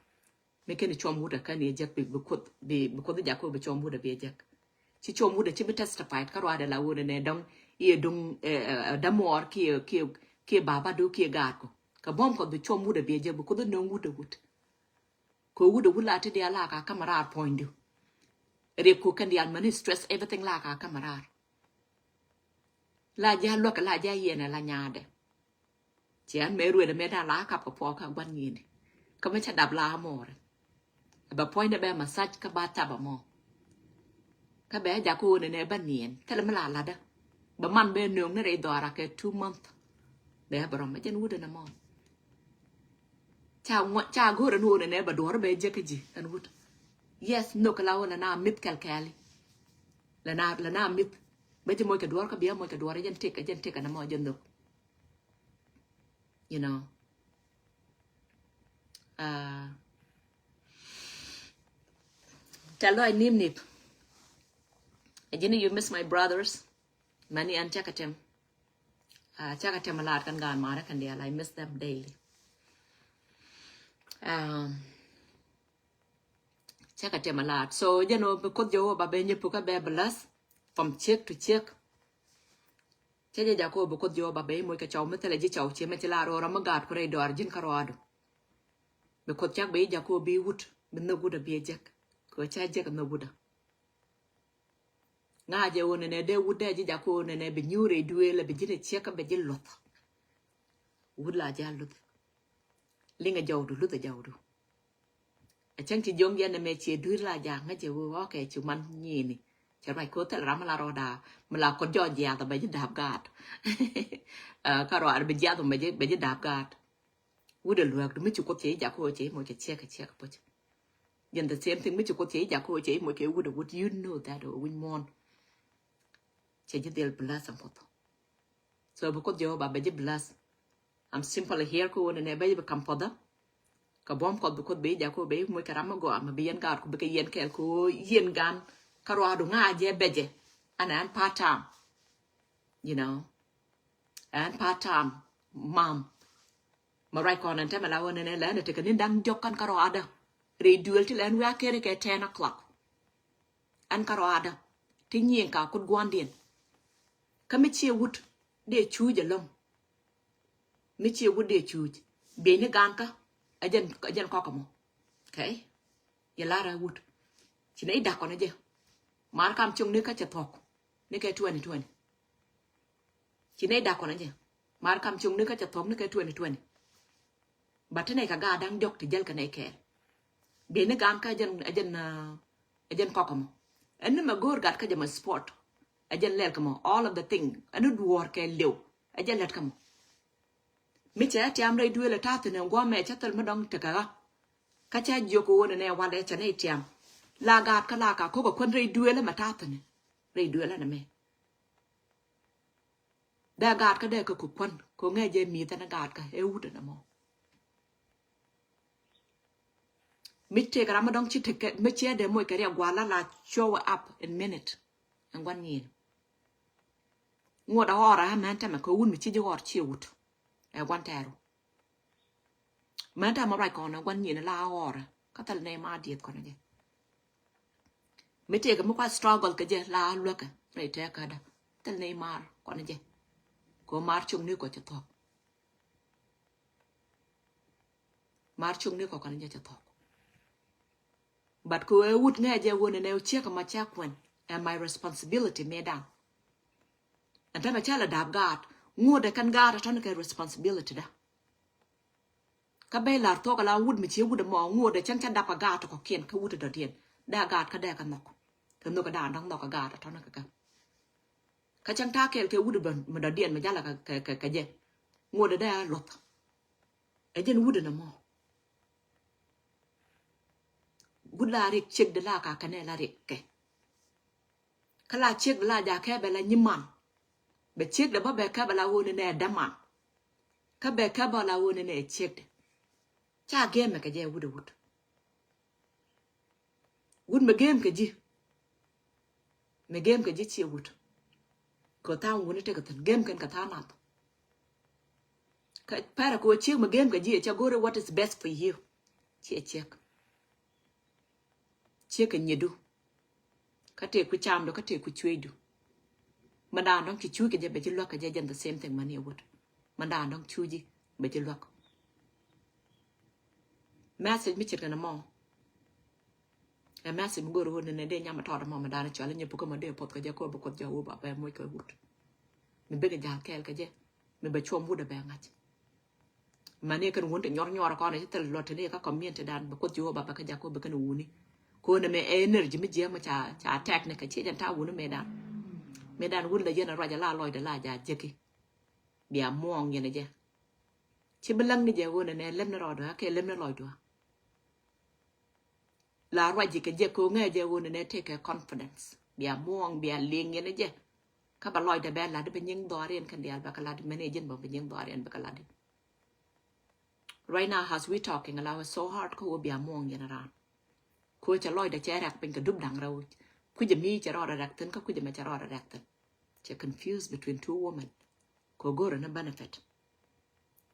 Mi kɛn cuɔm wut ɛ kɛn yɛ jek bi, bi Kuoth, bi, bi Kuoth jak kä bi cuɔm wut ɛ bi ɛ jek. Ci cuɔm wut ɛ ci bi testified kä ruaadɛ la wut ɛ nɛ dɔŋ iɛ duŋ, eh, eh, eh, dämuɔɔr kiɛ, kiɛ, kiɛ baba du kiɛ gaat kɔ. Kɛ buɔ̱m Kuɔth bi cuɔm wut ɛ bi ɛ jek bi Kuoth ɛ nöŋ wut ɛ wut. Kɛ wut ɛ wut la ti diaal la ka ka̱m raar puɔ̱nydu. Riɛk ku kɛn diaal mani stress everything la ka ka̱m raar. La jɛ luäk la jɛ yɛn ɛ la nyaadɛ. Ci an mɛ ruet mɛ dan la kap kɛ puɔk kä gua̱n nyi̱ni. Kä mɛ cɛ dap la mɔɔrɛ. Bɛ puɔ̱nydɛ bɛ massage kä ba thap amɔ. Kä bɛ jak kä ɣöö nɛnɛ bä niɛn thilɛ mi la latdä. Bɛ man bɛ nööŋ ni rɛy dhɔra kɛ two month. Bɛ bɛ rɔm bɛ jɛn wut ɛn amɔ. Ca ŋuɔ ca go̱o̱r ɛn ɣöö nɛnɛ bɛ duɔr bɛ jek kä ji̱ ɛn wut. Yes, nhök la ɣöö lɛ na mith kɛl kɛɛli. Lɛ na, lɛ na mith. Bɛ ji̱ moc kɛ duɔr kä bia moc kɛ duɔr jɛn tik, jɛn tik ɛn amɔ jɛn nhök. You know. Uh, tɛl lɔc nip nip. Ji̱n you miss my brothers. Mani an cakɛ tem. Uh, cakɛ tem a lat kan gaan marɛ kan dial. I miss them daily. Um, Cɛ kɛ tɛm a laat. So jɛn ɔ bi Kuoth Jehovah bɛ nyɛ pukä bɛ bless from check to check. Cɛ jɛ jak ɔ bi Kuoth Jehovah bɛ moc kɛ cɔw mi thilɛ ji̱ cɔw ciɛ mɛ ci laar ɔ ram mi gaat ku rɛy dɔaar ji̱n kä rɔaadu. Bi Kuoth cak bɛ ji̱ jak ɔ bi wut bi nhök wut a bi a jek. Kɛ cɛ jek a nhök wut a. Ŋa̱cɛ ɣöö nɛnɛ dee wut dee ji̱ jak ɣöö nɛnɛ bi nyuur rɛy duëël a bi ji̱n a ciek kä bɛ ji̱ luth. Wut la jal luth. Liŋ a jɔwdu luth a jɔwdu. A cäŋ ci jiɔŋ yɛn ɛmɛ ciɛ dui̱r la ja̱a̱k ŋäcɛ wee ɣɔ̱kɛ ci man nyi̱i̱ni. Cɛ ruac ko̱ thil ram mi la rɔɔda mi la kɔt jɔɔc jiath bɛ ji̱ da̱a̱p gaat. Kä rɔɔd bi jiath bɛ ji̱ da̱a̱p gaat. Wut ɛ luääk du mi ci Kuoth cɛ i̱ jak ko̱ cɛ i̱ moc kɛ ciek kɛ ciek puc. Jɛn the same thing mi ci Kuoth cɛ i̱ jak ko̱ cɛ i̱ moc kɛ wut ɛ wut, you know that ɛ wi̱ny muɔ̱ɔ̱n. Cɛ ji̱ dhil bless ɛn Kuoth. So bi Kuoth Jehovah bɛ ji̱ bless. I'm simply here kä ɣöö nɛnɛ bɛ ji̱ bi kam puɔthä. Kɛ buɔ̱m Kuɔth bi Kuoth bi jak ko̱ bɛ i̱ moc kɛ ram mi gɔaa mi bi yɛn gaat ku bi kɛ yɛn kɛɛl kɛ ɣöö yɛn gan kä ruaadu ŋa̱cɛ bɛ jɛ. Ɛn ɛn part time. You know. Ɛn part time mom. Ma ruac kɔn ɛn tɛmɛ la ɣöö nɛnɛ lɛ ɛn ɛ tekɛ ni da̱ŋ diɔ̱k kɛn kä ruaadä. Rɛy duëël ti lɛ ɛn wiaa keri kɛ ten o'clock. Ɛn kä ruaadä ti nyiŋ ka kut gua̱ndiɛn. Kä mi ciɛ wut dee cuuc ɛlɔ̱ŋ. Mi ciɛ wut dee cuuc bieyni gaankä. Ɛ jɛn, ɛ jɛn kɔk ɛmɔ. Okay. Yɛ lar ɛ wut ci nɛ i̱ dak kɔn ɛ jɛ. Mar kam cioŋ ni kä cɛ thuɔ̱k ni kɛ twenty twenty. Ci nɛ i̱ dak kɔn ɛ jɛ. Mar kam cioŋ ni kä cɛ thuɔ̱k ni kɛ twenty twenty. But ti nɛ kɛ gaat da̱ŋ diɔ̱k ti jäl kɛ nɛ kɛɛl. Bieyni gaankä ɛ jɛn, ɛ jɛn, ɛ jɛn kɔk ɛmɔ. Ɛn ni mɛ go̱o̱r gat kä jɛ mɛ sport. Ɛ jɛn lɛl kä mɔ all of the thing. Ɛn ni duɔ̱ɔ̱r kɛ liw. Ɛ jɛn lɛt kä mɔ. Mi cɛ tiam rɛy duëël ɛ ta̱thi̱n ɛ guɔ̱mɛ cä thil mi dɔ̱ŋ tekɛ ɣä. Kä cä jiök ɣöö nɛ nɛ walɛ cɛ nɛ tiam. La gaat kä la ka ko̱k ɛ kuän rɛy duëël ɛ mɛ ta̱thi̱n. Rɛy duëël ɛ nɛ mɛ. Dee gaat kä dee kä ku kuän kɛ ŋɛ jɛ mi̱i̱th ɛn gaat kä ɛ wut ɛn ɛmɔ. Mi tëëk ram mi dɔ̱ŋ ci tekɛ mi ciɛ dee moc kɛ riɛk gua̱a̱la la show up in minute. Ɛn gua̱n nyiin. Ŋuɔt a ɣɔr a mɛn tɛmɛ kɛ wut mi ci ji̱ ɣɔr ciɛ wut. Ɛ gua̱n tɛɛru. Mɛn tɛmɛ ruac kɔn ɛ gua̱n nyiin la a ɣɔr kä thil nɛy ma dieth kɔn jɛ. Mi tëëk mi kua struggle kɛ jɛ la a luäkɛ rɛy tɛɛkädä thil nɛy mar kɔn jɛ. Kɛ mar cioŋ ni kɔ cɛ thuɔ̱k. Mar cioŋ ni kɔ kɔn jɛ cɛ thuɔ̱k. But kɛ ɣöö wut ŋɛ jɛ wun ɛn ɛ ciek ma ca kuɛn ɛ my responsibility mëë da̱ŋ. Ɛn tämɛ cä la dap gaat, ŋuɔ̱t dee kɛn gaat ɛ tɔ̱ni kɛ responsibility da. Kä bey lar thuɔk ala wut mi cie wut ɛmɔ, ŋuɔ̱t dee cäŋ cä dap kɛ gaat kɔ̱kiɛn kä wut ɛ dɔ̱diɛn. Dee gaat kä dee kɛ nhɔk. Kɛ nhɔk kɛ daan dɔ̱ŋ nhɔk kɛ gaat ɛ tɔ̱ni kɛ kɛ. Kä cäŋ ta̱a̱ kɛɛl kɛ wut mi dɔ̱diɛn mi jalɛ kɛ, kɛ, kɛ, kɛ jɛ. Ŋuɔ̱t dee dee a luɔth. Ɛ jɛn wut ɛn ɛmɔ. Wut la rik ciek de la ka kɛnɛ la rik kɛ. Kä la ciek de la ja kɛ bɛ la nyiman. Bɛ ciek de bä bɛ kɛ bɛ la wuni nɛ däman. Kä bɛ kɛ bä la wuni nɛ ciek de. Ca gɛmɛ kɛ jɛ wut ɛ wut. Wut mɛ gɛm kɛ ji̱. Mɛ gɛm kɛ ji̱ ciɛ wut. Kɛ tha̱a̱ŋ wuni tekɛ thi̱n gɛm kɛn kɛ tha̱a̱ŋ nath. Kä pɛrɛ kɛ wä ciek mɛ gɛm kɛ ji̱ ɛ cɛ go̱ri what is best for you. Ciɛ ciek. Ciek kɛ nyidu. Kä tëë ku camdu kä tëë ku cuecdu. Mɛ daan dɔ̱ŋ ci cuc kɛ jɛ bɛ ji̱ luäk kɛ jɛ jɛn the same thing mani ɛ wut. Mɛ daan dɔ̱ŋ cuci bɛ ji̱ luäk. Message mi ce̱tkɛ nɛ mɔ. Ɛ message mi go̱o̱r wut ni nɛ dee nyam a tɔɔt mɔ mi da̱a̱n cɔal inyɛ pukä mɔ dee puɔth kɛ jɛ kɛ wä bi kuoth jɛ wä ba bɛ moc kɛ wut. Mi bikɛ ja̱l kɛɛl kɛ jɛ. Mi bɛ cuɔm wut a bɛ ŋa̱c. Mani kɛn wun ti nyɔr nyɔr kɔn i̱ thil luɔt ti ni ka community dan bi kuoth jɛ wä ba bɛ kɛ ja̱k wä bi kɛn wuni. Kɔn ɛmɛ energy mi jiɛ mɔ ca, ca attack ni kɛ ciɛ jɛn ta̱a̱ wuni mɛ dan. Mɛ dan wut la yɛn a ruac a la lɔcdɛ la ja̱ jeki. Bia muɔŋ yɛn a jɛ. Ci bi läŋ ni jɛ wun ɛnɛ lem ni rɔɔdua kɛ lem ni lɔcdua. La ruac ji̱ kɛ jɛ ko̱ ŋɛ jɛ wun nɛ tekɛ confidence. Bia muɔ̱ɔ̱ŋ bia liŋ yɛn jɛ. Kä ba lɔcdɛ bɛ lat bi nyiŋ dhɔriɛn kɛn diaal bɛ kɛ lat mɛn ɛ jin bä bi nyiŋ dhɔriɛn bɛ kɛ lat. Right now as we talking la wä so hard kä wä bia muɔ̱ɔ̱ŋ yɛn raan. Ko̱ cɛ lɔcdɛ cɛ rɛk piny kɛ dup daŋ rɛw. Kucɛ mi cɛ rɔɔdɛ rɛk thin kä kucɛ mɛ cɛ rɔɔdɛ rɛk thin. Cɛ confuse between two women. Kɛ go̱rɛ ni benefit.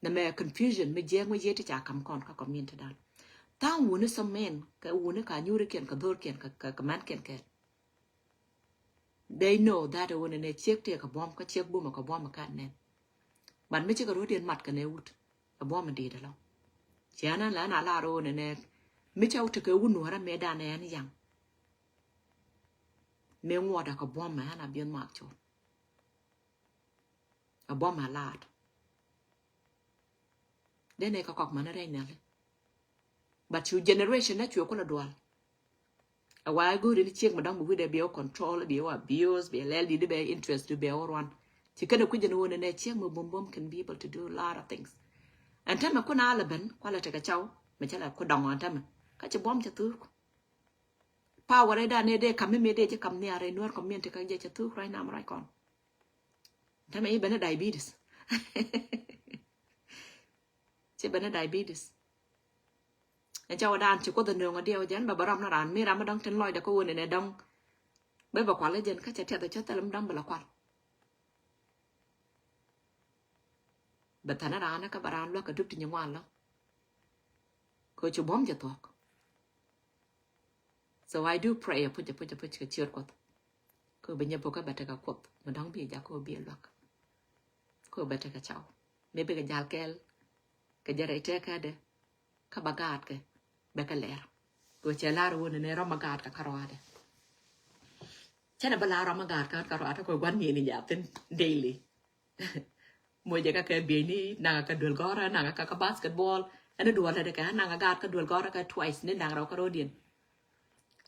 Nɛ mɛ confusion mi jiɛk mi jiɛ ti ca kam kɔn kä community dan. Tha̱a̱ŋ wuni some men kɛ wuni ka nyurikiɛn kɛ dhorkiɛn kɛ, kɛ, kɛ mɛnkiɛn kɛn. They know that wuni nɛ ciek tëë kɛ buɔm kä ciek bumɛ kɛ buɔm kɛ nɛn. But mi cikɛ ro̱diɛn mat kɛ nɛ wut kɛ buɔm dit alɔ. Ciɛ nɛn lɛ ɛn a lar wuni nɛ mi ca wut kɛ wut nuɔrɛ mɛ dan ɛn yaŋ. Mɛ ŋuɔdɛ kɛ buɔm mɛ ɛn a biɛn mak cor. A buɔm a laat. Dee nɛ kä kɔk mani rɛy nɛli. But cu generation na cuɛ kulɛ dual. A wa go̱o̱ri ni ciek mi dɔ̱ŋ bi wi̱dɛ bi ɛ control, bi ɛ abuse, bi ɛ lɛl di di bɛ interest di bɛ ɛ ruan. Ci kɛn ɛ kui̱ jɛn wun nɛ ciek mi bum bum can be able to do a lot of things. Ɛn tɛmɛ kun a lɛ ben kualɛ tekɛ caw mi cɛ lɛ ku dɔŋ ɛn tɛmɛ. Kä ci buɔm cɛ thuk. Power ɛ dan ɛ dee kam mi mi dee jɛ kam nhiar ɛ nuɔr community kä jɛ cɛ thuk right now right kɔn. Tɛmɛ i̱ bɛnɛ diabetes. Ci bɛnɛ diabetes. Ɛ ca wä dan ci kuoth ɛ nööŋ ɛ diɛw jɛn bɛ bɛ ram ni ran mi ram mi dɔŋ tin lɔcdɛ kä wä ni nɛ dɔŋ. Bɛ bɛ kual ɛ jɛn kä cɛ tiɛth ɛ cä thɛl mi dɔŋ bɛ lɛ kual. Bɛ than ɛ ran kä bɛ ran luäk kɛ dup ti nyi ŋuan lɔ. Kɛ ci buɔ̱m jɛ thuɔ̱k. So I do pray a puc a puc a puc kɛ ciöt kuɔth. Kɛ bi nyɛ bokä bɛ tekɛ kuɔth mi dɔ̱ŋ bi jak kɛ bi luak. Kɛ bɛ tekɛ caw mi bikɛ jal kɛɛl. Kɛ jɛ rɛy tɛkädɛ kä ba gaatkɛ bɛ kɛ lɛr. Kɛ cɛ lar wun ni rɔm a gaatkɛ kä ruaadɛ. Cɛnɛ bä lar rɔm a gaatkɛ kä ruaadɛ kɛ guan mieni jathin daily. Mocɛ kä kɛ bieyni naŋ kä duel gɔrä naŋ kä kä basketball. Ɛn duɔl lɛ dɛ kɛ naŋ kä gaat kä duel gɔrä kɛ twice ni naŋ rɛw kä rodiɛn.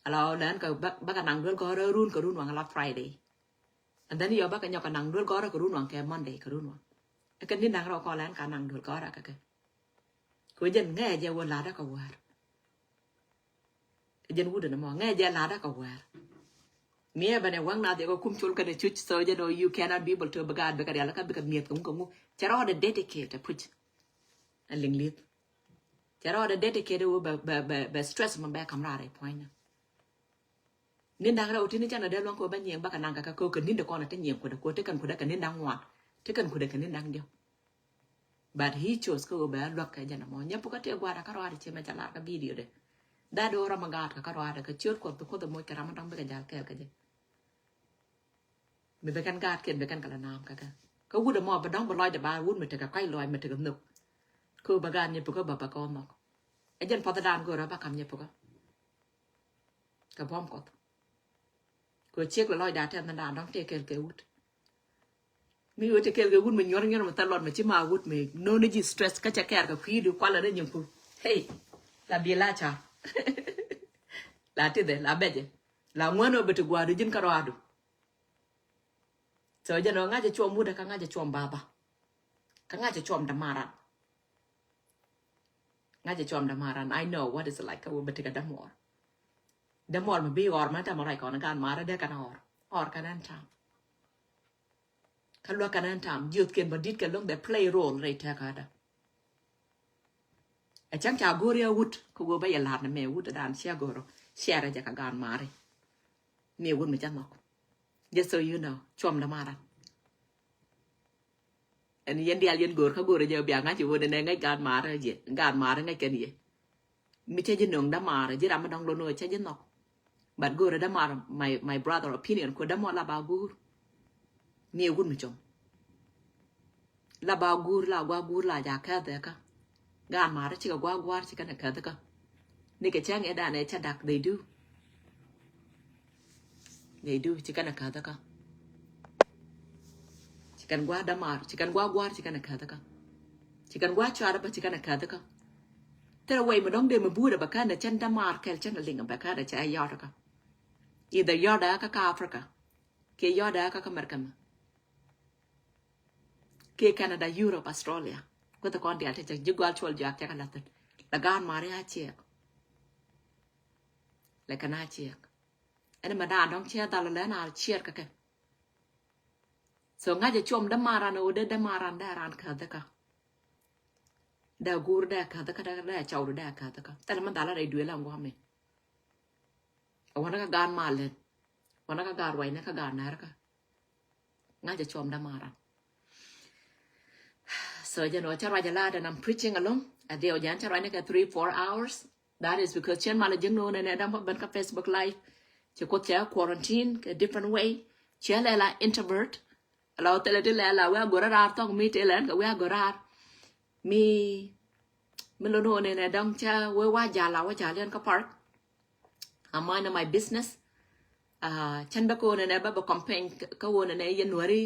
Ala ɔ lɛn kɛ bä kɛ naŋ duel gɔrä run kɛ run waŋ ala Friday. And then yɔ bä kɛ nyɔk kɛ naŋ duel gɔrä kɛ run waŋ kɛ Monday kɛ run waŋ. Ɛ kɛ ni naŋ rɛw kɔ lɛn ka naŋ duel gɔrä kɛ kɛ. Kɛ jɛn ŋɛ jɛ wä ladä kɛ wäär. Jɛn wut ɛn ɛmɔ ŋɛ jɛ ladä kɛ wäär. Miɛ bɛ nɛ waŋ na dhiɛ kɛ kum col kɛnɛ cuc so jɛn ɔ you cannot be able to bɛ gaat bɛ kɛ rial kä bɛ kɛ miɛth kɛ ŋu kɛ ŋu. Cɛ rɔɔdɛ dedicate ɛ puc. Ɛ liŋ lieth. Cɛ rɔɔdɛ dedicate ɛ wä bɛ, bɛ, bɛ, bɛ stress mɔ bɛ kam raar ɛ puɔ̱ny nɛ. Ni da̱ŋ rɛw tini canɛ dee luɔ̱ŋ kɛ wä bä nyiɛŋ bä kɛ naŋ kɛ kɛ kɛ kɛ ni̱n de kɔn ɛ ti nyiɛŋ kuɔdɛ kɛ wä ti kɛn kuɔdɛ kɛ ni̱n da̱ŋ ŋuan. Ti kɛn kuɔdɛ kɛ ni̱n da̱ŋ diɔ̱k. But he chose kä ɣöö bɛ a luäk kɛ jɛn ɛmɔ nyɛ pukä tëë gua̱a̱r kä ruaadɛ ciɛ mɛ ca lar kä video dɛ. That ɣöö ram a gaat kä kä ruaadɛ kɛ ciöt kuɔth bi kuoth ɛmɔ kɛ ram a dɔ̱ŋ bikɛ jal kɛɛl kä jɛ. Mi bɛ kɛn gaat kɛn bɛ kɛn kɛ la naam kä kɛ kä wut ɛmɔ bɛ dɔ̱ŋ bɛ lɔcdɛ ba wut mi tekɛ kɔc lɔc mi tekɛ nhök. Kä ɣöö bɛ gaat nyɛ pukä bɛ bɛ kɛ ɣɔn nhɔk. Ɛ jɛn puɔth ɛ daan go̱o̱rä bä kam nyɛ pukä. Kɛ buɔ̱m kuɔth. Kɛ ciek lɛ lɔcda tɛth ni da̱a̱n dɔ̱ŋ tëë kɛl kɛ wut. Mi wä ti kɛl kɛ wut mi nyuɔr nyuɔr mi thal luɔt mi ci ma wut mi no̱o̱ni ji̱ stress kä cɛ kɛɛr kɛ kui̱du kualɛ ni nyin ku. Hey, la bi la ca. La ti dhɛ la bɛcɛ. La ŋuän wä bi ti gua̱a̱du ji̱n kä ruaadu. So jɛn wä ŋa̱cɛ cuɔm wut kä ŋa̱cɛ cuɔm baba. Kä ŋa̱cɛ cuɔm damaran. Ŋa̱cɛ cuɔm damaran. I know what is like kä wä bi ti kɛ damɔr. Damɔr mi bi ɣɔr mɛ tamɔ rac kɔn gan marä dee kan ɣɔr. Ɣɔr kan ɛn tam. Kä luäk kɛn ɛn tam jiöthkiɛn bä di̱t kɛ lo̱ŋ, they play role rɛy tɛkädä. Ɛ cäŋ ca go̱o̱ri a wut kä go̱o̱r bä yɛ la̱r ni mɛ wut dan cia go̱o̱r cia rɛ jɛ kɛ gaan ma̱a̱ri. Mi wut mi ca nhɔk. Just so you know, cuɔm dɛ ma̱a̱ran. Ɛn yɛn diaal yɛn go̱o̱r kä go̱o̱r jɛ bia ŋa̱c wut nɛ ŋäc gaan ma̱a̱ri jɛ, gaan ma̱a̱ri ŋäc kɛn yɛ. Mi cä ji̱ nöŋ dämaar ji̱ ram mi dɔ̱ŋ lo̱n wä cä ji̱ nhɔk. But go̱o̱rä dämaar, my, my brother opinion, ku dämɔ la ba guur. Mi wut mi com. La ba guur, la gua guur, la ja käth kä. Gaan maarä cikɛ gua guar cikɛ nɛ käth kä. Ni kɛ cäŋ ɛ danɛ cä dak, they do. They do, cikɛ nɛ käth kä. Cikɛn gua dämaar, cikɛn gua guar, cikɛ nɛ käth kä. Cikɛn gua cuarä bä, cikɛ nɛ käth kä. Thilɛ wei mi dɔ̱ŋ dee mi buurɛ bɛ känɛ cɛn dämaar kɛl cɛn liŋ bɛ känɛ cɛ yɔt kä. Either yɔt kä kä Africa, kiɛ yɔt kä kä America mɛ, kiɛ Canada, Europe, Australia. Kuoth kɔn dial ti cɛ ji̱ gɔal cuɔl juak cɛ kä lathit. La gaan maari a ciɛk. La kɛn a ciɛk. Ɛn mɛ daan dɔ̱ŋ ciɛ dhal lɛ na ciɛr kä kɛ. So ŋa̱cɛ cuɔm dämaran ɛ wä dee dämaran dee ran käth kä. Dee guur dee käth kä, dee, dee cɔwdu dee käth kä. Thilɛ mi dhal rɛy duël a ŋuɔ̱mi. Ɛ wänä kä gaan malɛn. Wänä kä gaan ruacnɛ kä gaan nɛr kä. Ŋa̱cɛ cuɔm dämaran. So jɛn wä cä ruac a lot and I'm preaching alone. A dhiɛw jɛn cä ruacnɛ kɛ three, four hours. That is because cien malɛ ji̱n no̱o̱nɛ nɛ däm bä ben kä Facebook Live. Ci Kuoth cɛ quarantine kɛ different way. Cɛ lɛ la introvert. La wä thilɛ ti lɛ la wee a go̱rä raar thɔk mi ti lɛn kɛ wee a go̱rä raar. Mi, mi lo̱n wä nɛ nɛ däŋ cä wee wa jal la wä jal yɛn kä park. I mind my business. Ah, cɛn bä kä wä nɛ nɛ bä bä campaign kä wä nɛ nɛ yɛn wä ri.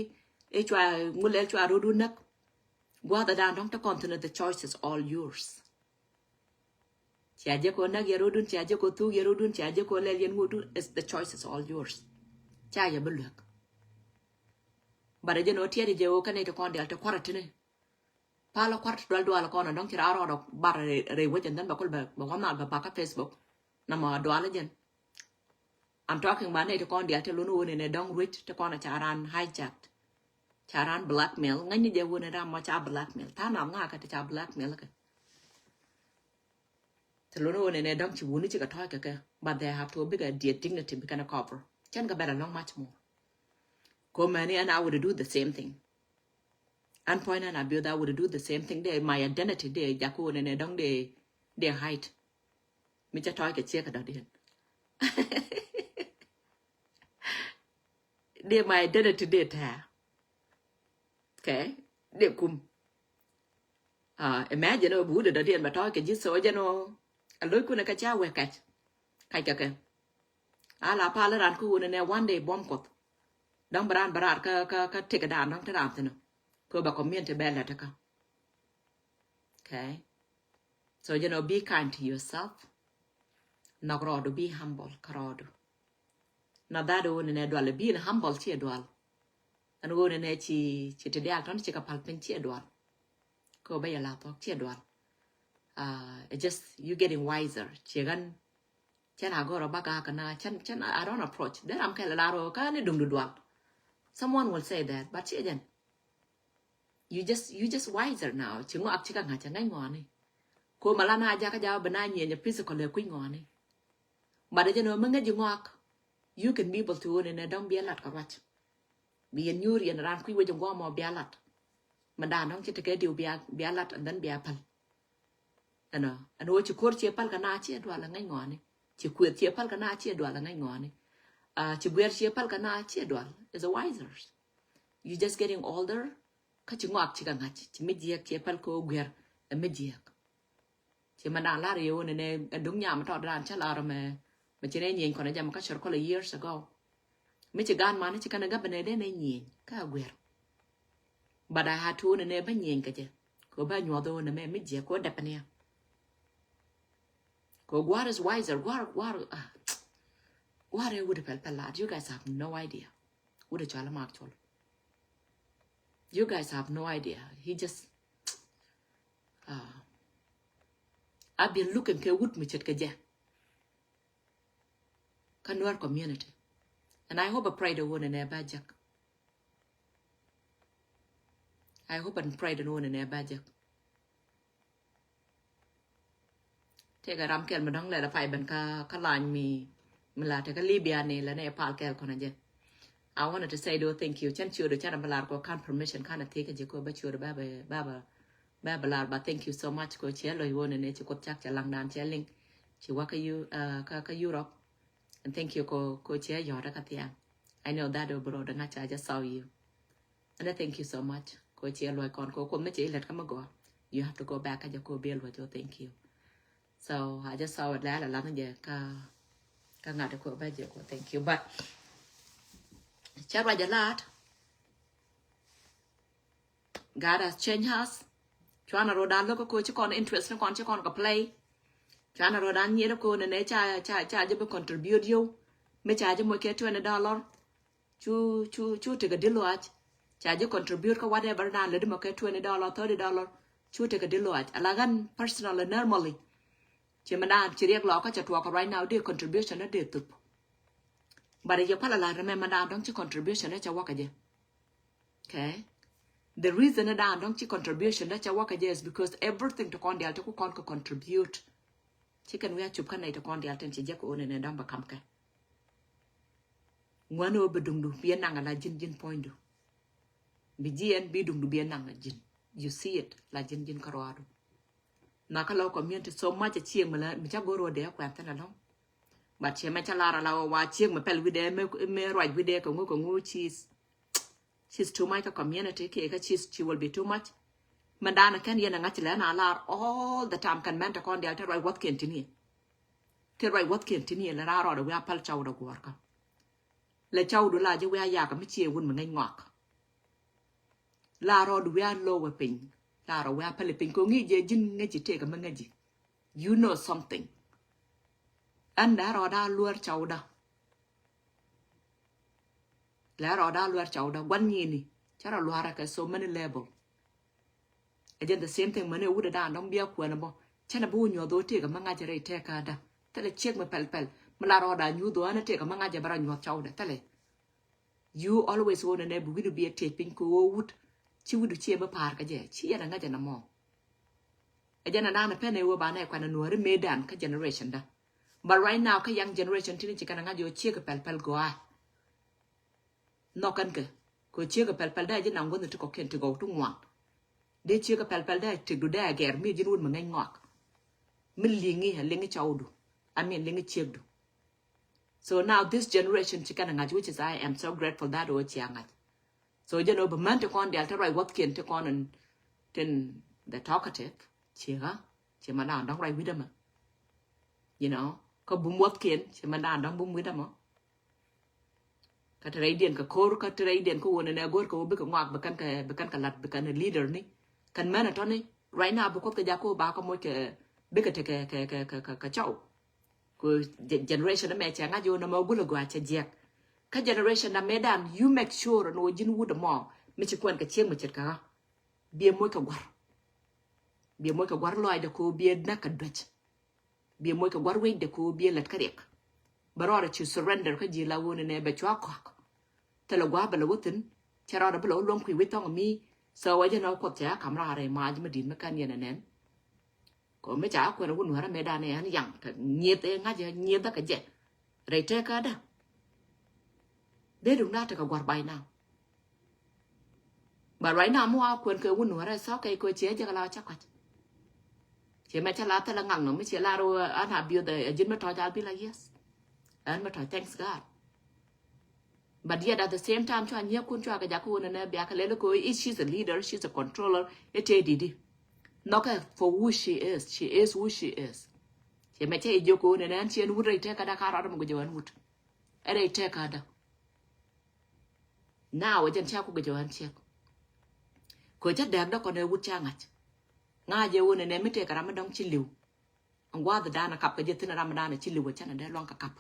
I̱ cua ŋulɛ cua rodu näk. Gua̱th a dan dɔ̱ŋ te kɔn thi̱n, the choice is all yours. Cia jɛ kɔ näk yɛ rodun, cia jɛ kɔ thuk yɛ rodun, cia jɛ kɔ lɛl yɛn ŋuɔdun. It's, the choice is all yours. Ca yɛ bi luek. But jɛ nɔ tiɛt jɛ wä kä nɛy ti kɔn dial ti kuarɛ tini. Palä kuarɛ ti dual dual kɔn dɔŋ ci raa rɔɔdɔ bar rɛy wec and then bɛ kul bɛ, bɛ wan nal bɛ bak kä Facebook. Namɔ dual jɛn. I'm talking about nɛy ti kɔn dial ti lun wun in a dɔŋ ruec ti kɔn a ca ran hijacked. Ca ran blackmail. Ŋäcni jɛ wun in ram mɔ ca blackmail. Tha̱a̱ŋ nam ŋa̱ kä ti ca blackmail kɛ. Ti lun wun in a dɔŋ ci wuni ci kɛ tɔ̱ɔ̱c kɛ kɛ. But they have to big a dear dignity bi kɛn a cover. Cɛn kɛ bɛl a lɔŋ much more. Ko mɛni and I would do the same thing. An point an a bi I would do the same thing. Dee my identity dee jaku wun in a dɔŋ dee, dee hide. Mi ca tɔ̱ɔ̱c kɛ ciek kɛ dɔ̱diɛn. Dee my identity dee tɛɛ. Okay? Dee kum. Ah, imagine ɔ bi wut dɔ̱diɛn bɛ tɔ̱ɔ̱c kɛ ji̱ so jɛn ɔ. A lo̱c kunɛ kɛ ca wek kac. Kac kɛ kɛ. A la pal ran ku wun in a one day bom Kuɔth. Dɔ̱ŋ bi ran bi ran kä, kä, kä tek dan dɔ̱ŋ ti ran thin ɔ. Kɛ bɛ community bɛ lät kä. Okay. So, you know, be kind to yourself. Nhɔk rɔɔdu, be humble kä rɔɔdu. Na that wun in a dual, being humble ci a dual. Ɛn wun in a ci, ci ti dial tɔn ci ka pal piny ci a dual. Ko bä yɛ la thɔk ci a dual. Uh, it's just you getting wiser. Ci gan cɛn a gɔrɔ bak a kana, cɛn, cɛn, I don't approach. Dee ram kɛl a la rɔ ka ni duŋdu dual. Someone will say that, but ci a jɛn. You just, you just wiser now. Ci ŋɔak ci ka ŋa̱c a ŋäc ŋɔani. Ko ma la na jakä jaw bi na nyieny a physical ɛ kui̱ ŋɔani. But jɛ nɔ mi ŋäc ji̱ ŋɔak. You can be able to wun in a dɔŋ bi a lat ka ruac. Bi yɛn nyuur yɛn ran kui̱ wec in guɔmɔ bi a lat. Ma dan dɔŋ ci tekɛ diw bi a, bi a lat and then bi a päl. Ɛnɔ, ɛn wä ci ko̱r ci a päl ka na ci a dual a ŋäc ŋɔani. Ci kueth ci a päl ka na ci a dual a ŋäc ŋɔani. Ah, ci guer ci a päl ka na ci a dual. Is a wiser. You just getting older. Kä ci ŋɔak ci ka ŋa̱c, ci mi jiɛk ci pal ko guer, ɛ mi jiɛk. Ci ma dan lar yɛ wun in a, ɛ duŋ nyam tɔt dan ca lar mɛ, mɛ ci ne nyieny kɔn a jam kä cɔr kɔlɛ years ago. Mi ci gan man ci kan a gabɛ ne den a nyieny, kä a guer. But I had to wä nɛ nɛ bä nyieny kɛ jɛ. Kɛ bä nyuɔth wä nɛ mɛ mi jiɛ kɛ wä dɛpɛ niɛ. Kɛ guar is wiser, guar, guar, ah. Guar ɛ wut pɛl pɛl lat. You guys have no idea. Wut ɛ cɔal ma actual. You guys have no idea. He just, uh, I've been looking kɛ wut mi ce̱tkɛ jɛ. Kä Nuer community. And I hope a pride wä nɛ nɛ bä jek. I hope and pray den wä nɛ nɛ bä jek. Tëëkɛ ram kɛl mi dɔ̱ŋ lɛl a pay ben kä, kä lany mi, mi la tekä Libya ni la nɛ pal kɛl kɔn a jɛ. I wanted to say do thank you. Cɛn ciötdu cɛn a bä lar kɔ kan permission kan a thiek a jɛ kɔ bä ciötdu bä bä, bä bä, bä bä lar ba thank you so much kɔ ciɛ lɔc wä nɛ nɛ ci Kuoth cak cɛ laŋdan cɛ liŋ. Ci wä kä Eu-, uh, kä, kä Europe. And thank you kɔ, kɔ ciɛ yɔt kä thiaŋ. I know that bro, the ŋa̱c I just saw you. And I thank you so much. Kɔ ciɛ luɔc kɔn kɔ, kɔ mi ciɛ ilɛt kä mi gɔa. You have to go back kä jɛ kɔ biɛ luɔc, oh, thank you. So I just saw it lɛ ala lan jɛ kä, kä ŋa̱t kɔ bä jɛ kɔ, thank you. But cɛ ruac a lat. God has changed us. Cuanɛ ro̱dan lo̱k kɔ ci kɔn interest ni kɔn ci kɔn kɔ play. Cuanɛ ro̱dan nyier kɔ nɛ nɛ ca, ca, ca jɛ bi contribute yow. Mi ca jɛ moc kɛ twenty dollar. Cu, cu, cu tekɛ di luac. Ca jɛ contribute kä whatever dan lɛ di mɔ kɛ twenty dollar, thirty dollar. Cu tekɛ di luac. Ala ɣän personally, normally. Ci mi dan ci riɛk lɔ kä ca tuɔk right now di contribution ni di thup. But yɛ pala la remember dan dɔ̱ŋ ci contribution ni ca wä kä jɛ. Okay. The reason ni dan dɔ̱ŋ ci contribution ni ca wä kä jɛ is because everything ti kɔn dial ti ku kɔn kɛ contribute. Ci kɛn wi̱i̱ a cup kä nɛy ti kɔn dial tin ci jɛ kɛ wä ni ni dɔ̱ŋ bɛ kam kɛ. Ŋuan wä bi duŋdu bi ɛ naŋ a la ji̱n ji̱n puɔ̱nydu. Bi ji̱ ɛn bi duŋdu bi ɛ naŋ a ji̱n. You see it, la ji̱n ji̱n kä ruaadu. Na kä la community so much a cieŋ mi la mi ca go̱r wä dee a kuɛn thin alɔŋ. But ciɛ mɛ ca lar a la wä wa cieŋ mi pɛl wi̱dɛ mi, mi ruac wi̱dɛ kɛ ŋu kɛ ŋu, she's, she's too much kä community kiɛ kä she's, she will be too much. Mɛ dan kɛn yɛn a ŋa̱c lɛ na lar all the time kɛn mɛn te kɔn dial te ruac wäth kiɛn tini. Te ruac wäth kiɛn tini lɛ raa rɔɔdɛ wi̱i̱ a päl cawdɛ guɔ̱ɔ̱r kä. Lɛ cawdu la jɛ wi̱i̱ a yakä mi ciɛ wun mi ŋäc ŋɔak. La rɔɔdu wi̱i̱ a lo̱wɛ piny. La rɔ wi̱i̱ a päl piny kɛ ŋi̱i̱c jɛ ji̱n ŋäci tëëkä mi ŋäci. You know something. Ɛn dee rɔɔda luäär cawda. Lɛ rɔɔda luäär cawda guan nyini. Cɛ rɔ luäärä kɛ so many level. Ɛ jɛn the same thing mani wut ɛ dan dɔ̱ŋ bia kuɛn bɔ. Cɛn ɛ bi wä nyuɔth wä tëëkä mi ŋa̱cä rɛy tëëkä da. Thilɛ ciek mi pɛl pɛl mi la rɔɔda nyuth wä ɛn tëëkä mi ŋa̱cä bɛ rɔ nyuɔth cawdɛ thilɛ. You always wä nɛ nɛ bi wi̱du bi ɛ tiec piny kɛ wä wut. Ci wi̱du ci ɛ bi pa̱a̱r kä jɛ ci yɛn ɛ ŋa̱cä nɛ mɔ. Ɛ jɛn ɛ dan ɛ pɛn ɛ wä ba nɛ kuɛn ɛ nuɔ̱ɔ̱ri mëë dan kä generation da. But right now kä young generation tini ci kɛn ɛ ŋa̱cä wä ciek ɛ pɛl pɛl gɔaa. Nhɔk kɛn kɛ kɛ ciek kɛ pɛl pɛl dee ji̱ naŋ guänh ti kɔ̱kiɛn ti gɔw ti ŋuan. Dee ciek kɛ pɛl pɛl dee tëkdu dee a gɛr mi ji̱n wun mi ŋäc ŋɔak. Mi liŋi a liŋi cawdu. I mean liŋi ciekdu. So now this generation ci kɛn a ŋa̱c, which is I am so grateful that wä ci a ŋa̱c. So jɛn wä bi män ti kɔn dial ti ruac wäthkiɛn ti kɔn in tin the talkative. Ciek a ci ma da̱a̱n dɔ̱ŋ ruac wi̱dä mɛ. You know, kä bum wäthkiɛn ci ma da̱a̱n dɔ̱ŋ bum wi̱dä mɛ. Kä te rɛydiɛn kɛ ko̱r, kä te rɛydiɛn kä wun ɛn ɛ go̱r kɛ wä bikɛ ŋɔak, bi kɛn kɛ, bi kɛn kɛ lat, bi kɛn leader ni. Kɛn mɛn ɛ tɔni right now bi Kuoth kɛ jak kä wä ba kɛ moc kɛ bikɛ te kɛ, kɛ, kɛ, kɛ, kɛ, kɛ cɔw. Kɛ ge-, generation ɛmɛ cɛ ŋa̱c wä nɔmɔ gulɛ gɔaa cɛ jiɛk. Kä generation na mɛ dan, you make sure ni wä ji̱n wut ɛmɔ mi ci kuɛn kɛ cieŋ mi ce̱tkɛ ɣä. Biɛ moc kɛ gua̱r. Biɛ moc kɛ gua̱r lɔaacdɛ kɛ wä biɛ näk kɛ duec. Biɛ moc kɛ gua̱r wecdɛ kɛ wä biɛ lät kä riɛk. Bɛ rɔɔdɛ ci surrender kä ji̱ la wun ɛnɛ bɛ cua kɔak. Thilɛ gua̱a̱ bɛ lɛ wä thi̱n. Cɛ rɔɔdɛ bɛ lɛ wä luɔ̱ŋ kui̱ wi̱c thɔŋ mi. So wä jɛn ɔ Kuoth cɛ a kam raar rɛy mac mi di̱t mi kɛn yɛn ɛnɛn. Kɛ mi ca kuɛn wun wärä mëë danɛ ɛn yaŋ kɛ nyieth ɛ ŋa̱c ɛ nyieth ɛ kɛ jɛ. Rɛy tëëkädä. Dee duŋ na tekɛ gua̱r by now. But right now mi wa kuɛn kɛ wun wärä, it's okay kɛ ciɛ jɛ kɛ la cä kɔc. Ciɛ mɛ cä la thilɛ ŋaŋ nɔ mi ciɛ la ro an a biöth ɛ ji̱n mi tɔc, I'll be like, yes. Ɛn mi tɔc, thanks God. But yet at the same time cua nyiɛ kun cua kɛ jakä wun ɛnɛ bia kɛ lɛl kɛ, if she's a leader, she's a controller, it ɛ didi. Nhɔkɛ for who she is, she is who she is. Ciɛ mɛ cä i̱ jiök kɛ wun ɛnɛ ɛn ci ɛn wut rɛy tëëkädä ka rɔɔdɛ mi guic ɛ wun wut. Ɛ rɛy tëëkädä. Now ɛ jɛn cä ku guic ɛ wun ciek. Kö cä dɛɛk dä kɔn ɛ wut cä ŋa̱c. Ŋa̱c ɛ wun ɛ nɛ mi tëëkɛ ram mi dɔ̱ŋ ci li̱w. Ɛn gua̱a̱th dan ɛ kap kɛ jɛ thi̱n ram mi dan ɛ ci li̱w ɛ cä nɛ dee luaŋ kɛ kap.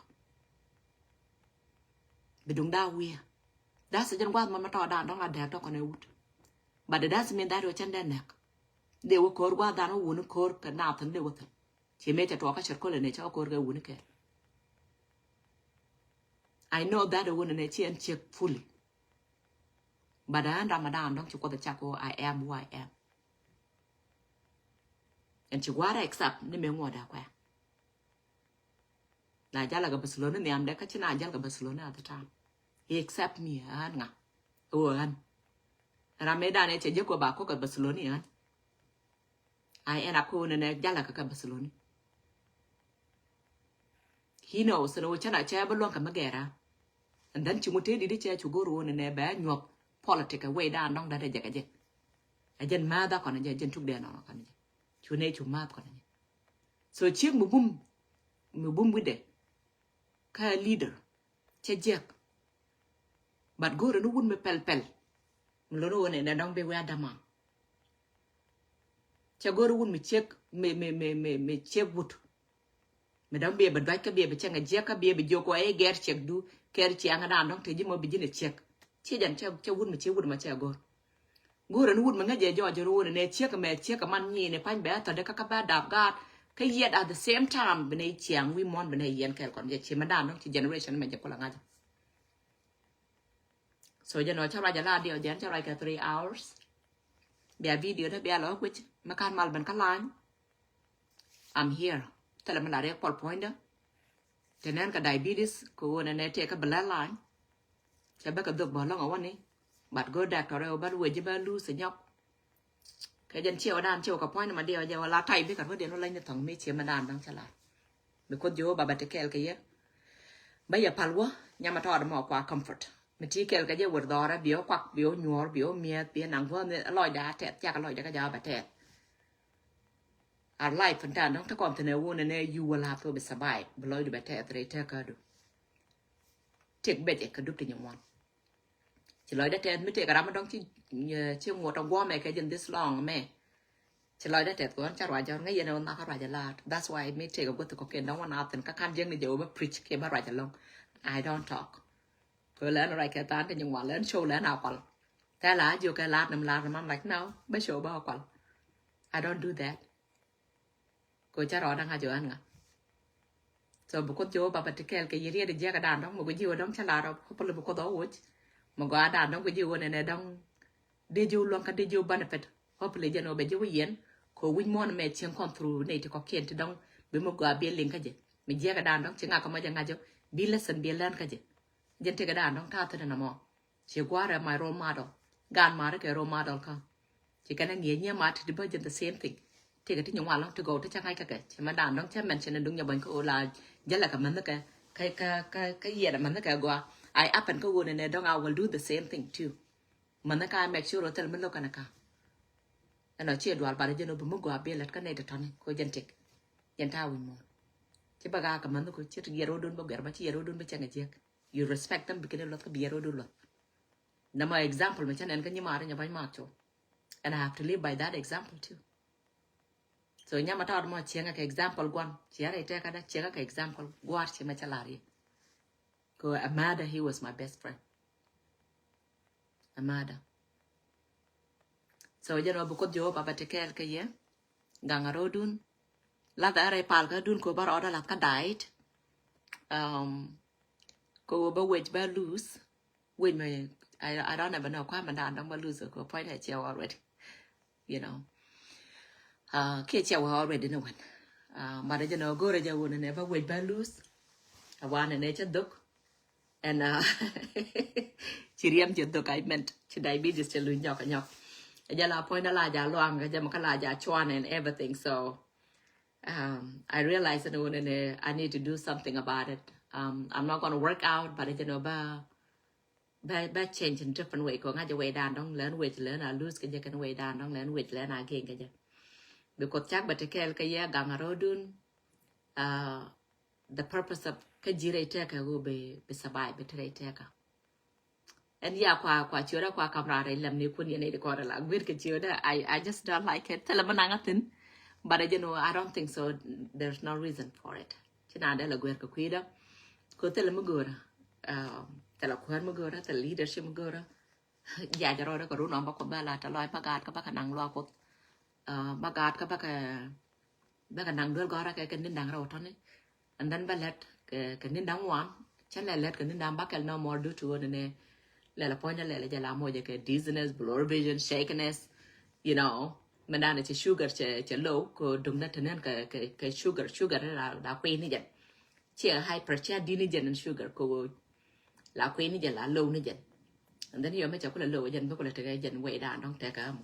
Bi duŋ daa wi̱i̱. That's jɛn gua̱a̱th mɔ mi tɔɔdan dɔ̱ŋ la dɛɛk dä kɔn ɛ wut. But it doesn't mean that wä cä nɛ dee nɛk. Dee wä ko̱o̱r gua̱a̱th dan wä wuni ko̱o̱r kɛ naath thi̱n dee wä thi̱n. Ci mëë cɛ tuɔɔk kä cɛr kolɛ nɛ cä wä ko̱o̱r kɛ wuni kɛɛl. I know that wuni nɛ ci ɛn ciek fully. But ɛn ram mi dan dɔ̱ŋ ci kuoth ɛ cak kɛ wä I am who I am. Ɛn ci gua̱a̱rɛ accept ni mëë ŋuɔ̱t ɛ kuɛ. Na jalɛ kɛ Barcelona nhiamdɛ kä ci na jal kɛ Barcelona at the time. He accept me ɛn ŋa. Ɛ wä ɛn. Ram mëë dan ɛ cɛ jek kɛ ba kɔ kɛ Barcelona ɛn. I end up kɛ wä nɛ nɛ jalɛ kɛ kɛ Barcelona. He knows ɛn wä cɛ na cɛ bä luɔ̱ŋ kɛ mi gɛra. And then ci ŋut tëë di̱t cɛ cu go̱r wä nɛ nɛ bɛ nyuɔk politic ɛ wecdan dɔ̱ŋ dat ɛ jɛ kɛ jɛ. Ɛ jɛn ma̱a̱th a kɔn ɛ jɛ, ɛ jɛn tuk dee nɔnɔ kɔn ɛ jɛ. Cu nɛ cu ma̱a̱th kɔn ɛ jɛ. So ciek mi bum, mi bum wi̱dɛ kä leader cɛ jiɛk. But go̱o̱rɛ ni wun mi pɛl pɛl mi lo̱n wun ɛn ɛ dɔ̱ŋ bi wi̱i̱ a dämaŋ. Cɛ go̱o̱rɛ wun mi ciek mi, mi, mi, mi, mi ciek wut. Mi dɔ̱ŋ bi ɛ bi duac kä bi ɛ bi cɛŋ ɛ jiɛk kä bi ɛ bi jiök wä ɛ gɛr ciɛk du kɛr ciaŋ ɛ dan dɔ̱ŋ te ji̱ mɔ bi ji̱n ɛ ciek. Ci jɛn cɛ, cɛ wun mi ciek wut mɔ cɛ go̱o̱r. Go̱o̱rɛ ni wut mi ŋäc jɛ jɔɔc jɛ ro̱o̱n nɛ ciek mɛ ciek man nyiin ɛ pa̱ny bɛ thɔdɛ kä kä bɛ dap gaat. Kä yet at the same time bi nɛ ciaŋ wi̱i̱ muɔ̱n bi nɛ yɛn kɛɛl kɔn jɛ ci mi dan dɔ̱ŋ ci generation mɛ jɛ kulɛ ŋa̱c. So jɛ nɔ cä ruac a la diɔ jɛn cä ruac kɛ three hours. Bia video dä bia lɔ kuic mi kan mal ben kä lany. I'm here. Thilɛ mi la riɛk pɔl puɔ̱nydä. Te nɛn kɛ diabetes kɛ ɣöö nɛ nɛ tëë kä bi lɛ lany. Cɛ bä kɛ dhok bä lɔŋ a wani. But go doctor ɛ wä bä wec ji̱ bä luth ɛ nyɔk. Kɛ jɛn ciɛ wä dan ciɛ wä kɛ puɔ̱ny ni ma diɛ wä jɛ wä la tay bikɛ ruɔ̱diɛn wä lany ni thɔŋ mi ciɛ mɛ dan dɔ̱ŋ cɛ la. Because Jehovah bɛ ti kɛɛl kɛ yɛ. Bä yɛ pal wä nyamɛ tɔɔt mɔ kua comfort. Mi ti kɛɛl kɛ jɛ wër dhɔrɛ bi wä kuak bi wä nyuɔr bi wä miɛth bi wä naŋ guɔ̱n lɔcdɛ a tɛth cakɛ lɔcdɛ kä Jehovah tɛth. Our life in town dɔ̱ŋ te kɔn thin ɛ wun ɛn ɛ you will have to be survive bi lɔcdu bɛ tɛth rɛy tɛk kädu. Tëk bɛcɛ kɛ dup ti nyin ŋuan. Ci lɔcdä tɛth mi tëëk ram mi dɔ̱ŋ ci, eh, ci ŋuɔt a guɔmɛ kɛ jin this long mɛ. Ci lɔcdä tɛth kɛ ɣän ca ruac jɔr ŋäc yɛn ɛ wä nhak a ruac a laat. That's why mi tëëk a guäth kɔ̱kiɛn dɔ̱ŋ wä na thin kä kan jiäkni jɛ wä bä preach kiɛ bä ruac alɔŋ. I don't talk. Kɛ lɛn ruac kɛ than ti nyin ŋuan lɛn show lɛn a kual. Thɛl a jiök kɛ laat ni mi laat ni mam like no bä show bä a kual. I don't do that. Kɛ cä rɔɔdä ŋa̱c ɣän ŋa. So bi Kuoth Jehovah bä ti kɛɛl kɛ yɛ riet jiɛk a dan dɔ̱ŋ mi guic ji̱ wä dɔ̱ŋ cä lar ɔ hopefully bi Kuoth ɔ woc. Mi gɔaa dan dɔ̱ŋ guic ji̱ wä nɛnɛ dɔ̱ŋ dee ji̱ wä luäŋ kä dee ji̱ wä benefit. Hopefully jɛn wä bɛ ji̱ wä yɛn kɛ wi̱c muɔ̱n mɛ cieŋ kɔn through nɛy ti kɔ̱kiɛn ti dɔ̱ŋ bi mi gɔaa bi liŋ kä jɛ. Mi jiɛk a dan dɔ̱ŋ ci ŋa̱k kä mɔ jɛ ŋa̱c jɛ bi lesson bi learn kä jɛ. Jɛn tëk a dan dɔ̱ŋ ta̱a̱ thi̱n ɛn ɛmɔ. Ci gua̱a̱rɛ my role model. Gan marä kɛ role model kä. Ci kɛn a ŋi̱eec nyiɛ ma ti ti bä jɛn the same thing. Tëkɛ ti nyin ŋuan lɔ̱ŋ ti gɔw ti cä ŋa̱c kä kɛ. Ci mɛ dan dɔ̱ŋ cä mention ni duŋ nyɛ bɔny kä ɣöö la jälɛ kɛ mänh kɛ, kɛ, kɛ, kɛ, kɛ yiɛn mänh kɛ gɔaa. I happen kä ɣöö nɛ nɛ dɔ̱ŋ I will do the same thing too. Mänh kä I make sure thil mi lo̱k kɛn kä. Ɛn ɔ ciɛ dual bat jɛn ɔ bi mi gɔaa bi lät kä nɛy ti tɔ̱ni kɛ ɣöö jɛn tëk. Jɛn ta̱a̱ wi̱c muɔ̱ɔ̱n. Ci bä gaa kɛ mänh kɛ ci ti yɛr ɣöö dun bä guɛr bä ci yɛr ɣöö dun bä cäŋ a jiäk. You respect them bi kɛn i̱ luɔth kä bi yɛr ɣöö dun luɔth. Nɛ mɔ example mi cä nɛn kä nyi maari nyɛ ba̱ny mak cu. And I have to live by that example too. So nyama ta̱a̱t mɔ cieŋä kɛ example gua̱n. Ciɛ rɛy tɛkä dä cieŋä kɛ example gua̱a̱r ci mɛ cä la̱r yɛ. Kɛ a mother, he was my best friend. A mother. So jɛn wä bi Kuoth Jehovah bä ti kɛɛl kɛ yɛ. Gaŋ a ro̱dun. Lath a rɛy pal kä dun kɛ wä bä rɔɔdä lath kä diet. Um, kɛ wä bä wec bä lose. Wec mɛ, I, I don't even know kua̱mɛ dan dɔ̱ŋ bä lose kɛ point ɛ ciɛ wä already. You know. Uh, kiɛ ciɛ wä already ni wän. Uh, but jɛ nɔ go̱rɛ jɛ wun nɛ bä wec bä lose. A wan nɛ cɛ dhok. And uh, ci riɛm cɛ dhok, I meant ci diabetes cɛ luny nyɔk nyɔk. Jɛ la point la ja luaŋ jɛ mɛ kä la ja cuan and everything. So um, I realize that when uh, I need to do something about it. Um, I'm not gonna work out, but you know, ba ba ba change in different way. Ko ŋa̱c wecdan dɔ̱ŋ lɛn wec lɛn a lose kɛ jɛ kɛn wecdan dɔ̱ŋ lɛn wec lɛn a gain kɛ jɛ. Because cak bɛ ti kɛɛl kɛ yɛ gaŋ a ro̱dun. Uh, the purpose of kä ji̱ rɛy tɛkä ɣöö bi, bi survive bi ti rɛy tɛkä. Ɛn ya kua kua ciötdä kua kam raar rɛy lɛm ni kun yɛn i̱ di kɔn ala guir kɛ ciötdä. I, I just don't like it. Thilɛ mi naŋ a thin. But I, you know, I don't think so. There's no reason for it. Ci na dee la guir kɛ kui̱dä. Ko thilɛ mi görä. Um, thilɛ kuäär mi görä, thilɛ leadership mi görä. Jiac rɔɔdä kɛ run ɔm ba kuoth bä la tɛ lɔc ba gaat kä ba kɛ naŋ luaak kuoth. Uh, ba gaat kä ba kɛ ba kɛ naŋ duel gɔ̱rä kɛ kɛ ni̱n da̱ŋ rɛw tɔ̱ni. And then ba lɛt kɛ kɛ ni̱n da̱ŋ ŋuan. Cä lɛ lɛt kɛ ni̱n da̱ŋ ba kɛl no more due to wä ni nɛ. Lɛl a puɔ̱ny lɛl a jɛ la moc kɛ dizziness, blur vision, shakiness. You know, mɛ dan cɛ sugar cɛ cɛ low ko duŋ na tenen kɛ kɛ kɛ sugar, sugar ni la la kui̱ ni jɛn. Cɛ hyper cɛ di ni jɛn sugar ko la kui̱ ni jɛn la low ni jɛn. And then yɔ mɛ cɛ kulɛ low jɛn bä kulɛ tekɛ jɛn way dan dɔŋ tekɛ amu.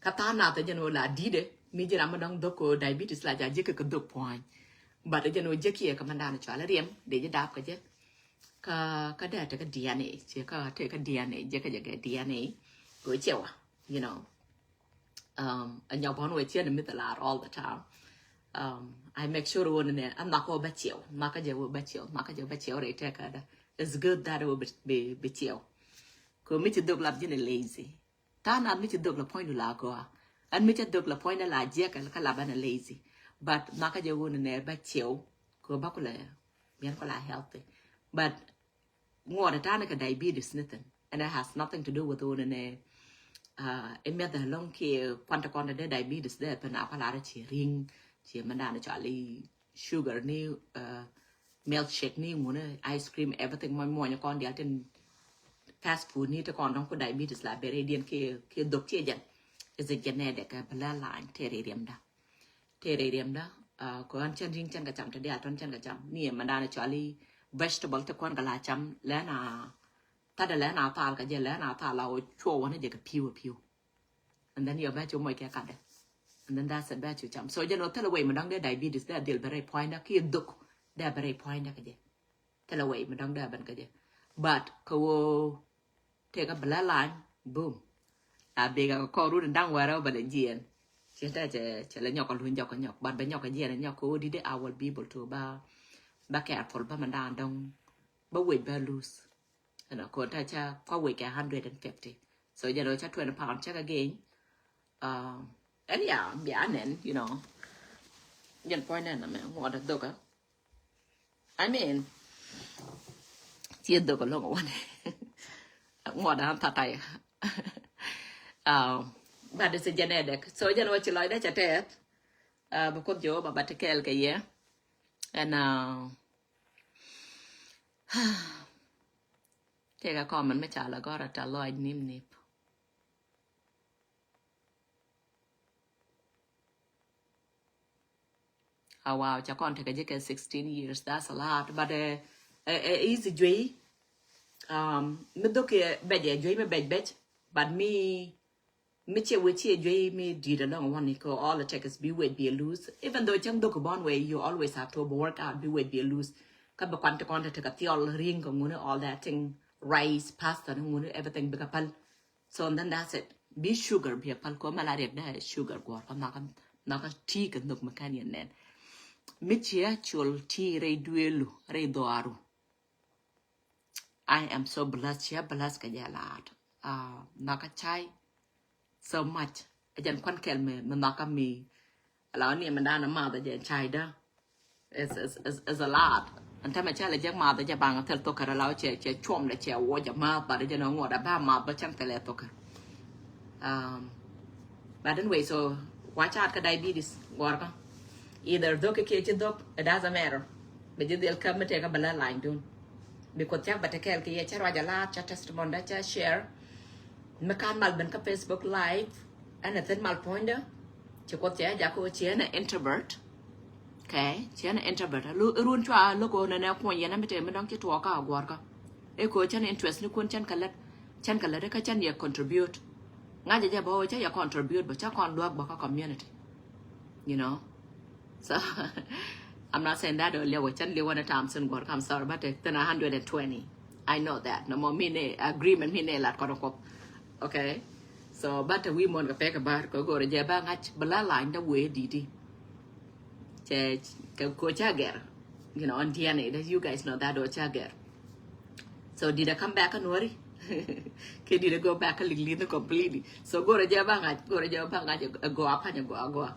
Ka tha̱a̱ŋ nath jɛn wä la di̱dɛ mi ji̱ ram mi dɔŋ dhok ko diabetes la ja ji̱ kɛ kɛ dhok puɔ̱ny. But jɛn wä ji̱ kiɛ kɛ mɛ dan cual riɛm dee ji̱ dap kɛ jɛ. Ka ka dee tekɛ D N A, ciɛ ka tekɛ D N A, ji̱ kɛ jɛ kɛ D N A. Ko cɛ wa, you know. Um, a nyɔk bɔn wɛ ciɛ ni mi the lar all the time. Um, I make sure wä ni nɛ a nhak wä bä ciɛw, nhak jɛ wä bä ciɛw, nhak jɛ wä bä ciɛw rɛy tekɛ dɛ. It's good that wä bä bä ciɛw. Ko mi ci dhok lap ji̱ ni lazy. Tha̱a̱ŋ nath mi ci dhok la puɔ̱ny du la gɔaa. Ɛn mi ci dhok la puɔ̱ny ni la jiɛk kɛ ka lap ɛn a lazy. But nhak jɛ wä ni nɛ bä ciɛw. Ko bä kulɛ miɛn kulɛ healthy. But ŋuɔt ta̱a̱ ni kɛ diabetes ni thin. And it has nothing to do with wä ni nɛ. Uh, imiɛth ɛlɔŋ kiɛ kuan ti kɔn ti dee diabetes dee pin a kɔ lar ci riŋ ci mɛ dan cual i̱ sugar ni, uh, milkshake ni ŋuni, ice cream, everything mɔ muɔnyɛ kɔn dial tin fast food ni ti kɔn dɔŋ ku diabetes la bere diɛn ki ki dhok ti jɛn. Is a genetic, a bloodline, te ri riɛmda. Te ri riɛmda, uh, ko an cɛn riŋ cɛn ka cam te dial tɔn cɛn ka cam. Ni mɛ dan cual i̱ vegetable ti kɔn ka la cam lɛn a thadɛ lɛn a thal ka jɛ lɛn a thal a wä cuɔ wä ni jɛ ka piu a piu. And then yɔ bɛ cu moc kɛ katdɛ. And then that's it, bɛ cu cam. So jɛ nɔ thilɛ wei mi dɔŋ dee diabetes dee dhil bɛ rɛy puɔ̱nydä kiɛ dhok dee bɛ rɛy puɔ̱nydä kɛ jɛ. Thilɛ wei mi dɔŋ dee bɛn kɛ jɛ. But kɛ woo tëëkä bloodline, boom. A bika kɛ kɔr run da̱ŋ wɛrɛ wä bɛ lɛ jiɛn. Cɛ tɛ cɛ cɛ lɛ nyɔk a luny jɔk a nyɔk. But bɛ nyɔk a jiɛn a nyɔk kɛ woo didi I will be able to ba ba careful ba mi da̱ŋ dɔŋ ba wec bɛ lose. Ɛn a kɔn ta ca kua wec kɛ hundred and fifty. So jɛ lɔ ca twenty pound cɛ kɛ gain. Um, ɛn ya bia nɛn, you know. Jɛn puɔ̱ny nɛn amɛ ŋuɔt a dhokä. I mean, ci dhok a loŋ a wanɛ. Ŋuɔt a an thatay. Um, but it's a genetic. So jɛn wä ci lɔcdä ca tɛth. Uh, bi Kuoth Jehovah ba ti kɛɛl kɛ yɛ. Ɛn uh, Tëëkɛ comment mi ca la gɔr a ta lɔc nip nip. A wow, ca kɔn tekɛ ji̱ kɛ sixteen years, that's a lot. But uh, uh, uh, is juey, um, mi dhok kɛ bɛc ɛ juey mi bɛc bɛc, but mi mi ciɛ wec ciɛ juey mi di̱i̱t alɔŋ wani kɛ all it takes bi wec bi a lose. Even though cäŋ dhok kɛ bɔn wɛ, you always have to work out bi wec bi a lose. Kä bi kɔn ti kɔn ti tekɛ thiɔl riŋ kɛ ŋuni, all that thing, rice, pasta ni ŋuni, everything bikɛ päl. So and then that's it. Bi sugar bi a päl kɔ mɛ la riɛk dee sugar guɔr kɔ nhɔkä nhɔkä ti kɛ nhök mi kɛn yɛn nɛn. Mi ciɛ col ti rɛy duelu rɛy dhɔaru. I am so blessed. Ciɛ blessed kɛ jɛ laat. Uh, nhɔkä cay so much. Ɛ jɛn kuan kɛl mi mi nhɔkä mi. Ala ni mi dan math jɛ cay da. It's, it's, it's, it's a lot. And tɛmɛ cɛ lɛ jɛ math jɛ baŋ thil thokɛ rɛ la cɛ cɛ cuɔm dɛ cɛ wɔ jɛ math ba dɛ jɛ nɔ ŋuɔt a ba math ba cɛn thilɛ thokɛ. Um, but anyway, so watch out kɛ diabetes gɔrkä. Either dhok kɛ kiɛ ci dhok, it doesn't matter. Bɛ ji̱ dhil käp mi tëëkä bɛ la line dun. Because cak bɛ te kɛɛl kɛ yɛ cɛ ruac a laat cɛ testimony da cɛ share. Mi kan mal ben kä Facebook live. Ɛn a thin mal puɔ̱nydä. Ci Kuoth cɛ jak ko ci ɛn a introvert. Okay, ci ɛn a introvert. Lu run cua look on ɛn a kuɔny yɛn a mi te mi dɔŋ ci tuɔɔk ka a guɔrkä. Ɛ ko cɛn interest ni kun cɛn kɛ lät. Cɛn kɛ lät kä cɛn yɛ contribute. Ŋa̱cä jɛ bä wä cä yɛ contribute bä cä kɔn luäk bä kä community. You know. So I'm not saying that liɛw wä cän liɛw wä ni tam sin guɔr kam sorry but thin a hundred and twenty. I know that. No more mi ni agreement mi ni lat kɔn kɔp. Okay. So but wi mon kɛ pek bar kɛ gor jɛ ba ŋa̱c bla line da wee didi. Cɛ kɛ ko cɛ gɛr. You know, on D N A that you guys know that do cɛ gɛr. So did I come back and worry? Kɛ di̱t ɛ go back kä liŋ li̱n completely. So go̱rɛ jɛ ba ŋa̱c, go̱rɛ jɛ ba ŋa̱c ɛ gɔaa, pa̱ny ɛ gɔaa, gɔaa.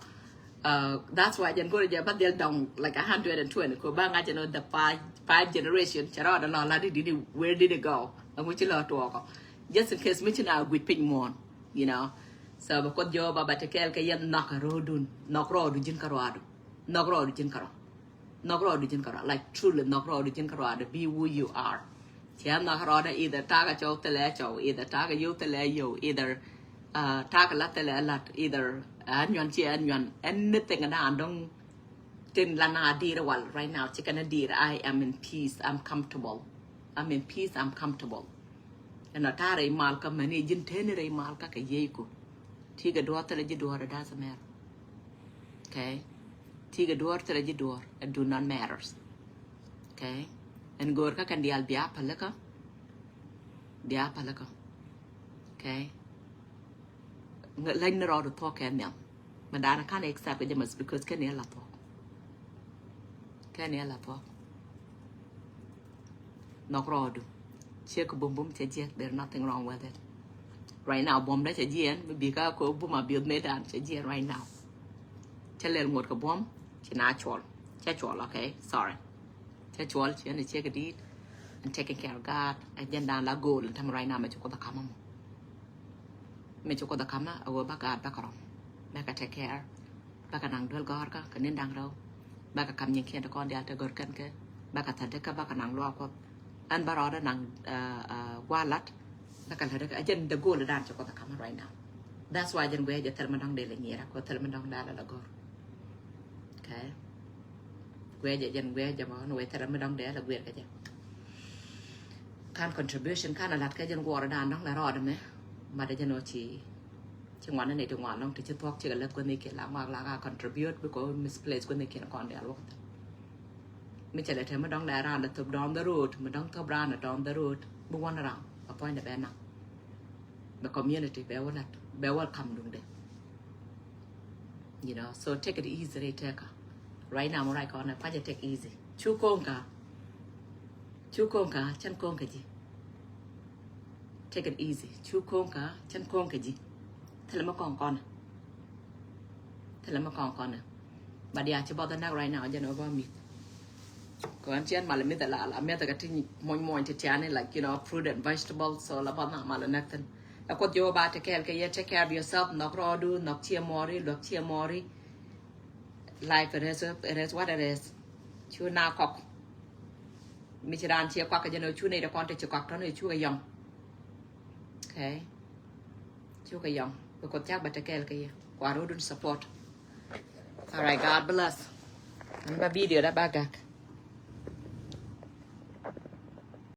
Uh, that's why jɛn go̱rɛ jɛ ba dhil dɔŋ like a hundred and twenty kɛ ba ŋa̱c ɛn the five, five generation cɛ rɔɔdɛ lɔ la di di di, where did it go? Ɛŋu ci lɔ tuɔɔkɔ? Just in case mi ci na guic piny muɔ̱ɔ̱n, you know. So bɛ Kuoth Jehova ba te kɛɛl kɛ yɛn nhɔk ɛ ro̱o̱dun, nhɔk rɔɔdu ji̱n kä rɔɔdu, nhɔk rɔɔdu ji̱n kä rɔɔdu. Nhɔk rɔɔdu ji̱n kärɔa, like, truly nhɔk rɔɔdu ji̱n kärɔa, to be who you are. Cɛ nhɔk rɔɔdɛ, either ta̱a̱ kɛ cɔw thilɛ cɔw, either ta̱a̱ kɛ yio̱w thilɛ yio̱w, either uh, ta̱a̱ kɛ la̱t thilɛ la̱t, either uh, ɛn nyuan ciɛ ɛn nyuan, anything na dɔ̱ŋ tin la na di̱i̱r wal right now, ci kɛn a di̱i̱r, I am in peace, I'm comfortable. I'm in peace, I'm comfortable. Ɛn a ta̱a̱ rɛy mal kä mɛni ji̱n teni rɛy mal kä kɛ yiey ku. Ti kɛ duɔ̱ɔ̱r thilɛ ji̱ duɔ̱ɔ̱r, it doesn't matter. Okay. Ti kɛ duɔ̱ɔ̱r thilɛ ji̱ duɔ̱ɔ̱r, it do not matters. Okay. Ɛn go̱o̱r kä kɛn diaal bia pälikä, bia pälikä. Okay. Läny ni rɔɔdu thuɔ̱k kɛ nhiam. Mɛ da̱a̱n ka̱n accept kɛ jɛ mɛs because kɛn ni la thuɔ̱k. Kɛn ni la thuɔ̱k. Nhɔk rɔɔdu. Ciek kɛ bum bum cɛ jiɛk, there's nothing wrong with it. Right now buɔ̱m dä cɛ jiɛn mi bi kä kɛ bum a biöth mëë dan cɛ jiɛn right now. Cɛ lɛl ŋot kɛ buɔ̱m ci na cuɔl. Cɛ cuɔl, okay, sorry. Cɛ cuɔl, ci ɛn ciek kɛ di̱i̱t. And taking care of God. Ɛ jɛn dan la goal in time right now mɛ ci Kuoth a kamä mɔ. Mɛ ci Kuoth a kamä a ɣöö ba gaat bä kɛ rɔm, bä kɛ take care, bä kɛ naŋ duel gɔ̱rkä kɛ ni̱n da̱ŋ rɛw, bä kɛ kam nyiŋkiɛn ti kɔn diaal te gör kɛn kɛ, bä kɛ thädäkä, bä kɛ naŋ luaak Kuɔth. Ɛn bä rɔɔdä naŋ gua̱a̱ lat, bä kɛ lätdä kɛ. Ɛ jɛn the goal dan ci Kuoth a kamä right now. That's why jɛn guiɛ jɛ thil mi dɔ̱ŋ dee lɛ nyier a kɛ thil mi dɔ̱ŋ dee lɛ gör. Okay. Guiɛ jɛ jɛn guiɛ jɛ mɔ ni wee thil mi dɔ̱ŋ dee lɛ guiɛ kɛ jɛ. Kan contribution kan a lat kɛ jɛn guɔrɛ dan dɔ̱ŋ lɛ rɔɔdɛ mɛ. Mat jɛn ɔ ci, ci ŋuan ni ti ŋuan dɔ̱ŋ ti ci thuɔ̱k ci kɛ lät guäthni kiɛn la ŋuak la ka contribute because misplace guäthni kiɛn kɔn diaal wä kɛ thil. Mi cɛ lɛ te mi dɔ̱ŋ lɛ raan lɛ thop down the road, mi dɔ̱ŋ thop raan lɛ down the road, bi wän raan a puɔ̱nydɛ bɛ naŋ. The community bɛ wä lat, bɛ welcome duŋdɛ. You know, so take it easy rɛy tɛkä. Right now mi ruac kɔn ɛ pa̱cɛ take easy. Cu ko̱ŋ kä, cu ko̱ŋ kä, cɛn ko̱ŋ kä ji̱. Take it easy. Cu ko̱ŋ kä, cɛn ko̱ŋ kä ji̱. Thilɛ mi kɔŋ kɔnɛ. Thilɛ mi kɔŋ kɔnɛ. But yeah, ci bɔth näk right now, jɛn ɔ bä mi̱th. Kɔn cɛn malɛ mi̱th ala ala mi̱th kä ti muɔny muɔny ti tiani, like, you know, fruit and vegetables, so la bɔth na malɛ näk thin. Ɛ Kuoth Jehova ba te kɛɛl kɛ yɛ, take care of yourself, nhɔk rɔɔdu, nhɔk ciɛ mɔɔri, luäk ciɛ mɔɔri. Life it is, it is what it is. Cu na kɔk. Mi ci raan ciɛ kɔak kɛ jɛn ɔ cu nɛy ti kɔn ti ci kɔak tɔn ɔ cu kɛ yɔŋ. Okay. Cu kɛ yɔŋ. Bi Kuoth cak bɛ te kɛɛl kɛ yɛ. Kua ro̱dun support. All right, God bless. Ba video da ba gak.